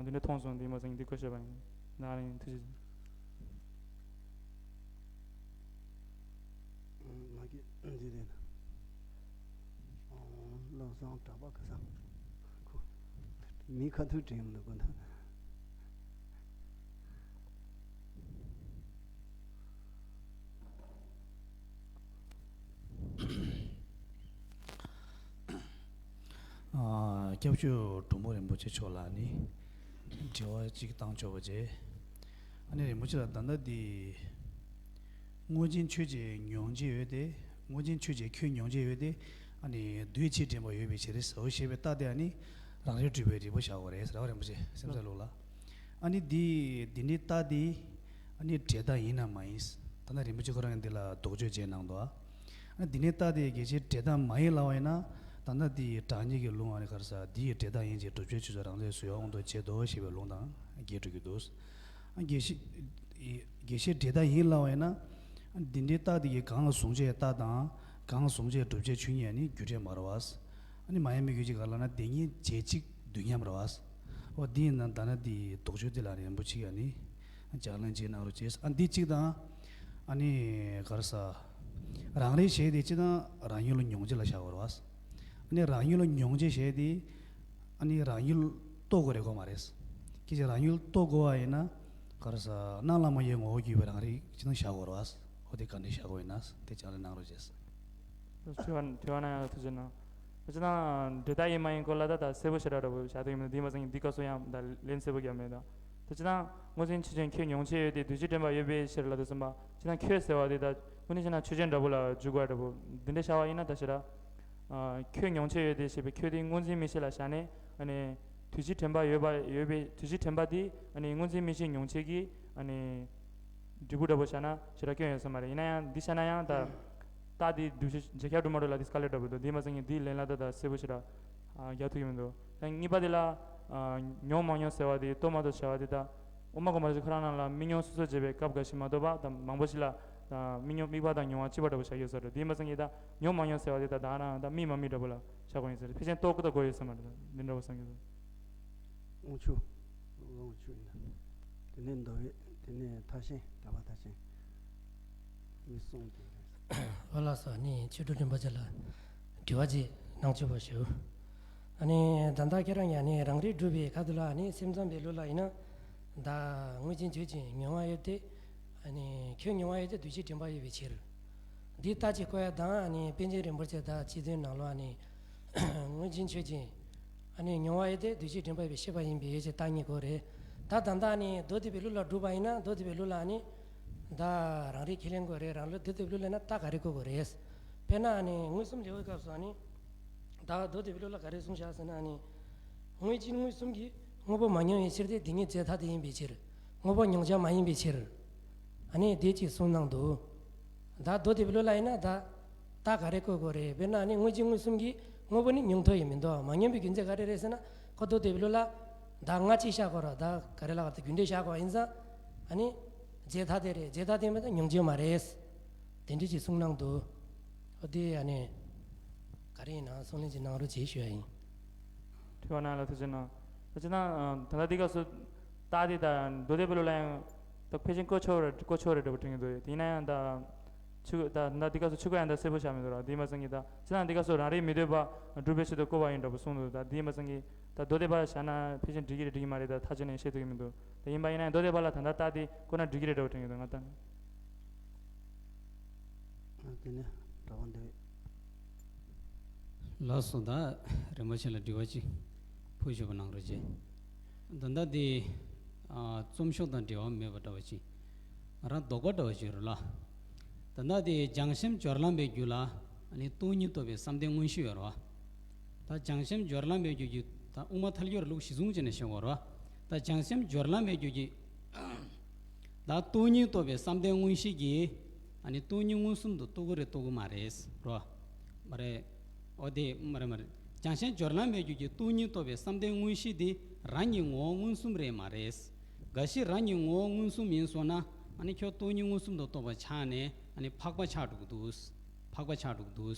འདི་འདྲ་མཐོང་སོང་། འདི་མ་ཚང་འདི་བཀོད་བཤད་པ་ཡིན། ན་རིང་ཐུགས་རྗེ་ཆེ། ང་གི་འདི་རེད་ན། བློ་བཟང་གྲགས་པ་ཁ་སང་ཁོ་མི་ཁ་ཐུག་དྲན་མི་འདུག་ཁོ་ན། སྐྱབས་ཆོས་གྲོགས་པོ་རིན་པོ་ཆེ་མཆོག་ལ་ནི་དྲི་བ་གཅིག་བཏང་ཆོག་པ་བྱས། ཨ་ནི་རིན་པོ་ཆེ་ལ་ད་ལྟ་འདི་སྔོན་ཆད་ཆོས་ཀྱི་མྱོང་བྱེད་ཡོད་དེ། སྔོན་ཆད་ཆོས་ཀྱི་ཁྱོད་མྱོང་བྱེད་ཡོད་དེ། ཨ་ནི་དུས་ཕྱིས་དྲན་པ་ཡོད་པའི་ཕྱིར་ཟེར་བ་ཞེས་པའི་རྟགས་དེ་ཨ་ནི་རང་རིག་གྲུབ་པའི་རིགས་པ་བཞག་པ་རེད་ཟེར་བ་རིན་པོ་ཆེ་སེམས་ས་ལུགས་ལ། ཨ་ནི་འདི་འདི་འདྲའི་རྟགས་འདི་ཨ་ནི་འབྲས་རྟགས་ཡིན་ནམ་མ་ཡིན། ད་ལྟ་རིན་པོ་ཆེ་ཁོ་རང་གིས་འདི་ལ་དོགས་གཅོད་བྱས་གནང་འདུག་ཨ་ནི་འདི་འདྲའི་རྟགས་འདི་གལ་ཆེ་འབྲས་རྟགས་མ་ཡིན་ལབ་པ་ཡིན་ན། ད་ལྟ་འདི་དྲང་སྙིང་གི་ལུང་ཨ་ནི་ག་རེ་ཟེར་འདི་ཡི་འབྲས་རྟགས་ཡིན་ཅེས་སྒྲུབ་བྱེད་ཆོས་ཚོགས་རང་རྫས་སུ་ཡང་དབང་དུ་བྱེད་དོ་ཞེས་པའི་ལུང་དང་འགལ་འགྲོ་གི་འདུག་ཨ་གལ་ཆེ་འབྲས་རྟགས་ཡིན་ལབ་པ་ཡིན་ན། འདི་འདྲའི་རྟགས་འདི་གིས་གང་ལ་གཟུང་བྱའི་རྟགས་དང་གང་གཟུང་བྱའི་སྒྲུབ་བྱེད་ཆོས་ཉིད་ནི་རྒྱུ་འབྲས་མ་རེད་བ། ཨ་ནི་མ་ཡིན་མི་རྒྱུ་ཅིག་ག་ལབ་ན་དེ་གཉིས་རྗེས་གཅིག་དུས་མཉམ་རེད་བ། འོ་འདི་ཡིན་ན་ད་ནི་འདི་དོགས་གཅོད་འདི་ལ་རིན་པོ་ཆེ་ཨ་ནི་ལྗགས་ལན་བྱེད་གནང་རོགས་བྱས། ཨ་འདི་གཅིག་དང་། ཨ་ནི་ག་རེ་ཟེར། རང་རིག་བྱས་ཏེ་སྤྱིར་བཏང་རང་ཡུལ་ལ་མྱོང་བྱེད་ལ་བཞག་དགོས་རེད་བ། ཨ་ནི་རང་ཡུལ་ལ་མྱོང་བྱེད་བྱས་ཏེ། ཨ་ནི་རང་ཡུལ་རྟོགས་དགོས་རེད་གོ་མ་རེད། སྐད་ཆ་རང་ཡུལ་རྟོགས་དགོས་པ་ཡིན་ན། ག་རེ་ཟེར་སྣང་ལ་མ་ཡལ་ངོ་བོ་གྱུར་པའི་རང་རིག་ཅི་ནང་བཞག་དགོས་རེད་བ། ཨོ་དེ་ག་འདྲ་བཞག་དགོས་ཡིན་ན་དེ་ལྗགས་ལན་གནང་རོགས་བྱས། དྲི་བ་དྲི་བ་གནང་ཡག་ཐུགས་རྗེ་གནང་། ད་ཅི་ན་འབྲས་རྟགས་ཡིན་མ་ཡིན་སྐོར་ལ་ད་ད་གསལ་པོ་ཞེ་དྲག་འདྲ་པོ་བཞག་ཐུབ་ཀྱི་མི་འདུག་འདི་མ་ཚད་འདི་སྐབས་སུ་ཡང་ད་ལན་གསལ་པོ་རྒྱབ་མེད་ད། ད་ཅི་ན་སྔོ་འཛིན་ཆོས་ཅན་ཁྱོད་མྱོང་བྱེད་ཡོད་དེ་དུས་ཕྱིས་དྲན་པ་ཡོད་པའི་ཕྱིར་ལབ་དུས་ཙམ་པ་ཅི་ན་ཁྱོད་ཟེར་བ་དེ་ད་དངོས་གནས་བྱས་ན་ཆོས་ཅན་འདྲ་པོ་ལ་འཇུག་དགོས་འདྲ་པོ་འདི་འདྲ་བྱ་བ་ཡིན་ན་ད་ཞེ་དྲག་ཁྱོད་མྱོང་བྱེད་ཡོད་དེ་ཞེས་པའི་ཁྱོད་དེ་སྔོ་འཛིན་མིག་ཤེས་ལ་བཞག་ནས་ཨ་ནི་དུས་ཕྱིས་དྲན་པ་ཡོད་པ་ཡོད་པའི་དུས་ཕྱིས་དྲན་པ་དེ་ཨ་ནི་སྔོ་འཛིན་མིག་ཤེས་མྱོང་བྱེད་ཀྱི་ཨ་ནི་འབྲས་བུ་འདྲ་པོ་བཞག་ན་ཞེ་དྲག་སྐྱོན་ཡོད་ས་མ་རེད། ཡིན་ན་ཡང་འདི་བཞག་ན་ཡང་ད་རྟགས་དེ་འདུ་བྱེད་རྗེས་ཁྱབ་འགྲོ་མ་འགྲོ་ལ་དེ་དཀའ་ལས་འདྲ་པོ་འདུག་འདི་མ་ཚད་ངས་འདིའི་ལན་ལ་ད་ད་གསལ་པོ་ཞེ་དྲག་རྒྱག་ཐུབ་ཀྱི་མི་འདུག་ད་གཉིས་པ་དེ་ལ་མྱོང་མ་མྱོང་ཟེར་བ་དེ་རྟོགས་མ་རྟོགས་བྱ་བ་དེ་ད་ དབུ་མ་དགོངས་པ་རབ་བྱེད་ཁོ་རང་ནང་ལ་དམིགས་མྱོང་སོ་སོར་བྱེད་པའི་སྐབས་འགའ་ཞིག་མ་གཏོགས་པ་དང་མང་པོ་ཞིག་ལ་དམིགས་མྱོང་དམིགས་པ་དང་མྱོང་བ་གཅིག་པ་འདྲ་པོ་བཞག་ཡོད་ས་རེད། དེ་ཡིན་པ་ཙང་གིས་ད་མྱོང་མ་མྱོང་ཟེར་བ་དེ་ད་ད་རང་ད་དམིགས་མ་དམིགས་འདྲ་པོ་ལ་བཞག་དགོས་ཡིན་ཟེར། ཕལ་ཆེར་རྟོགས་ཀྱི་ད་གོ་ཡོད་ས་མ་རེད། འདི་འདྲ་པོ་བསམ་གྱི་འདུག། དབང་ཕྱུག། དབང་ཕྱུག་ཡིན་ན། དེ་ནས་མདོ་དབུས། དེ་ནས་མཐར་ཕྱིན། གྲྭ་པ་མཐར་ཕྱིན། མི་གསུམ་དེ་རེད། ཨོ་ལགས་སོ། ནི་ཆོས་དྲུག་རིན་པོ་ཆེ་ལ་དྲི་བ་ཅིག་གནང་ཆོག་པ་ཞུ། ཨ་ནི་ད་ལྟ་ཁྱེད་རང་ཡང་ནི་རང་རིག་སྒྲུབ་པའི་ཁ་ཐུག་ལ་ནི་སེམས་ཙམ་པའི་ལུགས་ལ་ཡིན་ན། ད་དངོས་ཅན་ཆོས་ཅན་མྱོང་བ་ཡོད་དེ། ཨ་ནི་ཁྱོད་མྱོང་བ་ཡོད་དེ་འདུ་བྱེད་དྲན་པ་ཡོད་པའི་ཕྱིར། འདི་ལྟ་ཅི་ཁོ་ཡ་དང་ཨ་ནི་པཎ་ཆེན་རིན་པོ་ཆེ་དང་སྤྱི་དོན་ནང་ལོགས་ཨ་ནི་དངོས་ཅན་ཆོས་ཅན། ཨ་ནི་མྱོང་བ་ཡོད་དེ་འདུ་བྱེད་དྲན་པ་ཡོད་པའི་ཤེས་པ་ཡིན་པའི་ཡོད་ཅེས་བཏང་ཉེ་གོ་རེད། ད་ད་ལྟ་ཨ་ནི་མདོ་སྡེ་པའི་ལུགས་ལ་སྒྲུབ་པ་ཡིན་ན་མདོ་སྡེ་པའི་ལུགས་ལ་ཨ་ནི། ད་རང་རིག་ཁས་ལེན་དགོས་རེད། རང་ལུགས་མདོ་སྡེ་པའི་ལུགས་ལ་ན་རྟགས་ག་རེ་བཀོད་དགོས་རེད། དཔེར་ན་ཨ་ནི་མངོན་སུམ་ལེའུའི་སྐབས་སུ་ཨ་ནི། ད་མདོ་སྡེ་པའི་ལུགས་ལ་ག་རེ་གསུངས་བཞག་ཟེར་ན་ཨ་ནི། དངོས་གཞི་མངོན་སུམ་གྱིས་དངོས་པོ་མ་མྱོང་བའི་ཕྱིར་ཏེ། དེ་ཉིད་རྫས་ཐ་དད་ཡིན་པའི་ཕྱིར། དངོས་པོ་མྱོང་བྱ་མ་ཡིན་པའི་ཕྱིར། ཨ་ནི་དེ་ཅིག་གསུངས་གནང་འདུག། ད་མདོ་སྡེ་པའི་ལུགས་ལ་ཡིན་ན་ད། རྟགས་ག་རེ་བཀོད་དགོས་རེད། དཔེར་ན་ཨ་ནི་དངོས་གཞི་མངོན་སུམ་གྱིས་དངོས་པོ་ནི་མྱོང་ཐུབ་ཡིན་མི་འདུག། མ་མྱོང་བའི་རྒྱུ་མཚན་ག་རེ་རེད་ཟེར་ན། ཁོ་མདོ་སྡེ་པའི་ལུགས་ལ། ད་སྔ་ཕྱི་བཞག་དགོས་ར། ད་ག་རེ་ལབ་ད་རྒྱུ་འབྲས་བཞག་དགོས་ཡིན་ཙང་། ཨ་ནི། རྫས་ཐ་དད་རེད། རྫས་ཐ་དད་མིན་ད་མྱོང་བྱེད་མ་རེད། དེ་འདྲ་ཅིག་གསུངས་གནང་འདུག། ཨོ་དེ་ཨ་ནི། ག་རེ་ཡིན་ན་གསུང་ལན་ཅིག་གནང་རོགས་བྱེད་ཞུ་ཡ་ཡིན། དྲི་བ་གནང་ལ་ཐུགས་རྗེ་གནང་། ད་ཅི་ན་ད་ལྟ་འདི་སྐབས་སུ་རྟགས་དེ་ད་མདོ་སྡེ་པའི་ལུགས་ལ་ཡང་ད་ཕལ་ཆེར་བཀོད་ཆོག་རེད། བཀོད་ཆོག་རེད་འདྲ་པོ་དྲན་གྱི་འདུག། དེ་ཡིན་ན་ཡང་ད་ཆུ་ད་ད་འདི་སྐབས་སུ་ཆུ་ཀ་ཡང་ད་གསལ་པོ་བཞག་མི་འདུག་ར། དེ་ཡིན་པ་ཙང་གི་ད་ཅི་ན་འདི་སྐབས་སུ་རང་རིག་མི་འདོད་པ་སྒྲུབ་པའི་ཆེད་དུ་བཀོད་པ་ཡིན་འདྲ་པོ་གསུངས་འདུག། ད་དེ་ཡིན་པ་ཙང་གི་ད་མདོ་སྡེ་པ་བཞག་ན་ཕལ་ཆེར་འགྲིག་གི་རེད་འགྲིག་གི་མ་རེད་ད་ཐག་ཆོད་ནས་བཤད་ཐུབ་ཀྱི་མི་འདུག། ད་ཡིན་པ་ཡིན་ན་ཡང་མདོ་སྡེ་པ་ལ་ད་ལྟ་རྟགས་དེ་བཀོད་ན་འགྲིག་གི་རེད་འདྲ་པོ་དྲན་གྱི་འདུག་ང་ད། དེ་ནས་གྲྭ་པ་འདི། ལགས་སོ། ད་རིན་པོ་ཆེ་ལ་དྲི་བ་ཅིག་ཕུལ་ཞུ་བ་གནང་རོགས་བྱེད། ད་ལྟ་འདི་ཨ་རྩོམ་ཤོག་དང་འབྲེལ་བ་མེད་པ་འདྲ་བ་ཅིག། ང་རང་དོགས་པ་འདྲ་བ་ཅིག་ཡོད་རེད་ལ། ད་ལྟ་འདི་བྱང་སེམས་སྦྱོར་ལམ་པའི་རྒྱུད་ལ་ཨ་ནི་སྟོང་ཉིད་རྟོགས་པའི་བསམ་གཏན་མངོན་ཤེས་ཡོད་རེད་བ། ད་བྱང་སེམས་སྦྱོར་ལམ་པའི་རྒྱུད་ཀྱི་ད་དབུ་མ་ཐལ་འགྱུར་ལུགས་གཞི་བཟུང་བྱས་ནས་བཤད་དགོས་རེད་བ། ད་བྱང་སེམས་སྦྱོར་ལམ་པའི་རྒྱུད་ཀྱི། ད་སྟོང་ཉིད་རྟོགས་པའི་བསམ་གཏན་མངོན་ཤེས་ཀྱིས་ཨ་ནི་སྟོང་ཉིད་མངོན་སུམ་དུ་རྟོགས་ཀྱི་རེད་རྟོགས་ཀྱི་མ་རེད་རོ། མ་རེད། ཨོ་དེ་མ་རེད་མ་རེད། བྱང་ཆེན་སྦྱོར་ལམ་པའི་རྒྱུད་ཀྱི་སྟོང་ཉིད་རྟོགས་པའི་བསམ་གཏན་མངོན་ཤེས་དེ་རང་གི་ངོ་བོ་མངོན་སུམ་རེད་མ་རེད། འགའ་ཞིག་རང་གི་ངོ་བོ་མངོན་སུམ་ཡིན་སོང་ན་ཨ་ནི་ཁྱོད་སྟོང་ཉིད་མངོན་སུམ་དུ་རྟོགས་པ་ཆགས་ནས་ཨ་ནི་འཕགས་པ་ཆགས་འགྲོ་གི་འདུག། འཕགས་པ་ཆགས་འགྲོ་གི་འདུག།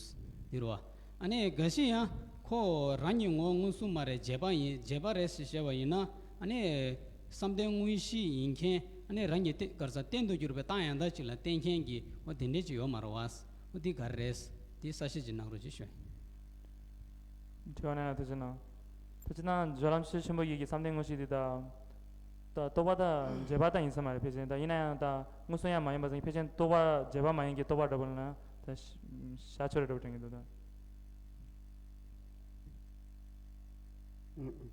འདི་རོ། ཨ་ནི་འགའ་ཞིག་ཡང་ཁོ་རང་གི་ངོ་བོ་མངོན་སུམ་མ་རེད་རྗེས་དཔག་ཡིན་རྗེས་དཔག་རེད་ཞེས་བཤད་པ་ཡིན་ན་ཨ་ནི། བསམ་གཏན་དངོས་གཞི་ཡིན་མཁན་ཨ་ནི་རང་གི་གཏན་གར་ས་གཏན་དུ་གྱུར་པའི་རྟགས་ཡང་དག་ཅིག་ལ་བརྟེན་མཁན་གྱི་འོ་དེ་འདྲས་ཅིག་ཡོད་མ་རེད་བ། འོ་འདི་ག་རེ་རེད། འདི་གསལ་བཤད་ཅིག་གནང་རོགས་ཅེས་ཞུ། དྲི་བ་གནང་ཡ་ཐུགས་རྗེ་གནང་། ཐུགས་རྗེ་གནང་། སྦྱོར་ལམ་ཆེས་ཆེན་པོ་ཡི་གི་བསམ་གཏན་དངོས་གཞི་འདི་དང་། ད་རྟོག་པ་དང་རྗེས་དཔག་དང་ཡིན་ས་མ་རེད་ཕལ་ཆེར། ད་ཡིན་ན་ཡང་ད་མངོན་སུམ་ཡང་མ་ཡིན་པ་ཙང་ཕལ་ཆེར་རྟོག་པ་རྗེས་དཔག་མ་ཡིན་གྱི་རྟོག་པ་འདྲ་པོ་ལ་ན་ད་ཤ་ཆོ་རེ་འདྲ་པོ་དྲན་གྱི་འདུག་ད།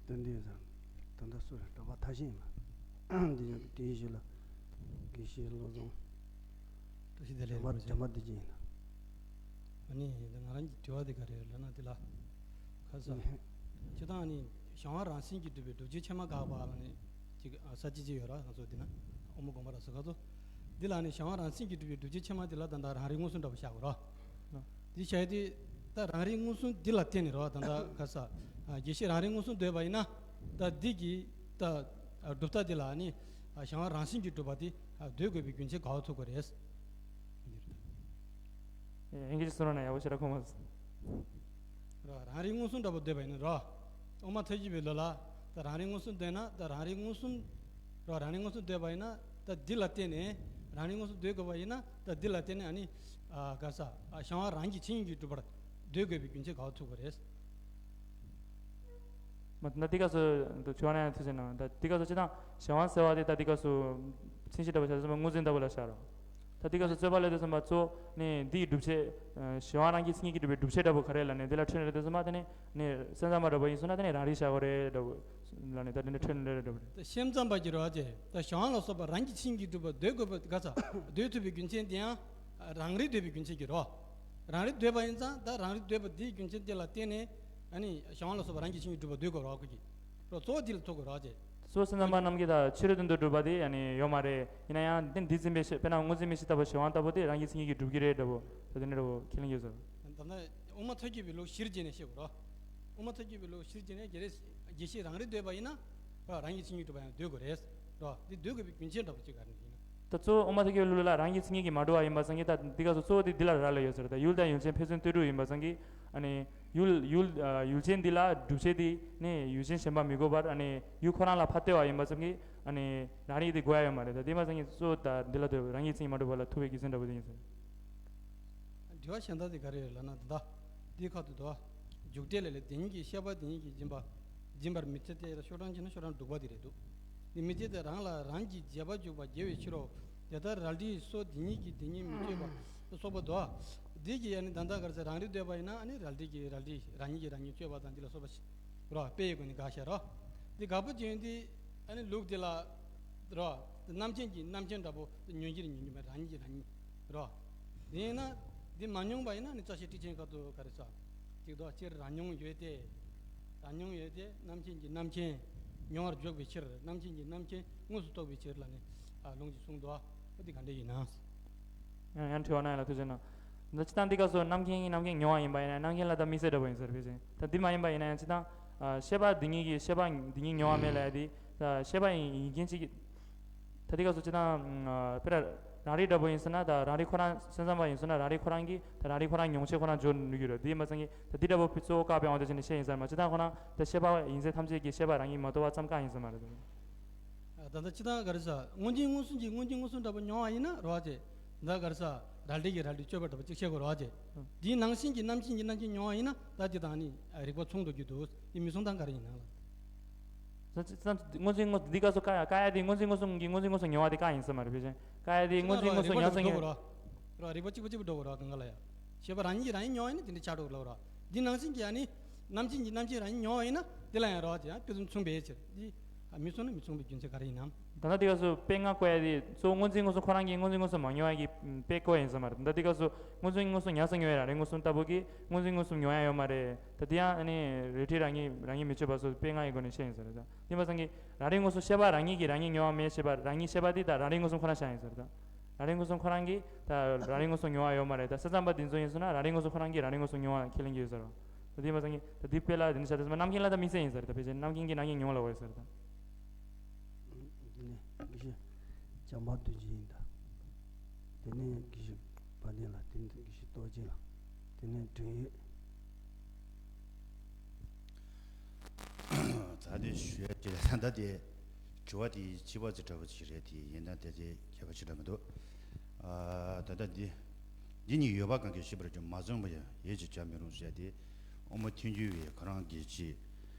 དོན་འདི་ཡོད་ཙང་། ད་ལྟ་སུ་རེད། གྲྭ་པ་ཐར་ཤིང་ཡིན་པ། འདི་ཡང་དེའི་གཞི་ལ་དགེ་བཤེས་བློ་བཟང་བཀྲ་ཤིས་བདེ་ལེགས། བྱམས་པ་རིན་པོ་ཆེ། བྱམས་པ་བདེ་སྐྱིད་ཡིན་ན། ཨ་ནི་ང་རང་གི་དྲི་བ་དེ་ག་རེ་རེད་ལབ་ན་འདི་ལ། ཁ་ས། ཨུ་ཧུ། སྤྱིར་བཏང་ནི་གཞན་དབང་རང་བཞིན་གྱིས་གྲུབ་པའི་བསྒྲུབ་བྱའི་ཕྱེ་མ་དགག་པ་ལ་ནི་ཅིག་ས་བཅད་ཅིག་ཡོད་ར། ང་ཚོ་འདི་ན་དབུ་མ་དགོངས་པ་རབ་གསལ་ཁ་ཚོ། འདི་ལ་ནི་གཞན་དབང་རང་བཞིན་གྱིས་གྲུབ་པའི་བསྒྲུབ་བྱའི་ཕྱེ་མ་འདི་ལ་ད་ལྟ་རང་རིག་མངོན་སུམ་འདྲ་པོ་བཞག་དགོས་ར། འདི་བྱས་ཏེ་ད་རང་རིག་མངོན་སུམ་འདི་ལ་བརྟེན་ནས་རོ། ད་ལྟ་ག་ས་དགེ་བཤེས་རང་རིག་མངོན་སུམ་འདོད་པ་ཡིན་ན། ད་འདི་གི་ད་གྲུབ་མཐའ་འདི་ལ་ནི་གཞན་དབང་རང་བཞིན་གྱིས་གྲུབ་པ་འདི་འདོད་དགོས་པའི་རྒྱུ་མཚན་ག་པར་ཐུག་གི་རེད། ཡིན་གྱི་གསུང་རོགས་གནང་། ཡག་པོ་ཞེ་དྲག་གོ་མ་སོང་། རོ། རང་རིག་མངོན་སུམ་འདྲ་པོ་འདོད་པ་ཡིན་ན་རོ། དབུ་མ་ཐལ་འགྱུར་བའི་ལུགས་ལ་ད་རང་རིག་མངོན་སུམ་འདོད་ན་ད་རང་རིག་མངོན་སུམ། རོ། རང་རིག་མངོན་སུམ་འདོད་པ་ཡིན་ན་ད་འདི་ལ་བརྟེན་ནས། རང་རིག་མངོན་སུམ་འདོད་དགོས་པ་ཡིན་ན་ད་འདི་ལ་བརྟེན་ནས་ཨ་ནི། ཨ་ག་ས། ཨ་གཞན་དབང་རང་གི་ཆོས་ཉིད་ཀྱིས་གྲུབ་པར་འདོད་དགོས་པའི་རྒྱུ་མཚན་ག་པར་ཐུག་གི་རེད། མ་ད་འདི་སྐབས་སུ་འདུག་བྱུང་བ་ན་ཡང་ཐུགས་རྗེ་གནང་། ད་འདི་སྐབས་སུ་སྤྱིར་བཏང་གཞན་དབང་ཟེར་བ་དེ་ད་འདི་སྐབས་སུ་མཚན་གཞི་འདྲ་པོ་བྱ་དུས་ཙམ་པ་དངོས་འཛིན་ལྟ་བུ་ལ་བཞག་རོགས། ད་འདི་སྐབས་སུ་རྩོད་པ་ལས་དུས་ཙམ་པ་གཙོ་བོ་ནི་འདི་ཡི་སྒྲུབ་བྱེད། གཞན་དབང་རང་གི་མཚན་ཉིད་ཀྱིས་གྲུབ་པའི་སྒྲུབ་བྱེད་འདྲ་པོ་ག་རེ་ལབ་ནས་འདི་ལ་འཕྲོས་ནས་རེད་དུས་ཙམ་པ་དེ་ནི་ནི་སེམས་ཙམ་པ་འདྲ་པོ་ཡིན་སོང་ན་དེ་ནི་རང་རིག་བཞག་དགོས་རེད་འདྲ་པོ་ལབ་ནས་ད་དེ་འདྲ་འཕྲོས་ནས་རེད་འདྲ་པོ་རེད། ད་སེམས་ཙམ་པ་གྱི་རོ་ཨ་ཅེ། ད་གཞན་དབང་ལ་སོགས་པ་རང་གི་མཚན་ཉིད་ཀྱིས་གྲུབ་པ་འདོད་དགོས་པ་ག་ས་འདོད་ཐུབ་པའི་རྒྱུ་མཚན་དེ་ཡང་རང་རིག་འདོད་པའི་རྒྱུ་མཚན་གྱིས་རོ། རང་རིག་འདོད་པ་ཡིན་ཙང་ད་རང་རིག་འདོད་པ་འདིའི་རྒྱུ་མཚན་དེ་ལ་བརྟེན་ནས་ཨ་ནི་གཞན་དབང་ལ་སོགས་པ་རང་གི་མཚན་ཉིད་གྲུབ་པ་འདོད་དགོས་རོགས་ཁོ་གི། རོ་གཙོ་བོ་འདི་ལ་ཐུག་དགོས་རོགས་ཅེས། གཙོ་བོ་སེམས་ཙམ་པ་རྣམས་ཀྱིས་ད་ཕྱི་རོལ་དོན་དུ་སྒྲུབ་པ་དེ་ཨ་ནི་ཡོད་མ་རེད། ཡིན་ན་ཡང་དེ་འདི་འཛིན་པའི་ཤེས་དཔེར་ན་དངོས་འཛིན་མིག་ཤེས་ལྟ་བུ་གཞན་དབང་ལྟ་བུ་དེ་རང་གི་མཚན་ཉིད་ཀྱིས་གྲུབ་ཀྱི་རེད་འདྲ་པོ་ད་དེ་འདྲ་པོ་ཁས་ལེན་ཡོད་ཟེར། ད་ནི་དབུ་མ་ཐལ་འགྱུར་བའི་ལུགས་གཞིར་བྱས་ནས་བཤད་དགོས་རོགས། དབུ་མ་ཐལ་འགྱུར་བའི་ལུགས་གཞིར་བྱས་ནས་རྒྱལ་རིགས་དགེ་བཤེས་རང་རིག་འདོད་པ་ཡིན་ན་རང་གི་མཚན་ཉིད་གྲུབ་པ་ཡང་འདོད་དགོས་རེད། རོ། འདི་སྡོད་དགོས་པའི་རྒྱུ་མཚན་འདྲ་པོ་ཅིག་ག་རེ་ཡིན་ན། ད་གཙོ་བོ་དབུ་མ་ཐལ་འགྱུར་ལུགས་ལ་རང་གི་མཚན་ཉིད་ཀྱིས་མ་གྲུབ་པ་ཡིན་པ་ཙང་གིས། ད་འདི་སྐབས་སུ་གཙོ་བོ་དེ་འདི་ལ་རག་ལས་ཡོད་ཟེར། ད་ཡུལ་དང་ཡུལ་ཅན་ཕན་ཚུན་ལྟོས་གྲུབ་ཡིན་པ་ཙང་གིས། ཨ་ནི་ཡུལ་ཡུལ་ཨ་ཡུལ་ཅན་འདི་ལ་སྒྲུབ་བྱེད་དེ་ནི་ཡུལ་ཅན་གཞན་པ་མི་དགོས་པར། ཨ་ནི་ཡུལ་ཁོ་རང་ལ་ཕར་ལྟོས་པ་ཡིན་པ་ཙང་གིས། ཨ་ནི་རང་རིག་དེ་དགོས་ཡ་ཡོད་མ་རེད། ད་དེ་མ་ཙང་གིས་གཙོ་བོ་ད་འདི་ལ་ལྟོས། རང་གི་མཚན་ཉིད་མ་གྲུབ་པ་ལ་ཐུག་པའི་རྒྱུ་མཚན་འདྲ་པོ་དེ་ཡིན་ཟེར། དྲི་བ་གཞན་དག་དེ་ག་རེ་ཡོད་ལབ་ན། ད་ལྟ་འདིའི་ཁ་ཐུག་ཏུ་འཇུག་འགྲེལ་ལས་ལས། དེ་ཉིད་ཀྱིས་ཤེས་པ་དེ་ཉིད་ཀྱིས་འབྱིན་པ་འབྱིན་པར་མི་འཚལ་ཏེ། ཤོག་གྲངས་བྱས་ན་ཤོག་གྲངས་དྲུག་པ་དེ་རེད་འདུག་འདི་མི་འཚལ་ཏེ་རང་ལ་རང་གིས་བྱས་པ་འཇུག་པ་བརྗེ་བའི་ཕྱིར་རོ། དེ་ལྟར་རལ་གྲིའི་སོ་དེ་ཉིད་ཀྱིས་དེ་ཉིད་མི་གཅོད་པ་སོགས་པ་དོ། འདི་གིས་ཡང་ནི་ད་ལྟ་ག་རེ་ཟེར། རང་རིག་བསྟོད་པ་ཡིན་ན། ཨ་ནི་རལ་གྲི་གིས་རལ་གྲི། རང་ཉིད་ཀྱིས་རང་ཉིད་གཅོད་པ་དང་འདི་ལ་སོགས་པ་རོ། དཔེ་ཡི་སྒོ་ནས་དགག་བྱ་རོ། འདི་དགག་པ་ཅན་འདི་ཨ་ནི་ལུགས་འདི་ལ་རོ། རྣམ་མཁྱེན་གྱིས་རྣམ་མཁྱེན་འདྲ་པོ། ཉོན་གྱིས་ཉོན་གྱིས་མེད། རང་ཉིད་ཀྱིས་རང་ཉིད་རོ། དེ་ཡིན་ན་འདི་མ་མྱོང་བ་ཡིན་ན་ནི། རྩ་ཤེ་ཊཱིཀ་ཆེན་ཁ་ཐུག་ག་རེ་ཟེར། ཅིག་ཏུ་སྤྱིར་རང་མྱོང་ཡོད་དེ། རང་མྱོང་ཡོད་དེ། རྣམ་མཁྱེན་གྱིས་རྣམ་མཁྱེན་མྱོང་བར་འཇོག་པའི་ཕྱིར། རྣམ་མཁྱེན་གྱིས་རྣམ་མཁྱེན་དངོས་སུ་རྟོགས་པའི་ཕྱིར་ལ་ནི་ཨ་ལུང་གིས་གསུངས་འདུག་འོ་འདི་ག་འདྲ་ཡིན་ན། ཡང་ཡང་དྲི་བ་གནང་ཡ་ལ་ཐུགས་རྗེ་གནང་། འདི་སྤྱིར་བཏང་འདི་སྐབས་སུ་རྣམ་མཁྱེན་གྱིས་རྣམ་མཁྱེན་མྱོང་བ་ཡིན་པ་ཡིན་ན། རྣམ་མཁྱེན་ལ་ད་དམིགས་བསལ་འདྲ་པོ་ཡིན་ཟེར་བས་ཅན། ད་འདི་མ་ཡིན་པ་ཡིན་ན་ཡང་སྤྱིར་བཏང་། ཨ་ཤེས་པ་འདི་ཉིད་ཀྱིས་ཤེས་པ་འདི་ཉིད་མྱོང་བ་མེད་ལབ་ཡ་འདི། ད་ཤེས་པ་ཡིན་ཡིན་མཁན་གཅིག་གིས། ད་འདི་སྐབས་སུ་སྤྱིར་བཏང་། ཨ་དཔེར་ན་རང་རིག་འདྲ་པོ་ཡིན་ཟེར་ན། ད་རང་རིག་ཁོ་རང་སེམས་ཙམ་པ་ཡིན་ཟེར་ན། རང་རིག་ཁོ་རང་གིས་ད་རང་རིག་ཁོ་རང་མྱོང་བྱེད་ཁོ་རང་འཇོག་ནུས་ཀྱི་རེད། དེ་ཡིན་པ་ཙང་གིས་ད་འདི་འདྲ་པོ་གཙོ་བོ་བཀག་པའི་དབང་དུ་བྱས་ནས་བཤད་ཡིན་ཟེར་མ། སྤྱིར་བཏང་ཁོ་རང་ད་ཤེས་པ་ཡིན་ཚད་ཐམས་ཅད་ཀྱིས་ཤེས་པ་རང་ཉིད་མ་རྟོགས་པ་ཙམ་བཀག་ཡིན་ཟེར་མ་རེད། ད་ལྟ་སྤྱིར་བཏང་ག་རེ་ཟེར། སྔོན་བྱུང་མངོན་སུམ་གྱིས་སྔོན་བྱུང་མངོན་སུམ་འདྲ་པོ་མྱོང་བ་ཡིན་ན་རོ་བ་ཅེ། ད་ག་རེ་ཟེར། རལ་གྲི་གིས་རལ་གྲི་གཅོད་པ་འདྲ་པོ་གཅིག་བཤད་དགོས་རོ་བ་ཅེ། དེའི་ནང་བཞིན་གྱི་རྣམ་མཁྱེན་གྱིས་རྣམ་མཁྱེན་མྱོང་བ་ཡིན་ན། ད་འདི་དང་ནི་རིགས་པ་མཚུངས་འགྲོ་རྒྱུ་འདུག་འདི་མི་མཚུངས་སྟངས་ག་རེ་ཡིན་ན་ལ། ས་ས་སྔོན་བྱུང་མངོན་སུམ། འདི་སྐབས་སུ་བཀག་ཡ། བཀག་ཡ་དེ་སྔོན་བྱུང་མངོན་སུམ་གྱིས་སྔོན་བྱུང་མངོན་སུམ་མྱོང་བ་དེ་བཀག་ཡིན་ཟེར་མ་རེད། ཕལ་ཆེར་བཀག་ཡ་དེ་སྔོན་བྱུང་མངོན་སུམ་མྱོང་ཙང་ངེས། རོ། རིགས་པ་གཅིག་པ་གཅིག་པ་འགྲོ་དགོས་རོ། གང་ག་ལ་ཡ། ཤེས་པ་རང་ཉིད་ཀྱིས་རང་ཉིད་མྱོང་བ་ཡིན་ན་དེ་འདྲ་ཆགས་འགྲོ་གི་ལ་རོ། འདི་ནང་བཞིན་གྱི་ཨ་ནི་རྣམ་མཁྱེན་གྱིས་རྣམ་མཁྱེན་རང་ཉིད་མྱོང་བ་ཡིན་ན་དེ་ལ་ཡང་རོ་ཅེ། ཡང་དེ་ཚོ་མཚུངས་པའི་ཕྱིར། འདི་མི་མཚུངས་ན་མི་མཚུངས་པའི་རྒྱུ་མཚན་ག་རེ་ཡིན་ནམ། ད་ལྟ་འདི་སྐབས་སུ་དཔེ་ལྔ་བཀོད་ཡ་དེ་གཙོ་བོ་སྔོན་བྱུང་མངོན་སུམ་ཁོ་རང་གིས་སྔོན་བྱུང་མངོན་སུམ་མ་མྱོང་ཡ་གི་དཔེ་བཀོད་ཡིན་ཟེར་མ་རེད། ད་ལྟ་འདི་སྐབས་སུ་སྔོན་བྱུང་མངོན་སུམ་ཉར་ཚགས་མྱོང་ཡ་རང་རིག་མངོན་སུམ་ལྟ་བུ་གིས་སྔོན་བྱུང་མངོན་སུམ་མྱོང་ཡ་ཡོད་མ་རེད། ད་དེ་ཡང་ཨ་ནི་རལ་གྲི་རང་ཉིད་རང་ཉིད་མི་གཅོད་པ་སོགས་དཔེ་ལྔ་ཡི་སྒོ་ནས་བཤད་ཡིན་ཟེར་རེད། ད་དེ་མ་ཚང་གི་རང་རིག་མངོན་སུམ་ཤེས་པ་རང་ཉིད་ཀྱིས་རང་ཉིད་མྱོང་བ་མེད་ཅེས་པ། རང་ཉིད་ཤེས་པ་དེ་ད་རང་རིག་མངོན་སུམ་ཁོ་རང་བཞག་ཡིན་ཟེར། ད་རང་རིག་མངོན་སུམ་ཁོ་རང་གིས་ད་རང་རིག་མངོན་སུམ་མྱོང་བ་ཡོད་མ་རེད། ད་སེམས་ཙམ་པ་འདི་ཚོ་ཡིན་ཟེར་ན་རང་རིག་མངོན་སུམ་ཁོ་རང་གིས་རང་རིག་མངོན་སུམ་མྱོང་བ་ཁས་ལེན་གྱི་ཡོད་ཟེར་བ། ད་དེ་མ་ཚང་གི་ད་དེ་དཔེ་ལ་དེ་འདྲ་བྱ་དེ་ཚོ་རྣམ་མཁྱེན་ལ་ད་དམིགས་བསལ་ཡིན་ཟེར། ད་ཕལ་ཆེར་རྣམ་མཁྱེན་གྱིས་རྣམ་མཁྱེན་མྱོང་ལབ་པ་ཡོད་ཟེར། ད་དེ་ནས་དགེ་བཤེས་བྱམས་པ་རྡོ་རྗེ་ཡིན། ད་དེ་ནས་དགེ་བཤེས་དཔལ་ལྡན་ལགས། དེ་ནས་དགེ་བཤེས་རྡོ་རྗེ་ལགས། དེ་ནས་དྲན་ཡོད། ད་དེ་ཞུ་ཡ་དེ་ད་ལྟ་དེ་དྲི་བ་དེ་ཕྱི་པ་ཚོ་འདྲ་པོ་ཅིག་རེད། དེ་ཡིན་ན་དེ་དེ་ཁྱད་པར་ཅི་འདྲ་མི་འདུག་ཨ་ད་ལྟ་འདི་འདི་གཉིས་ཡོད་པ་གང་གིས་ཤེས་པར་འགྱུར། མ་བྱུང་བ་ཡང་ཡིད་ཀྱིས་བྱ་མི་རུང་ཟེར་ཡ་དེ། དབུ་མ་ཐལ་འགྱུར་བས་ཁོ་རང་གིས་ཅིག་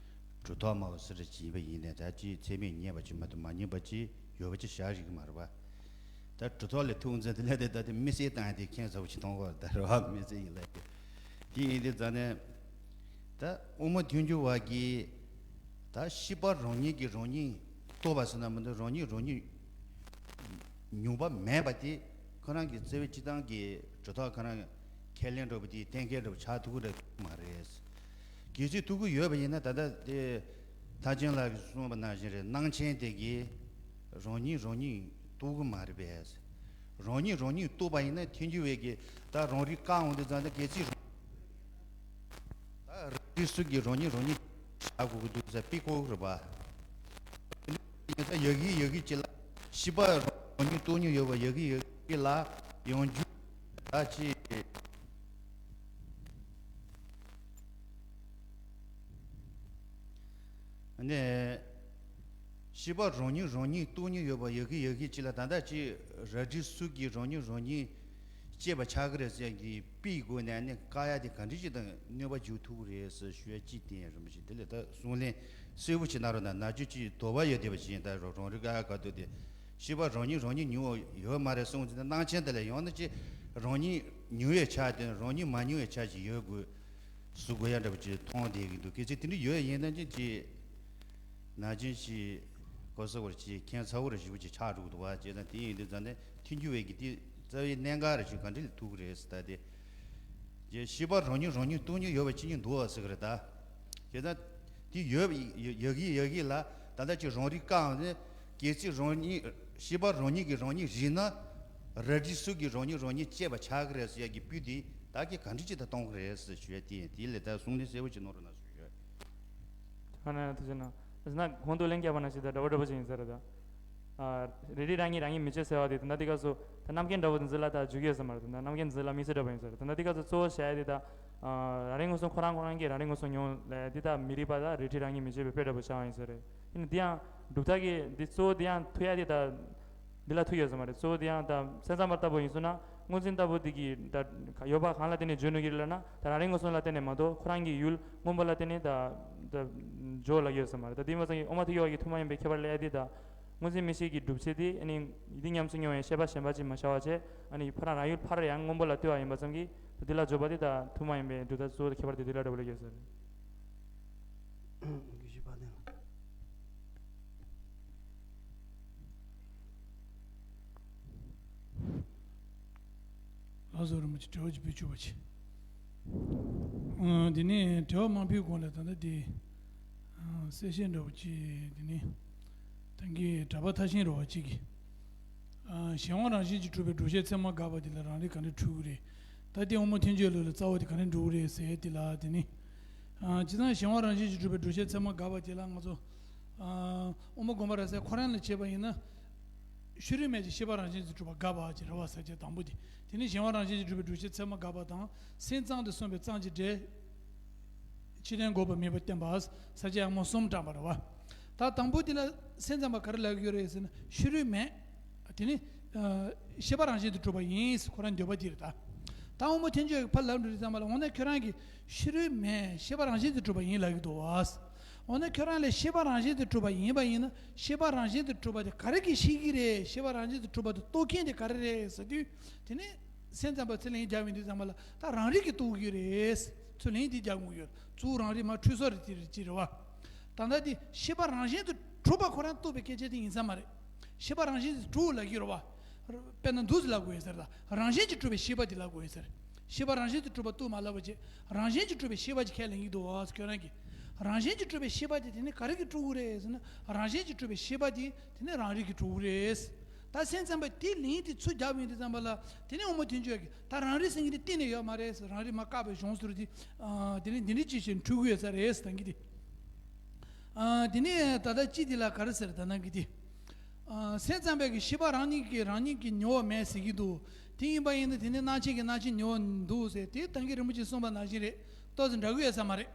གྲུབ་མཐའ་སྨྲ་བ་སུ་རེ་ཅིག་ཡིན་པ་ཡིན་ནའི། ད་ཅིག་ཚད་མས་ངེས་པ་ཅིག་མ་གཏོགས་མ་ངེས་པ་ཅིག་ཡོད་པ་ཅིག་བཞག་རིགས་མ་རེད་པ། ད་གྲུབ་མཐའ་ལ་ཐུག་འཛིན་དེ་ལས་དེ་ད་དེ་དམིགས་བསལ་བཏང་ཡ་དེ་ཁྱད་མཚར་པོ་ཅིག་མཐོང་གི་ཡོད་རེད། ད་རེད་པ། དམིགས་བསལ་ཡིན་ལབ་དེ། དེ་ཡིན་དུས་ཙང་ནས་ད་དབུ་མ་ཐལ་འགྱུར་བ་གིས་ད་ཤེས་པ་རང་ཉིད་ཀྱིས་རང་ཉིད་རྟོགས་པ་ཟེར་ན་མི་འདུག་རང་ཉིད་རང་ཉིད་མྱོང་བ་མེད་པ་དེ་ཁོ་རང་གི་རྩ་བའི་སྤྱིར་བཏང་གི་གྲུབ་མཐའ་ཁོ་རང་ཁས་ལེན་འདྲ་པོ་དེ་གཏན་འཁེལ་འདྲ་པོ་ཆགས་ཐུབ་ཀྱི་རེད་མ་རེད། གལ་སྲིད་ཐུབ་ཀྱི་ཡོད་པ་ཡིན་ན། ད་ལྟ་དེ་ཐར་ཆེན་ལགས་ཀྱིས་གསུངས་པ་ནང་བཞིན་རེད། སྣང་ཆེན་དེ་གིས་རང་ཉིད་རང་ཉིད་རྟོགས་ཀྱི་མ་རེད་པས། རང་ཉིད་རང་ཉིད་རྟོགས་པ་ཡིན་ན་ཐལ་འགྱུར་བས་ཀྱི་ད་རང་རིག་བཀག་འོང་དུས་ཙང་ནས། གལ་སྲིད་རང་ད་རལ་གྲི་སུ་གིས་རང་ཉིད་རང་ཉིད་བྱ་དགོས་ཀྱི་འདུག་ཟེར་དཔེ་བཀོད་རེད་པ། ད་ཡ་གི་ཡ་གི་ཅིག་ལ་ཤེས་པ་རང་ཉིད་རྟོགས་མྱོང་ཡོད་པ་ཡ་གི་ཡ་གི་ལ་ཡང་འགྱུར་ད་ཅི། ནས། ཤེས་པ་རང་ཉིད་རང་ཉིད་རྟོགས་མྱོང་ཡོད་པ་ཡ་གི་ཡ་གི་ཅིག་ལ་ད་ལྟ་ཅིག་རལ་གྲི་སུ་གིས་རང་ཉིད་རང་ཉིད་གཅོད་པ་ཆགས་ཀྱི་རེད་ཟེར་ཡ་གི་དཔེའི་སྒོ་ནས་ནི་བཀག་ཡ་དེ་ག་འདྲ་ཅིག་དང་གནོད་པ་འཇུག་ཐུབ་ཀྱི་རེད་ཟེར་ཞུ་ཡ་ཅིག་བསྟན་ཡ་རིན་པོ་ཆེ་དེ་ལས་ད་གསུང་ལན་གསལ་པོ་ཅིག་གནང་རོགས་གནང་། ནམ་རྒྱུན་ཅིག་དོགས་པ་ཡོད་བསྡད་པ་ཅིག་ཡིན། ད་རང་རང་རིག་བཀག་ཡ་ག་དུས་དེ་ཤེས་པ་རང་ཉིད་རང་ཉིད་མྱོང་ཡོད་མ་རེད་གསུངས་ཚེ། ད་སྣང་ཆེན་དེ་ལ་ཡང་ན་ཅིག་རང་ཉིད་མྱོང་ཡས་ཆ་དེ་རང་ཉིད་མ་མྱོང་ཡས་ཆ་ཅིག་ཡོད་དགོས། བཟོ་དགོས་ཡ་འདྲ་པོ་ཅིག་མཐོང་བསྡད་ཀྱི་འདུག་གལ་སྲིད་དེ་འདྲ་ཡོད་ཡིན་ན་ཅིག་ཅིག་ནང་བཞིན་ཅིག་གོ་ས་བར་ཅིག་ཁྱད་མཚར་པོ་ར་ཞེ་པོ་ཅིག་ཆགས་འགྲོ་གི་འདུག་བ། བྱས་ཙང་དེ་ཡིན་དུས་ཙང་ནས་ཐལ་འགྱུར་བས་ཀྱི་དེ་རྩ་བའི་གནད་འགག་ར་ཅིག་ག་འདྲ་ལ་ཐུག་གི་རེད་ཟེར། ད་དེ་ཅིག་ཤེས་པ་རང་ཉིད་རང་ཉིད་རྟོགས་མྱོང་ཡོད་པ་ཅི་ཉིད་འདུག་བ་ཟེར་གི་རེད། ད་བྱས་ཙང་དེ་ཡོད་ཡ་གི་ཡ་གི་ལ་ད་ལྟ་ཅིག་རང་རིག་བཀག་ནས་གལ་སྲིད་རང་ཉིད་ཤེས་པ་རང་ཉིད་ཀྱིས་རང་ཉིད་རིག་ན་རལ་གྲི་སུ་གིས་རང་ཉིད་རང་ཉིད་གཅོད་པ་ཆགས་ཀྱི་རེད་ཟེར་ཡ་གི་དཔེ་དེ་བདག་གིས་ག་འདྲ་ཅིག་ད་གཏོང་གི་རེད་ཟེར་ཞུ་ཡ་དེ་ཡིན། དེ་ལས་ད་གསུང་ལན་གསལ་པོ་ཅིག་གནང་རོགས་གནང་ཞུ་ཡ། ཐ་ན་ཐུགས་རྗེ་གནང་། ཟེར་ན་གོང་དུ་ལན་བརྒྱབ་པ་ནང་བཞིན་ད་འདྲ་བོ་འདྲ་བོ་ཅིག་ཡིན་ས་རེད་ད། ཨ། རེ་རེ་རང་ཉིད་རང་ཉིད་མི་བྱེད་ཟེར་བ་དེ་ད་ལྟ་འདི་ག་སུ་ད་རྣམ་མཁྱེན་འདྲ་བོ་དེ་ཚོ་ལ་ད་འཇུག་ཡོད་ས་མ་རེད། ད་རྣམ་མཁྱེན་དེ་ཚོ་ལ་དམིགས་བསལ་འདྲ་བོ་ཡིན་ས་རེད། ད་ལྟ་འདི་ག་སུ་གཙོ་བོ་བྱ་ཡ་དེ་ད། ཨ། རང་རེ་ངོ་སྲུང་ཁོ་རང་ཁོ་རང་གིས་རང་རེ་ངོ་སྲུང་མྱོང་ལ་འདི་ད་མི་རིགས་པ་ད་རེ་རེ་རང་ཉིད་མི་བྱེད་པའི་དཔེ་འདྲ་བོ་ཆགས་ཡིན་ས་རེད། ཡིན་ན་འདི་ཡང་གྲུབ་མཐའ་གི་འདི་གཙོ་བོ་འདི་ཡང་ཐུག་ཡ་དེ་ད། འདི་ལ་ཐུག་ཡོད་ས་མ་རེད། གཙོ་བོ་དེ་ཡང་ད་སེམས་ཙམ་པ་ལྟ་བུ་ཡིན་སོང་ན་དངོས་འཛིན་ལྟ་བུ་དེ་གི་ད་ཡོད་པ་གང་ལ་བརྟེན་ནས་བརྗོད་ནུས་ཀྱི་རེད་ལབ་ན་ད་རང་རེ་ངོ་སྲུང་ལ་བརྟེན་ནས་མ་གཏོགས་ཁོ་རང་གི་ཡུལ་མངོན་པ་ལ་བརྟེན་ནས་ད་ད་བརྗོད་ལ་ཡོད་ས་མ་རེད། ད་དེ་མ་ཚང་གི་དབུ་མ་ཐལ་འགྱུར་བ་གི་ཐུགས་མ་ཡིན་པའི་ཁྱད་པར་ལས་ཡ་དེ་ད་དངོས་འཛིན་མིག་ཤེས་ཀྱི་སྒྲུབ་བྱེད་དེ་ཨ་ནི་ཡིད་མཉམ་སུ་མྱོང་བའི་ཤེས་པ་གཞན་པ་ཅིག་མ་ཤར་བ་བྱས་ཨ་ནི་ཕར་རང་ཡུལ་ཕར་ཡང་མངོན་པ་ལ་ལྟོས་པ་ཡིན་པ་ཙམ་གྱིས་ད་དེ་ལ་བརྗོད་པ་དེ་ད་ཐུགས་མ་ཡིན་པའི་སྒྲུབ་ཐབས་གཙོ་བོ་དང་ཁྱད་པར་དེ་དེ་ལ་འདྲ་བོ་ལ་ཡོད་ས་རེད། དགེ་བཤེས་དཔལ་ལྡན་ལགས། ལགས་སོ། རིན་པོ་ཆེ་དྲི་བ་ཅིག་ཕུལ་ཆོག་པ་ཅིག་ཨ། དེ་ནས་དྲི་བ་མང་པོའི་སྒང་ལ་ད་ལྟ་དེ་ཨ། གསལ་བཤད་འདྲ་བོ་ཅིག་དེ་ནས་ད་གིན་གྲྭ་པ་ཐར་ཤིང་རོལ་པ་ཅིག་གིས། ཨ། གཞན་དབང་རང་བཞིན་གྱིས་གྲུབ་པའི་སྒྲུབ་བྱེད་ཚད་མར་དགག་པ་དེ་ལ་རང་རིག་ག་འདྲ་འཁྲུལ་གྱི་རེད། ད་ལྟའི་དབུ་མ་ཐལ་འགྱུར་ལུགས་ལ་རྩ་བ་དེ་ག་འདྲ་འགྲོ་གི་རེད་ཟེར་དེ་ལ་དེ་ནི། ཨ། བྱས་ཙང་གཞན་དབང་རང་བཞིན་གྱིས་གྲུབ་པའི་སྒྲུབ་བྱེད་ཚད་མར་དགག་པ་དེ་ལ་ང་ཚོ། ཨ། དབུ་མ་དགོངས་པ་རབ་གསལ་ཁོ་རང་ལ་བྱས་པ་ཡིན་ན། ཕྱི་རོལ་མེད་ཅིང་ཤེས་པ་རང་བཞིན་གྱིས་གྲུབ་པ་དགག་པ་ཅེས་རེད་བ། ས་བཅད་དང་པོ་དེ། དེ་ནི་གཞན་དབང་རང་བཞིན་གྱིས་གྲུབ་པའི་སྒྲུབ་བྱེད་ཚད་མར་དགག་པ་དང་སེམས་ཙམ་དུ་གསུངས་པའི་ཙམ་གྱི་སྒྲས། ཕྱི་དོན་འགོག་པ་མེད་པར་བསྟན་པ། ས་བཅད་ཡང་མོ་གསུམ་དྲངས་པ་རེད་བ། ད་དང་པོ་དེ་ལ་སེམས་ཙམ་པ་ག་རེ་ལབ་ཀྱི་ཡོད་རེད་ཟེར་ན་ཕྱི་རོལ་མེད། དེ་ནི། ཨ། ཤེས་པ་རང་བཞིན་དུ་གྲུབ་པ་ཡིན་ཁོ་རང་འདོད་པ་དེ་རེད་ད། ད་དབུ་མ་ཐལ་འགྱུར་གྱི་ཕར་ལབ་འགྲོ་དུས་ཙམ་པ་ལ་འོ་ན་ཁྱོད་རང་གིས་ཕྱི་རོལ་མེད་ཤེས་པ་རང་བཞིན་དུ་གྲུབ་པ་ཡིན་ལབ་ཀྱི་འདུག་བ། འོ་ན་ཁྱོད་རང་ལ་ཤེས་པ་རང་བཞིན་དུ་གྲུབ་པ་ཡིན་པ་ཡིན་ན་ཤེས་པ་རང་བཞིན་དུ་གྲུབ་པ་དེ་ག་རེ་གིས་ཤེས་ཀྱི་རེད། ཤེས་པ་རང་བཞིན་དུ་གྲུབ་པ་དེ་རྟོགས་མཁན་དེ་ག་རེ་རེད་ཟེར་དུས། དེ་ནི་སེམས་ཙམ་པ་ཚུར་ལན་རྒྱག་པའི་དུས་ཙམ་པ་ལ་ད་རང་རིག་གིས་རྟོགས་ཀྱི་རེད། ཚུར་ལན་དེ་རྒྱག་དགོས་ཡོད། གཙོ་བོ་རང་རིག་མ་འཁྲུལ་སོ་རེད་དེ་རེད་ཅེས་རེད་བ། ད་ལྟ་དེ་ཤེས་པ་རང་བཞིན་དུ་གྲུབ་པ་ཁོ་རང་རྟོགས་པའི་སྐད་ཆ་དེ་ཡིན་ས་མ་རེད། ཤེས་པ་རང་བཞིན་དུ་གྲུབ་ལབ་ཀྱི་རེད་བ། དཔེར་ན་འདུག་ཟེར་ལབ་དགོས་ཡོད་ས་རེད་ད། རང་བཞིན་གྱིས་གྲུབ་པའི་ཤེས་པ་དེ་ལབ་དགོས་ཡོད་ས་རེད། ཤེས་པ་རང་བཞིན་དུ་གྲུབ་པ་རྟོགས་མ་ལབ་པ་བྱས་རང་བཞིན་གྱིས་གྲུབ་པའི་ཤེས་པ་ཅིག་ཁས་ལེན་གྱི་འདུག་བ། ཁྱོད་རང་གིས། རང་བཞིན་གྱིས་གྲུབ་པའི་ཤེས་པ་དེ་དེ་ནི་ག་རེ་གིས་གྲུབ་ཀྱི་རེད་ཟེར་ན་རང་བཞིན་གྱིས་གྲུབ་པའི་ཤེས་པ་དེ་དེ་ནི་རང་རིག་གིས་གྲུབ་ཀྱི་རེད། ད་སེམས་ཙམ་པ་དེ་ལན་དེ་ཚུར་རྒྱག་པ་ཡིན་དུས་ཙམ་པ་ལ་དེ་ནི་དབུ་མ་ཐལ་འགྱུར་གྱི་ད་རང་རིག་ཟེར་མཁན་དེ་གཏན་ནས་ཡོད་མ་རེད་ཟེར། རང་རིག་མ་བཀག་པའི་གཞུང་ཟུར་དེ། ཨ། དེ་ནི་འདི་འདྲ་ཅིག་བྱས་འཁྲུལ་གྱི་ཡོད་ས་རེད་ཟེར་ད་གི་དེ། ཨ། དེ་ནས་ད་ལྟ་ཅི་དེ་ལ་ག་རེ་ཟེར་ད་ནང་གི་དེ། ཨ། སེམས་ཙམ་པས་ཀྱི་ཤེས་པ་རང་ཉིད་ཀྱིས་རང་ཉིད་ཀྱི་མྱོང་བ་མེད་ཟེར་གྱི་འདུག་དེ་ཡིན་པ་ཡིན་ན་དེ་ནི་སྣང་མཆེད་ཀྱིས་སྣང་མཆེད་མྱོང་བ་འདུག་ཟེར་དེ་ད་གིན་རིན་པོ་ཆེས་གསུངས་པ་ནང་བཞིན་རེད། ཏོག་ཙམ་འདྲ་གི་ཡོད་ས་མ་རེད།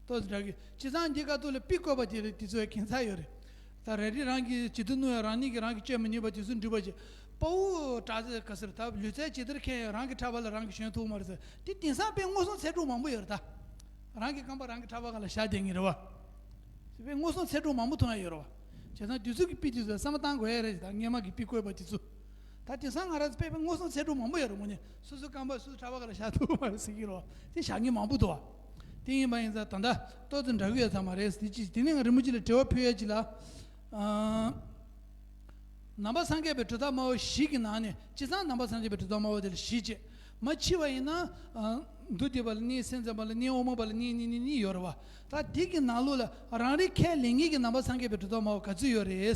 ཏོག་ཙམ་འདྲ་གི་སྤྱིར་བཏང་འདི་ཁ་ཐུག་ལ་པི་བཀོད་པ་དེ་རེད། དེ་ཚོའི་ཁྱད་མཚར་ཡོད་རེད། ད་རེ་རེ་རང་གིས་ཇི་ལྟར་བསྣུན་ཡང་རང་ཉིད་ཀྱིས་རང་གིས་བཅོས་མི་ནུས་པ་དེ་ཚོ་འགྲུབ་པ་བྱེད། དཔའ་བོ་དྲག་ཚད་ག་ཟེར་ད་ལུས་རྩལ་ཇི་ལྟར་མཁས་ཡང་རང་གི་ཕྲག་པ་ལ་རང་གིས་ཞོན་ཐུབ་མ་རེད་ཟེར། དེ་དེང་སང་དཔེ་མངོན་སུམ་ཚད་གྲུབ་མང་པོ་ཡོད་རེད་ད། རང་གི་རྐང་པ་རང་གི་ཕྲག་པ་སྒང་ལ་བཞག་བསྡད་མཁན་རེད་བ། དེ་དཔེ་མངོན་སུམ་ཚད་གྲུབ་མང་པོ་མཐོང་ཡ་ཡོད་རེད་བ། བྱས་ཙང་དུས་ཚོད་ཀྱི་དཔེ་དུས་ཚོད་བསམ་བློ་བཏང་དགོས་ཡ་རེད། ད་སྔས་མ་གི་པི་བཀོད་པ་དེ་ཚོ། ད་དེང་སང་ང་རང་ཚོ་དཔེ་དཔེ་མངོན་སུམ་ཚད་གྲུབ་མང་པོ་ཡོད་རེད། དངོས་གནས་སོ་སོའི་རྐང་པ་སོ་སོའི་ཕྲག་པ་སྒང་ལ་བཞག་ཐུབ་མ་རེད་ཟེར་གྱི་རེད་བ། དེ་བཞག་མཁན་མང་པོ་འདུག་བ། དེ་ཡིན་པ་ཡིན་ཙང་ད་ལྟ་ཏོག་ཙམ་འདྲ་གི་ཡོད་ས་མ་རེད་ཟེར་ཅིག་དེ་ནས་ང་རིན་པོ་ཆེ་ལ་དྲི་བ་ཕུལ་ཡ་ཅིག་ལ། ཨ། ནང་པ་སངས་རྒྱས་པའི་གྲུབ་མཐའ་སྨྲ་བ་བཞི་གི་ནང་ནས་སྤྱིར་བཏང་ནང་པ་སངས་རྒྱས་པའི་གྲུབ་མཐའ་སྨྲ་བ་དེ་ལ་བཞི་བྱས། མ་ཕྱེ་བ་ཡིན་ན། ཨ། མདོ་སྡེ་པ་ལ་གཉིས། སེམས་ཙམ་པ་ལ་གཉིས། དབུ་མ་པ་ལ་གཉིས་གཉིས་གཉིས་གཉིས་ཡོད་རེད་བ། ད་དེ་གི་ནང་ལོགས་ལ་རང་རིག་ཁས་ལེན་མཁན་གྱི་ནང་པ་སངས་རྒྱས་པའི་གྲུབ་མཐའ་སྨྲ་བ་ག་ཚོད་ཡོད་རེད།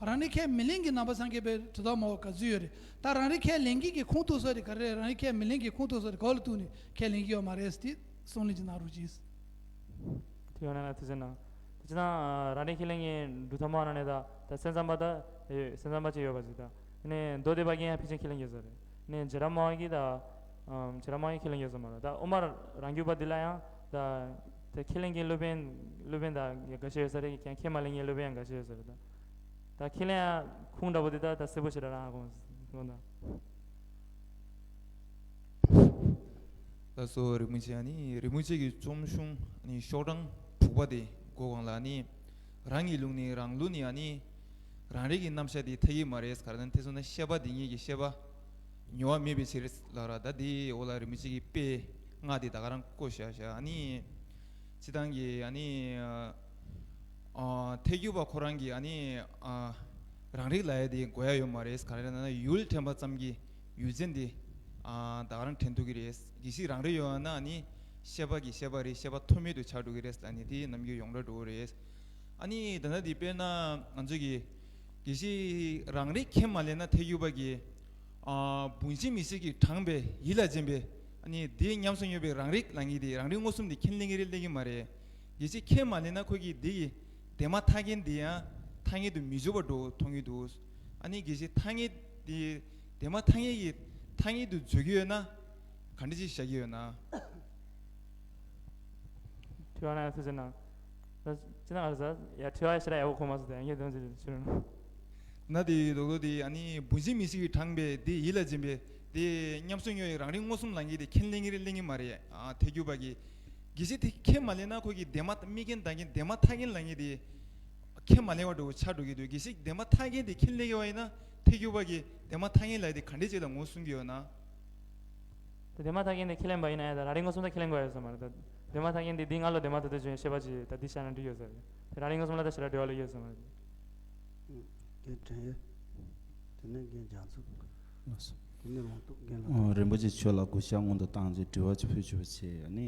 རང་རིག་ཁས་མི་ལེན་གྱི་ནང་པ་སངས་རྒྱས་པའི་གྲུབ་མཐའ་སྨྲ་བ་ག་ཚོད་ཡོད་རེད། ད་རང་རིག་ཁས་ལེན་མཁན་གྱི་ཁུངས་གཏུགས་ས་དེ་ག་རེ་རེད། རང་རིག་ཁས་མི་ལེན་གྱི་ཁུངས་གཏུགས་ས་དེ་ག་ལ་གཏུགས་ནས་ཁས་ལེན་གྱི་ཡོད་མ་རེད་ཟེར་དེ་གསུང་ལན་ཅིག་གནང་རོགས་གྱིས། དེ་ཡང་ན་ཐུགས་རྗེ་གནང་། དེ་ཅི་ན་རང་རིག་ཁས་ལེན་གྱི་གྲུབ་མཐའ་སྨྲ་བ་ནང་ནས་ད་ད་སེམས་ཙམ་པ་ད་ཡོད། སེམས་ཙམ་པ་ཅིག་ཡོད་པ་ཟིག་ད་ནས་མདོ་སྡེ་པ་གིས་ཡང་ཕལ་ཆེར་ཁས་ལེན་གྱི་ཟེར་རེད། ནས་བྱེ་བྲག་སྨྲ་བ་གིས་ད་བྱེ་བྲག་སྨྲ་བ་གིས་ཁས་ལེན་གྱི་ཟེར་མ་རེད། ད་དབུ་མ་རང་རྒྱུད་པ་འདི་ལ་ཡང་ད་ད་ཁས་ལེན་མཁན་སློབ་དཔོན་སློབ་དཔོན་ད་འགའ་ཤས་ཡོད་ས་རེད། ཀྱང་ཁས་མ་ལེན་མཁན་སློབ་དཔོན་ཡང་འགའ་ཤས་ཡོད་ས་རེད། ད་ད་ཁས་ལེན་ཡ་ཁུངས་འདྲ་པོ་འདི་ད་ད་གསལ་པོ་ཞེ་དྲག་རང་ཧ་གོ་མ་སོང་ད། ལགས་སོ། རིན་པོ་ཆེ། ཨ་ནི་རིན་པོ་ཆེ་གི་རྩོམ་གཞུང་ཨ་ནི་ཤོག་གྲངས་དྲུག་པ་དེ་མགོ་སྒང་ལ་ཨ་ནི་རང་གི་ལུགས་ནི་རང་ལུགས་ནི་ཨ་ནི་རང་རིག་གི་རྣམ་གཞག་དེ་ཐད་ཀྱི་མ་རེད། ག་རེ་ན་དེ་སོང་ན་ཤེས་པ་དེ་ཉིད་ཀྱི་ཤེས་པ་ཉེ་བར་མེད་པའི་ཕྱིར་ལབ་ར། ད་དེའི་འོག་ལ་རིན་པོ་ཆེ་གི་དཔེ་ལྔ་དེ་ད་ག་རང་བཀོད་བཞག་བཞག་ཨ་ནི་སྤྱིར་བཏང་གི་ཨ་ནི། ཨ། ཐལ་འགྱུར་བ་ཁོ་རང་གིས་ཨ་ནི། ཨ། རང་རིག་ལབ་ཡ་དེ་དགོས་ཡ་ཡོད་མ་རེད། ག་རེ་ན་ཡུལ་དྲན་པ་ཙམ་གྱིས་ཡུལ་ཅན་དེ། ཨ། ད་ག་རང་དྲན་ཐུབ་ཀྱི་རེད། གལ་སྲིད་རང་རིག་ཡོད་ན་ཨ་ནི་ཤེས་པ་གི་ཤེས་པ་རེད། ཤེས་པ་ཐོགས་མེད་དུ་ཆགས་འགྲོ་གི་རེད། ཨ་ནི་དེ་ནམ་རྒྱུན་ཡོངས་གྲགས་འགྲོ་གི་རེད། ཨ་ནི་ད་ལྟ་དེ་དཔེར་ན་ང་ཚོ་གི་གལ་སྲིད་རང་རིག་ཁས་མ་ལེན་ན་ཐལ་འགྱུར་བ་གིས། ཨ། བུམ་འཛིན་མིག་ཤེས་ཀྱིས་དྲངས་པའི་ཡིད་ལ་བྱིན་པའི་ཨ་ནི་དེ་ཉམས་སུ་མྱོང་བའི་རང་རིག་ལབ་མཁན་དེ་རང་རིག་མངོན་སུམ་དེ་ཁས་ལེན་གྱི་རེད་ལེན་གྱི་མ་རེད། ཡིད་ཆེས་ཁས་མ་ལེན་ན་ཁོ་གིས་དེ་ཡི་དེ་མ་ཐག་རྐྱེན་དེ་ཡང་ ཐ་སྙད་དུ་མི་འཇོག་པ་འདྲ་བོ་མཐོང་གི་འདུག་ཨ་ནི་དགེ་བཤེས་ཐ་སྙད་དེ་དེ་མ་ཐ་སྙད་ཀྱི་ཐ་སྙད་དུ་འཇོག་གི་ཡོད་ན་ག་འདྲ་ཅིག་བཞག་གི་ཡོད་ན། དྲི་བ་གནང་ཡ་ཐུགས་རྗེ་གནང་། ད་ཅི་ན་ང་ཚོ་ཡ་དྲི་བ་ཞེ་དྲག་ཡག་པོ་གོ་མ་སོང་། དེ་ཡང་སྐྱེ་དོན་ཅི་ཞུ་རུང་། ན་དེ་རྡོག་རྡོག་དེ་ཨ་ནི་བུམ་འཇིག་མིག་ཤེས་ཀྱིས་དྲངས་པའི་དེ་ཡིད་ལ་འཛིན་པའི་དེ་ཉམས་སུ་མྱོང་བའི་རང་རིག་མངོན་སུམ་ལབ་མཁན་དེ་ཁས་ལེན་གྱི་རེད་གླེང་གི་མ་རེད། ཨ་ཐལ་འགྱུར་བ་གིས་དགེ་བཤེས་དེ་ཁས་མ་ལེན་ན་ཁོ་གིས་དེ་མ་དམིགས་རྐྱེན་བདག་རྐྱེན་དེ་མ་ཐག་རྐྱེན་ལབ་མཁན་དེ་ཁས་མ་ལེན་པ་འདྲ་བོ་ཆགས་འགྲོ་གི་འདུག་དགེ་བཤེས་དེ་མ་ཐག་རྐྱེན་དེ་ཁས་ལེན་གྱི་བ་ཡིན་ན་ཐལ་འགྱུར་བ་གིས་དེ་མ་ཐག་རྐྱེན་ལབ་དེ་ག་འདྲས་ཅིག་ལ་ངོས་བཟུང་གི་ཡོད་ན། ད་དེ་མ་ཐག་རྐྱེན་དེ་ཁས་ལེན་པ་ཡིན་ན་ཡང་ད་རང་རིག་མངོན་སུམ་དང་ཁས་ལེན་དགོས་ཡོད་ས་མ་རེད། ད་དེ་མ་ཐག་རྐྱེན་དེ་འདི་སྔ་ལོགས་དེ་མ་ཐག་ཏུ་བྱུང་བའི་ཤེས་པ་ཅིག་ད་འདི་བཞག་ན་འགྲིག་ཡོད་ས་རེད། དེ་རང་རིག་མངོན་སུམ་ལ་ད་ཞེ་དྲག་འབྲེལ་བ་ལ་ཡོད་ས་མ་རེད། རྒན་དྲན་ཡོད། དེ་ནས་རྒན་རྒྱ་མཚོ། ལགས་སོ། དེ་ནས་རང་ཐུགས་རྒན་ལ། ཨོ། རིན་པོ་ཆེ་མཆོག་ལ་གུས་ཕྱག་སྔོན་དུ་བཏང་རྗེས་དྲི་བ་ཅིག་ཕུལ་ཆོག་པ་བྱས། ཨ་ནི་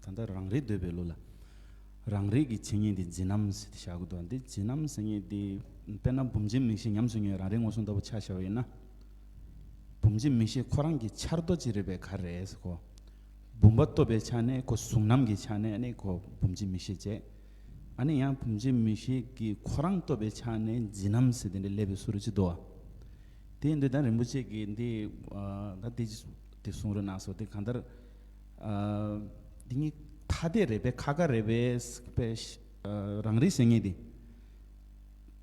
ད་ལྟ་རང་རིག་འདོད་པའི་ལུགས་ལ། རང་རིག་གི་བྱེད་ཉིད་འདི་འཛིན་རྣམ་ཟེར་ཏེ་བཞག་གི་འདུག་འདི་འཛིན་རྣམ་ཟེར་མཁན་འདི་དཔེར་ན་བུམ་འཇིག་མིག་ཤེས་ཉམས་སུ་མྱོང་བའི་རང་རིག་མངོན་སུམ་ལྟ་བུ་ཆ་བཞག་པ་ཡིན་ན། བུམ་འཇིག་མིག་ཤེས་ཁོ་རང་གི་འཆར་སྡོད་ཅིག་རེད་པས་ག་རེ་ཟེར་གོ། བུམ་པ་རྟོགས་པའི་ཆ་ནས་ཁོ་གཟུགས་རྣམ་གྱི་ཆ་ནས་ཨ་ནི་ཁོ་བུམ་འཇིག་མིག་ཤེས་བྱས། ཨ་ནི་ཡང་བུམ་འཇིག་མིག་ཤེས་ཀྱི་ཁོ་རང་རྟོགས་པའི་ཆ་ནས་འཛིན་རྣམ་ཟེར་དེ་འདྲ་སླེབས་པའི་བཟོ་འདྲ་ཅིག་འདུག་བ། དེ་ཡིན་དུས་ད་རིན་པོ་ཆེ་གིས་འདི་ཨ་ད་འདི་འདི་གསུང་རོགས་གནང་སོང་། དེ་གང་ལྟར་ཨ་འདི་གཉིས་ཐ་དད་རེད་པས་ཁ་ཁ་རེད་པས་པས་ཨ་རང་རིག་ཟེར་མཁན་འདི་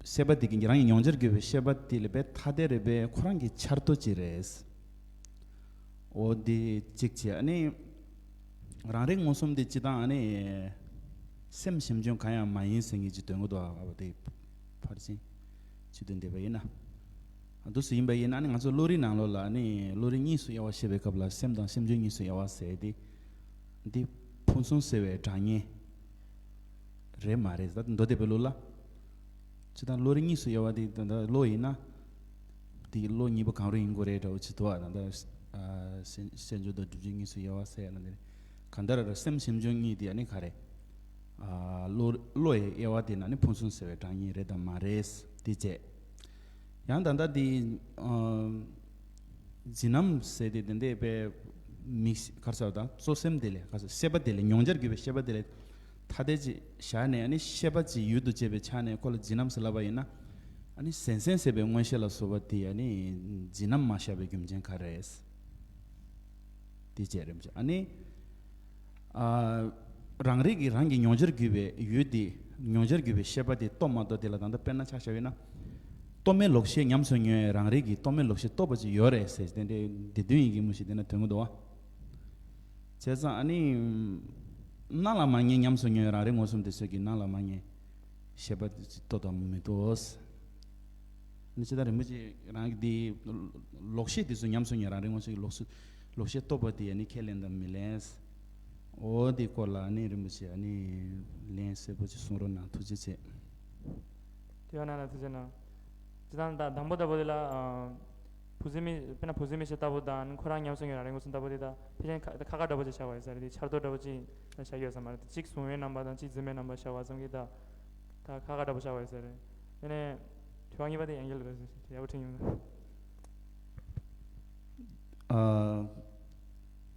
ཤེས་པ་འདི་གི་རང་གི་མྱོང་བྱར་གྱུར་པའི་ཤེས་པ་འདི་ལ་པས་ཐ་དད་རེད་པས་ཁོ་རང་གི་འཆར་སྡོད་ཅིག་རེད། འོ་འདི་གཅིག་བྱས། ཨ་ནི་རང་རིག་མངོན་སུམ་འདི་སྤྱི་བཏང་ཨ་ནི་སེམས་ཞིབ་འཇུག་གང་ཡང་མ་ཡིན་ཟེར་མཁན་ཅིག་འདོན་གྱི་འདུག་ཨ་བ་དེ་ཕར་ཕྱིན་ཅི་འདོན་བསྡད་པ་ཡིན་ན། འདུག་སེ་ཡིན་པ་ཡིན་ན་ཨ་ནི་ང་ཚོ་བློ་རིག་ནང་ལོགས་ལ་ཨ་ནི་བློ་རིག་གཉིས་སུ་དབྱེ་བ་བཤད་པའི་སྐབས་ལ་སེམས་དང་སེམས་བྱུང་གཉིས་སུ་དབྱེ་བ་ཟེར་ཏེ། འདི་ཕུན་སུམ་ཚོགས་པའི་གྲངས་ངེས་རེད་མ་རེད། ད་མདོ་སྡེ་པའི་ལུགས་ལ། སྤྱིར་བཏང་བློ་རིག་གཉིས་སུ་དབྱེ་བ་དེ་ད་ལྟ་བློ་ཡིན་ན། དེ་བློ་གཉིས་པོ་གང་རུང་ཡིན་དགོས་རེད་འདྲ་བོ་ཅིག་འདུག་བ། ད་ལྟ་ཨ་སེམས་སེམས་བྱུང་དང་སྒྲིབ་བྱུང་གཉིས་སུ་དབྱེ་བ་ཟེར་ཡ་ལ་འདི་རེད། གང་ལྟར་སེམས་ཞིབ་འཇུག་གཉིས་དེ་ཨ་ནི་ག་རེད། ཨ་བློ་བློ་ཡི་དབྱེ་བ་དེ་ན་ནི་ཕུན་སུམ་ཚོགས་པའི་གྲངས་ངེས་རེད་དམ་མ་རེད་དེ་བྱས། ཡང་ད་ལྟ་དེ་ཨ་འཛིན་རྣམ་ཟེར་དེ་དེ་འདྲའི་པའི་མིག་ག་རེ་ཟེར་བ་དང་གཙོ་སེམས་དེ་ལས་ག་རེ་ཟེར་ཤེས་པ་དེ་ལས་མྱོང་བྱར་གྱུར་པའི་ཤེས་པ་དེ་ལས་ཐ་དད་ཅིག་བཞག་ནས་ཨ་ནི་ཤེས་པ་ཅིག་ཡུལ་དུ་བྱེད་པའི་ཆ་ནས་ཁོ་ལ་འཛིན་རྣམ་ཟེར་ལབ་པ་ཡིན་ན། ཨ་ནི་གཟན་གཟན་ཟེར་བའི་མངོན་ཤེས་ལ་སོགས་པ་དེ་ཨ་ནི་འཛིན་རྣམ་མ་བཞག་པའི་རྒྱུ་མཚན་ག་རེ་རེད། དེ་བྱས་རིམ་བྱས་ཨ་ནི། ཨ་རང་རིག་གིས་རང་གི་མྱོང་བྱར་གྱུར་པའི་ཡུལ་དེ་མྱོང་བྱར་གྱུར་པའི་ཤེས་པ་དེ་རྟོགས་མ་རྟོགས་དེ་ལ་ད་ལྟ་དཔེར་ན་ཆ་བཞག་ཡོད་ན། རྟོག་མེད་ལོག་ཤེས་ཉམས་སུ་མྱོང་བའི་རང་རིག་གིས་རྟོག་མེད་ལོག་ཤེས་རྟོགས་པ་ཅིག་ཡོད་རེད་ཟེར་དེ་འདྲའི་སྡེ་བདུན་ཡི་གེ་མུ་ཞིག་དེ་ན་དོན་གོ་འདུག་བ། བྱས་ཙང་ཨ་ནི། སྣང་ལ་མ་ངེས་ཉམས་སུ་མྱོང་བའི་རང་རིག་མངོན་སུམ་དེ་ཚོས་ཀྱི་སྣང་ལ་མ་ངེས་ཤེས་པ་དེ་རྟོགས་དང་མི་རྟོགས། ནི་ཇི་ལྟར་རིན་པོ་ཆེ་རང་གི་འདི་ལོག་ཤེས་དེ་ཚོ་ཉམས་སུ་མྱོང་རང་རིག་མངོན་སུམ་གྱི་ལོག་ཤེས་ལོག་ཤེས་རྟོགས་པ་དེ་ཡང་ནི་ཁས་ལེན་དང་མི་ལེན། འོ་དེ་སྐོར་ལ་ནི་རིན་པོ་ཆེ་ནི་ལན་གསལ་པོ་ཅིག་གསུང་རོགས་གནང་། ཐུགས་རྗེ་ཆེ། དེ་ཡང་ན་ན་ཐུགས་རྗེ་གནང་། ཇི་ལྟར་ད་དང་པོ་ལྟ་བུ་དེ་ལ་བུ་ཟི་མི་དཔེར་ན་བུ་ཟི་མི་ཤེས་ལྟ་བུ་དང་ཁོ་རང་ཉམས་སུ་མྱོང་རང་རིག་མངོན་སུམ་ལྟ་བུ་དེ་ད་ཕལ་ཆེར་ཁ་ཁ་ཁ་འདྲ་པོ་ཅིག་བཞག་པ་ཡོད་ས་རེད། དེ་འཆར་སྡོད་འདྲ་པོ་ཅིག་བཞག་ཡོད་ས་མ་རེད། གཅིག་གཟུང་བའི་རྣམ་པ་དང་གཅིག་འཛིན་པའི་རྣམ་པ་བཞག་པ་ཙམ་གྱིས་ད། ད་ཁ་ཁ་འདྲ་པོ་བཞག་པ་ཡིན་ས་རེད། དེ་ནས་དྲི་བ་གཉིས་པ་དེ་ཡང་བསྐྱར་ལ་ཡག་པོ་དྲན་ཡོང་། ཨ།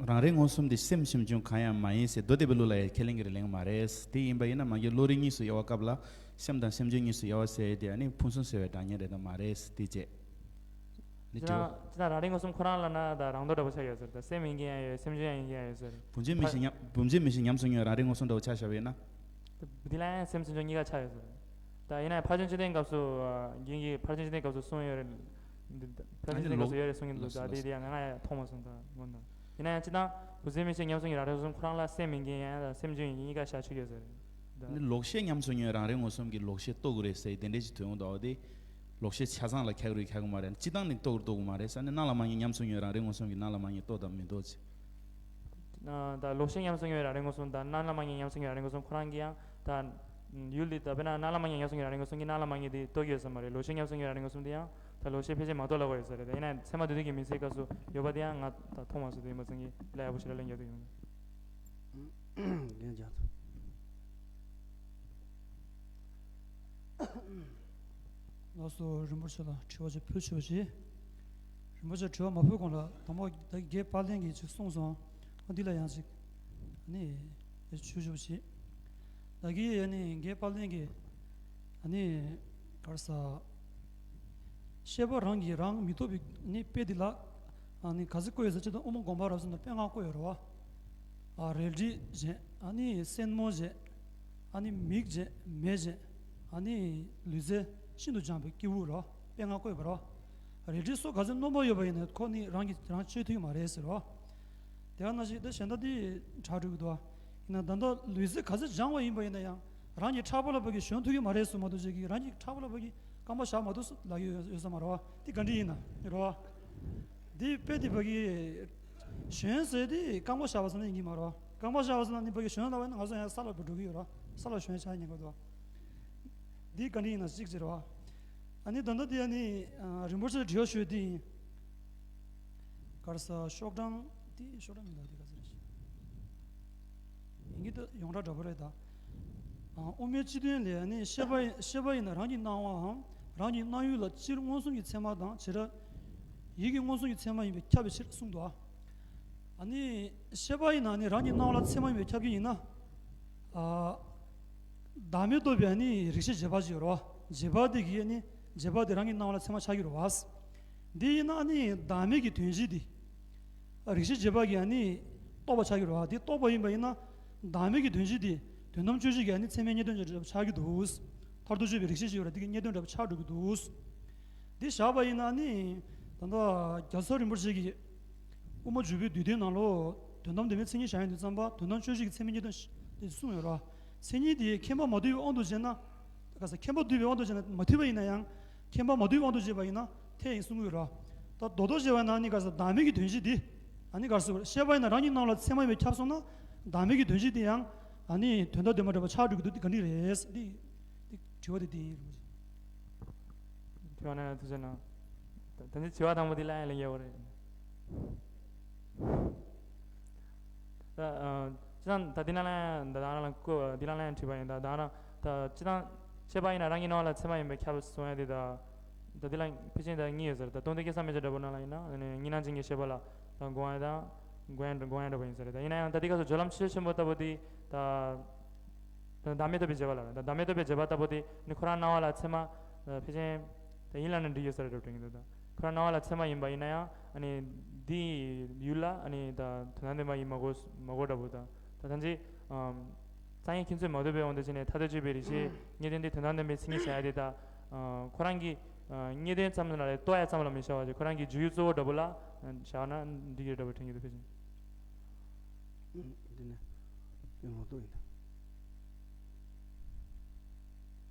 རང་རིག་མངོན་སུམ་དེ་སེམས་ཞིབ་འཇུག་གང་ཡང་མ་ཡིན་ཟེར་མདོ་སྡེ་པའི་ལུགས་ལ་ཡང་ཁས་ལེན་གྱི་རེད་ལེན་གྱི་མ་རེད། དེ་ཡིན་པ་ཡིན་ན་མ་གི་བློ་རིག་གཉིས་སུ་དབྱེ་བ་སྐབས་ལ་སེམས་དང་སེམས་བྱུང་གཉིས་སུ་དབྱེ་བ་ཟེར་དེ་ཨ་ནི་ཕུན་སུམ་ཟད་པའི་གྲངས་ངེས་རེད་དམ་མ་རེད་དེ་བྱས། ནི་ཅི་དྲི་ན་བ། ཅི་ན་རང་རིག་མངོན་སུམ་ཁོ་རང་ལ་ན་ད་རང་ལྡོག་འདྲ་པོ་ཆགས་ཡོད་ཟེར། ད་སེམས་ཡིན་གྱི་ཡང་ཡོད། སེམས་བྱུང་ཡང་ཡིན་གྱི་ཡང་ཡོད་ཟེར། བུམ་འཇིག་མིག་ཤེས་ཉམས་བུམ་འཇིག་མིག་ཤེས་ཉམས་སུ་མྱོང་རང་རིག་མངོན་སུམ་འདྲ་པོ་ཆ་བཞག་པ་ཡིན་ན། འདི་ལ་ཡང་སེམས་སེམས་བྱུང་གཉིས་ཀ་ཆགས་ཡོད་ཟེར། ད་ཡིན་ན་ཡང་ཕར་ཕྱིན་ཚུལ་ལྡན་སྐབས་སུ་རྒན་གྱིས་ཕར་ཕྱིན་ཚུལ་ལྡན་སྐབས་སུ་གསུངས་ཡོད་རེད། འདི་ཕར་ཕྱིན་ཚུལ་ལྡན་སྐབས་སུ་ཡོད་རེད་གསུང་གི་འདུག་ད་དེ་དེ་ཡང་ང་ང་ཡང་མཐོང་མ་སོང་ད་ངོ་ན། ཡིན་ན་ཡང་སྤྱིར་བཏང་བུམ་འཇིག་མིག་ཤེས་ཉམས་སུ་མྱོང་རང་རིག་མངོན་སུམ་ཁོ་རང་ལ་སེམས་ཡིན་གྱི་ཡང་ཡང་སེམས་བྱུང་ཡིན་གྱི་གཉིས་ཀ་ཆགས་ཆོག་གི་ཡོད་ཟེར། ད་ནི་ལོག་ཤེས་ཉམས་སུ་མྱོང་རང་རིག་མངོན་སུམ་གྱི་ལོག་ཤེས་རྟོགས་དགོས་རེད་ཟེར་དེ་འདྲའི་ཅིག་དོན་དག་དེ། ལོག་ཤེས་ཆ་ཚང་ལ་ཁྱག་རུས་ཁྱག་གི་མ་རེད། སྤྱིར་བཏང་ནི་རྟོགས་རུ་རྟོགས་གི་མ་རེད་ཟེར་ནས་སྣང་ལ་མ་ངེས་ཉམས་སུ་མྱོང་རང་རིག་མངོན་སུམ་གྱི་སྣང་ལ་མ་ངེས་རྟོགས་དང་མི་རྟོགས་ཅེས། ད་ལོག་ཤེས་ཉམས་སུ་མྱོང་བའི་རང་རིག་མངོན་སུམ་དང་སྣང་ལ་མ་ངེས་ཉམས་སུ་མྱོང་བའི་རང་རིག་མངོན་སུམ་ཁོ་རང་གིས་ཡང་ད་ཡུལ་འདི་ད་དཔེར་ན་སྣང་ལ་མ་ངེས་ཉམས་སུ་མྱོང་བའི་རང་རིག་མངོན་སུམ་གྱིས་སྣང་ལ་མ་ངེས་དེ་རྟོགས་ཀྱི་ཡོད་ས་མ་རེད། ལོག་ཤེས་ཉམས་སུ་མྱོང་བའི་རང་རིག་མངོན་སུམ་དེ་ཡང་ད་ལོག་ཤེས་ཕལ་ཆེར་མ་རྟོགས་ལབ་པ་ཡོད་ས་རེད། ད་ཡིན་ན་ཚད་མ་སྡེ་བདུན་གྱི་མིང་ཚིག་སྐབས་སུ་ཡོད་པ་དེ་ཡང་ང་ད་མཐོང་མ་སོང་། དེ་ཡིན་པ་ཙང་གིས་ལ་ཡག་པོ་ཞེ་དྲག་ལན་རྒྱག་ཐུབ་ཡོང་། རྒན་རྒྱ་མཚོ། ལགས་སོ། རིན་པོ་ཆེ་ལ་དྲི་བ་ཅིག་ཕུལ་ཆོག་ཅིག་རིན་པོ་ཆེ་དྲི་བ་མ་ཕུལ་གོང་ལ་དང་པོ་ད་རྒན་དཔལ་ལྡན་གྱིས་ཅིག་གསུངས་སོང་། ཨ་འདི་ལ་ཡང་ཅིག་ཨ་ནི་ཞུ་ཆོག་ཅིག་ད་གིན་ཨ་ནི་རྒན་དཔལ་ལྡན་གྱིས་ཨ་ནི་ ག་རེ་ཟ། ཤེས་པ་རང་གིས་རང་མི་རྟོགས་པའི་ནི་དཔེ་འདི་ལ། ཨ་ནི་ག་ཚོད་བཀོད་ཡོད་ཟེར་ཅི་དང་དབུ་མ་དགོངས་པ་རབ་གསལ་ན་དཔེ་ལྔ་བཀོད་ཡོད་རེད་བ། ཨ་རལ་གྲི་བཞིན། ཨ་ནི་སེན་མོ་བཞིན། ཨ་ནི་མིག་བཞིན། མེ་བཞིན། ཨ་ནི་ལུས་རྩལ་ཤིན་ཏུ་སྦྱངས་པའི་སྐྱེས་བུ་རེད་བ། དཔེ་ལྔ་བཀོད་པ་རེད་བ། རལ་གྲིའི་སོ་ག་ཚོད་རྣོན་པོ་ཡོད་པ་ཡིན་ན་ཁོ་ནི་རང་གིས་རང་གཅོད་ཐུབ་ཀྱི་མ་རེད་ཟེར་བ། དེ་ག་ནང་བཞིན་དེ་གཞན་དག་དེ་དྲག་འགྲོ་གི་འདུག་བ། ཡིན་ན་ད་ལྟ་ལུས་རྩལ་ག་ཚོད་སྦྱངས་པ་ཡིན་པ་ཡིན་ན་ཡང་རང་གི་ཕྲག་པ་ལ་ཕ་གི་ཞོན་ཐུབ་ཀྱི་མ་རེད་ཟེར་མ་གཏོགས་ཅིག་གིས་རང་གི་ཕྲག་པ་ལ་ཕ་གི་རྐང་པ་བཞག་མ་ཐུབ་ལབ་ཀྱི་ཡོད་ས་མ་རེད་བ། དེ་ག་འདྲ་ཡིན་ན་རེད་བ། དེ་དཔེ་དེ་ཕ་གི་ཞོན་ཟེར་དེ་རྐང་པ་བཞག་པ་ཟེར་ན་ཡིན་གྱི་མ་རེད་བ། རྐང་པ་བཞག་པ་ཟེར་ན་ནི་ཕ་གི་ཞོན་ལབ་པ་ཡིན་ན་ང་ཚོ་ཡང་ས་ལ་འགྲོ་གི་ཡོད་རེད་བ། ས་ལ་ཞོན་བྱ་ཉན་གི་འདུག་བ། འདི་ག་འདྲ་ཡིན་ན་གཅིག་ཅེས་རེད་བ། ཨ་ནི་ད་ལྟ་དེ་ཨ་ནི་ཨ་རིན་པོ་ཆེ་ལ་དྲི་བ་ཞུས་དེ་ཡིན། ག་རེ་ཟ། ཤོག་གྲངས་དེ་ཤོག་གྲངས་མི་འདུག་དེ་ག་ཚོད་རེད། ཡིན་གྱི་འདུག་ཡོངས་གྲགས་འདྲ་པོ་རེད་ད། ཨ་དབུ་མའི་སྤྱི་དོན་ལས་ཨ་ནི་ཤེས་པ་ཤེས་པ་ཡིན་ན་རང་གི་སྣང་བའམ་རང་གི་སྣང་ཡུལ་ལ་སྤྱིར་མངོན་སུམ་གྱི་ཚད་མ་དང་བྱེ་བྲག་ཡིད་ཀྱི་མངོན་སུམ་གྱི་ཚད་མ་ཡིན་པས་ཁྱབ་པའི་ཕྱིར་གསུངས་འདུག་ཨ་ནི་ཤེས་པ་ཡིན་ན་ནི་རང་གི་སྣང་བ་ལ་ཚད་མ་ཡིན་པས་ཁྱབ་ཀྱི་ཡིན་ན། ཨ། བདག་མེད་རྟོགས་པའི་ནི་རིགས་ཤེས་རྗེས་དཔག་ཅིག་ཡོད་རེད་བ། རྗེས་དཔག་དེ་གིས་ནི་རྗེས་དཔག་དེ་རང་གི་སྣང་བ་ལ་ཚད་མ་ཆགས་ཀྱི་རེད་བ། འདི་ཡིན་ན་ནི་བདག་མེད་ཀྱི་དོན་སྤྱི་དེ། རིགས་ཤེས་རྗེས་དཔག་གིས་ནི་རྟོགས་པ་ཆགས་ཀྱི་རེད་བ། དེ་རྟོགས་པ་ཡིན་པ་ཡིན་ན། བདག་མེད་ཀྱི་དོན་སྤྱི་དེ་དོན་དམ་དཔྱོད་བྱེད་ཀྱི་ནི་ཚད་མའི་རྙེད་དོན་ཆགས་ཀྱི་འདུག་མཐར་ཐུག་དཔྱོད་པའི་རིགས་ཤེས་ཅིག་ཡོད་རེད། དེ་གི་རྙེད་དོན་འདྲ་པོ་ཆགས་འགྲོ་གི་འདུག་འདི་བཞག་པ་ཡིན་ན་ནི། ད་ལྟ་རྒྱལ་ཚབ་རིན་པོ་ཆེ་གིས་དབུ་མ་འཇུག་པའི་བསྡུས་དོན་ནང་ལོགས་དོན་དམ་བདེན་པའི་མཚན་ཉིད་བཞག་ཡོང་དུས་ཙམ་པ་དོན་དམ་དཔྱོད་བྱེད་ཀྱི་ཚད་མའི་རྙེད་དོན་དེ་གསུངས་ཡོད་རེད། མཚན་ཉིད་དེ་མཁྱེན་པ་མ་བསྡུས་པའི་དབང་དུ་བྱས་ན། ག་ས་མཁྱེན་པ་བསྡུས་པའི་དབང་དུ་བྱས་ན་མ་འཐུས་པ་ཡིན་ན་ཡང་མཁྱེན་པ་མ་བསྡུས་པའི་དབང་དུ་བྱས་པ་ཡིན་ན་འཐད་ཡིན་གསུང་གི་ཡོད་རེད། ད་མདོར་བསྡུས་བྱས་པ་ན་ནི་ག་ས་བདག་མེད་ཀྱི་དོན་སྤྱི་དེ། ཨ་ནི་ག་ས་ཤེས་པ་ཡིན་ན་རང་གི་སྣང་བ་ལ་ཚད་མ་ཡིན་པས་ཁྱབ་སོང་ན་བདག་མེད་ཀྱི་དོན་སྤྱི་དེ་ཡང་ཨ་ནི་དོན་དམ་བདེན་པ་འདྲ་པོ་ཆགས་འགྲོ་གི་འདུག་དེ་ག་འདྲ་རེད། འདི་འདི་དྲི་བ་དེ་འདི་ཡིན། དྲི་བ་གནང་ཡ་ཐུགས་རྗེ་གནང་། ད་ད་ནི་དྲི་བ་དང་པོ་འདི་ལ་ཡང་ལན་རྒྱག་པ་རེད། ད་ཨ་སྤྱི་བཏང་ད་འདི་ནང་ལ་ཡང་ད་ང་རང་ལ་བཀོད་འདི་ནང་ལ་ཡང་དྲིས་པ་ཡིན། ད་ད་ང་རང་ད་སྤྱི་བཏང་ཤེས་པ་ཡིན་ན་རང་གི་སྣང་བ་ལ་ཚད་མ་ཡིན་པས་ཁྱབ་གསུང་ཡ་དེ། ད་ད་འདི་ལ་ཕལ་ཆེར་ད་གཉིས་ཡོད་ཟེར། ད་སྟོང་ཐུན་སྐལ་བཟང་མན་ཆད་འདྲ་པོ་ནང་ལ་ཡིན་ན་ཨ་ནི་གཉིས་སྣང་ཅན་གྱི་ཤེས་པ་ལ་ད་དགོངས་ཡ་དང་དགོངས་ཡ་དགོངས་ཡ་འདྲ་པོ་ཡིན་ཟེར། ད་ཡིན་ན་ཡང་ད་འདི་ག་ས་སྦྱོར་ལམ་ཕྱི་ཆོས་ཆེན་པོ་ལྟ་བུ་དེ་ད། ད་བདག་མེད་རྟོགས་པའི་རྗེས་དཔག་ལ་ད་བདག་མེད་རྟོགས་པའི་རྗེས་དཔག་ལྟ་བུ་དེ་ནི་ཁོ་རང་སྣང་བ་ལ་ཚད་མ་ཕལ་ཆེར་ད་ཡིན་ལ་ནི་འགྲིག་ཡོད་ས་རེད་འགྲོ་དྲན་གྱི་འདུག་ད་ཁོ་རང་སྣང་བ་ལ་ཚད་མ་ཡིན་པ་ཡིན་ན་ཡང་ཨ་ནི་འདིའི་ཡུལ་ལ་ཨ་ནི་ད་དོན་དམ་བདེན་པ་ཡིན་མ་དགོས་མ་དགོས་འདྲ་པོ། ད་ད་ཐམས་ཅད་ཨམ་རྩ་བ་ཉིད་ཁྱིམ་མཚེས་མ་ཐུབ་པའི་དབང་དུ་བྱས་ནས་ཐ་དད་དཔྱོད་པའི་རིགས་ཤེས་རྙེད་དོན་དེ་དོན་དམ་བདེན་པའི་མཚན་ཉིད་བྱ་ཡ་དེ་ད་ཨ་ཁོ་རང་གི་ཨ་རྙེད་དོན་ཙམ་ལ་རེད། རྟོགས་ཡ་ཙམ་ལ་མི་བྱ་བ་ཅིག་ཁོ་རང་གི་འཇུག་ཡུལ་གཙོ་བོ་འདྲ་པོ་ལ་བཞག་ན་འགྲིག་གི་རེད་འདྲ་པོ་དྲན་གྱི་འདུག་ཕལ་ཆེར། འདི་ནི་ལུང་རྟོགས་ཡིན།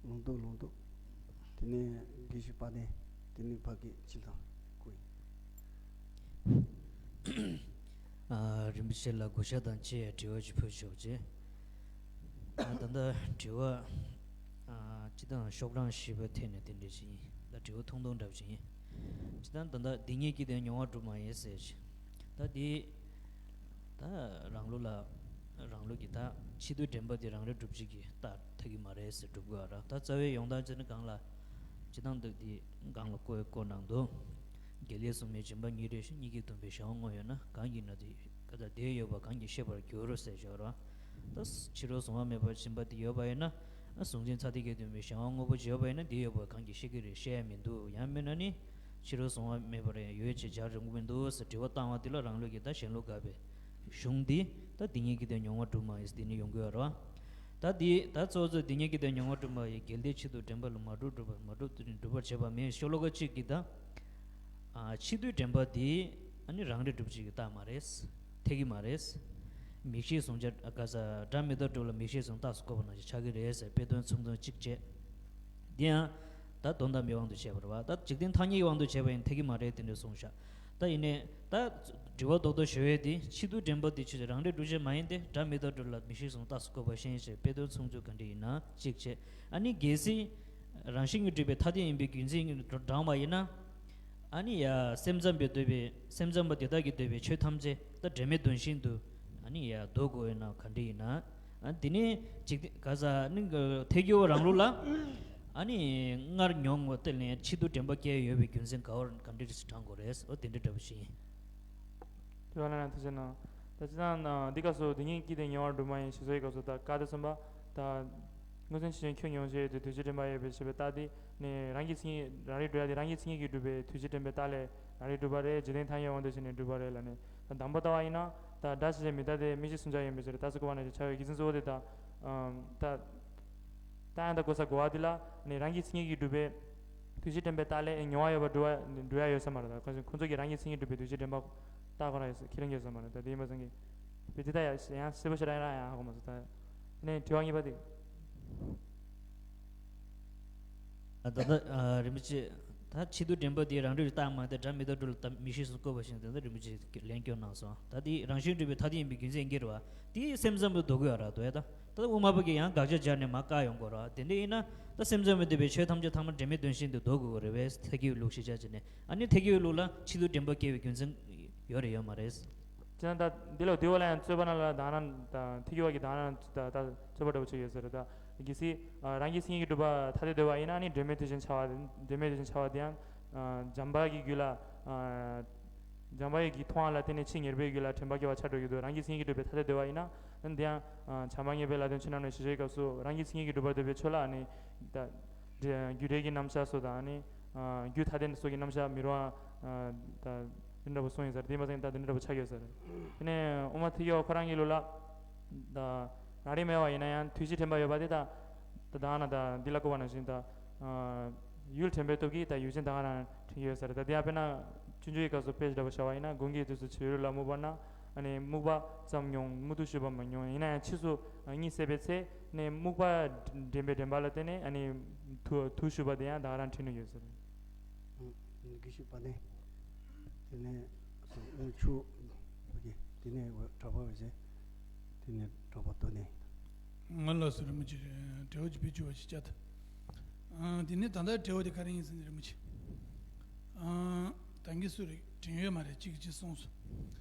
ལུང་རྟོགས་ལུང་རྟོགས། དེ་ནས་དགེ་བཤེས་དཔལ་ལྡན། དེ་ནས་ཕ་གི་ཕྱི་ལ་སྐུ་ཡིན། ཨ་རིན་པོ་ཆེ་ལ་བགོ་བཤའ་དང་བཅས་དྲི་བ་ཞིག་ཕུལ་ཆོག་ཅེས། ཨ་ད་ལྟ་དྲི་བ་ཨ་སྤྱི་བཏང་ཤོག་གྲངས་བཞི་པའི་ཐད་ནས་དེ་འདྲ་ཞིག་ཡིན། ད་དྲི་བ་ཐུང་ཐུང་འདྲ་པོ་ཞིག་ཡིན། སྤྱི་བཏང་ད་ལྟ་འདི་ཉིད་ཀྱིས་དེ་མྱོང་བ་གྲུབ་མ་ཡིན་ཟེར་ཞིག་ད་འདི། ད་རང་ལུགས་ལ་རང་ལུགས་ཀྱི་ད་ཕྱི་དོན་དྲན་པ་དེ་རང་རིག་སྒྲུབ་བྱེད་ཀྱི་རྟགས་ཐེག་གི་མ་རེད་ཟེར་སྒྲུབ་དགོས་ར། ད་རྩ་བའི་ཡོང་སྟངས་བྱས་ན་གང་ལ་ཇི་ལྟར་འདུག་དེ་གང་ལ་བཀོད་བཀོད་གནང་འདུག་དགེ་ལེགས་གསུམ་མའི་སྦྱིན་པ་ཉིད་རེ་ཞིང་། གཉིས་ཀྱིས་བསྡོམས་པའི་གཞན་དབང་དངོས་ཡོད་ན། གང་གིས་ན་དེ་ཀ་ད་དེ་ཡོད་པ་གང་གིས་ཤེས་པར་འགྱུར་ཟེར་ཞོར་ར། ད་ཕྱི་རོལ་གཟུང་བ་མེད་པར་སྦྱིན་པ་དེ་ཡོད་པ་ཡིན་ན། གཟུང་འཛིན་ཚ་འདི་གས་བསྡོམས་པའི་གཞན་དབང་དངོས་པོ་ཅིག་ཡོད་པ་ཡིན་ན་དེ་ཡོད་པ་གང་གིས་ཤེས་ཀྱི་རེད། ཤེས་ཡ་མི་འདུག་ཡང་མིན་ན་ནི། ཕྱི་རོལ་གཟུང་བ་མེད་པར་ཡང་ཡོད་ཅེས་སྦྱར་རུང་མི་འདུག་ཟེར་དྲི་བ་བཏང་བ་འདི་ལ་རང་ལུགས་ཀྱི་ད་གཞན་ལུགས་དགག་པའི་གཞུང་འདི་ད་འདི་ཉིད་ཀྱིས་དེ་མྱོང་བ་གྲུབ་མ་ཡིན་ཟེར་འདི་ནི་ཡོང་གི་ཡོད་རེད་བ། ད་འདི་ད་གཙོ་བོ་གཙོ་འདི་ཉིད་ཀྱིས་དེ་མྱོང་བ་གྲུབ་མ་ཡིན། གལ་ཏེ་ཕྱི་དོན་དྲན་པ་ལ་མ་གྲུབ་གྲུབ་པ་མ་གྲུབ་གྲུབ་པར་བྱེད་པ་མིན། ཤོ་ལོ་ཀ་གཅིག་གིས་ད་ཨ་ཕྱི་དོན་དྲན་པ་འདི་ཨ་ནི་རང་རིག་སྒྲུབ་བྱེད་ཀྱི་རྟགས་མ་རེད། ཐེག་གི་མ་རེད། མིག་ཤེས་གཟུང་བྱ་ག་ས་སྒྲ་མི་རྟག་སྒྲུབ་ལ་མིག་ཤེས་གཟུང་རྟགས་སུ་བཀོད་པ་ནང་བཞིན་ཆགས་ཀྱི་རེད་ཟེར་དཔེ་དོན་མཚུངས་དོན་གཅིག་བྱས། འདི་ཡང་ད་དོན་དམ་པའི་དབང་དུ་བྱས་པ་རེད་བ། ད་འཇིག་རྟེན་ཐ་སྙད་ཀྱི་དབང་དུ་བྱས་པ་ཡིན་ཐེག་གི་མ་རེད་དེ་འདྲ་གསུངས་ཤག་ད་ཡིན་ནའི་ད་དྲི་བ་རྡོག་རྡོག་ཞུ་ཡས་དེ་ཕྱི་དོན་དྲན་པ་དེ་ཆོས་ཅན། རང་རིག་སྒྲུབ་བྱེད་མ་ཡིན་ཏེ། སྒྲ་མི་རྟག་སྒྲུབ་ལ་མིག་ཤེས་གཟུང་རྟགས་སུ་བཀོད་པ་བཞིན་ཞེས་དཔེ་དོན་མཚུངས་ཚུལ་ག་འདྲ་ཡིན་ན་གཅིག་བྱས། ཨ་ནི་གལ་སྲིད་རང་བཞིན་གྱིས་གྲུབ་པའི་ཐ་དད་ཡིན་པའི་རྒྱུ་མཚན་གྱིས་དྲངས་པ་ཡིན་ན། ཨ་ནི་ཡ་སེམས་ཙམ་པས་འདོད་པའི་སེམས་ཙམ་པ་དེ་དག་གིས་འདོད་པའི་ཆོས་ཐམས་ཅད་ད་འབྲེལ་མེད་དོན་བཞིན་དུ་ཨ་ནི་ཡ་འདོད་དགོས་ཡོད་ན་ག་འདྲ་ཡིན་ན། ཨ་དེ་ནས་འཇིག་རྟེན་ག་ས་ནི་ཐེག་མཆོག་རང་ལུགས་ལ་ཨ་ནི་སྔར་མྱོང་བ་དེ་ལས་ཕྱི་དོན་དྲན་པ་སྐྱེ་ཡོད་པའི་རྒྱུ་མཚན་ག་བར་ག་འདྲ་དྲངས་དགོས་རེད། འོ་དེ་འདྲ་འདྲ་པོ་ཞིག་ཡིན། དེ་བ་ལ་ན་ཐུགས་རྗེ་གནང་། ད་ཅི་ན་འདི་སྐབས་སུ་དེ་ཉིད་ཀྱིས་དེ་མྱོང་བ་གྲུབ་མ་ཡིན་ཞེས་སོགས་ཀྱི་སྐབས་སུ་ད་བཀའ་སྡེ་གསུམ་པ་ད། མངོན་མཚན་ཇི་བཞིན་ཁྱོད་མྱོང་བྱེད་དུ་དུས་ཕྱིས་དྲན་པ་ཡོད་པའི་ཞེས་པའི་རྟགས་འདི་ནི་རང་གི་མཚན་ཉིད་རང་རིག་སྒྲུབ་ཡ་དེ་རང་གི་མཚན་ཉིད་ཀྱིས་གྲུབ་པའི་དུས་ཕྱིས་དྲན་པའི་རྟགས་ལས་རང་རིག་གྲུབ་པ་རེད། འཇིག་རྟེན་ཐ་སྙད་དབང་དུ་བྱས་ནས་གྲུབ་པ་རེད་ལབ་ནས། ད་དང་པོ་ལྟ་བ་ཡིན་ན་ད་སྒྲ་ཆ་བྱད་མི་རྟག་སྟེ་མིག་ཤེས་གསུམ་ཆར་ཡིན་པའི་ཕྱིར། རྟགས་གསལ་བཀོད་པ་ནང་བཞིན་བྱ་བའི་རྒྱུ་མཚན་གཙོ་བོ་དེ་ད་ད་རྟགས་ཡང་དག་གོ་ས་གོ་བ་འདི་ལ་ནི་རང་གི་མཚན་ཉིད་ཀྱིས་གྲུབ་པའི་དུས་ཕྱིས་དྲན་པའི་རྟགས་ལས་མྱོང་བ་ཡོད་པ་གྲུབ་པ་གྲུབ་ཡ་ཡོད་ས་མ་རེད། ད་ཁོ་ཚོ་ཁོ་ཚོ་གིས་རང་གི་མཚན་ཉིད་གྲུབ་པའི་དུས་ཕྱིས་དྲན་པ་རྟགས་ཁོ་རང་ཡོད་ས་ཁས་ལེན་གྱི་ཡོད་ས་མ་རེད། ད་དེ་ཡིན་པ་ཙང་གི་དཔེ་དེ་ལྟ་ཡ་ཡང་གསལ་པོ་ཞེ་དྲག་ཡང་རང་ཡང་ཧ་གོ་མ་སོང་། ད་ནས་དྲི་བ་གཉིས་པ་དེ། ད་ལྟ་ཨ་རིན་པོ་ཆེ། ད་ཕྱིས་སུ་དྲན་པ་དེ་རང་རིག་རྟགས་མ་སྟེ་སྒྲ་མི་རྟག་སྒྲུབ་ལ་ད་མིག་ཤེས་སུ་བཀོད་པ་བཞིན་དེ་ལྟར་རིན་པོ་ཆེས་ལན་སྐྱོན་གནང་སོང་། ད་དེ་རང་བཞིན་གྲུབ་པའི་ཐ་དད་ཡིན་པའི་རྒྱུ་མཚན་གྱིས་རེད་བ། དེ་སེམས་ཙམ་དུ་འདོགས་དགོས་ཡ་ར་འདོད་ཡ། ད་ད་དབུ་མ་པ་གིས་ཡང་དགག་བྱ་སྦྱར་ནས་མ་བཀག་ཡོང་དགོས་ར། དེ་འདྲ་ཡིན་ན་ད་སེམས་ཙམ་མི་འདོད་པའི་ཆོས་ཐམས་ཅད་ཐ་མར་དྲན་མེད་དོན་བཞིན་དུ་འདོགས་དགོས་རེད་བས། ཐ་སྙད་ལུགས་ཤེས་བྱ་བྱས་ནས་ཨ་ནི་ཐ་སྙད་ལུགས་ལ་ཕྱིས་སུ་དྲན་པ་སྐྱེ་བའི་རྒྱུ་མཚན་ཡོད་རེད་ཡོད་མ་རེད། ཅེ་ན་ད་འདི་ལ་འདི་བ་ལ་ཡང་རྩོད་པ་ན་ལ་དང་ན་ད་ཐི་གི་བ་གི་དང་ན་ད་ད་རྩོད་པ་འདྲ་བོ་ཅིག་ཡོད་ཟེར། ད་གལ་སྲིད་རང་གི་མཚན་ཉིད་ཀྱིས་གྲུབ་པ་ཐ་དད་འདོད་པ་ཡིན་ན་ནི་སྒྲོན་མེ་དེ་བཞིན་བྱ་བ་སྒྲོན་མེ་དེ་བཞིན་བྱ་བ་དེ་ཡང་བྱམས་པ་གི་རྒྱུད་ལ་བྱམས་པ་ཡི་གི་མཐོང་བ་ལ་བརྟེན་ནས་ཕྱིས་ཉེར་པའི་རྒྱུད་ལ་དྲན་པ་སྐྱེ་བ་ཆགས་འགྲོ་གི་འདུག་རང་གི་མཚན་ཉིད་ཀྱིས་གྲུབ་པའི་ཐ་དད་འདོད་པ་ཡིན་ན་ནི་དེ་ཡང་བྱམས་པ་མཉམ་པའི་ལ་དོན་ཕྱི་ནང་གནས་ཞེས་བྱ་བའི་སྐབས་སུ་རང་གི་མཚན་ཉིད་ཀྱིས་གྲུབ་པ་འདོད་པའི་ཆོས་ལ་ནི་ད་རྒྱུ་འབྲས་ཀྱི་རྣམ་གཞག་སོགས་དང་ནི་རྒྱུ་ཐ་དད་སོགས་ཀྱི་རྣམ་གཞག་མི་རུང་བ་ད། དེ་འདྲ་པོ་གསུངས་ཡོད་ས་རེད། དེ་མ་ཟད་ད་དེ་འདྲ་པོ་ཆགས་ཡོད་ས་རེད། དེ་ནས་དབུ་མ་ཐི་གི་བ་ཁོ་རང་གི་ལུགས་ལ། ད་རང་རིག་མེད་པ་ཡིན་ན་ཡང་དུས་ཕྱིས་དྲན་པ་ཡོད་པ་དེ་ད་ད་ད་ན་ད་འདི་ལ་གོ་བ་ནང་བཞིན་ད་ཡུལ་དྲན་པའི་སྟོབས་ཀྱིས་ད་ཡུལ་ཅན་ད་ག་རང་དྲན་གྱི་ཡོད་ས་རེད། ད་དེ་ཡང་དཔེར་ན་སྤྱོད་འཇུག་གི་སྐབས་སུ་དཔེ་ཞིག་འདྲ་པོ་བཞག་པ་ཡིན་ན་དགུན་གྱི་དུས་སུ་བྱིའུ་རིགས་ལ་སྨུག་པ་ན་ཨ་ནི་སྨུག་པ་ཙམ་མྱོང་། སྨུག་རྡུལ་ཞུགས་པ་མ་མྱོང་། ཡིན་ན་ཡང་ཕྱིས་སུ་གཉིད་སད་པའི་ཚེ་ནས་སྨུག་པ་དྲན་པའི་དྲན་པ་ལ་བརྟེན་ནས་ཨ་ནི་དུ་དུ་ཞུགས་པ་དེ་ཡང་ད་ག་རང་དྲན་གྱི་ཡོད་ས་རེད། ཨུ། དགེ་བཤེས་དཔལ་ལྡན། དེ་ནས་སོ་དབང་ཕྱུག་ཨོ་ཀེ། དེ་ནས་འོ་གྲགས་པ་འོད་ཟེར། དེ་ནས་གྲགས་པ་རྡོར་གདན། ང་ལ་སུ་རིན་པོ་ཆེ་དྲི་བ་ཅིག་ཕུལ་བཅུག་པ་ཞིག་བྱ་ཐུབ། ཨ། དེ་ནས་ད་ལྟ་དྲི་བ་དེ་ག་རེ་ཡིན་ཟེར་ན་རིན་པོ་ཆེ། ཨ། ད་གིན་སུ་རེད་དྲན་ཡོད་མ་རེད། གཅིག་གིས་གཅིག་གསུངས་སོང་།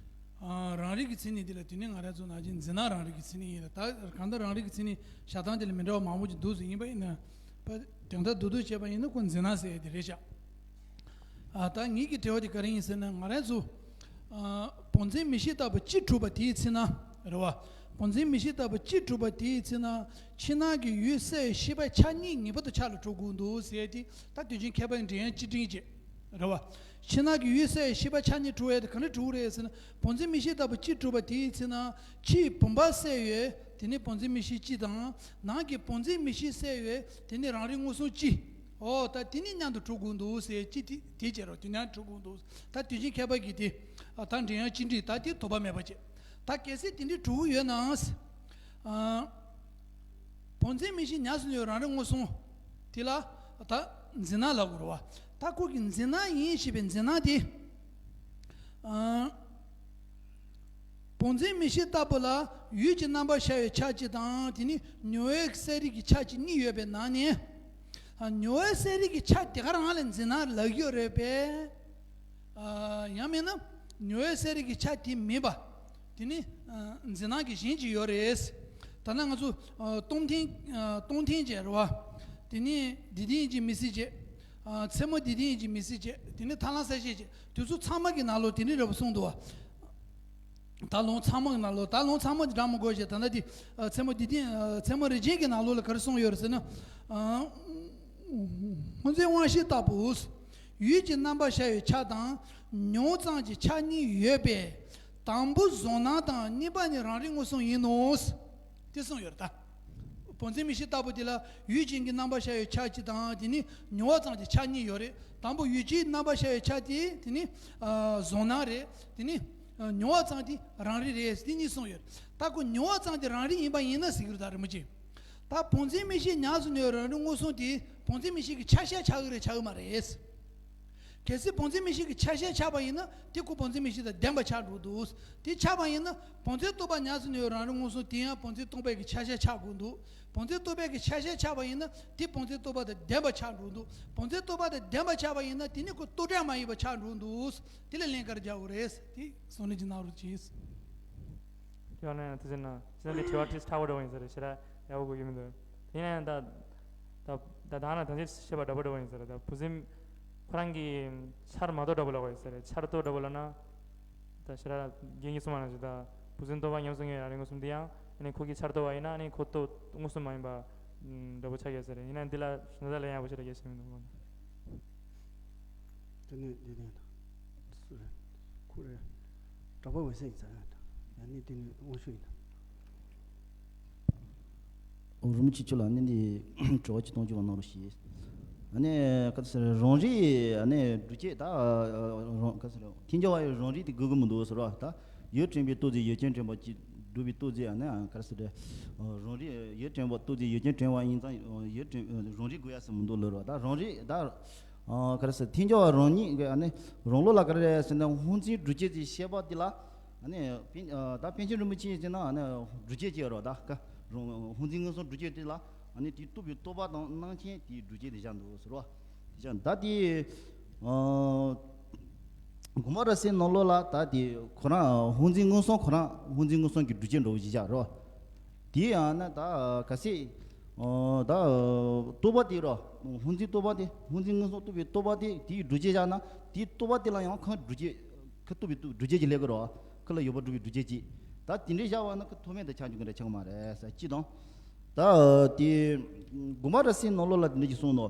ཨ། རང་རིག་གི་མཚན་ཉིད་དེ་ལ་དེ་ནས་ང་རང་ཚོ་ནང་བཞིན་འཛིན་སྣང་རང་རིག་གི་མཚན་ཉིད་ཡིན་ལ། ད་གང་ལྟར་རང་རིག་གི་མཚན་ཉིད་བཞག་སྟངས་དེ་ལ་མི་འདྲ་བ་མང་པོ་ཅིག་འདུག་ཟེར། ཡིན་པ་ཡིན་ན། པ། དོན་དག་རྡོག་རྡོག་བྱས་པ་ཡིན་ན་ཁོ་འཛིན་སྣང་ཟེར་ཡ་དེ་རེད་ཤག་ཨ། ད་ངེད་ཀྱི་དྲི་བ་དེ་ག་རེ་ཡིན་ཟེར་ན་ང་རང་ཚོ། ཨ། བོགས་འཛིན་མིག་ཤེས་ལྟ་བུ་གཅིག་གྲུབ་པ་དེའི་ཚེ་ན། རེད་བ། བོགས་འཛིན་མིག་ཤེས་ལྟ་བུ་གཅིག་གྲུབ་པ་དེའི་ཚེ་ན་ཕྱི་ནང་གི་ཡུལ་གསལ་བའི་ཤེས་པ་ཆ་གཉིས་ངེས་པར་དུ་ཆ་ལ་འགྲོ་དགོས་འདུག་ཟེར་ཏེ། ད་དུས་རྒྱུན་མཁས་པ་ཡི་འགྲེལ་ཡང་གཅིག་དྲན་བྱེད། རེད་བ། ཕྱི་ནང་གི་ཡུལ་གསལ་བའི་ཤེས་པ་ཆ་གཉིས་གྲུབ་ཡ་དེ་ག་འདྲ་གྲུབ་རེད་ཟེར་ན། བོགས་འཛིན་མིག་ཤེས་ལྟ་བུ་གཅིག་གྲུབ་པ་དེའི་ཚེ་ན་ཕྱིའི་བུམ་པ་གསལ་བའི་དེ་ནི་བོགས་འཛིན་མིག་ཤེས་གཅིག་དང་། ནང་གི་བོགས་འཛིན་མིག་ཤེས་གསལ་བའི་དེ་ནི་རང་རིག་མངོན་སུམ་གཅིག་ཨོ་ད་དེ་ནི་མཉམ་དུ་གྲུབ་དགོས་འདུག་ཟེར་གཅིག་དེ་དེ་བྱེད་རོགས། དེ་མཉམ་གྲུབ་དགོས་འདུག་ད་དུས་རྒྱུན་མཁས་པ་གིས་དེ་ཨ་ད་འགྲེལ་ཡང་གཅིག་འགྲིག་ད་དེ་དོགས་པ་མེད་པ་བྱེད། ད་གལ་སྲིད་དེ་འདྲའི་གྲུབ་ཡོད་ན། ཨ། བོགས་འཛིན་མིག་ཤེས་ཉམས་སུ་ལེན་པའི་རང་རིག་མངོན་སུམ། དེ་ལ་ད་འཛིན་སྣང་ལབ་དགོས་རེད་བ། ད་ཁོ་གི་འཛིན་སྣང་ཡིན་ཞེས་པའི་འཛིན་སྣང་དེ། ཨ། བོགས་འཛིན་མིག་ཤེས་ལྟ་བུ་ལ་ཡུལ་གྱི་རྣམ་པར་ཤར་བའི་ཆ་གཅིག་དང་དེ་ནི་མྱོང་བའི་གསལ་རིག་གི་ཆ་གཅིག་གཉིས་ཡོད་པའི་ནང་ནས། ཨ། མྱོང་བའི་གསལ་རིག་གི་ཆ་དེ་ག་རང་ལ་འཛིན་སྣང་ལབ་ཀྱི་ཡོད་རེད་པས། ཨ། ཡང་མིན་ན་མྱོང་བའི་གསལ་རིག་གི་ཆ་དེ་མིན་པ། དེ་ནི། ཨ། འཛིན་སྣང་གི་གཞན་གཅིག་ཡོད་རེད། ད་ནི་ང་ཚོ། ཨ། སྟོང་ཐུན། ཨ། སྟོང་ཐུན་བྱས་རེད་བ། དེ་ནི་འདི་ཐུན་གྱི་མི་སྲིད་བྱས། ཨ། ཚད་མ་འདི་ཐུན་གྱི་མི་སྲིད་བྱས། དེ་ནི་ཐར་ལམ་གསལ་བྱེད་བྱས། དེ་ཚོ་ཚང་མ་གི་ནང་ལོགས་དེ་ནི་རེད་བ་གསུངས་འདུག་བ། ད་ལུང་ཚང་མ་གི་ནང་ལོགས། ད་ལུང་ཚང་མ་དེ་འདྲ་མི་དགོས་བྱས། ད་ནི་དེ། ཨ། ཚད་མ་འདི་ཐུན། ཨ། ཚད་མ་རིགས་ཅན་གྱི་ནང་ལོགས་ལ་ག་རེ་གསུངས་ཡོད་རེད་ཟེར་ན། ཨ། སྔོ་འཛིན་དབང་ཤེས་ལྟ་བུ། ཡུལ་གྱི་རྣམ་པར་ཤར་བའི་ཆ་དང་མྱོང་ཙམ་གྱི་ཆ་གཉིས་ཡོད་པས། དང་པོ་གཟུང་སྣང་དང་གཉིས་པ་ནི་རང་རིག་མངོན་སུམ་ཡིན་ནོ། དེ་གསུངས་ཡོད་རེད་ད། བོགས་འཛིན་མིག་ཤེས་ལྟ་བུ་དེ་ལ་ཡུལ་ཅན་གྱི་རྣམ་པར་ཤར་བའི་ཆ་གཅིག་དང་དེ་ནི་མྱོང་བ་ཙམ་གྱི་ཆ་གཉིས་ཡོད་རེད། དང་པོ་ཡུལ་ཅན་རྣམ་པར་ཤར་བའི་ཆ་དེ་དེ་ནི་ཨ་གཟུང་སྣང་རེད། དེ་ནི་ཨ་མྱོང་བ་ཙམ་དེ་རང་རིག་རེད། དེ་གཉིས་གསུངས་ཡོད་རེད། ད་ཁོ་མྱོང་བ་ཙམ་དེ་རང་རིག་ཡིན་པ་ཡིན་ན་ཟེར་གྱི་རེད་ད་རིན་པོ་ཆེ། ད་བོགས་འཛིན་མིག་ཤེས་ཉམས་སུ་ལེན་པའི་རང་རིག་མངོན་སུམ་དེ་བོགས་འཛིན་མིག་ཤེས་ཀྱི་ཆ་ཤས་ཆགས་ཀྱི་རེད་ཆགས་ཀྱི་མ་རེད། གལ་སྲིད་བོགས་འཛིན་མིག་ཤེས་ཀྱི་ཆ་ཤས་ཆགས་པ་ཡིན་ན་དེ་ཁོ་བོགས་འཛིན་མིག་ཤེས་དང་ལྡན་པ་ཆགས་འགྲོ་འདུག་དེ་ཆགས་པ་ཡིན་ན་བོགས་འཛིན་རྟོག་པ་ཉམས་སུ་ལེན་པའི་རང་རིག་མངོན་སུམ་དེ་ཡང་བོགས་འཛིན་རྟོག་པའི་གི་ཆ་ཤས་ཆགས་དགོས་འདུག་བོགས་འཛིན་རྟོག་པའི་གི་ཆ་ཤས་ཆགས་པ་ཡིན་ན་དེ་བོགས་འཛིན་རྟོག་པ་དང་ལྡན་པ་ཆགས་འགྲོ་འདུག་བོགས་འཛིན་རྟོག་པ་དང་ལྡན་པ་ཆགས་པ་ཡིན་ན་དེ་ནི་ཁོ་རྟོག་བྲལ་མ་ཡིན་པ་ཆགས་འགྲོ་འདུག་དེ་ལ་ལན་ག་རེ་རྒྱག་དགོས་རེད། དེ་གསུང་ལན་ཅིག་གནང་རོགས་གྱིས། དེ་ཡང་ན་ཡང་དེ་ཟེར་ན་ཅི་ན་དེ་དྲི་བ་དྲིས་ཁྲ་བོ་འདྲ་བོ་ཡིན་ཟེར་རེད། ཞེ་དྲག་ཡག་པོ་གོ་གི་མི་འདུག་དེ་ཡིན་ན་ཡང་ད་ད་ད་ད་ན་ད་ཅི་བཤད་པ་འདྲ་པོ་འདྲ་བོ་ཡིན་ཟེར་རེད། ད་བུ་སྲིན་ཁོ་རང་གི་ཆར་མ་གཏོགས་འདྲ་པོ་ལབ་པ་ཡིན་ཟེར་རེད། ཆར་གཏོགས་འདྲ་པོ་ལབ་ན་ད་ཞེ་དྲག་རྒན་གྱིས་གསུངས་པ་ནང་བཞིན་ད་བུ་སྲིན་རྟོག་པ་ཉམས་སུ་ལེན་པའི་རང་རིག་མངོན་སུམ་དེ་ཡང་ཨ་ནི་ཁོ་གིས་ཆར་རྟོགས་པ་ཡིན་ན་ཨ་ནི་ཁོ་རྟོགས་མངོན་སུམ་མ་ཡིན་པ་ འདྲ་པོ་ཆགས་ཡོད་ས་རེད། ཡིན་ན་འདི་ལ་གཞན་དག་ལ་ཡང་པོ་ཆེ་ར་སྐད་ཆ་མི་འདུག་ཨང་། དེ་ནས་འདི་ནས་དང་སུ་རེད། ཁུ་རེད། གྲྭ་པ་འོད་ཟེར་ཡིན་ཙང་ཡང་ནི་དེ་ནས་དབང་ཞུ་ཡིན། ཨོ་རིན་པོ་ཆེ་མཆོག་ལ་ནི་འདི་དྲི་བ་ཅིག་གཏོང་རྒྱུ་བ་གནང་རོགས་ཞེས། ཨ་ནི་ག་ཚོད་རང་རིག་ཨ་ནི་སྒྲུབ་བྱེད་ད་རང་ག་ཚོད་ཐལ་འགྱུར་བ་ཡི་རང་རིག་དེ་དགོས་ཀྱི་མི་འདུག་ཟེར་བ་ད། ཡུལ་དྲན་པའི་རྟོགས་ཚེ་ཡུལ་ཅན་དྲན་པ་ཅིག་སྒྲུབ་པའི་རྟོགས་ཚེ་ཨ་ནི་ག་ཚོད་རེད། རང་རིག་ཡུལ་དྲན་པ་རྟོགས་ཚེ་ཡུལ་ཅན་དྲན་པ་ཡིན་ཙང་ཡུལ་དྲན་རང་རིག་དགོས་ཡ་ཟེར་མི་འདུག་ལབ་ར། ད་རང་རིག་ད་ག་རེ་ཟེར་ཐལ་འགྱུར་བ་རང་ཉིད་ཀྱི་ཨ་ནི་རང་ལུགས་ལ་ག་རེ་རེད་ཟེར་ན་སྔོ་འཛིན་སྒྲུབ་བྱེད་ཀྱི་ཤེས་པ་དེ་ལ་ཨ་ནི་པཎ་ད་པཎ་ཆེན་རིན་པོ་ཆེ་ཟེར་ན་ཨ་ནི་སྒྲུབ་བྱེད་ཅེས་རོ། ད་ག་རང་སྔོ་འཛིན་མངོན་སུམ་སྒྲུབ་བྱེད་དེ་ལ་ཨ་ནི་དེ་རྟོགས་པའི་རྟོག་པ་དང་སྣང་མཁན་དེའི་སྒྲུབ་བྱེད་དེ་བཞག་འདུག་ཟེར་རོ། དེ་བཞག་ད་དེ་དགོངས་པ་རབ་གསལ་ནང་ལོགས་ལ་ད་དེ་ཁོ་རང་སྔོ་འཛིན་མངོན་སུམ་ཁོ་རང་སྔོ་འཛིན་མངོན་སུམ་གྱི་སྒྲུབ་བྱེད་འདྲ་བོ་ཞིག་བཞག་རོ། དེ་ཡང་ན་ད་གལ་སྲིད་ཨོ་ད་རྟོག་པ་དེ་རོ། སྔོ་འཛིན་རྟོག་པ་དེ་སྔོ་འཛིན་མངོན་སུམ་རྟོགས་པའི་རྟོག་པ་དེ་དེའི་སྒྲུབ་བྱེད་བཞག་ན་དེའི་རྟོག་པ་དེ་ལ་ཡང་ཁོ་སྒྲུབ་བྱེད་ཁོ་རྟོགས་པའི་སྒྲུབ་བྱེད་ཀྱི་ལས་ཀྱི་རོ། ཁོ་ལ་ཡོད་པ་སྒྲུབ་པའི་སྒྲུབ་བྱེད་ཀྱི་ད་དེ་འདྲའི་བཞག་པ་ན་ཁོ་མཐོ་དམན་དུ་ཆགས་འཇུག་གི་འདྲ་ཆགས་ཀྱི་མ་རེད་ཟེར་གཅིག་དང་། ད་དེ་དགོངས་པ་རབ་གསལ་ནང་ལོགས་ལ་དེ་འདྲ་ཞིག་གསུངས་ནོ།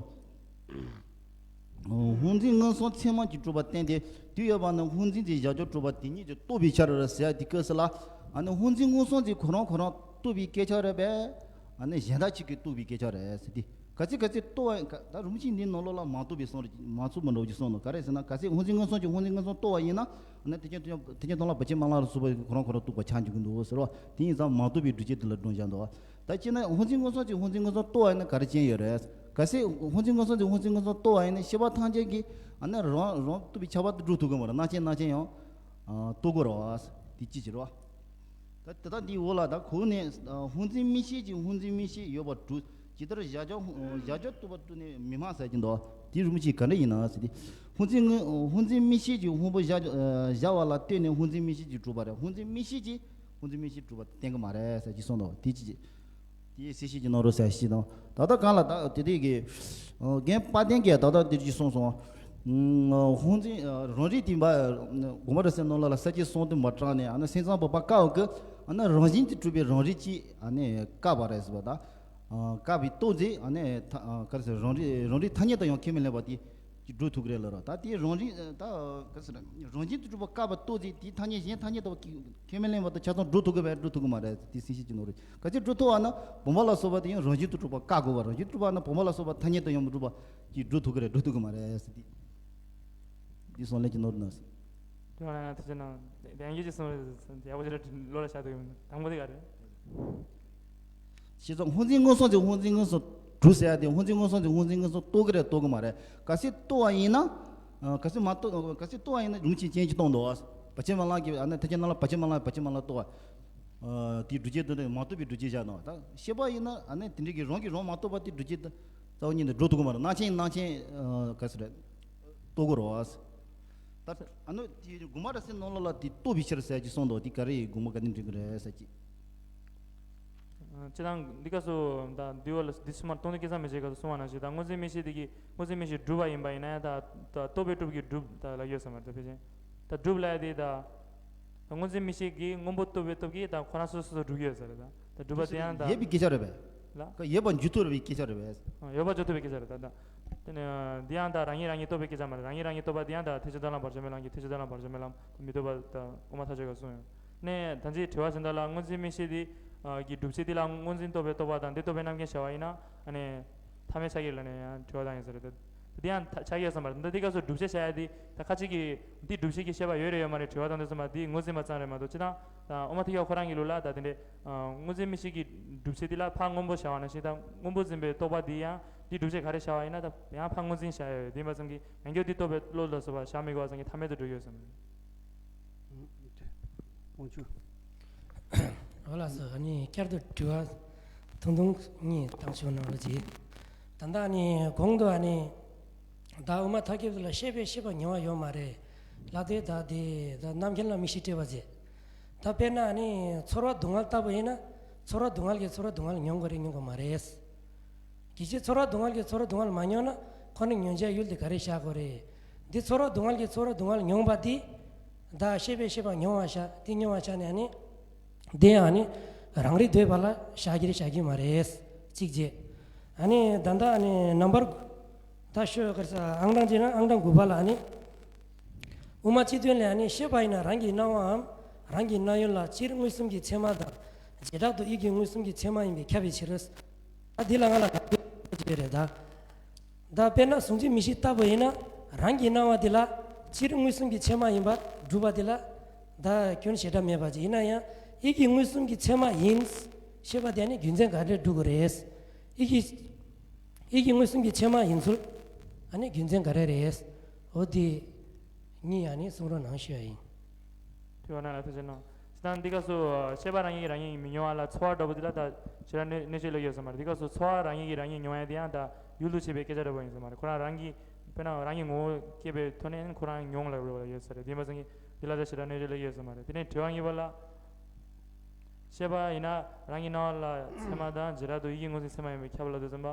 སྔོ་འཛིན་མངོན་སུམ་ཚད་མ་གྱིས་གྲུབ་པ་བསྟན་ཏེ་དུས་ཡོད་པ་ན་སྔོ་འཛིན་གྱི་གཞལ་བྱ་གྲུབ་པ་དེ་ཉིད་ཀྱིས་རྟོགས་པའི་ཕྱིར་ཟེར་ཡ་དེ་སྐབས་སུ་ལ་ཨ་ནི་སྔོ་འཛིན་མངོན་སུམ་གྱིས་ཁོ་རང་ཁོ་རང་རྟོགས་པའི་སྐད་ཆ་རེད་པས། ཨ་ནི་གཞན་དག་ཅིག་གིས་རྟོགས་པའི་སྐད་ཆ་རེད་ཟེར་ཏེ། གལ་སྲིད་གལ་སྲིད་རྟོགས་པ་ད་རིན་པོ་ཆེ་འདིའི་ནང་ལོགས་ལ་མ་རྟོགས་པའི་གསུང་རེད་མ་རྟོགས་པ་འདྲ་བོ་ཅིག་གསུངས་ནོ་ག་རེ་ཟེར་ན་གལ་སྲིད་སྔོ་འཛིན་མངོན་སུམ་གྱིས་སྔོ་འཛིན་མངོན་སུམ་རྟོགས་པ་ཡིན་ན་ཨ་ནི་ཐེག་ཆེན་ཐེག་ཆེན་དོན་ལ་བར་ཆད་མ་ལང་ལ་སོགས་པ་ཁོ་རང་ཁོ་རང་རྟོགས་པ་ཆགས་འཇུག་གི་འདུག་ཟེར་བ་དེ་ཡིན་ཙང་མ་རྟོགས་པའི་སྒྲུབ་བྱེད་དེ་ལ་སྒྲུང་བཞག་འདུག་ད་སྤྱིར་ན་སྔོ་འཛིན་མངོན་སུམ་གྱིས་སྔོ་འཛིན་མངོན་སུམ་རྟོགས་པ་ཡིན་ན་ག་རེ་ཅན་ཡོད་རེད། གལ་སྲིད་སྔོ་འཛིན་མངོན་སུམ་གྱིས་སྔོ་འཛིན་མངོན་སུམ་རྟོགས་པ་ཡིན་ན་ཤེས་པ་ཐམས་ཅད་ཀྱིས་ཨ་ནི་རང་རང་རྟོགས་པའི་ཁྱབ་པ་དེ་སྒྲུབ་ཐུབ་ཀྱི་མ་རེད། སྣང་ཆེན་སྣང་ཆེན་ཡང་རྟོགས་དགོས་རེད་བ། དེ་ཅི་ཅི་རེད་བ། ད་དེ་དག་འདིའི་འོག་ལ་ད་གོང་ནས་སྔོ་འཛིན་མིག་ཤེས་ཀྱིས་སྔོ་འཛིན་མིག་ཤེས་ཡོད་པར་གྲུབ། ཇི་ལྟར་གཞལ་བྱ་གཞལ་བྱ་རྟོགས་པ་སྟོན་ནས་མི་སྨྲ་ཟེར་གྱི་འདུག་དེའི་རིན་པོ་ཆེ་ག་འདྲ་ཡིན་ན་ཟེར་ཏེ། སྔོ་འཛིན་སྔོ་སྔོ་འཛིན་མིག་ཤེས་ཀྱིས་སྔོན་པོ་གཞལ་གཞལ་བ་ལ་ལྟོས་ནས་སྔོ་འཛིན་མིག་ཤེས་ཀྱིས་གྲུབ་པ་རེད། སྔོ་འཛིན་མིག་ཤེས་ཀྱིས་སྔོ་འཛིན་མིག་ཤེས་གྲུབ་པ་བསྟན་གྱི་མ་རེད་ཟེར་གྱི་གསུངས་འདུག་དེ་ཅི་དེའི་གསལ་བཤད་ཀྱི་ནང་རུ་ཟེར་ཞིག་དང་ད་ལྟ་གང་ལ་ད་དེ་དེ་གི་རྒན་དཔལ་ལྡན་གྱིས་ད་ལྟ་དེ་ཅི་གསུངས་སོང་། སྔོ་འཛིན་རང་རིག་དེ་འབའ་དགོངས་པ་རབ་གསལ་ནང་ལ་ལ་ས་བཅད་གསུམ་དུ་མ་དྲངས་ནས་ཨ་ནི་སེམས་ཙམ་པ་པ་བཀག་གི་ཨ་ནི་རང་བཞིན་གྱིས་གྲུབ་པའི་རང་རིག་ཅིག་ཨ་ནི་བཀག་པ་རེད་ཟེར་བ་དང་། བཀག་པའི་རྟོགས་ཚེ་ཨ་ནི་ཐ་ག་རེ་ཟེར་རང་རིག་རང་རིག་ཐ་སྙད་དུ་ཡང་ཁས་མི་ལེན་པ་དེ་ཅིག་སྒྲུབ་ཐུབ་ཀྱི་རེད་ལ་ར། ད་དེ་རང་རིག་ད་ག་རེ་ཟེར་རང་བཞིན་དུ་གྲུབ་པ་བཀག་པའི་རྟོགས་ཚེ་དེའི་ཐ་སྙད་གཞན་ཐ་སྙད་དུ་ཁས་མི་ལེན་པ་དང་ཆ་ཚང་སྒྲུབ་ཐུབ་ཀྱི་བས་སྒྲུབ་ཐུབ་ཀྱི་མ་རེད། དེ་སེམས་བསྐྱེད་ཀྱི་ནོར་རེད། ག་ཚོད་སྒྲུབ་ཐུབ་བ་ན་བུམ་པ་ལ་སོགས་པ་དེ་ཡང་རང་བཞིན་དུ་གྲུབ་པ་བཀག་དགོས་པ་རང་བཞིན་དུ་གྲུབ་པ་ན་བུམ་པ་ལ་སོགས་པ་ཐ་སྙད་དུ་ཡང་མི་འགྲུབ་པ་ཅིག་སྒྲུབ་ཐུབ་ཀྱི་རེད་སྒྲུབ་ཐུབ་ཀྱི་མ་རེད་ཟེར་ཏེ། འདི་གསུང་ལན་གྱི་ནོར་ན་ཟེར། དེ་བ་ན་ཐུགས་རྗེ་གནང་། དེ་ཡང་གི་ཅི་གསུང་རེད་ཟེར་ཡག་པོ་ཅིག་ལ་བློ་ལ་བཞག་ཐུབ་ཡོད་མིན་དང་པོ་དེ་ག་རེད། ཞེས་སོགས་སྔོ་འཛིན་མངོན་སུམ་གྱིས་སྔོ་འཛིན་མངོན་སུམ་གྲུབ་ཟེར་ཡ་དེ་སྔོ་འཛིན་མངོན་སུམ་གྱིས་སྔོ་འཛིན་མངོན་སུམ་རྟོགས་ཀྱི་རེད་རྟོགས་ཀྱི་མ་རེད། གལ་སྲིད་རྟོགས་པ་ཡིན་ན། གལ་སྲིད་མ་རྟོགས་གལ་སྲིད་རྟོགས་པ་ཡིན་ན་རིན་པོ་ཆེ་རྐྱེན་གྱིས་སྟོང་འདུག་བར་ཆད་མ་ལང་གི་ཨ་ནི་ཐེག་ཆེན་ནང་ལ་བར་ཆད་མ་ལང་བར་ཆད་མ་ལང་རྟོགས་པ། དེའི་སྒྲུབ་བྱེད་དུ་ནི་མ་རྟོགས་པའི་སྒྲུབ་བྱེད་བཞག་ནོ། ད་ཤེས་པ་ཡིན་ན་ཨ་ནི་དེ་འདྲའི་གི་རང་གིས་རང་མ་རྟོགས་པ་དེ་སྒྲུབ་བྱེད་དུ་རྩ་བ་ཉིད་ནས་སྒྲུབ་ཐུབ་ཀྱི་མ་རེད། སྣང་ཆེན་སྣང་ཆེན་ག་ཟེར་རེད་རྟོགས་དགོས་རེད་བ། ད་ཨ་ནི་དེ་དགོངས་པ་རབ་གསལ་ནང་ལོགས་ལ་དེ་རྟོགས་པའི་ཕྱིར་ཟེར་གྱི་གསུངས་འདུག་དེ་ག་རེ་ཡི་དགོངས་པ་ག་ནས་འདྲེན་གྱི་རེད་ཟེར་གྱི། སྤྱིར་བཏང་འདི་སྐབས་སུ་ད་འདི་བ་ལ་འདི་ཚུ་མར་སྟོང་ཉིད་སྐལ་བཟང་མན་ཆད་སྐབས་སུ་གསུངས་པ་ནང་བཞིན་ད་སྔོ་འཛིན་མིག་ཤེས་དེ་གིས་སྔོ་འཛིན་མིག་ཤེས་སྒྲུབ་པ་ཡིན་པ་ཡིན་ན་ཡང་ད་ད་རྟོགས་པས་གྲུབ་ཀྱི་སྒྲུབ་ད་ལབ་ཡོད་ས་མ་རེད། ད་ཕལ་ཆེར་ད་སྒྲུབ་ལབ་ཡ་དེ་ད་ད་སྔོ་འཛིན་མིག་ཤེས་ཀྱིས་སྔོན་པོ་རྟོགས་པའི་སྟོབས་ཀྱིས་ད་ཁོ་རང་སོ་སོ་སོ་སྒྲུབ་ཀྱི་ཡོད་ས་རེད། ད་ད་སྒྲུབ་པ་དེ་ཡང་ད་ཡོད་པའི་སྐད་ཆ་རེད་པས། ལ། ཀ་ཡོད་པ་འཇུག་ཐུབ་པའི་སྐད་ཆ་རེད་པས། ཡོད་པ་འཇུག་ཐུབ་པའི་སྐད་ཆ་རེད་ད་ད། དེ་ནས་འདི་ཡང་ད་རང་ཉིད་རང་ཉིད་རྟོགས་པའི་སྐད་ཆ་མ་རེད། རང་ཉིད་རང་ཉིད་རྟོགས་པ་དེ་ཡང་ད་ཐེག་ཆེན་དོན་ལ་བར་ཆད་མེད་ལམ་གྱི་ཐེག་ཆེན་དོན་ལ་བར་ཆད་མེད་ལམ་མི་རྟོག་པ་ད་དབུ་མ་ཐལ་འགྱུར་བ་གསུངས་ཡོད། ནས་ད་ཅིའི་དྲི་བ་ཟིན་ད་ལ་སྔོ་འཛིན་མིག་ཤེས་དེ་གི་སྒྲུབ་བྱེད་དེ་ལ་སྔོ་འཛིན་རྟོགས་པའི་རྟོགས་པ་དང་དེ་རྟོགས་པའི་རྣམ་མཁྱེན་བྱ་བ་ཡིན་ན་ཨ་ནི་ཐ་མལ་ཆགས་ཀྱི་ལ་ནས་ཡང་དྲི་བ་བཏང་ཡིན་ས་རེད་ད། དེ་ཡང་ཆགས་ཀྱི་ཡོད་བསམ་པ་རེད། འདི་སྐབས་སུ་སྒྲུབ་བྱེད་བྱ་ཡ་དེ་ད་ཁ་ཅིག་གིས་འདི་སྒྲུབ་བྱེད་ཀྱི་ཤེས་པ་ཡོད་རེད་ཡོད་མ་རེད་དྲི་བ་བཏང་དུས་ཙམ་པ་འདི་ངོས་འཛིན་པ་ཙམ་རེད་མ་གཏོགས་སྤྱིར་བཏང་ད་དབུ་མ་ཐལ་འགྱུར་ཁོ་རང་གི་ལུགས་ལ་ད་དེ་འདྲའི་སྔོ་འཛིན་མིག་ཤེས་ཀྱི་སྒྲུབ་བྱེད་འདི་ལ་ཕར་སྔོན་པོ་བྱ་བ་ནང་བཞིན་ད་སྔོན་པོ་འཛིན་པའི་རྟོག་པ་འདི་ཡང་འདི་སྒྲུབ་བྱེད་ག་རེ་བྱ་བ་ཡིན་ན་ད་ཡང་ཕར་སྔོ་འཛིན་བྱ་ཡ་ཡོད་དེ་ཡིན་པ་ཙམ་གྱིས་ཡང་བསྐྱར་འདི་རྟོག་པའི་བློ་ལ་སོགས་པ་བྱ་མི་དགོས་པ་ཙམ་གྱིས་ཐ་མལ་དུ་འགྲོ་གི་ཡོད་བསམ། དབང་ཕྱུག་འོ་ལགས་སོ། ཨ་ནི་བསྐྱར་དུ་དྲི་བ་ཐུང་ཐུང་གཉིས་བཏང་ཆོག་གནང་རོགས་གྱིས། ད་ལྟ་ཨ་ནི་གོང་དུ་ཨ་ནི་ད་དབུ་མ་ཐལ་འགྱུར་ལ་ཤེས་པས་ཤེས་པ་མྱོང་བ་ཡོད་མ་རེད་ལབ་དེ་ད་དེ་ད་རྣམ་མཁྱེན་ལ་མིག་ཤེས་སྤྲད་པ་ཟེར། ད་དཔེར་ན་ཨ་ནི་ཚོར་བ་སྡུག་བསྔལ་ལྟ་བུ་ཡིན་ན་ཚོར་བ་སྡུག་བསྔལ་གྱིས་ཚོར་བ་སྡུག་བསྔལ་མྱོང་དགོས་རེད་མྱོང་དགོས་མ་རེད། གལ་སྲིད་ཚོར་བ་སྡུག་བསྔལ་གྱིས་ཚོར་བ་སྡུག་བསྔལ་མ་མྱོང་ན་ཁོ་ནི་མྱོང་བྱའི་ཡུལ་དེ་ག་རེ་བཞག་དགོས་རེད། འདི་ཚོར་བ་སྡུག་བསྔལ་གྱིས་ཚོར་བ་སྡུག་བསྔལ་མྱོང་བ་དེ་ད་ཤེས་པས་ཤེས་པ་མྱོང་བ་བཞག་དེ་མྱོང་བ་བཞག་ནས་ཨ་ནི་དེ་ཡང་ནི་རང་རིག་འདོད་པ་ལ་བཞག་གི་རེད་བཞག་གི་མ་རེད། གཅིག་བྱས། ཨ་ནི་ད་ལྟ་ཨ་ནི་ནམ་བར་ད་ཤོད་གར་ས་ཨང་གྲངས་ཅི་ན་ཨང་གྲངས་དགུ་པ་ལ་ཨ་ནི། དབུ་མ་སྤྱི་དོན་ལས་ཨ་ནི་ཤེས་པ་ཡིན་ན་རང་གི་སྣང་བའམ་རང་གི་སྣང་ཡུལ་ལ་སྤྱིར་མངོན་སུམ་གྱི་ཚད་མ་དང་། བྱེ་བྲག་ཏུ་ཡིད་ཀྱི་མངོན་སུམ་གྱི་ཚད་མ་ཡིན་པས་ཁྱབ་པའི་ཕྱིར། ཨ་འདི་ལ་ང་ལ་ལབ་རྒྱུ་ཡོད་རེད་ད། ད་དཔེར་ན་གཟུང་འཛིན་མིག་ཤེས་ལྟ་བུ་ཡིན་ན་རང་གི་སྣང་བ་འདི་ལ་སྤྱིར་མངོན་སུམ་གྱི་ཚད་མ་ཡིན་པར་སྒྲུབ་པ་འདི་ལ་ད་སྐྱོན་བྱེ་བྲག་མེད་པ་ཅིག་ཡིན་ན་ཡང་ཡིད་ཀྱི་མངོན་སུམ་གྱི་ཚད་མ་ཡིན་ཞེས་པ་དེ་ནི་རྒྱུ་མཚན་ག་འདྲས་སྒྲུབ་དགོས་རེད། ཡིད་ཀྱི་ཡིད་ཀྱི་མངོན་སུམ་གྱི་ཚད་མ་ཡིན་ཚུལ་ཨ་ནི་རྒྱུ་མཚན་ག་རེ་རེད། འོ་དེ་གཉིས་ཨ་ནི་གསུང་རོགས་གནང་ཞུ་ཡ་ཡིན། དྲི་བ་གནང་ལ་ཐུགས་རྗེ་གནང་། ད་འདི་སྐབས་སུ་ཤེས་པ་རང་ཉིད་ཀྱིས་རང་ཉིད་མི་མྱོང་བ་ལ་ཚོར་བ་འདྲ་པོ་འདི་ལ་ད་ཞེ་དྲག་གནོད་གནོད་བྱེད་ལོས་ཡོད་ས་མ་རེད། འདི་སྐབས་སུ་ཚོར་བ་རང་ཉིད་ཀྱིས་རང་ཉིད་མྱོང་ཡ་དེ་ཡང་ད་ཡུལ་དུ་བྱེད་པའི་སྐད་ཆ་འདྲ་པོ་ཡིན་ས་མ་རེད། ཁོ་རང་རང་གིས་དཔེར་ན་རང་གི་ངོ་བོ་སྐྱེས་པའི་ཐོག་ནས་ཁོ་རང་མྱོང་ལབ་རེ་བ་ལ་ཡོད་ས་རེད། དེ་མ་ཚད་ཀྱི་འདི་ལ་ད་ཞེ་དྲག་གནོད་བྱེད་ལོས་ཡོད་ས་མ་རེད། དེ་ནས་དྲི་བ་གཉིས་པ་ལ། ཤེས་པ་ཡིན་ན་རང་གི་སྣང་བ་ལ་ཚད་མ་དང་བྱེ་བྲག་ཏུ་ཡིད་ཀྱི་མངོན་སུམ་ཚད་མ་ཡིན་པས་ཁྱབ་ལ་དུ་ཟིན་པ།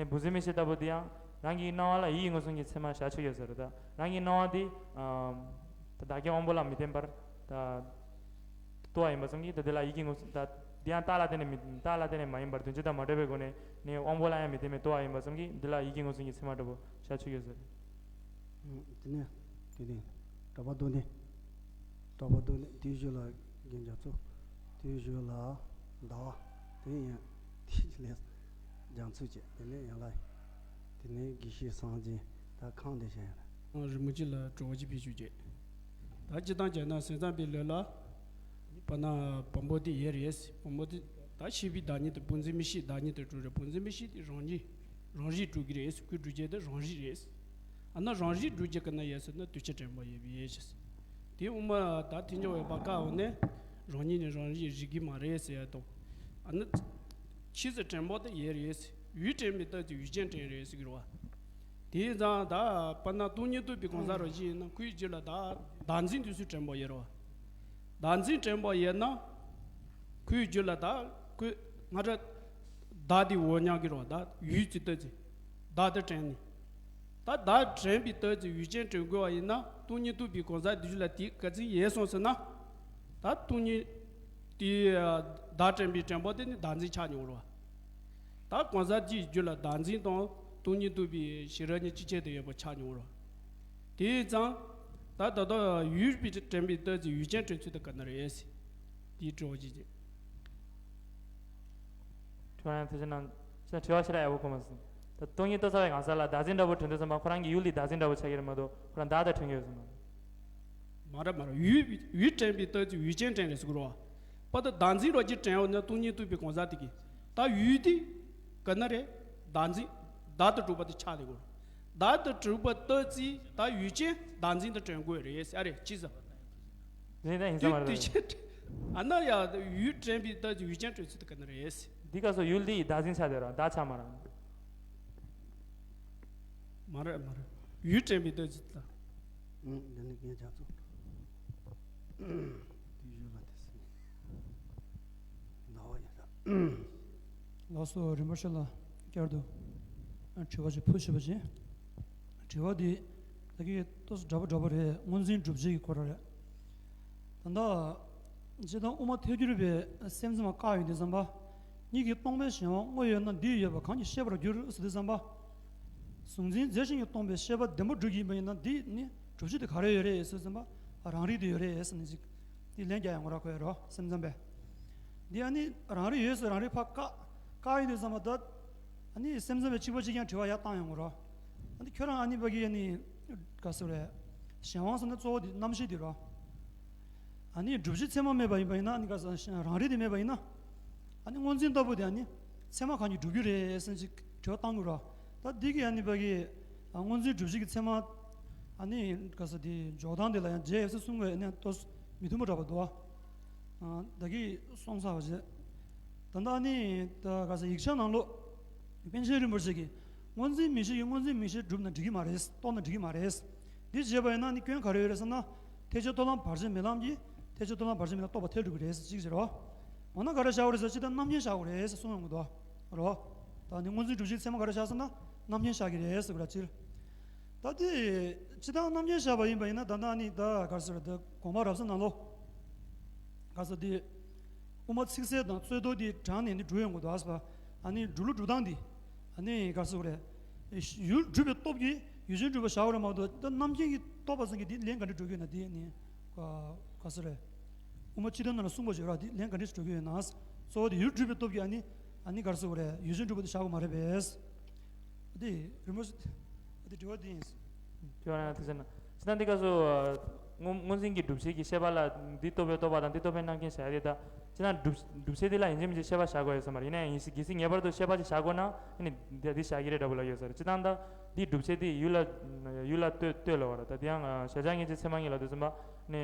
ནས་བུ་འཛིན་མིག་ཤེས་ལྟ་བུ་དེ་ཡང་རང་གི་སྣང་བ་ལ་ཡིད་ཀྱི་མངོན་སུམ་གྱི་ཚད་མ་བཞག་ཆོག་ཡོད་ཟེར་རེད། ད་རང་གི་སྣང་བ་དེ་ད་བདག་རྐྱེན་དབང་པོ་ལ་མི་བརྟེན་པར་ད་རྟོགས་པ་ཡིན་པ་ཙམ་གྱིས་ད་དེ་ལ་ཡིད་ཀྱི་མངོན་སུམ་ད་དེ་ཡང་རྟགས་ལ་བརྟེན་ནས་མི་རྟགས་ལ་བརྟེན་ནས་མ་ཡིན་པར་དོན་སྤྱི་དང་མ་བྲལ་བའི་སྒོ་ནས་ནི་དབང་པོ་ལ་ཡང་མི་བརྟེན་པའི་རྟོགས་པ་ཡིན་པ་ཙམ་གྱིས་འདི་ལ་ཡིད་ཀྱི་མངོན་སུམ་གྱི་ཚད་མ་འདྲ་པོ་བཞག་ཆོག་ཡོད་ཟེར། དེ་ནས་དེ་ནས་གྲགས་པ་རྡོ་ནས་གྲགས་པ་རྡོ་ནས་དེའི་ཞོལ་ལ་རྒན་རྒྱ་མཚོ། དེའི་ཞོལ་ལ་ཟླ་བ། དེ་ཡང་དེའི་ལས་རྒྱ་མཚོ་བཅས། དེ་ནས་ཡང་ལ། དེ་ནས་དགེ་བཤེས་སངས་རྒྱས། ད་ཁང་དེ་བྱས་ཡང་ལ། རིན་པོ་ཆེ་ལ་དྲི་བ་ཅིག་ཕུལ་ཞུ་རྒྱུ། ད་སྤྱིར་བཏང་བྱས་ན་སེམས་ཙམ་པའི་ལུགས་ལ། དཔེར་ན་བུམ་པ་དེ་ཡོད་རེད། བུམ་པ་དེ་ད་ཤེས་པའི་བདག་ཉིད་དེ་བུ་འཛིན་མིག་ཤེས་བདག་ཉིད་དེ་གྲུབ་རེད། བུ་འཛིན་མིག་ཤེས་དེ་རང་ཉིད་རང་རིག་གྲུབ་ཀྱི་རེད། ཁོའི་གྲུབ་བྱེད་དེ་རང་རིག་རེད། ཨ་ན་རང་རིག་གྲུབ་བྱེད་ག་ན་ཡོད་ཟེར་ན་དུས་ཆེན་དྲན་པ་ཡོད་པའི་ཡོད་ཅེས། དེ་དབུ་མ་ད་ཐེག་མཆོག་འོད་དཔག་བཀའ་འོག་ནས་རང་ཉིད་ནི་རང་རིག་རིག་གི་མ་རེད་ཟེར་ཡ་དང་། ཨ་ན་ཕྱིས་སུ་དྲན་པ་དེ་ཡོད་རེད། ཡུལ་དྲན་པའི་སྟབས་ཀྱིས་ཡུལ་ཅན་དྲན་རེད་ཟེར་གྱི་རེད་བ། དེ་ཙང་ད་དཔེར་ན་སྟོང་ཉིད་རྟོགས་པའི་གང་ཟག་རང་བཞིན་ཡིན་ན་ཁོའི་རྒྱུད་ལ་ད་བདག་འཛིན་དུས་སུ་དྲན་པ་ཡོད་རེད་བ། བདག་འཛིན་དྲན་པ་ཡོད་ན། ཁོའི་རྒྱུད་ལ་ད་ཁོས་ང་ར་བདག་དེ་འོ་མཉམ་གྱི་རོ་ད་ཡུལ་གྱི་ལྟ་ཅི། བདག་དེ་དྲན་ནས། ད་བདག་དྲན་པའི་ལྟ་ཅི་ཡུལ་ཅན་དྲན་དགོས་པ་ཡིན་ན་སྟོང་ཉིད་རྟོགས་པའི་གང་ཟག་དེ་རྒྱུད་ལ་དེ་ག་ཚོད་ཡོད་སོང་ཟེར་ན། ད་སྟོང་ཉིད་དེ་བདག་དྲན་པའི་དྲན་པ་དེ་ནི་བདག་འཛིན་ཆགས་མྱོང་རོ། ད་གང་ཟག་དེའི་རྒྱུད་ལ་བདག་འཛིན་དང་སྟོང་ཉིད་རྟོགས་པའི་ཞི་ར་གཉིས་གཅིག་ཆད་དུ་ཡོད་པ་ཆགས་མྱོང་རོ། དེ་ཙང་། ད་ད་ལྟ་ཡུལ་པའི་དྲན་པའི་ལྟ་ཅི་ཡུལ་ཅན་དྲན་ཚུལ་དེ་ག་ན་རེད། དེའི་དྲི་བ་ཅིག་བྱེད། དྲི་བ་ཡང་ཐུགས་རྗེ་གནང་། ཞེས་དྲི་བ་ཞེ་དྲག་ཡག་པོ་གོ་མ་སོང་། ད་སྟོང་ཉིད་རྟོགས་ཚར་བའི་གང་ཟག་ལ་བདག་འཛིན་འདྲ་པོ་དྲན་དུས་ཙམ་པ་ཁོ་རང་གི་ཡུལ་ལས་བདག་འཛིན་འདྲ་པོ་ཆགས་ཀྱི་རེད་མ་གཏོགས་ཁོ་རང་བདག་ལྟར་དྲན་གྱི་ཡོད་ཟེར་མ་རེད། མ་རེད་མ་རེད། ཡུལ་ཡུལ་དྲན་པའི་ལྟ་ཅི་ཡུལ་ཅན་དྲན་རེད་ཟེར་གི་རེད་བ། པ་ད་བདག་འཛིན་རོ་ཅིག་དྲན་འོ་ན་སྟོང་ཉིད་རྟོགས་པའི་གང་ཟག་དེ་གི། ད་ཡུལ་དེ་ག་ན་རེད། བདག་འཛིན། བདག་ཏུ་གྲུབ་པ་དེ་ཆགས་ལེ་གོ། བདག་ཏུ་གྲུབ་པ་ལྟ་ཅི་ད་ཡུལ་ཅན་བདག་འཛིན་དུ་དྲན་དགོས་རེད་ཨ་རེད་ཅི་ཟེར། དེ་ད་ཡིན་ས་མ་རེད། དུས་ཆེན་ཨ་ན་ཡ་ཡུལ་དྲན་པའི་ལྟ་ཅི་ཡུལ་ཅན་དྲན་ཚུལ་དེ་ག་ན་རེད། འདི་སྐབས་སུ་ཡུལ་འདི་ཡི་བདག་འཛིན་ཆགས་བསྡད་ར་བདག་ཆགས་མ་ར། མ་རེད་མ་རེད། ཡུལ་དྲན་པའི་ལྟ་ཅི་ད། ཨང་། འདི་ནི་རྒན་ལྕགས་ཚོ། དུས་ཡུན་ལ་དེ་སྲིད། ཟླ་བ་ཡིན་ས། ལགས་སོ། རིན་པོ་ཆེ་ལ་བསྐྱར་དུ་དྲི་བ་ཞིག་ཕུལ་ཞུ་བ་བྱིན། དྲི་བ་འདི་ད་གིན་ཏོག་ཙམ་འདྲ་པོ་འདྲ་པོ་རེད། སྔོ་འཛིན་སྒྲུབ་བྱེད་ཀྱི་སྐོར་རེད། ད་ལྟ་སྤྱིར་བཏང་དབུ་མ་ཐལ་འགྱུར་བའི་སེམས་ཙམ་པ་བཀག་ཡོང་དུས་ཙམ་པ། གཉིད་ཀྱིས་སྟོང་པའི་གཞན་དབང་དངོས་ཡོད་ན་འདི་ཡོད་པ་གང་གིས་ཤེས་པར་འགྱུར་ཟེར་དུས་ཙམ་པ། གཟུང་འཛིན་རྫས་གཞན་གྱིས་སྟོང་པའི་ཤེས་པ་བདེན་པར་སྒྲུབ་ཀྱི་ཡིན་པ་ཡིན་ན་འདི་ནི་སྒྲུབ་བྱེད་དེ་ག་རེ་ཡོད་རེད་ཟེར་ཙམ་པ། རང་རིག་དེ་ཡོད་རེད་ཟེར་ནས་ཅིག་འདི་ལན་རྒྱག་ཡོང་གི་ར་ཁོ་ཡོད་རོ་སེམས་ཙམ་པས། འདི་ཨ་ནི་རང་རིག་ཡོད་ཟེར་རང་རིག་ཕར་བཀག་བཀག་ཡོང་དུས་ཙམ་པ་ད། ཨ་ནི་སེམས་ཙམ་པས་གཅིག་པ་གཅིག་རྐྱང་དྲི་བ་ཡར་བཏང་ཡོང་གི་རོ། ཨ་ནི་ཁྱོད་རང་ཨ་ནི་ཕ་གི་ཨ་ནི་ག་ཟེར་རེད། གཞན་དབང་ཟེར་ན་གཙོ་བོ་འདི་རྣམ་ཤེས་འདི་རོ། ཨ་ནི་སྒྲུབ་བྱེད་ཚད་མ་མེད་པ་ཡིན་པ་ཡིན་ན་ཨ་ནི་ག་ཟེར་རང་རིག་དེ་མེད་པ་ཡིན་ན། ཨ་ནི་སྔོ་འཛིན་ལྟ་བུ་དེ་ཨ་ནི་ཚད་མ་གང་གིས་སྒྲུབ་རྒྱུ་རེད་ཟེར་ཅིག་དྲི་བ་བཏང་གི་རོ། ད་འདི་གི་ཨ་ནི་ཕ་གི་སྔོ་འཛིན་སྒྲུབ་བྱེད་ཀྱི་ཚད་མ་ཨ་ནི་ག་ཟེར་དེ་འཇོག་སྟངས་དེ་ལ་ཡང་རྗེས་ཡོད་ཚད་གསུང་བས་ཨ་ནི་ཏོག་མི་མཐུན་པ་འདྲ་པོ་འདུག་ཨ། ད་གི་སོང་ཚར་བ་རྗེས། ད་ལྟ་ཨ་ནི་ད་ག་ཟེར་ཡིག་ཆ་ནང་ལོགས་པཎ་ཆེན་རིན་པོ་ཆེ་གིས་སྔོ་འཛིན་མིག་ཤེས་ཀྱིས་སྔོ་འཛིན་མིག་ཤེས་སྒྲུབ་ན་འགྲིག་གི་མ་རེད། རྟོགས་ན་འགྲིག་གི་མ་རེད། འདི་བྱས་པ་ཡིན་ན་ནི་སྐྱོན་ག་རེ་ཡོད་རེད་ཟེར་ན། ཐེག་ཆེན་མཐོང་ལམ་བར་ཆད་མེད་ལམ་གྱིས་ཐེག་ཆེན་མཐོང་ལམ་བར་ཆད་མེད་ལམ་རྟོགས་པ་ཐལ་འགྲོ་གི་རེད་ཟེར་གཅིག་བྱེད་རོགས། འོ་ན་ག་རེ་བཞག་དགོས་རེད་ཟེར་ན་སྤྱིར་བཏང་རྣམ་མཁྱེན་བཞག་དགོས་རེད་ཟེར་གསུང་ཡོང་གི་འདུག་རོ། ད་ནི་སྔོ་འཛིན་སྒྲུབ་བྱེད་ཚད་མ་ག་རེ་བཞག་ཟེར་ན་རྣམ་མཁྱེན་བཞག་གི་རེད་ཟེར་དགོས་ར་སྤྱིར། ད་དེ་སྤྱིར་བཏང་རྣམ་མཁྱེན་བཞག་པ་ཡིན་པ་ཡིན་ན་ད་ལྟ་ནི་ད་ག་རེ་ཟེར་ད་དགོངས་པ་རབ་གསལ་ནང་ལོགས། ག་ས་དེ། དབུ་མ་ཚིག་གསལ་དང་རྩོད་ཟློས་དེ་དྲངས་ནས་ནི་སྒྲུབ་ཡོང་དགོས་འདུག་ཨ་ཟེར་བ། ཨ་ནི་སྒྲུབ་ལུགས་སྒྲུབ་སྟངས་དེ། ནི་ག་རེ་ཟེར་དགོས་རེད། ཡུལ་སྒྲུབ་པའི་སྟོབས་ཀྱིས་ཡུལ་ཅན་སྒྲུབ་པར་བྱ་བ་རེད་མ་གཏོགས། ད་རྣམ་མཁྱེན་གྱི་རྟོགས་པ་ཟེར་མཁན་འདི་ལན་ག་འདྲ་འགྲོ་གི་ཡོད་ན། འདི་ནི་ག་ག་ཟེར་རེད། དབུ་མ་སྤྱི་དོན་ནང་ལ་གསུངས་པ་ཞིག་ར། འདི་ལན་ག་འདྲ་ཞིག་འགྲོ་གི་ཡོད་ན། གཙོ་བོ་དེ་ཡུལ་སྒྲུབ་པའི་སྟོབས་ཀྱིས་ཨ་ནི་ཨ་ནི་ག་རེ་ཟེར་དགོས་རེད། ཡུལ་ཅན་སྒྲུབ་པ་དེ་བྱ་དགོས་མ་རེད་པས། འདི་རི་མོ་འདི་དྲི་བ་འདི་ཡིན། དྲི་བ་ནི་དེ་ཟེར་ན། ཅི་ད་འདི་སྐབས་སུ་སྔོ་སྔོ་འཛིན་གྱི་སྒྲུབ་བྱེད་ཀྱི་ཤེས་པ་ལ་འདི་རྟོགས་པའི་རྟོགས་པ་དང་འདི་རྟོགས་པའི་རྣམ་མཁྱེན་བྱ་ཡ་དེ། ད་ཅི་ད་སྒྲུབ་སྒྲུབ་བྱེད་འདི་ལ་ཡིན་གཅིག་མིན་གཅིག་ཤེས་པ་བཞག་དགོས་ཡོད་ས་མ་རེད། ཡིན་ན་ཡང་ཡིན་སྲིད་གལ་སྲིད་ངེས་པར་དུ་ཤེས་པ་ཅིག་བཞག་དགོས་ན། ཨ་ནི་འདི་འདི་བཞག་གི་རེད་འདྲ་པོ་ལབ་ཡོད་ས་རེད། ཅི་ད་ད་འདི་སྒྲུབ་བྱེད་འདི་ཡུལ་ལ་ཡུལ་ལ་ལྟོས་ལྟོས་ལབ་པ་རེད། ད་དེ་ཡང་གཞལ་བྱ་ངེས་བྱེད་ཚད་མ་གཉིས་ལ་དུས་ཙམ་པ་ནི།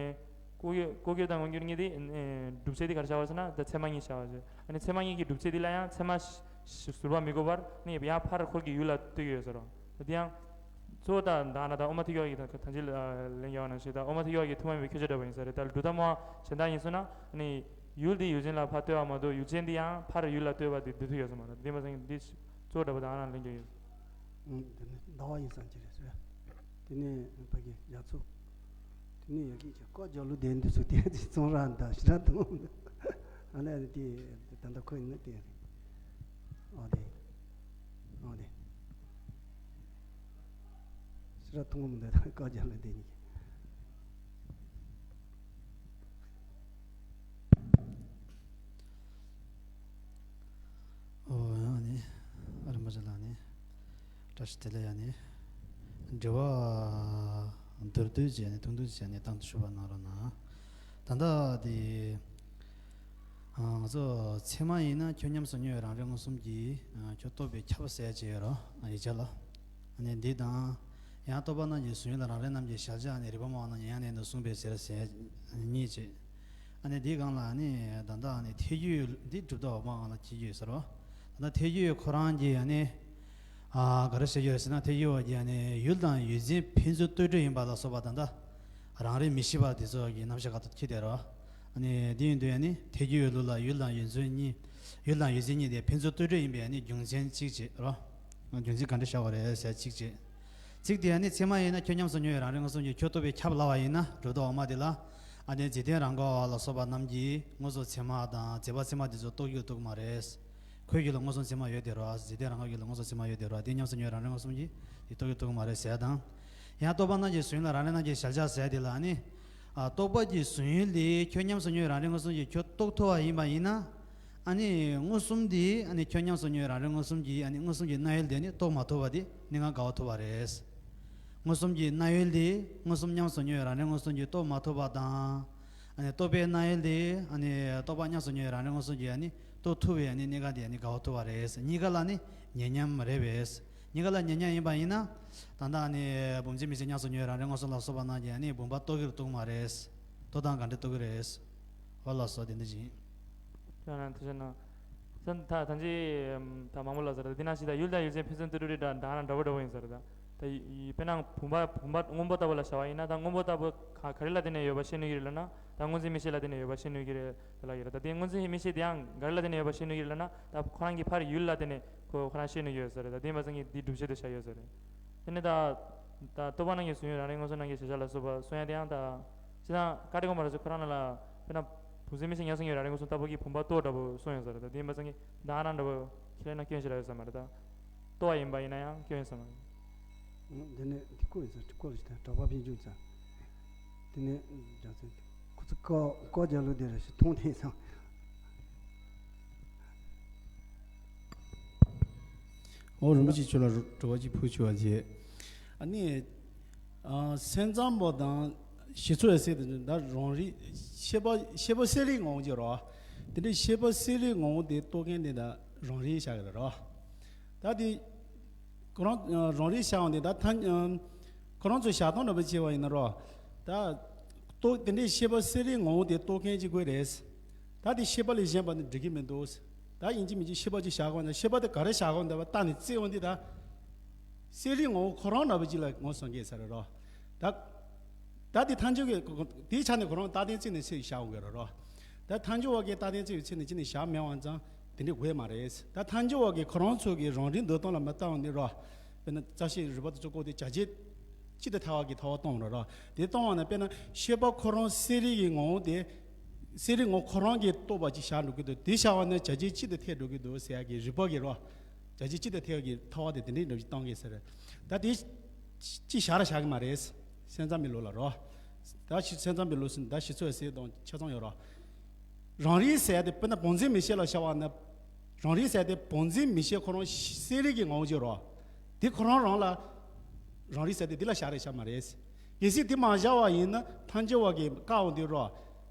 ལྐོག་གྱུར་ལྐོག་གྱུར་དང་མངོན་གྱུར་གཉིས་དེ་སྒྲུབ་བྱེད་དེ་ག་རེ་བྱ་བ་ཟེར་ན། ད་ཚད་མ་གཉིས་བྱ་བ་ཟེར། ཨ་ནི་ཚད་མ་གཉིས་ཀྱི་སྒྲུབ་བྱེད་དེ་ལ་ཡང་ཚད་མ་ཟུར་པ་མི་དགོས་པར་ནི་ཡང་ཕར་འཁོར་གྱི་ཡུལ་ལ་ལྟོས་ཀྱི་ཡོད་ཟེར་རོ། ད་དེ་ཡང་གཙོ་བོ་ད་ད་ན་ད་དབུ་མ་ཐལ་འགྱུར་བ་གི་ད་ད་ཅི་ལན་རྒྱག་པ་ནང་བཞིན། ད་དབུ་མ་ཐལ་འགྱུར་བ་གི་ཐུན་མོང་མའི་ཁྱད་ཆོས་འདྲ་པོ་ཡིན་ས་རེད། ད་སྒྲུབ་ཐབས་སྨྲ་བ་གཞན་དག་ཡིན་སོང་ན་ནི་ཡུལ་དེ་ཡུལ་ཅན་ལ་ཕར་ལྟོས་པ་མ་གཏོགས་ཡུལ་ཅན་དེ་ཡང་ཕར་ཡུལ་ལ་ལྟོས་པ་དེ་འདུག་ཐུབ་ཡོད་ས་མ་རེད། དེ་མ་ཟད་འདི་གཙོ་བོ་འདྲ་པོ་ད་ན་ལན་རྒྱག་ཡོད། ཨང་། དེ་ནི་ཟླ་བ་ཡིན་ས་ཅི་རེད་ཟེར། དེ་ནས་ཕ་གི་རྒྱ་མཚོ། དེ་ནས་ཡ་གི་ཀྱི་བཀའ་རྒྱ་ལོ་དེ་འདི་ཚོ་དེ་ཚོང་ར་འདྲ་ཞེ་དྲག་འདུག་ཨ་ནི་དེ་ད་ལྟ་ཁོ་ཡིན་ན་དེ་རེད། ཨ་དེ། ཨ་དེ། ཞེ་དྲག་མཐོང་མི་འདུག་ད་བཀའ་རྒྱ་ལོ་དེ་གཉིས་ཀྱི། ཨོ་ཡང་ནི་ཨ་རིན་པོ་ཆེ་ལགས་ནི་བཀྲ་ཤིས་བདེ་ལེགས། ཡང་ནི་འབྲེལ་བ་མདོར་བསྡུས་བྱས་ནས་ཐུང་ཐུང་བྱས་ནས་གཏན་དུ་ཞུ་བ་གནང་རོགས་གནང་། ད་ལྟ་དེ་ང་ཚོ་ཚད་མ་ཡིན་ན་ཁྱོད་ཉམས་སུ་མྱོང་བའི་རང་རིག་མངོན་སུམ་གྱིས་ཁྱོད་རྟོགས་པས་ཁྱབ་ཟེར་བྱས་ཡོད་རོ། ཡིག་ཆ་ལ་ནི་འདི་དང་། ཡང་རྟོག་པ་རྣམས་ཀྱི་གཟུང་ཡུལ་ལ་རང་རིག་རྣམས་ཀྱི་གཞལ་བྱ་ནི་རིགས་པ་སྨྲ་བ་རྣམས་ཀྱིས་ཡང་ནས་ཡང་དུ་གསུངས་པའི་ཕྱིར་ཟེར་གཉིས་བྱས། ཨ་ནི་འདིའི་སྒང་ལ་ནི་ད་ལྟ་ནི་ཐལ་འགྱུར་འདི་གྲུབ་མཐའ་འོག་མ་སྒང་ལ་ཐལ་འགྱུར་ཟེར་རོ། ད་ལྟ་ཐལ་འགྱུར་ཁོ་རང་གི་ཨ་ནི་ཨ་ག་རེ་བཤད་ཀྱི་ཡོད་ཟེར་ན། ཐལ་འགྱུར་བ་གི་ཨ་ནི་ཡུལ་དང་ཡུལ་ཅན་ཕན་ཚུན་ལྟོས་གྲུབ་ཡིན་པ་ལ་སོགས་པ་ད་ལྟ་རང་རིག་མི་ཤེས་པ་དེ་ཚོ་གི་རྣམ་གཞག་ག་ཐོག་ཁྱེར་བསྡད་རོ། ཨ་ནི་འདི་ཡིན་དུས་ཨ་ནི་ཐལ་འགྱུར་བའི་ལུགས་ལ་ཡུལ་དང་ཡུལ་ཅན་གཉིས། ཡུལ་དང་ཡུལ་ཅན་གཉིས་དེ་ཕན་ཚུན་ལྟོས་གྲུབ་ཡིན་པའི་ཨ་ནི་རྒྱུ་མཚན་གཅིག་བྱས་རོ། རྒྱུ་མཚན་ག་འདྲ་བཞག་པ་རེད་ཟེར་གཅིག་བྱས། ཚིག་དེ་ཨ་ནི་ཚད་མ་ཡིན་ན་ཁྱོད་ཉམས་སུ་མྱོང་བའི་རང་རིག་མངོན་སུམ་གྱིས་ཁྱོད་རྟོགས་པས་ཁྱབ་ལབ་པ་ཡིན་ན། གྲུབ་མཐའ་འོག་མ་དེ་ལ་ཨ་ནི་འཇིག་རྟེན་རང་ག་བ་ལ་སོགས་པ་རྣམས་ཀྱིས་མངོན་སུམ་ཚད་མ་དང་རྫས་པ་ཚད་མ་དེ་ཚོ་རྟོགས་ཀྱི་ཡོད་མ་རེད། ཁོའི་རྒྱུད་ལ་མངོན་སུམ་ཚད་མ་ཡོད་དེ་རོ། འཇིག་རྟེན་རང་ག་རྒྱུད་ལ་མངོན་སུམ་ཚད་མ་ཡོད་དེ་རོ། དེ་ཉམས་སུ་མྱོང་བའི་རང་རིག་མངོན་སུམ་གྱིས་དེ་རྟོགས་ཀྱི་ཡོད་མ་རེད་ཟེར་དང་། ཡང་རྟོག་པ་རྣམས་ཀྱི་གཟུང་ཡུལ་ལ་རང་རིག་རྣམས་ཀྱི་གཞལ་བྱ་ཟེར་དེ་ལ་ཨ་ནི། ཨ་རྟོག་པ་གི་གཟུང་ཡུལ་དེ་ཁྱོད་ཉམས་སུ་མྱོང་བའི་རང་རིག་མངོན་སུམ་གྱིས་ཁྱོད་རྟོགས་ཐུབ་པ་ཡིན་པ་ཡིན་ན། ཨ་ནི་མངོན་སུམ་དེ་ཨ་ནི་ཁྱོད་ཉམས་སུ་མྱོང་བའི་རང་རིག་མངོན་སུམ་གྱིས་ཨ་ནི་མངོན་སུམ་གྱི་རྣམ་དབྱེ་དེ་ནི་རྟོགས་མ་ཐུབ་པ་དེ་གནད་འགག་ག་པར་ཐུག་པ་རེད། མངོན་སུམ་གྱི་རྣམ་དབྱེ་དེ་མངོན་སུམ་ཉམས་སུ་མྱོང་བའི་རང་རིག་མངོན་སུམ་གྱིས་རྟོགས་མ་ཐུབ་པ་དང་། ཨ་ནི་རྟོག་པའི་རྣམ་དབྱེ་དེ་ཨ་ནི་རྟོག་པ་ཉམས་སུ་མྱོང་བའི་རང་རིག་མངོན་སུམ་གྱིས་ཨ་ནི་རྟོགས་ཐུབ་པའི་ཨ་ནི་གནད་འགག་དེ་ཨ་ནི་ག་པར་ཐུག་པ་རེད། གཉིས་ཀ་ལ་ནི་ཉེ་མཉམ་རེད་པས། གཉིས་ཀ་ལ་ཉེ་མཉམ་ཡིན་པ་ཡིན་ན། ད་ལྟ་ཨ་ནི་བུམ་འཛིན་མིག་ཤེས་ཉམས་སུ་མྱོང་བའི་རང་རིག་མངོན་སུམ་ལ་སོགས་པ་རྣམས་ཀྱིས་ཨ་ནི་བུམ་པ་རྟོགས་ཀྱི་རེད་རྟོགས་མ་རེད། རྟོགས་སྟངས་ག་འདྲ་རྟོགས་ཀྱི་རེད། འོ་ལགས་སོ། དེ་འདྲ་ཅིག་ཡིན། ཁྱོད་རང་ཐུགས་རྗེ་གནང་། སེམས་ད་ད་ཅི་ད་མང་པོ་ལ་ཟེར། ད་འདི་ནང་བཞིན་ད་ཡུལ་དང་ཡུལ་ཅན་ཕན་ཚུན་ལྟོས་གྲུབ་རེད། ད་ད་ན་འདྲ་པོ་འདྲ་པོ་ཡིན་ཟེར། ད་ད་ཡི་དཔེར་ན་བུམ་པ་བུམ་པ་སྔོན་པོ་ལྟ་བུ་ལ་བྱ་བ་ཡིན་ན། ད་སྔོན་པོ་ལྟ་བུ་ག་ག་རེ་ལ་བརྟེན་ནས་ཡོད་པ་ཤེས་ནུས་ཀྱི་རེད་ལབ་ན། ད་སྔོ་འཛིན་མིག་ཤེས་ལ་བརྟེན་ནས་ཡོད་པ་ཤེས་ནུས་ཀྱི་རེད་ལབ་ཀྱི་རེད། ད་དེ་སྔོ་འཛིན་མིག་ཤེས་དེ་ཡང་ག་རེ་ལ་བརྟེན་ནས་ཡོད་པ་ཤེས་ནུས་ཀྱི་རེད་ལབ་ན། ད་ཁོ་རང་གི་ཕར་ཡུལ་ལ་བརྟེན་ནས་ཁོ་ཁོ་རང་ཤེས་ནུས་ཡོད་ཟེར་རེད། ད་དེ་ཡིན་པ་ཙང་གི་འདི་སྒྲུབ་བྱེད་དུ་བཞག་ཡོད་ཟེར་རེད། དེ་ནས་ད་ད་རྟོག་པ་རྣམས་ཀྱི་གཟུང་ཡུལ་རང་རིག་མངོན་སུམ་རྣམས་ཀྱི་གཞལ་བྱ་ལ་སོགས་པ་གསུང་ཡ་དེ་ཡང་ད། སྤྱིར་བཏང་ཀ་ཊི་ཀོ་མ་ར་ཟེར་ཁོ་རང་ལ་དཔེར་ན་བུམ་འཛིན་མིག་ཤེས་ཉམས་སུ་མྱོང་བའི་རང་རིག་མངོན་སུམ་ལྟ་བུ་གི་བུམ་པ་རྟོགས་འདྲ་པོ་གསུངས་ཡོད་ས་རེད། ད་དེ་ཡིན་པ་ཙང་གི་ད་ཨ་ན་འདྲ་པོ་ཁས་ལེན་ན་སྐྱོན་ཞིག་རག་ཡོད་ས་མ་རེད། ད་རྟོགས་པ་ཡིན་པ་ཡིན་ན་ཡང་སྐྱོན་ཡོད་ས་མ་རེད། འདི་ནས་འདི་ཀོ་ཡིན་ས་འདི་ཀོ་ལ་ཞིག་ད་གྲགས་པ་ཕན་ཆུང་ཚ། དེ་ནས་རྒྱ་མཚན་ཁོ་ཚོ་ཀོ་ཀོ་རྒྱ་ལོ་དེ་ར་ཞིག་མཐོང་དེ་ཡིན་ས། ཨོ་རིན་པོ་ཆེ་ཁྱོད་ལ་དྲི་བ་གཅིག་ཕུལ་ཆོག་པ་བྱེད། ཨ་ནི། ཨ་སེམས་ཙམ་པ་དང་ཞི་འཚོལ་ཟེར་དེ་ད་རང་རིག་ཤེས་པ་ཤེས་པ་གསལ་རིག་ངོ་བོ་ཅིག་རོ། དེ་འདྲའི་ཤེས་པ་གསལ་རིག་ངོ་བོ་དེ་རྟོགས་མཁན་དེ་ད་རང་རིག་བྱ་གི་རེད་རོ། ད་དེ་ཁོ་རང་རང་རིག་བྱ་བ་དེ་ད་ཐ་ཁོ་རང་ཚོའི་བྱ་སྟངས་འདྲ་པོ་བྱས་པ་ཡིན་ན་རོ། ད་རྟོགས་དེ་འདྲའི་ཤེས་པ་གསལ་རིག་ངོ་བོ་དེ་རྟོགས་མཁན་གཅིག་པུ་རེད། ད་དེ་ཤེས་པ་ལས་གཞན་པ་ནི་འགྲིག་གི་མི་འདུག་ད་ཡིན་གཅིག་མིན་གཅིག་ཤེས་པ་ཅིག་བཞག་དགོས་ན། ཤེས་པ་དེ་ག་རེ་བཞག་དགོས་འདུག་པ་ལྟ་ནས་བརྩི་འོང་དུས་ད། གསལ་རིག་ངོ་བོ་ཁོ་རང་འདྲ་པོ་ཅིག་ལ་ངོས་བཟུང་གི་ཡོད་ས་རེད་རོ། ད། ད་དེ་ཐལ་འགྱུར་གྱི་དེའི་ཆ་ནས་ཁོ་རང་རྟག་གཏན་བརྩིས་ནས་ཚིག་བཞག་འོང་གི་རེད་རོ། ད་ཐལ་འགྱུར་བ་གིས་རྟག་གཏན་བརྩིས་པའི་ཚིག་ནས་ཅི་ནས་བཞག་མེད་པ་ཙང་དེ་འདྲའི་དགོས་མ་རེད། ད་ཐལ་འགྱུར་བ་གིས་ཁོ་རང་ཚོ་གི་རང་རིག་འདོད་སྟངས་ལ་མ་བལྟ་བ་ནི་རོ། དཔེར་ན་རྩ་ཤེས་རིག་པ་དེ་ཚོ་བཀོད་དེ་བྱ་བྱེད་གཅིག་ཏུ་ཐལ་བ་གི་ཐལ་བ་གཏོང་རོ་རོ། དེ་གཏོང་བ་ན་དཔེར་ན་ཤེས་པ་ཁོ་རང་གསལ་རིག་གི་ངོ་བོ་དེ། གསལ་རིག་ངོ་བོ་ཁོ་རང་གིས་རྟོགས་པ་ཅིག་བཞག་འགྲོ་གི་འདུག་དེ་བཞག་པ་ནི་བྱ་བྱེད་གཅིག་ཏུ་ཐལ་འགྲོ་གི་འདུག་ཟེར་ཡ་གི་རིག་པ་གི་རོ། བྱ་བྱེད་སྤྱི་དང་ཐ་བ་གི་ཐ་བ་དེ་དེ་འདྲའི་འདྲ་བ་ཞིག་བཏང་གི་ཟེར། ད་དེ་ཅི་བཞག་ར་བཞག་གི་མ་རེད། སེམས་ཙམ་པའི་ལུགས་ལ་རོ། ད་ཤི་སེམས་ཙམ་པའི་ལུགས་སུ་ད་ཤི་ཚོད་ཟེར་དང་ཆ་ཚང་ཡོད་རོ། རང་རིག་ཟེར་དེ་དཔེར་ན་བོགས་འཛིན་མིག་ཤེས་ལ་བཞག་པ་ན། རང་རིག་ཟེར་དེ་བོགས་འཛིན་མིག་ཤེས་ཁོ་རང་གསལ་རིག་གི་ངོ་བོ་ཅིག་རོ། དེ་ཁོ་རང་རང་ལ་རང་རིག་ཟེར་དེ་འདི་ལ་བཞག་རེད་བཞག་མ་རེད། གལ་སྲིད་དེ་མ་བཞག་པ་ཡིན་ན་ཐལ་འགྱུར་བ་གི་བཀག་འོང་དུས་རོ།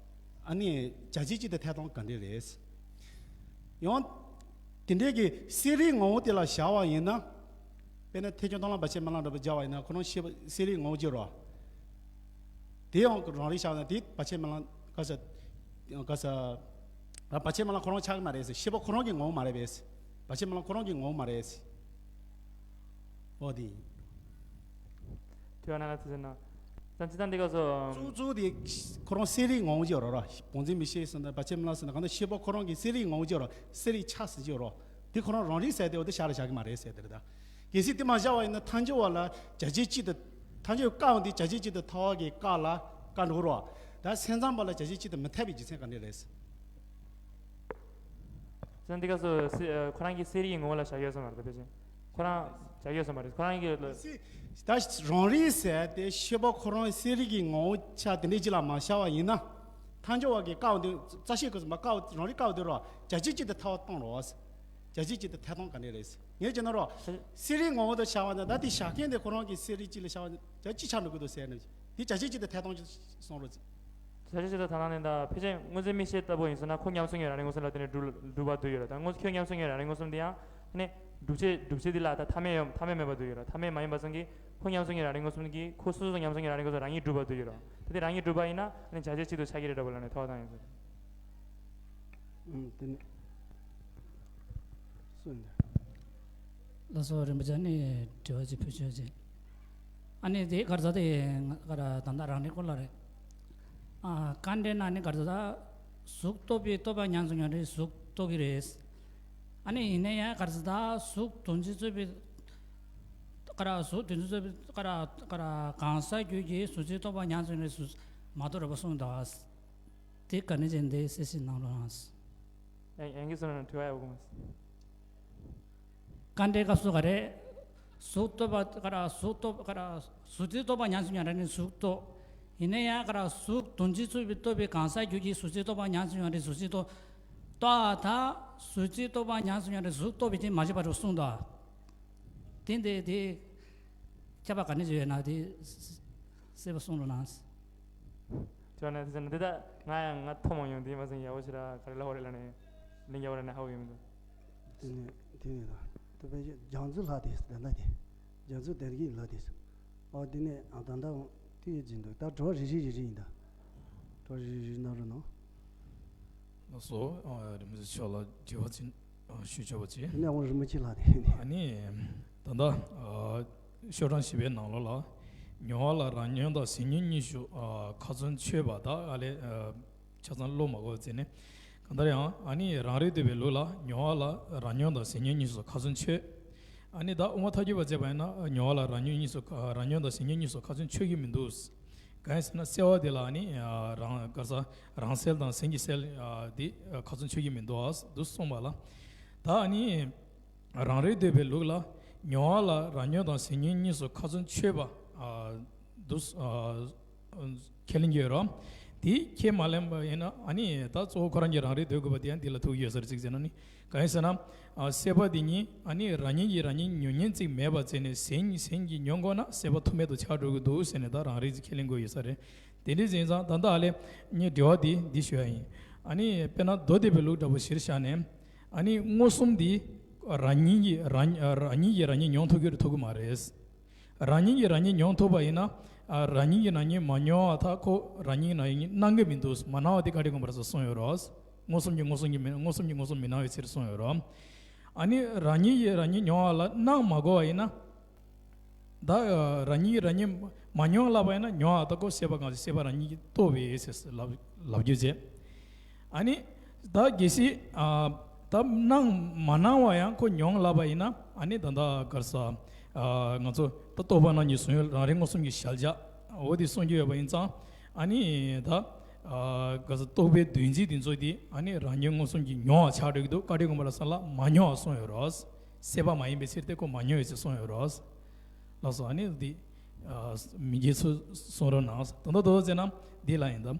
ཨ་ནི་བྱ་བྱེད་སྤྱི་དང་ཐ་དད་ག་འདྲ་རེད། ཡང་དེ་འདྲའི་གི་གསལ་རིག་ངོ་བོ་དེ་ལ་བཞག་པ་ཡིན་ན། དཔེར་ན་ཐེག་ཆེན་མཐོང་ལམ་བར་ཆད་མེད་ལམ་འདྲ་པོ་སྦྱར་བ་ཡིན་ན་ཁོ་རང་ཤེས་པ་གསལ་རིག་ངོ་བོ་ཅིག་རོ། དེ་ཡང་རང་རིག་བཞག་ན་དེ་བར་ཆད་མེད་ལམ་ག་ས་ག་ས་བར་ཆད་མེད་ལམ་ཁོ་རང་ཆགས་ཀྱི་མ་རེད་ཟེར། ཤེས་པ་ཁོ་རང་གི་ངོ་བོ་མ་རེད་པས། བར་ཆད་མེད་ལམ་ཁོ་རང་གི་ངོ་བོ་མ་རེད་ཟེར། འོ་དེ་ཡིན། དེ་བ་ན་ལ་དེ་ཟེར་ན། ཙམ་ཅི་ཙམ་འདི་ག་སོ། གཙོ་གཙོ་དེ་ཁོ་རང་གསལ་རིག་ངོ་བོ་ཅིག་རོ་ར། བོགས་འཛིན་མིག་ཤེས་ཟེར་ན་བར་ཆད་མེད་ལམ་ཟེར་ན་གང་ལྟར་ཤེས་པ་ཁོ་རང་གི་གསལ་རིག་ངོ་བོ་ཅིག་རོ། གསལ་རིག་ཆགས་ཟིན་ཅིག་རོ། དེ་ཁོ་རང་རང་རིག་ཟེར་དེ་འོ་དེ་བཞག་ར་བཞག་གི་མ་རེད་ཟེར་དེ་རེད་ད། གལ་སྲིད་དེ་མ་བཞག་པ་ཡིན་ན་ཐལ་འགྱུར་བ་ལ་བྱ་བྱེད་སྤྱི་དང་། ཐལ་འགྱུར་བཀག་འོང་དུས་བྱ་བྱེད་སྤྱི་དང་ཐ་བ་གི་བཀག་ལ་བཀག་འགྲོ་རོ། ད་སེམས་ཙམ་པ་ལ་བྱ་བྱེད་སྤྱི་དང་མི་འཐད་པའི་རྒྱུ་མཚན་ག་འདྲ་རེད། ཙང་འདི་ག་སོ་སེ་ཨ་ཁོ་རང་གི་གསལ་རིག་གི་ངོ་བོ་ལ་བཞག་ཡོད་ས་མ་རེད་ད་ཕལ་ཆེར། ཁོ་རང་བཞག་ཡོད་ས་མ་རེད། ཁོ་རང་གི་ལ། ད་རང་རིག་ཟེར་དེ་ཤེས་པ་ཁོ་རང་གསལ་རིག་གི་ངོ་བོ་ཆ་དེ་འདྲའི་ཅིག་ལ་མ་བཞག་པ་ཡིན་ན། ཐལ་འགྱུར་བ་གི་བཀག་འོང་དུས་རྩ་ཤེས་ཀྱི་མ་བཀག་རང་རིག་བཀག་འོང་དུས་རོ། བྱ་བྱེད་སྤྱི་དང་ཐ་བ་བཏང་རོ། བྱ་བྱེད་སྤྱི་དང་ཐ་དད་ག་འདྲ་རེད། ངས་བྱས་ན་རོ། གསལ་རིག་ངོ་བོ་དུ་བཞག་པ་ན་ད་དེ་བཞག་མཁན་དེ་ཁོ་རང་གི་གསལ་རིག་ཅིག་ལ་བཞག་པ་ན་ད་ཅི་ཆགས་འགྲོ་གི་འདུག་ཟེར་ན། དེ་བྱ་བྱེད་སྤྱི་དང་ཐ་དད་གསུངས་རོ། བྱ་བྱེད་སྤྱི་དང་ཐ་དད་ནི་ད་ཕལ་ཆེར་སྔོ་འཛིན་མིག་ཤེས་ལྟ་བུ་ཡིན་ཟེར་ན་ཁོ་ཉམས་སུ་མྱོང་རང་རིག་མངོན་སུམ་ལ་བརྟེན་ནས་གྲུབ་གྲུབ་པ་འདུག་ཡོད་རེད། ད་སྔོ་ཁྱོད་ཉམས་སུ་མྱོང་རང་རིག་མངོན་སུམ་དེ་ཡང་ནི་སྒྲུབ་བྱེད་སྒྲུབ་བྱེད་དེ་ལ་ད་ཐ་མལ་ཡོད་ཐ་མལ་མེད་པ་འདུག་ཡོད་རེད། ཐ་མལ་མ་ཡིན་པ་ཙམ་གྱིས་ཁོ་ཉམས་སུ་མྱོང་རང་རིག་མངོན་སུམ་གྱིས་ཁོ་སོ་སོ་ཉམས་སུ་མྱོང་རང་རིག་མངོན་སུམ་རང་ཉིད་གྲུབ་པ་འདུག་ཡོད་རེད། ད་དེ་རང་ཉིད་གྲུབ་པ་ཡིན་ན་ནི་བྱ་བྱེད་སྤྱི་དང་ཆགས་ཀྱི་རེད་འདྲ་པོ་ལ་ནི་ཐོག་དང་ཡིན་ཟེར། ཨུམ། དེ་ནི་སུ་ཡིན་ད། ལགས་སོ། རིན་པོ་ཆེ་ནི་དྲི་བ་ཅིག་ཕུལ་ཆོག་ཅིག་ཨ་ནི་དེ་ག་རེ་ཟེར་དེ་ང་ག་རེ་ད་ལྟ་རང་རིག་སྐོར་ལ་རེད། ཨ་བཀའ་འགྲེལ་ནང་ནི་ག་རེ་ཟེར་ད། གཟུགས་རྟོགས་པའི་རྟོག་པ་ཉམས་སུ་མྱོང་རིགས་གཟུགས་རྟོགས་ཀྱི་རེད། ཨ་ནི་ཡིན་ན་ཡང་ག་རེ་ཟེར་ད་གཟུགས་དོན་སྤྱི་རྩོད་པའི་ག་རེ་གཟུགས་དོན་སྤྱི་རྩོད་པའི་ག་རེ་ག་རེ་གང་ཟག་རྒྱུད་ཀྱི་གཟུགས་ཅན་རྟོག་པ་ཉམས་སུ་མྱོང་རིགས་གཟུགས་མ་རྟོགས་རེད་པ་གསུངས་འདུག་དེ་ག་ནས་ཀྱང་འདི་གསལ་བཤད་གནང་རོགས་གནང་། ཡང་ཡང་གི་སོང་ན་དྲི་བ་ཡག་པོ་གོ་མ་སོང་། བཀའ་འགྲེལ་སྐབས་སུ་ག་རེ། གཟུགས་རྟོག་པ་ག་རེ་གཟུགས་རྟོག་ག་རེ་གཟུགས་ཅན་རྟོག་པ་ཉམས་སུ་མྱོང་རིགས་ནི་གཟུགས་རྟོག་ཡིན་ན་ཡང་ག་རེ་གཟུགས་དོན་སྤྱི་རྩོད་པའི་རྟོག་པའི་གང་ཟག་རྒྱུད་ཀྱི་གཟུགས་ཅན་རྟོག་པ་ཉམས་སུ་མྱོང་རིགས་གཟུགས་ཅན་རྟོག་རྟོག་པ་དང་གཟུགས་ཅན་རྟོག་པ་ཉམས་སུ་མྱོང་རིགས་གཟུགས་རྟོག་པའི་སྟེང་མ་བྱས་པ་རུ་གསུངས་འདུག་དེ་འདི་དེ་ཁྱད་པར་ག་ནས་བྱུང་ཡོད་ན་དེ་གསལ་པོ་གསུང་རོགས་གནང་། ཅོ་ན་དེ་ན་འདི་ད་ང་ཡང་ང་ཐོག་མ་ཡོང་དེ་མ་ཟིན་ཡག་པོ་ཞིག་ར་ག་རེ་ལ་ཧོ་རེ་ལ་ནས་ལིང་ཡག་པོ་ར་ནས་ཧ་བོ་ཡོང་འདུག་དེ་ནས་དེ་ནས་ད་དེ་བས་རྒྱ་མཚོ་ལྷ་དེ་ཟེར་ད་ལྟ་དེ་རྒྱ་མཚོ་དར་གྱི་ལྷ་དེ་ཟེར། ཨོ་དེ་ནས་ཨ་ད་ད་དེ་ཡོད་ཅིག་འདུག་ད་དྲི་བ་རེ་རེ་རེ་རེ་ཡིན་ད། དྲི་བ་རེ་རེ་རེ་གནང་རོགས་གནང་། ལགས་སོ། ཨ་རིན་པོ་ཆེ་མཆོག་ལ་དྲི་བ་ཅིག་ཨ་ཞུ་ཆོག་པ་ཅིག་དེ་ནས་ཨོ་རིན་པོ་ཆེ་ལྷ་དེ་ནས། ཨ་ནི་ད་ལྟ་ཨ་ཤོག་གྲངས་བཞི་པའི་ནང་ལོགས་ལ་མྱོང་བ་ལ་རང་མྱོང་དང་གཟིགས་མྱོང་གཉིས་སུ་ཨ་ཁ་ཚོན་ཆོད་པ་དག་ཨ་ལས་ཨ་ཆ་ཚང་ཀློག་མ་དགོས་པ་བྱས་ནས། གང་ལྟར་ཡང་ཨ་ནི་རང་རིག་འདོད་པའི་ལུགས་ལ་མྱོང་བ་ལ་རང་མྱོང་དང་གཟིགས་མྱོང་གཉིས་སུ་ཁ་ཚོན་ཆོད། ཨ་ནི་ད་དབུ་མ་ཐལ་འགྱུར་བ་བྱས་པ་ཡིན་ན་མྱོང་བ་ལ་རང་མྱོང་གཉིས་སུ་རང་མྱོང་དང་གཟིགས་མྱོང་གཉིས་སུ་ཁ་ཚོན་ཆོད་ཀྱི་མི་འདུག་གང་ཡིན་ཟེར་ན་སེལ་བ་དེ་ལ་ཨ་ནི་རང་ག་རེ་ཟེར་རང་སེལ་དང་གཟིགས་ཀྱི་སེལ་དེ་ཁ་ཚོན་ཆོད་ཀྱི་མི་འདུག་འདུག་གསུངས་པ་ལ། ད་ཨ་ནི། རང་རིག་འདོད་པའི་ལུགས་ལ་མྱོང་བ་ལ་རང་མྱོང་དང་གཟིགས་མྱོང་གཉིས་སུ་ཁ་ཚོན་ཆོད་པ་ཨ་འདུག་ཨ་ཁས་ལེན་གྱི་ཡོད་རེད། དེ་ཁས་མ་ལེན་པ་ཡིན་ན་ཨ་ནི་ད་གཙོ་བོ་ཁོ་རང་གི་རང་རིག་འདོད་དགོས་པ་དེ་ཡང་འདི་ལ་ཐུག་ཡོད་ས་རེད་ཅིག་ཟེར་ན་ནི་གང་ཡིན་ཟེར་ན། ཨ་སྲེད་པ་འདི་ཉིད་ཨ་ནི་རང་ཉིད་ཀྱིས་རང་ཉིད་མྱོང་མཁན་ཅིག་མེད་པ་བྱས་ནས་གཞན་གཞན་གྱིས་མྱོང་དགོས་ན་སྲེད་པ་ཐུག་མེད་དུ་ཆགས་འགྲོ་གི་འདུག་ཟེར་ནས་ད་རང་རིག་ཅིག་ཁས་ལེན་དགོས་ཡོད་ས་རེད། དེ་འདྲ་ཡིན་ཙང་ད་ལྟ་ཨ་ལས་ངས་དྲི་བ་འདི་འདི་ཞུ་ཡ་ཡིན། ཨ་ནི་དཔེར་ན་མདོ་སྡེ་པའི་ལུགས་འདྲ་པོ་གཞིར་བཞག་ནས། ཨ་ནི་མངོན་སུམ་འདི་རང་ཉིད་ཀྱིས་རང་རང་ཉིད་ཀྱིས་རང་ཉིད་མྱོང་ཐུབ་ཀྱི་རེད་ཐུབ་ཀྱི་མ་རེད། རང་ཉིད་ཀྱིས་རང་ཉིད་མྱོང་ཐུབ་པ་ཡིན་ན། ཨ་རང་ཉིད་ཀྱིས་རང་ཉིད་མ་མྱོང་བ་ད་ཁོ་རང་ཉིད་ཀྱིས་རང་ཉིད་སྣང་གི་མི་འདུག་མ་སྣང་བ་དེ་བཀའ་དྲིན་དགོངས་པ་རེད་ཟེར་གསུངས་ཡོད་རེད། མངོན་སུམ་གྱིས་མངོན་སུམ་གྱིས་མི་མངོན་སུམ་གྱིས་མངོན་སུམ་མི་སྣང་བའི་ཕྱིར་གསུངས་ཡོད་རེད། ཨ་ནི་རང་ཉིད་ཀྱིས་རང་ཉིད་མྱོང་བ་ལ་སྣང་མ་དགོས་པ་ཡིན་ན། ད་རང་ཉིད་རང་ཉིད་མ་མྱོང་ལབ་པ་ཡིན་ན་མྱོང་བ་ལྟ་བུ་སྲེད་པ་གང་ཞིག་སྲེད་པ་རང་ཉིད་ཀྱིས་རྟོགས་པའི་ཟེར་ལབ་ལབ་རྒྱུ་བྱས། ཨ་ནི་ད་གལ་སྲིད་ཨ་ད་སྣང་མ་སྣང་བ་ཡང་ཁོ་མྱོང་ལབ་པ་ཡིན་ན་ཨ་ནི་ད་ད་ག་རེ་ཟེར་ཨ་ང་ཚོ་ད་རྟོག་པ་རྣམས་ཀྱི་གཟུང་ཡུལ་རང་རིག་མངོན་སུམ་གྱི་གཞལ་བྱ་འོ་དེ་གསུང་རྒྱུ་ཡོད་པ་ཡིན་ཙང་ཨ་ནི་ད་ཨ་ག་རེ་ཟེར་རྟོག་པའི་འདུ་འཛི་དེ་ཚོ་དེ་ཨ་ནི་རང་རྒྱུད་མངོན་སུམ་གྱིས་མྱོང་བ་ཆགས་འགྲོ་གི་འདུག་བཀའ་དྲིན་དགོངས་པ་ལ་སོགས་ལ་མ་མྱོང་བ་གསུངས་ཡོད་རེད། སྲེད་པ་མ་ཡིན་པའི་ཕྱིར་ཏེ་ཁོ་མ་མྱོང་བའི་ཕྱིར་གསུངས་ཡོད་རོ། ལགས་སོ། ཨ་ནི་འདི་མི་དགེ་ཚུལ་གསུང་རོགས་གནང་། ད་ལྟ་དོ་ཟེར་ན་འདི་ལ་ཡིན་ད།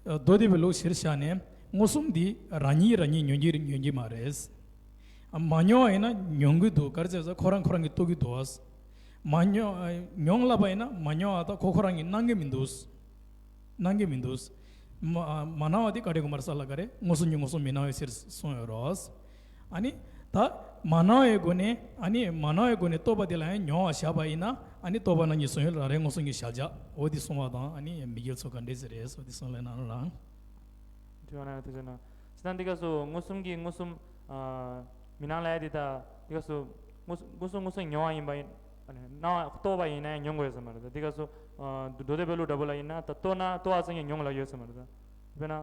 མདོ་སྡེ་པའི་ལུགས་གཞིར་བཞག་ནས་མངོན་སུམ་འདི་རང་ཉིད་རང་ཉིད་ཉོན་གྱི་ཉོན་གྱི་མ་རེད། མ་མྱོང་བ་ཡིན་ན་ཉོན་གྱི་འདུག་ག་རེ་ཟེར་ཙང་ཁོ་རང་ཁོ་རང་གིས་རྟོགས་ཀྱི་འདུག་མ་མྱོང་མྱོང་ལབ་པ་ཡིན་ན་མ་མྱོང་བ་ད་ཁོ་ཁོ་རང་གིས་སྣང་གི་མི་འདུག་སྣང་གི་མི་འདུག་མ་མ་སྣང་བ་དེ་ག་རེ་དགོས་མ་རེད་ས་ལ་ག་རེ་མངོན་སུམ་གྱིས་མངོན་སུམ་མི་སྣང་བའི་ཕྱིར་གསུངས་ཡོད་རོ། ཨ་ནི་ད་མ་སྣང་བའི་སྒོ་ནས་ཨ་ནི་མ་སྣང་བའི་སྒོ་ནས་རྟོགས་པ་དེ་ལ་ཡང་མྱོང་བ་བཞག་པ་ཡིན་ན་ཨ་ནི་རྟོགས་པ་རྣམས་ཀྱི་གཞི་ཡུལ་རང་རེ་མངོན་སུམ་གྱིས་བཞག་བྱ། འོ་དེ་གསུངས་པ་དང་ཨ་ནི་མི་དགེ་ཚུལ་ག་འདྲས་ཟེར་རེད་ཟེར་བ་དེ་གསུངས་ལེ་ན་རང་། དྲི་བ་གནང་ཡ་ཐུགས་རྗེ་གནང་། ཅི་ད་འདི་སྐབས་སུ་མངོན་སུམ་གྱིས་མངོན་སུམ་ཨ་མི་སྣང་ལབ་ཡ་དེ་ད་འདི་སྐབས་སུ་མངོན་སུམ་མངོན་སུམ་མངོན་སུམ་མྱོང་བ་ཡིན་པ་ཡིན། སྣང་བ་རྟོགས་པ་ཡིན་ན་ཡང་མྱོང་དགོས་ཡོད་ས་མ་རེད། ད་འདི་སྐབས་སུ་ཨ་མདོ་སྡེ་པའི་ལུགས་འདྲ་པོ་ལ་ཡིན་ན་ད་རྟོགས་ན་རྟོགས་པ་ཙམ་གྱིས་མྱོང་ལབ་ཡོད་ས་མ་རེད། ད་དཔེར་ན་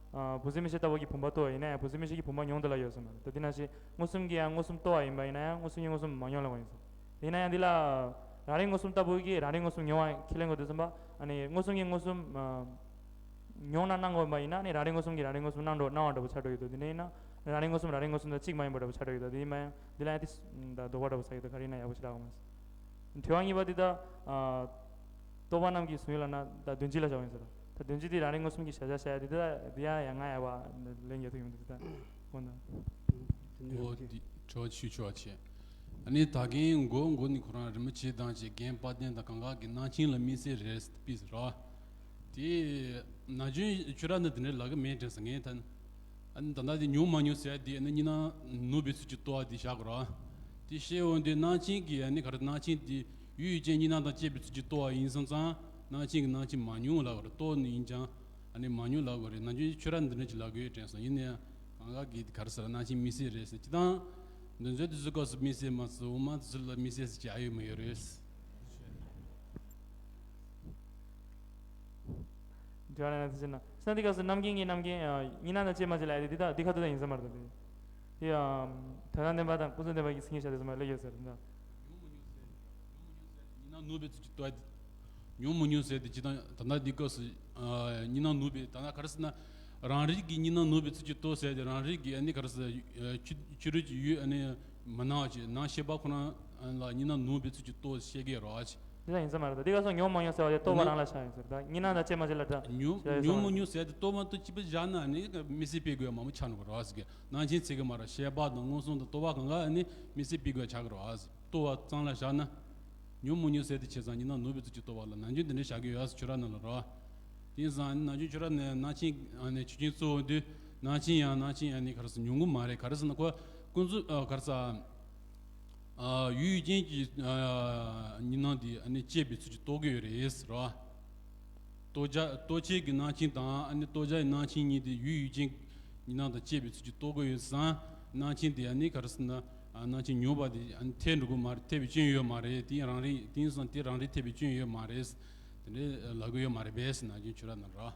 ཨ་བུ་གཟུགས་མིག་ཤེས་ལྟ་བུ་གི་བུམ་པ་རྟོགས་པ་ཡིན་ན་ཡང་བུ་གཟུགས་མིག་ཤེས་ཀྱི་བུམ་པ་མྱོང་འདུག་ལབ་ཡོད་ས་མ་རེད། ད་འདི་ནང་བཞིན་མངོན་སུམ་གྱིས་ཡང་མངོན་སུམ་རྟོགས་པ་ཡིན་པ་ཡིན་ན་ཡང་མངོན་སུམ་གྱིས་མངོན་སུམ་མ་མྱོང་ལབ་པ་ཡིན་ས། དེ་ཡིན་ན་ཡང་འདི་ལ་རང་རེ་མངོན་སུམ་ལྟ་བུ་གིས་རང་རེ་མངོན་སུམ་མྱོང་བ་ཁས་ལེན་དགོས་དུས་ཙམ་པ་ཨ་ནི་མངོན་སུམ་གྱིས་མངོན་སུམ་ཨ་མྱོང་ན་སྣང་དགོས་པ་ཡིན་ན་ནི་རང་རེ་མངོན་སུམ་གྱིས་རང་རེ་མངོན་སུམ་སྣང་འགྲོ་སྣང་བ་འདྲ་པོ་ཆགས་འགྲོ་ཡོད་དོ། དེ་འདྲ་ཡིན་ན་རང་རེ་མངོན་སུམ་རང་རེ་མངོན་སུམ་དང་གཅིག་མ་ཡིན་པ་འདྲ་པོ་ཆགས་འགྲོ་ཡོད་དོ། དེ་ཡིན་མ་ཡང་དེ་ལ་ཡང་དེ་ད་ལྡོག་པ་འདྲ་པོ་ཆགས་ཡོད་དོ། ག་རེ་ཡིན་ན་ཡག་པོ་ཞིག་ལབ་གོ་མ་སོང་། དྲི་བ་གཉིས་པ་འདི་ད་ཨ་རྟོག་པ་རྣམས་ཀྱི་གཞི་ཡུལ་ལབ་ན་ད་དོན་སྤྱི་ལ་བཞག་པ་ཡིན་ཟེར། ད་དོན་སྤྱི་འདི་རང་རེ་མངོན་སུམ་གྱིས་བཞག་བཞག་བཞག་ཡ་འདི་ད་འདི་ཡང་ཡང་ང་ཡ་བ་ལན་རྒྱག་ཐུབ་ཡོང་འདུག་ད་དགོངས་དག་འོ་འདི་དྲི་བ་ཞུ་ཆོག་བྱས། ཨ་ནི་ད་གིན་མགོ་མགོ་ནི་ཁོ་རང་རིན་པོ་ཆེ་དང་བཅས་རྒན་དཔལ་ལྡན་དང་གང་ག་གི་གནང་ཆེན་ལ་དམིགས་བསལ་རེད་པིས་ར། དེ་ན་གཞོན་ཁྱོད་རང་ནི་དེ་འདྲའི་ལབ་གི་མེད་དྲན་སོང་ངས་ད། ཨ་ནི་ད་ལྟ་དེ་མྱོང་མ་མྱོང་ཟེར་ཡ་དེ་ཨ་ནི་གཉིས་སྣང་ནུབ་པའི་ཚུལ་གྱིས་རྟོགས་པ་དེ་བཞག་དགོས་ར། དེ་ཤེས་འོང་དུས་སྣང་ཆེན་གྱི་ཨ་ནི་ག་རེ་སྣང་ཆེན་དེ་ཡུལ་ཡུལ་ཅན་གཉིས་སྣང་དང་བཅས་པའི་ཚུལ་གྱིས་རྟོགས་པ་ཡིན་སོང་ཙང་སྣང་ཆེན་གྱི་སྣང་ཆེན་མ་མྱོང་ལབ་དགོས་རེད། རྟོགས་ནི་ཡིན་ཀྱང་ཨ་ནི་མ་མྱོང་ལབ་དགོས་རེད། ན་གཞོན་ཁྱོད་རང་འདི་འདྲ་ཅིག་ལབ་དགོས་དྲན་སོང་། ཡིན་ན་ཡང་གང་ག་གི་ག་རེ་ཟེར་སྣང་ཆེན་དམིགས་བསལ་རེད་ཟེར་སྤྱིར་བཏང་འདི་ཚོའི་དུས་ཚོད་སྐབས་སུ་དམིགས་བསལ་མ་ཟེར་འོ་མ་དུས་ཚོད་ལ་དམིགས་བསལ་ཟེར་གྱི་ཨ་ཡོད་མ་ཡོད་རེད། དྲི་བ་ལན་དུ་ཕྱིན་ན། སྣང་དེ་སྐབས་སུ་རྣམ་མཁྱེན་གྱི་རྣམ་མཁྱེན་གཉིས་སྣང་དང་བཅས་མ་བྱས་ལ་ཨེ་དེ་འདི་དག་འདི་ཁ་ཐུག་ད་ཡིན་ས་མ་རེད་དེ། དེ་ཡང་དོན་དམ་བདེན་པ་དང་ཀུན་རྫོབ་བདེན་པ་གི་མཚན་ཉིད་བཞག་དེ་ཚོ་མ་ལས་ཡོད་ཟེར་འདི། གཉིས་སྣང་ནུབ་པའི་ཚུལ་གྱིས་རྟོགས། མྱོང་མི་མྱོང་ཟེར་དེ་ཇི་ལྟར་ད་ལྟ་འདི་སྐབས་སུ་གཉིས་སྣང་ནུབ་པའི་ད་ལྟ་ག་རེ་ཟེར་ན་རང་རིག་གི་གཉིས་སྣང་ནུབ་པའི་ཚུལ་གྱིས་རྟོགས་ཟེར་དེ་རང་རིག་གི་ཨ་ནི་ག་རེ་ཟེར་ཕྱི་ཕྱི་རོལ་གྱི་ཡུལ་ཨ་ནི་མི་སྣང་བ་ཅིག་ནང་ཤེས་པ་ཁོ་རང་ལ་གཉིས་སྣང་ནུབ་པའི་ཚུལ་གྱིས་རྟོགས་ཤེས་ཀྱི་རོ་ཨ་ཅིག་འདི་ལ་ཡིན་ས་མ་རེད། ད་འདི་ག་སོང་མྱོང་མ་མྱོང་ཟེར་བ་དེ་རྟོག་པ་རང་ལ་བཞག་ཡིན་ཟེར། ད་གཉིས་སྣང་དང་བཅས་མ་བྱས་ལ་འདྲ་མྱོང་ཟེར་མྱོང་མ་སོང་། མྱོང་ཟེར་དེ་རྟོག་མ་རྟོག་གཅིག་པ་བཞག་ན་ནི་དམིགས་བསལ་སྤེལ་དགོས་མང་པོ་ཆགས་འགྲོ་གི་རེད་བ་ཟེར་གི། སྣང་ཆེན་ཚིག་གི་མ་རེད། ཤེས་པ་དང་མངོན་སུམ་དང་རྟོག་པ་གང་ག་ནི་དམིགས་བསལ་སྤེལ་དགོས་ཆགས་ཀྱི་རེད་བ་ཟེར། རྟོག་པ་ཙམ་ལ་བཞག་ན། མྱོང་མི་མྱོང་ཟེར་དེ་བྱས་ཙང་གཉིས་སྣང་ནུབ་པའི་ཚུལ་གྱིས་རྟོགས་པ་ལ་ནམ་རྒྱུན་དེ་འདྲ་བཞག་གི་ཡོད་ཟེར་ཁྱོད་རང་རྣམས་ལ་རེད་བ། དེང་སང་ནམ་རྒྱུན་ཁྱོད་རང་ནས་སྣང་ཆེན་ནས་ཆོས་ཅན་གཙོ་བོ་འདུས་སྣང་ཆེན་ཡང་སྣང་ཆེན་ཡང་ནི་ག་རེ་ཟེར་མྱོང་གི་མ་རེད། ག་རེ་ཟེར་ན་ཁོ་ཀུན་རྫོབ་ག་རེ་ཟེར། ཡུལ་ཡུལ་ཅན་གྱི་གཉིས་སྣང་དེ་ཨ་ནི་བཅས་པའི་ཚུལ་གྱིས་རྟོགས་ཀྱི་ཡོད་རེད་ཟེར་བ། རྟོགས་བྱ་རྟོགས་བྱེད་ཀྱི་སྣང་ཆེན་དང་ཨ་ནི་རྟོགས་བྱ་ཡི་སྣང་ཆེན་གཉིས་དེ་ཡུལ་ཡུལ་ཅན་གྱི་གཉིས་སྣང་དང་བཅས་པའི་ཚུལ་གྱིས་རྟོགས་ཀྱི་ཡོད་ཙང་སྣང་ཆེན་དེ་ཨ་ནི་ག་རེ་ཟེར་ན་སྣང་ཆེན་མྱོང་བ་དེ་ཨ་ནི་ཐལ་འགྲོ་གི་མ་རེད། ཐལ་བའི་སྐྱོན་ཡོད་མ་རེད། དེ་རང་རིག་དེང་སང་དེ་རང་རིག་ཐལ་བའི་སྐྱོན་ཡོད་མ་རེད། དེ་འདྲའི་ལབ་གི་ཡོད་མ་རེད་པས་ཟེར་ནམ་རྒྱུན་ཁྱོད་རང་རྣམས་ར།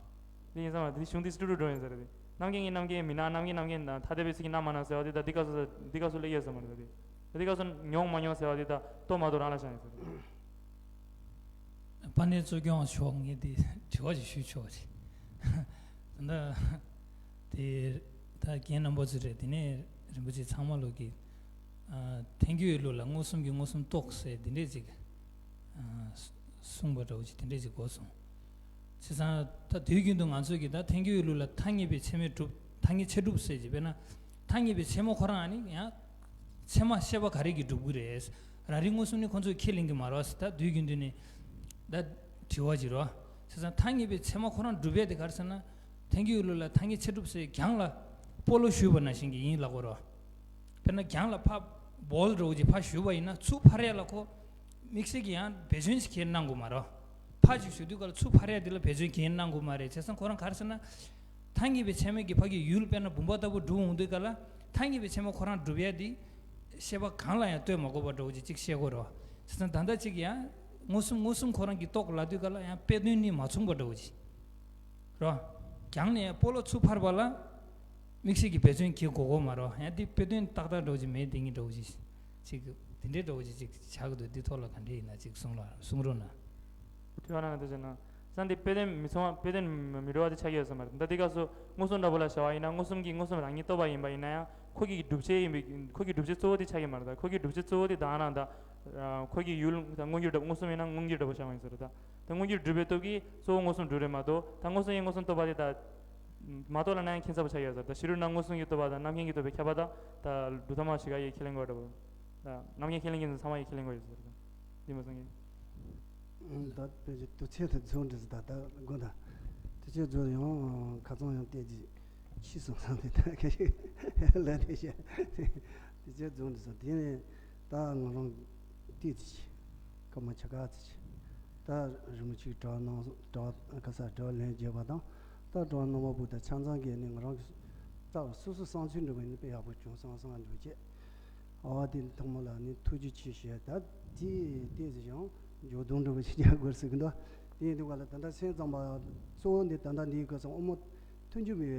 དེ་ཡིན་ཙང་མ་དེ་གཞུང་དེ་སྤྲོ་སྤྲོ་འགྲོ་ཡིན་ཟེར་རེད། རྣམ་མཁྱེན་གྱི་རྣམ་མཁྱེན་མི་སྣང་། རྣམ་མཁྱེན་རྣམ་མཁྱེན་དང་ཐ་དད་པའི་ཚིག་གི་སྣང་མ་སྣང་ཟེར་བ་དེ་ད་འདི་སྐབས་སུ་འདི་སྐབས་སུ་སླེབས་ཡོད་ཟེར་མ་རེད། ད་དེ་འདི་སྐབས་སུ་མྱོང་མ་མྱོང་ཟེར་བ་དེ་ད་རྟོགས་མ་རྟོགས་རང་ལ་བཞག་ཡིན་ཟེར་རེད། དཔལ་ལྡན་གཙུག་རྒྱན་མཆོག་ངས་འདི་དྲི་བ་ཞིག་ཞུ་ཆོག་རེད། ད་དེ་ད་རྒན་རྣམ་པ་ཚོ་རེད། དེ་ནས་རིན་པོ་ཆེ་ཚང་མ་ལོག་གི་ཐལ་འགྱུར་ཡོད་ལུགས་ལ་མངོན་སུམ་གྱིས་མངོན་སུམ་རྟོགས་ཟེར་དེ་འདྲས་ཅིག་གསུངས་པ་འདྲ་བོ་ཅིག་དེ་འདྲས་ཅིག་གོ་སོང་། བྱས་ཙང་ད་དུས་རྒྱུན་དུ་ང་ཚོས་ཀྱི་ད་ཐལ་འགྱུར་ཡོད་ལུགས་ལ་ཐ་སྙད་པའི་ཚད་མས་གྲུབ། ཐ་སྙད་ཆ་གྲུབ་ཟེར་གྱི་དཔེར་ན་ཐ་སྙད་པའི་ཚད་མ་ཁོ་རང་ཨ་ནི་ཡང་ཚད་མ་ཤེས་པ་ག་རེ་གིས་གྲུབ་ཀྱི་རེད། རང་རིག་མངོན་སུམ་ནི་ཁོ་ཚོས་ཁས་ལེན་གྱི་མ་རེད་ཟེར། ད་དུས་རྒྱུན་དུ་ནི་ད་དྲི་བ་ཅིག་རེད། བྱས་ཙང་ཐ་སྙད་པའི་ཚད་མ་ཁོ་རང་གྲུབ་ཡས་དེ་ག་རེ་ཟེར་ན། ཐལ་འགྱུར་ཡོད་ལུགས་ལ་ཐ་སྙད་ཆ་གྲུབ་ཟེར་གྱང་ལ་སྤོ་ལོ་གཞུས་པ་ནང་བཞིན་གྱི་ཡིན་ལབ་དགོས་རེད། དཔེར་ན་གྱང་ལ་ཕར་བོལ་འདྲ་བོ་ཅིག་ཕར་གཞུས་པ་ཡིན་ན་ཚུར་འཕར་ཡས་ལ་ཁོ་དམིགས་བསལ་གྱི་ཡང་འབད་བརྩོན་ཞིག་གིས་གནང་དགོས་མ་རེད། ཕར་ཅིག་གཞུ་དུས་ག་ལ་ཚུར་འཕར་ཡས་དེ་ལ་འབད་བརྩོན་གིས་གནང་དགོས་མ་རེད། བྱས་ཙང་ཁོ་རང་ག་རེ་ཟེར་ན། ཐ་སྙད་པའི་ཚད་མས་ཀྱི་ཕ་གི་ཡུལ་དཔེར་ན་བུམ་པ་ལྟ་བུ་གྲུབ་འོང་དུས་ག་ལ་ཐ་སྙད་པའི་ཚད་མ་ཁོ་རང་གྲུབ་ཡས་དེ་ཤེས་པ་གང་ལ་ཡང་ལྟོས་མ་དགོས་པ་འདྲ་བོ་ཅིག་ཅིག་ཤེས་དགོས་རེད། བྱས་ཙང་ད་ལྟ་ཅིག་ཡང་མངོན་སུམ་མངོན་སུམ་ཁོ་རང་གིས་རྟོགས་ལབ་དུས་ག་ལ་ཡང་དཔེ་དོན་ནི་མ་མཚུངས་པ་འདྲ་བོ་ཅིག་རོ། གྱང་ནས་སྤོ་ལོ་ཚུར་འཕར་བ་ལ་དམིགས་བསལ་གྱི་འབད་བརྩོན་གྱིས་གོ་གོ་མ་རོ། ཡང་འདི་དཔེ་དོན་ཏག་ཏག་འདྲ་བོ་ཅིག་མེད་དེ་ངེས་འདྲ་བོ་ཅིག་ཅིག་དེ་འདྲའི་འདྲ་བོ་ཅིག་ཅིག་ཆགས་ཀྱི་འདུག་འདི་ཐོག་ལ་ག་འདྲ་ཡིན་ན་ཅིག་གསུང་རོགས་གསུང་རོགས་གནང་། དྲི་བ་གནང་དེ་བྱས་ན། ས་འདི་དཔེ་དོན་མི་མཚུངས་པ་དཔེ་དོན་མི་འདྲ་བ་དེ་ཆགས་ཡོད་ས་མ་རེད། ད་འདི་སྐབས་སུ་མངོན་སུམ་འདྲ་པོ་ལ་བྱ་བ་ཡིན་ན་མངོན་སུམ་གྱིས་མངོན་སུམ་རང་ཉིད་རྟོགས་པ་ཡིན་པ་ཡིན་ན་ཡང་ ཁོ་གི་སྒྲུབ་བྱེད་ཡིན་པའི་ཁོ་གི་སྒྲུབ་བྱེད་གཙོ་བོ་དེ་ཆགས་ཀྱི་མ་རེད། ད་ཁོ་གི་སྒྲུབ་བྱེད་གཙོ་བོ་དེ་དང་རང་ད་ཁོ་གི་ཡུལ་ད་མངོན་གྱུར་སྒྲུབ་མངོན་སུམ་ཡིན་ན་མངོན་གྱུར་སྒྲུབ་པ་ཆགས་པ་ཡིན་ཟེར། ད་ད་མངོན་གྱུར་སྒྲུབ་པའི་སྟོབས་ཀྱིས་གཙོ་བོ་མངོན་སུམ་སྒྲུབ་རེད་མ་གཏོགས། ད་མངོན་སུམ་ཡིན་མངོན་སུམ་རྟོགས་པ་དེ་ད་མ་རྟོགས་ལ་ན་ཡང་ཁྱད་མཚར་པོ་ཆགས་ཡོད་ཟེར། ད་ཕྱི་རོལ་ན་མངོན་སུམ་གྱི་རྟོགས་པ་དང་རྣམ་མཁྱེན་གྱི་རྟོགས་པའི་ཁྱད་པར་ད་ད་འབྲུག་ཐ་མ་བཞི་ཀ་ཡིས་ཁས་ལེན་དགོས་རེད་པ། ད་རྣམ་མཁྱེན་ཁས་ལེན་མཁན་ཚོ་ཚང་མ་ཡིས་ཁས་ལེན་དགོས་ཡོད་ཟེར། ད་འདི་མ་སོང་གི་ད་དཔེ་ཆ་དུས་ཚོད་དེ་རྫོགས་འགྲོ་ཟེར། ད་ད་དགོངས་དག་དུས་ཚོད་རྫོགས་ཡང་ཁ་ཚང་ཡང་བལྟས་ཀྱི་ཕྱིས་སོང་བསམ་སྟེ། ད་ཁ་ཤས་ལ་དེ་བཤད། དུས་ཚོད་རྫོགས་འགྲོ་སོང་། དེ་ནས་ད་ང་རང་བལྟས་ཀྱི་སྐར་མ་ཆ་ག་ཙམ་ཅིག་ད་རི་མོ་ཅིག་དྲ་ནང་དྲ་ག་ས་དྲ་ལན་བརྒྱབ་པ་དང་། ད་དྲ་རྣམ་པ་པོ་དང་ཆ་ཚང་གིས་ནི་ང་རང་གི་རྩ་བ་སོ་སོ་བསམ་ཚུལ་འདྲ་བ་ནི་དཔེ་ཡག་པོ་བྱུང་སོང་བསམ་འདྲ་བ་བྱས། ཨ་དེ་ཐོག་མ་ལ་ནི་ཐུགས་རྗེ་ཆེ་ཞུ། ད་དེ་དེ་ཟེར་ཡང་འཇོག་སྡོམ་འདྲ་བོ་ཞིག་རྒྱག་དགོས་ཟེར་གི་འདུག་དེ་ཡིན་དུས་ག་ལ་ད་ལྟ་སེམས་ཙམ་པ་གཙོ་བོ་འདི་ད་ལྟ་འདིའི་སྐབས་སུ་དབུ་མ་མཐུན་འཇུག་པའི་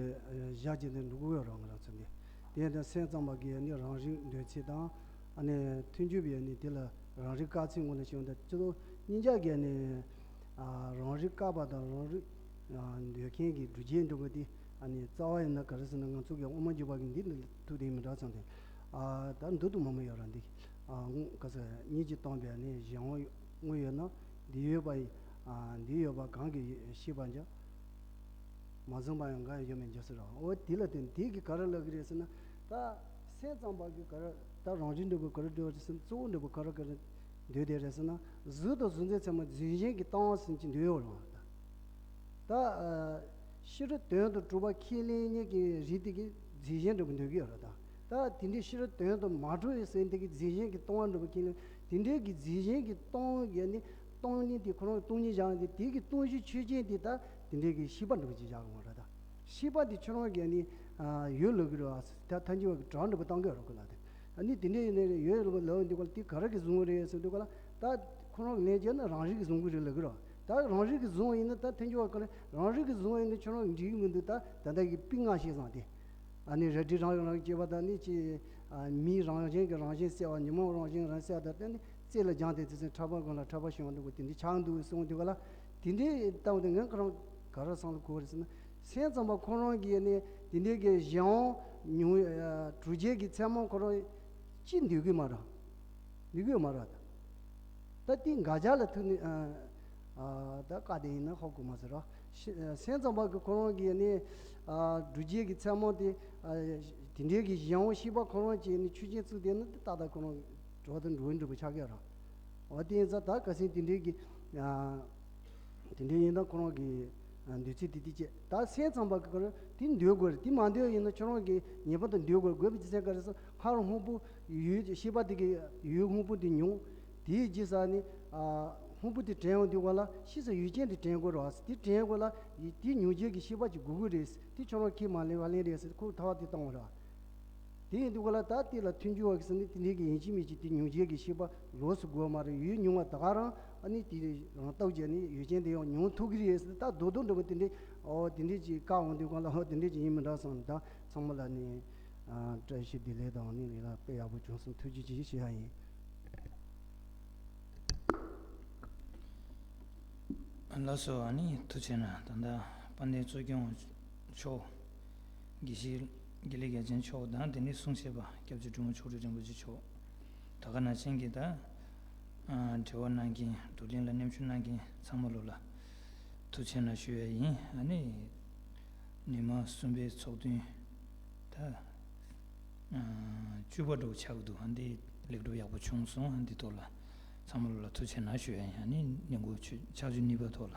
ཞག་ཅིག་ནས་འགྲོ་གི་ཡོད་རང་རང་ཚོ་འདི། དེ་ཡིན་དུས་སེམས་ཙམ་པ་གིས་ནི་རང་རིག་འདོད་ཚུལ་དང་། ཨ་ནི་མཐུན་འཇུག་པས་ནི་དེ་ལ་རང་རིག་དཀར་ཚིལ་ངོ་ལ་ཞིག་འདུག་སྤྱི་ཚོགས་གཉིས་ཆ་གིས་ནི་ཨ་རང་རིག་བཀག་པ་དང་རང་རིག་ཨ་འདོད་མཁན་གྱི་སྒྲུབ་བྱེད་འདྲ་བོ་དེ། ཨ་ནི་རྩ་བ་ཡིན་ན་ག་རེ་ཟེར་ན་ང་ཚོ་གི་དབུ་མ་འཇུག་པ་གི་འདི་ནི་ཐུག་དེ་མི་འདྲ་ཙང་དེ། ཨ་ད་འདུག་ཏུ་མ་མ་ཡོད་ར་འདི། ཨ་ངོ་ག་ས་གཉིས་ཀྱི་སྟོང་པའི་ནི་གཞན་དབང་དངོས་ཡོད་ན། འདི་ཡོད་པ་ཡི་ཨ་འདི་ཡོད་པ་གང་གི་ཤེས་པ་འཇོག་མ་བཟུང་པ་ཡང་འགའ་ཡོད་མེད་འཇོག་ཟེར་ར། འོ་དེ་ལ་བརྟེན་དེ་གི་ག་རེ་ལབ་གི་རེད་ཟེར་ན། ད་སེམས་ཙམ་པ་གི་ག་རེ་ད་རང་བཞིན་འདྲ་བོ་ག་རེ་འདོད་ཟེར་ན། གཙོ་བོ་འདྲ་བོ་ག་རེ་ག་རེ་འདོད་དེ་རེད་ཟེར་ན། གཟུགས་དང་གཟུགས་མཚན་ཚད་མ་རྫས་གཞན་གྱི་སྟོང་ཟེར་གྱི་འདོད་ཡོད་རེད་བ། ད་ད་ཨ་ཤེས་རབ་དོན་དུ་གྲུབ་པ་ཁས་ལེན་མཁན་གྱི་རིགས་དེ་གི་རྫས་གཞན་འདྲ་བོ་འདོད་ཀྱི་ཡོད་རེད། ད་ད་དེ་འདྲའི་ཤེས་རབ་དོན་དུ་མ་གྲུབ་པའི་སེམས་དེ་གི་རྫས་གཞན་གྱི་སྟོང་པ་འདྲ་བོ་ཁས་ལེན། དེ་འདྲའི་གི་རྫས་གཞན་གྱི་སྟོང་གི་ནི་སྟོང་ཉིད་དེ་ཁོ་རང་སྟོང་ཉིད་བཞག་ནས། དེ་གི་སྟོང་གཞི་ཆོས་ཅན་དེ་ད་དེ་འདྲའི་གི་ཤེས་པ་འདྲ་བོ་ཅིག་བཞག་གི་ཡོད་རེད། ད་ཤེས་པ་དེ་ཁྱོད་རང་གི་ནི་ཨ་ཡོད་ལབ་གི་རེད་བ། ད་ཐལ་འགྱུར་བ་གི་གྲངས་འདྲ་བོ་བཏང་གི་ཡོད་རེད་ཁོ་ལ། དེ་ཨ་ནི་དེ་འདྲ་ཡིན་ནའི་ཡོད་ལབ་ལབ་འདུག་ག་ལ། དེ་ག་རེ་གི་བཟུང་གི་རེད་ཟེར་འདུག་ག་ལ། ད་ཁོ་རང་གི་ལན་བརྒྱབ་ན་རང་རིག་གི་བཟུང་གི་རེད་ལབ་གི་རེད་བ། ད་རང་རིག་གི་བཟུང་བ་ཡིན་ན། ད་ཐལ་འགྱུར་བ་ག་ལ་རང་རིག་གི་བཟུང་བ་ཡིན་ན་ཁྱོད་རང་གི་འགྲིག་གི་མི་འདུག་ད་ད་ལྟ་གི་པི་ལྔ་ཤེས་ཙང་དེ། ཨ་ནི་རལ་གྲི་རང་རང་སྐྱེས་པ་དང་ནི་ཅི། ཨ་མིའི་རང་བཞིན་གྱི་རང་བཞིན་གསལ་བ། ཉོན་མོངས་རང་བཞིན་རང་གསལ་བ་དང་། དེ་ནི་རྩེ་ལ་སྦྱངས་ཏེ་དེ་ཚོ་ཕྲ་བ་གང་ལ་ཕྲ་བ་ཤེས་པ་འདུག་གོ། དེ་འདྲའི་ཆགས་འདུག་གསུངས་འདུག་ག་ལ། དེ་འདྲའི་ལྟ་བུ་དེ་ངས་ཁོ་རང་ག་རེ་བསམ་བློ་འཁོར་རེད་ཟེར་ན། སེམས་ཙམ་པ་ཁོ་རང་གིས་ནི་དེ་འདྲའི་གི་གཞན་དབང་ཉུང་ཨ་གྲུབ་བྱེད་ཀྱི་ཚད་མ་ཁོ་རང་ཅི་འདོད་གི་མ་རེད། འདོད་གི་ཡོད་མ་རེད། ད་དེ་འགའ་ཅག་ལ་ཐུག་ནས་ཨ་ཨ་ད་བཀག་དེ་ཡིན་ན་ཧ་གོ་མ་ཟེར་ར། ཤེ་ཨ་སེམས་ཙམ་པ་གི་ཁོ་རང་གིས་ནི་ཨ་སྒྲུབ་བྱེད་ཀྱི་ཚད་མ་དེ། ཨ་དེ་འདྲའི་གི་གཞན་དབང་ཤེས་པ་ཁོ་རང་གིས་ནི་ཆོས་ཅན་བཙུགས་དེ་ནི་ཏག་ཏག་ཁོ་རང་གྲོགས་དང་འགྲོ་འགྲོ་བ་ཆགས་ཀྱི་ར། འོ་དེ་ཡིན་ཙང་ད་ཁ་སང་དེ་འདྲའི་གི་ཨ་དེ་འདྲའི་ཡིན་ན་ཁོ་རང་གི་ཨ་འདོད་ཚུལ་དེ་དེ་བྱས། ད་སེམས་ཙམ་པ་གི་ཁོ་རང་དེ་འདོད་དགོས་རེད། དེ་མ་འདོད་ཡིན་ན་ཁྱོད་རང་གི་ངེས་པར་དུ་འདོད་དགོས་རེད། དགོས་པའི་རྒྱུ་མཚན་ག་རེ་ཟེར། སྔར་སྔོན་པོ་ཡོད་ཤེས་པ་དེ་གི་ཡོད་སྔོན་པོ་དེ་མྱོང་། དེའི་རྗེས་ས་ནི་ཨ་སྔོན་པོ་དེ་དྲན་ཡོང་དུས་ག་ལ་ཕྱིས་སུ་ཡུལ་ཅན་དེ་དྲན་དགོས་རེད་བ། དེ་དྲན་དགོས་ལ་ཡི་དེ་མྱོང་བྱེད་ཀྱི་ཤེས་པ་ཅིག་དགོས་ཀྱི་རེད། དེ་ཁྱོད་རང་ཁས་མ་ལེན་པ་ལེན་རེད་ཟེར་ཁོ་ཐག་དེ་བཏང་བ་རེད་བ། དེ་ཡིན་དུས་ག་ལ་ད་དེ་ལ་མཐུན་འཇུག་པ་གི་ཟེར་ནི་དེ་འདྲའི་གི་ཡིན་གཅིག་མིན་གཅིག་དེ་མྱོང་བྱེད་ཀྱི་ཤེས་པ་ལོགས་སུ་དགོས་མ་རེད། ཡུལ་མྱོང་བ་ད་ག་རང་ཨ་ནི་དེ་རང་སྟོབས་ཀྱིས་ནི་ཡུལ་ཅན་དེ་ཡང་མྱོང་ཐུབ་ཀྱི་རེད་ཟེར། ད་རྡོག་རྡོག་འདྲ་པོ་དེ་འདྲའི་ཨོ་དེ་འདྲའི་ཅིག་བཀག་འོང་དུས་ག་ལ་ཨོ་དེ་འདྲའི་ཅིག་ཡིན་མི་འདྲ་བསམ། ད་ཚང་མ་ལ་ནི་ཨ་བཀྲ་ཤིས་བདེ་ལེགས་དང་ནི་ལས་ཀ་དཔེ་ཡག་པོ་བྱུང་སོང་། ཐུགས་རྗེ་ཆེ་ཞུ་ཡ་ཡིན། ལགས་སོ། ཨ་ནི་ཐུགས་རྗེ་གནང་། ད་ལྟ་དཔལ་ལྡན་གཙུག་སྐྱོང་མཆོག་དགེ་བཤེས་དགེ་ལེགས་རྒྱལ་མཚན་མཆོག་དང་། དེ་ནས་གསུང་བཤད་པ་སྐྱབས་རྗེ་འབྲི་གུང་ཆོག་སྒྲིག་རིན་པོ་ཆེ་མཆོག་ད་ག་ནང་བཞིན་གྱི་ད་ཨ་འབྲེལ་བ་གནང་མཁན། བགྲོ་གླེང་ལ་མཉམ་ཞུགས་གནང་མཁན་ཚང་མ་ལོ་ལ་ཐུགས་རྗེ་གནང་ཞུ་ཡ་ཡིན། ཨ་ནི་ཉི་མ་གསུམ་པའི་ཚོགས་ཐུན་ད་ཨ་བཅུ་པ་འགྲོ་ཆགས་འདུག་ཨ་འདི་ལེགས་གྲུབ་ཡག་པོ་བྱུང་སོང་། ཨ་འདི་ཐོག་ལ་ཚང་མ་ལོ་ལ་ཐུགས་རྗེ་གནང་ཞུ་ཡ་ཡིན། ཨ་ནི་ཉིན་གུང་ཆུ་ཕྱག་མཆོད་གཉིས་པ་ཐོག་ལ་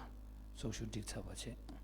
ཚོགས་ཞུགས་འགྲིག་ཚར་བ་བྱས།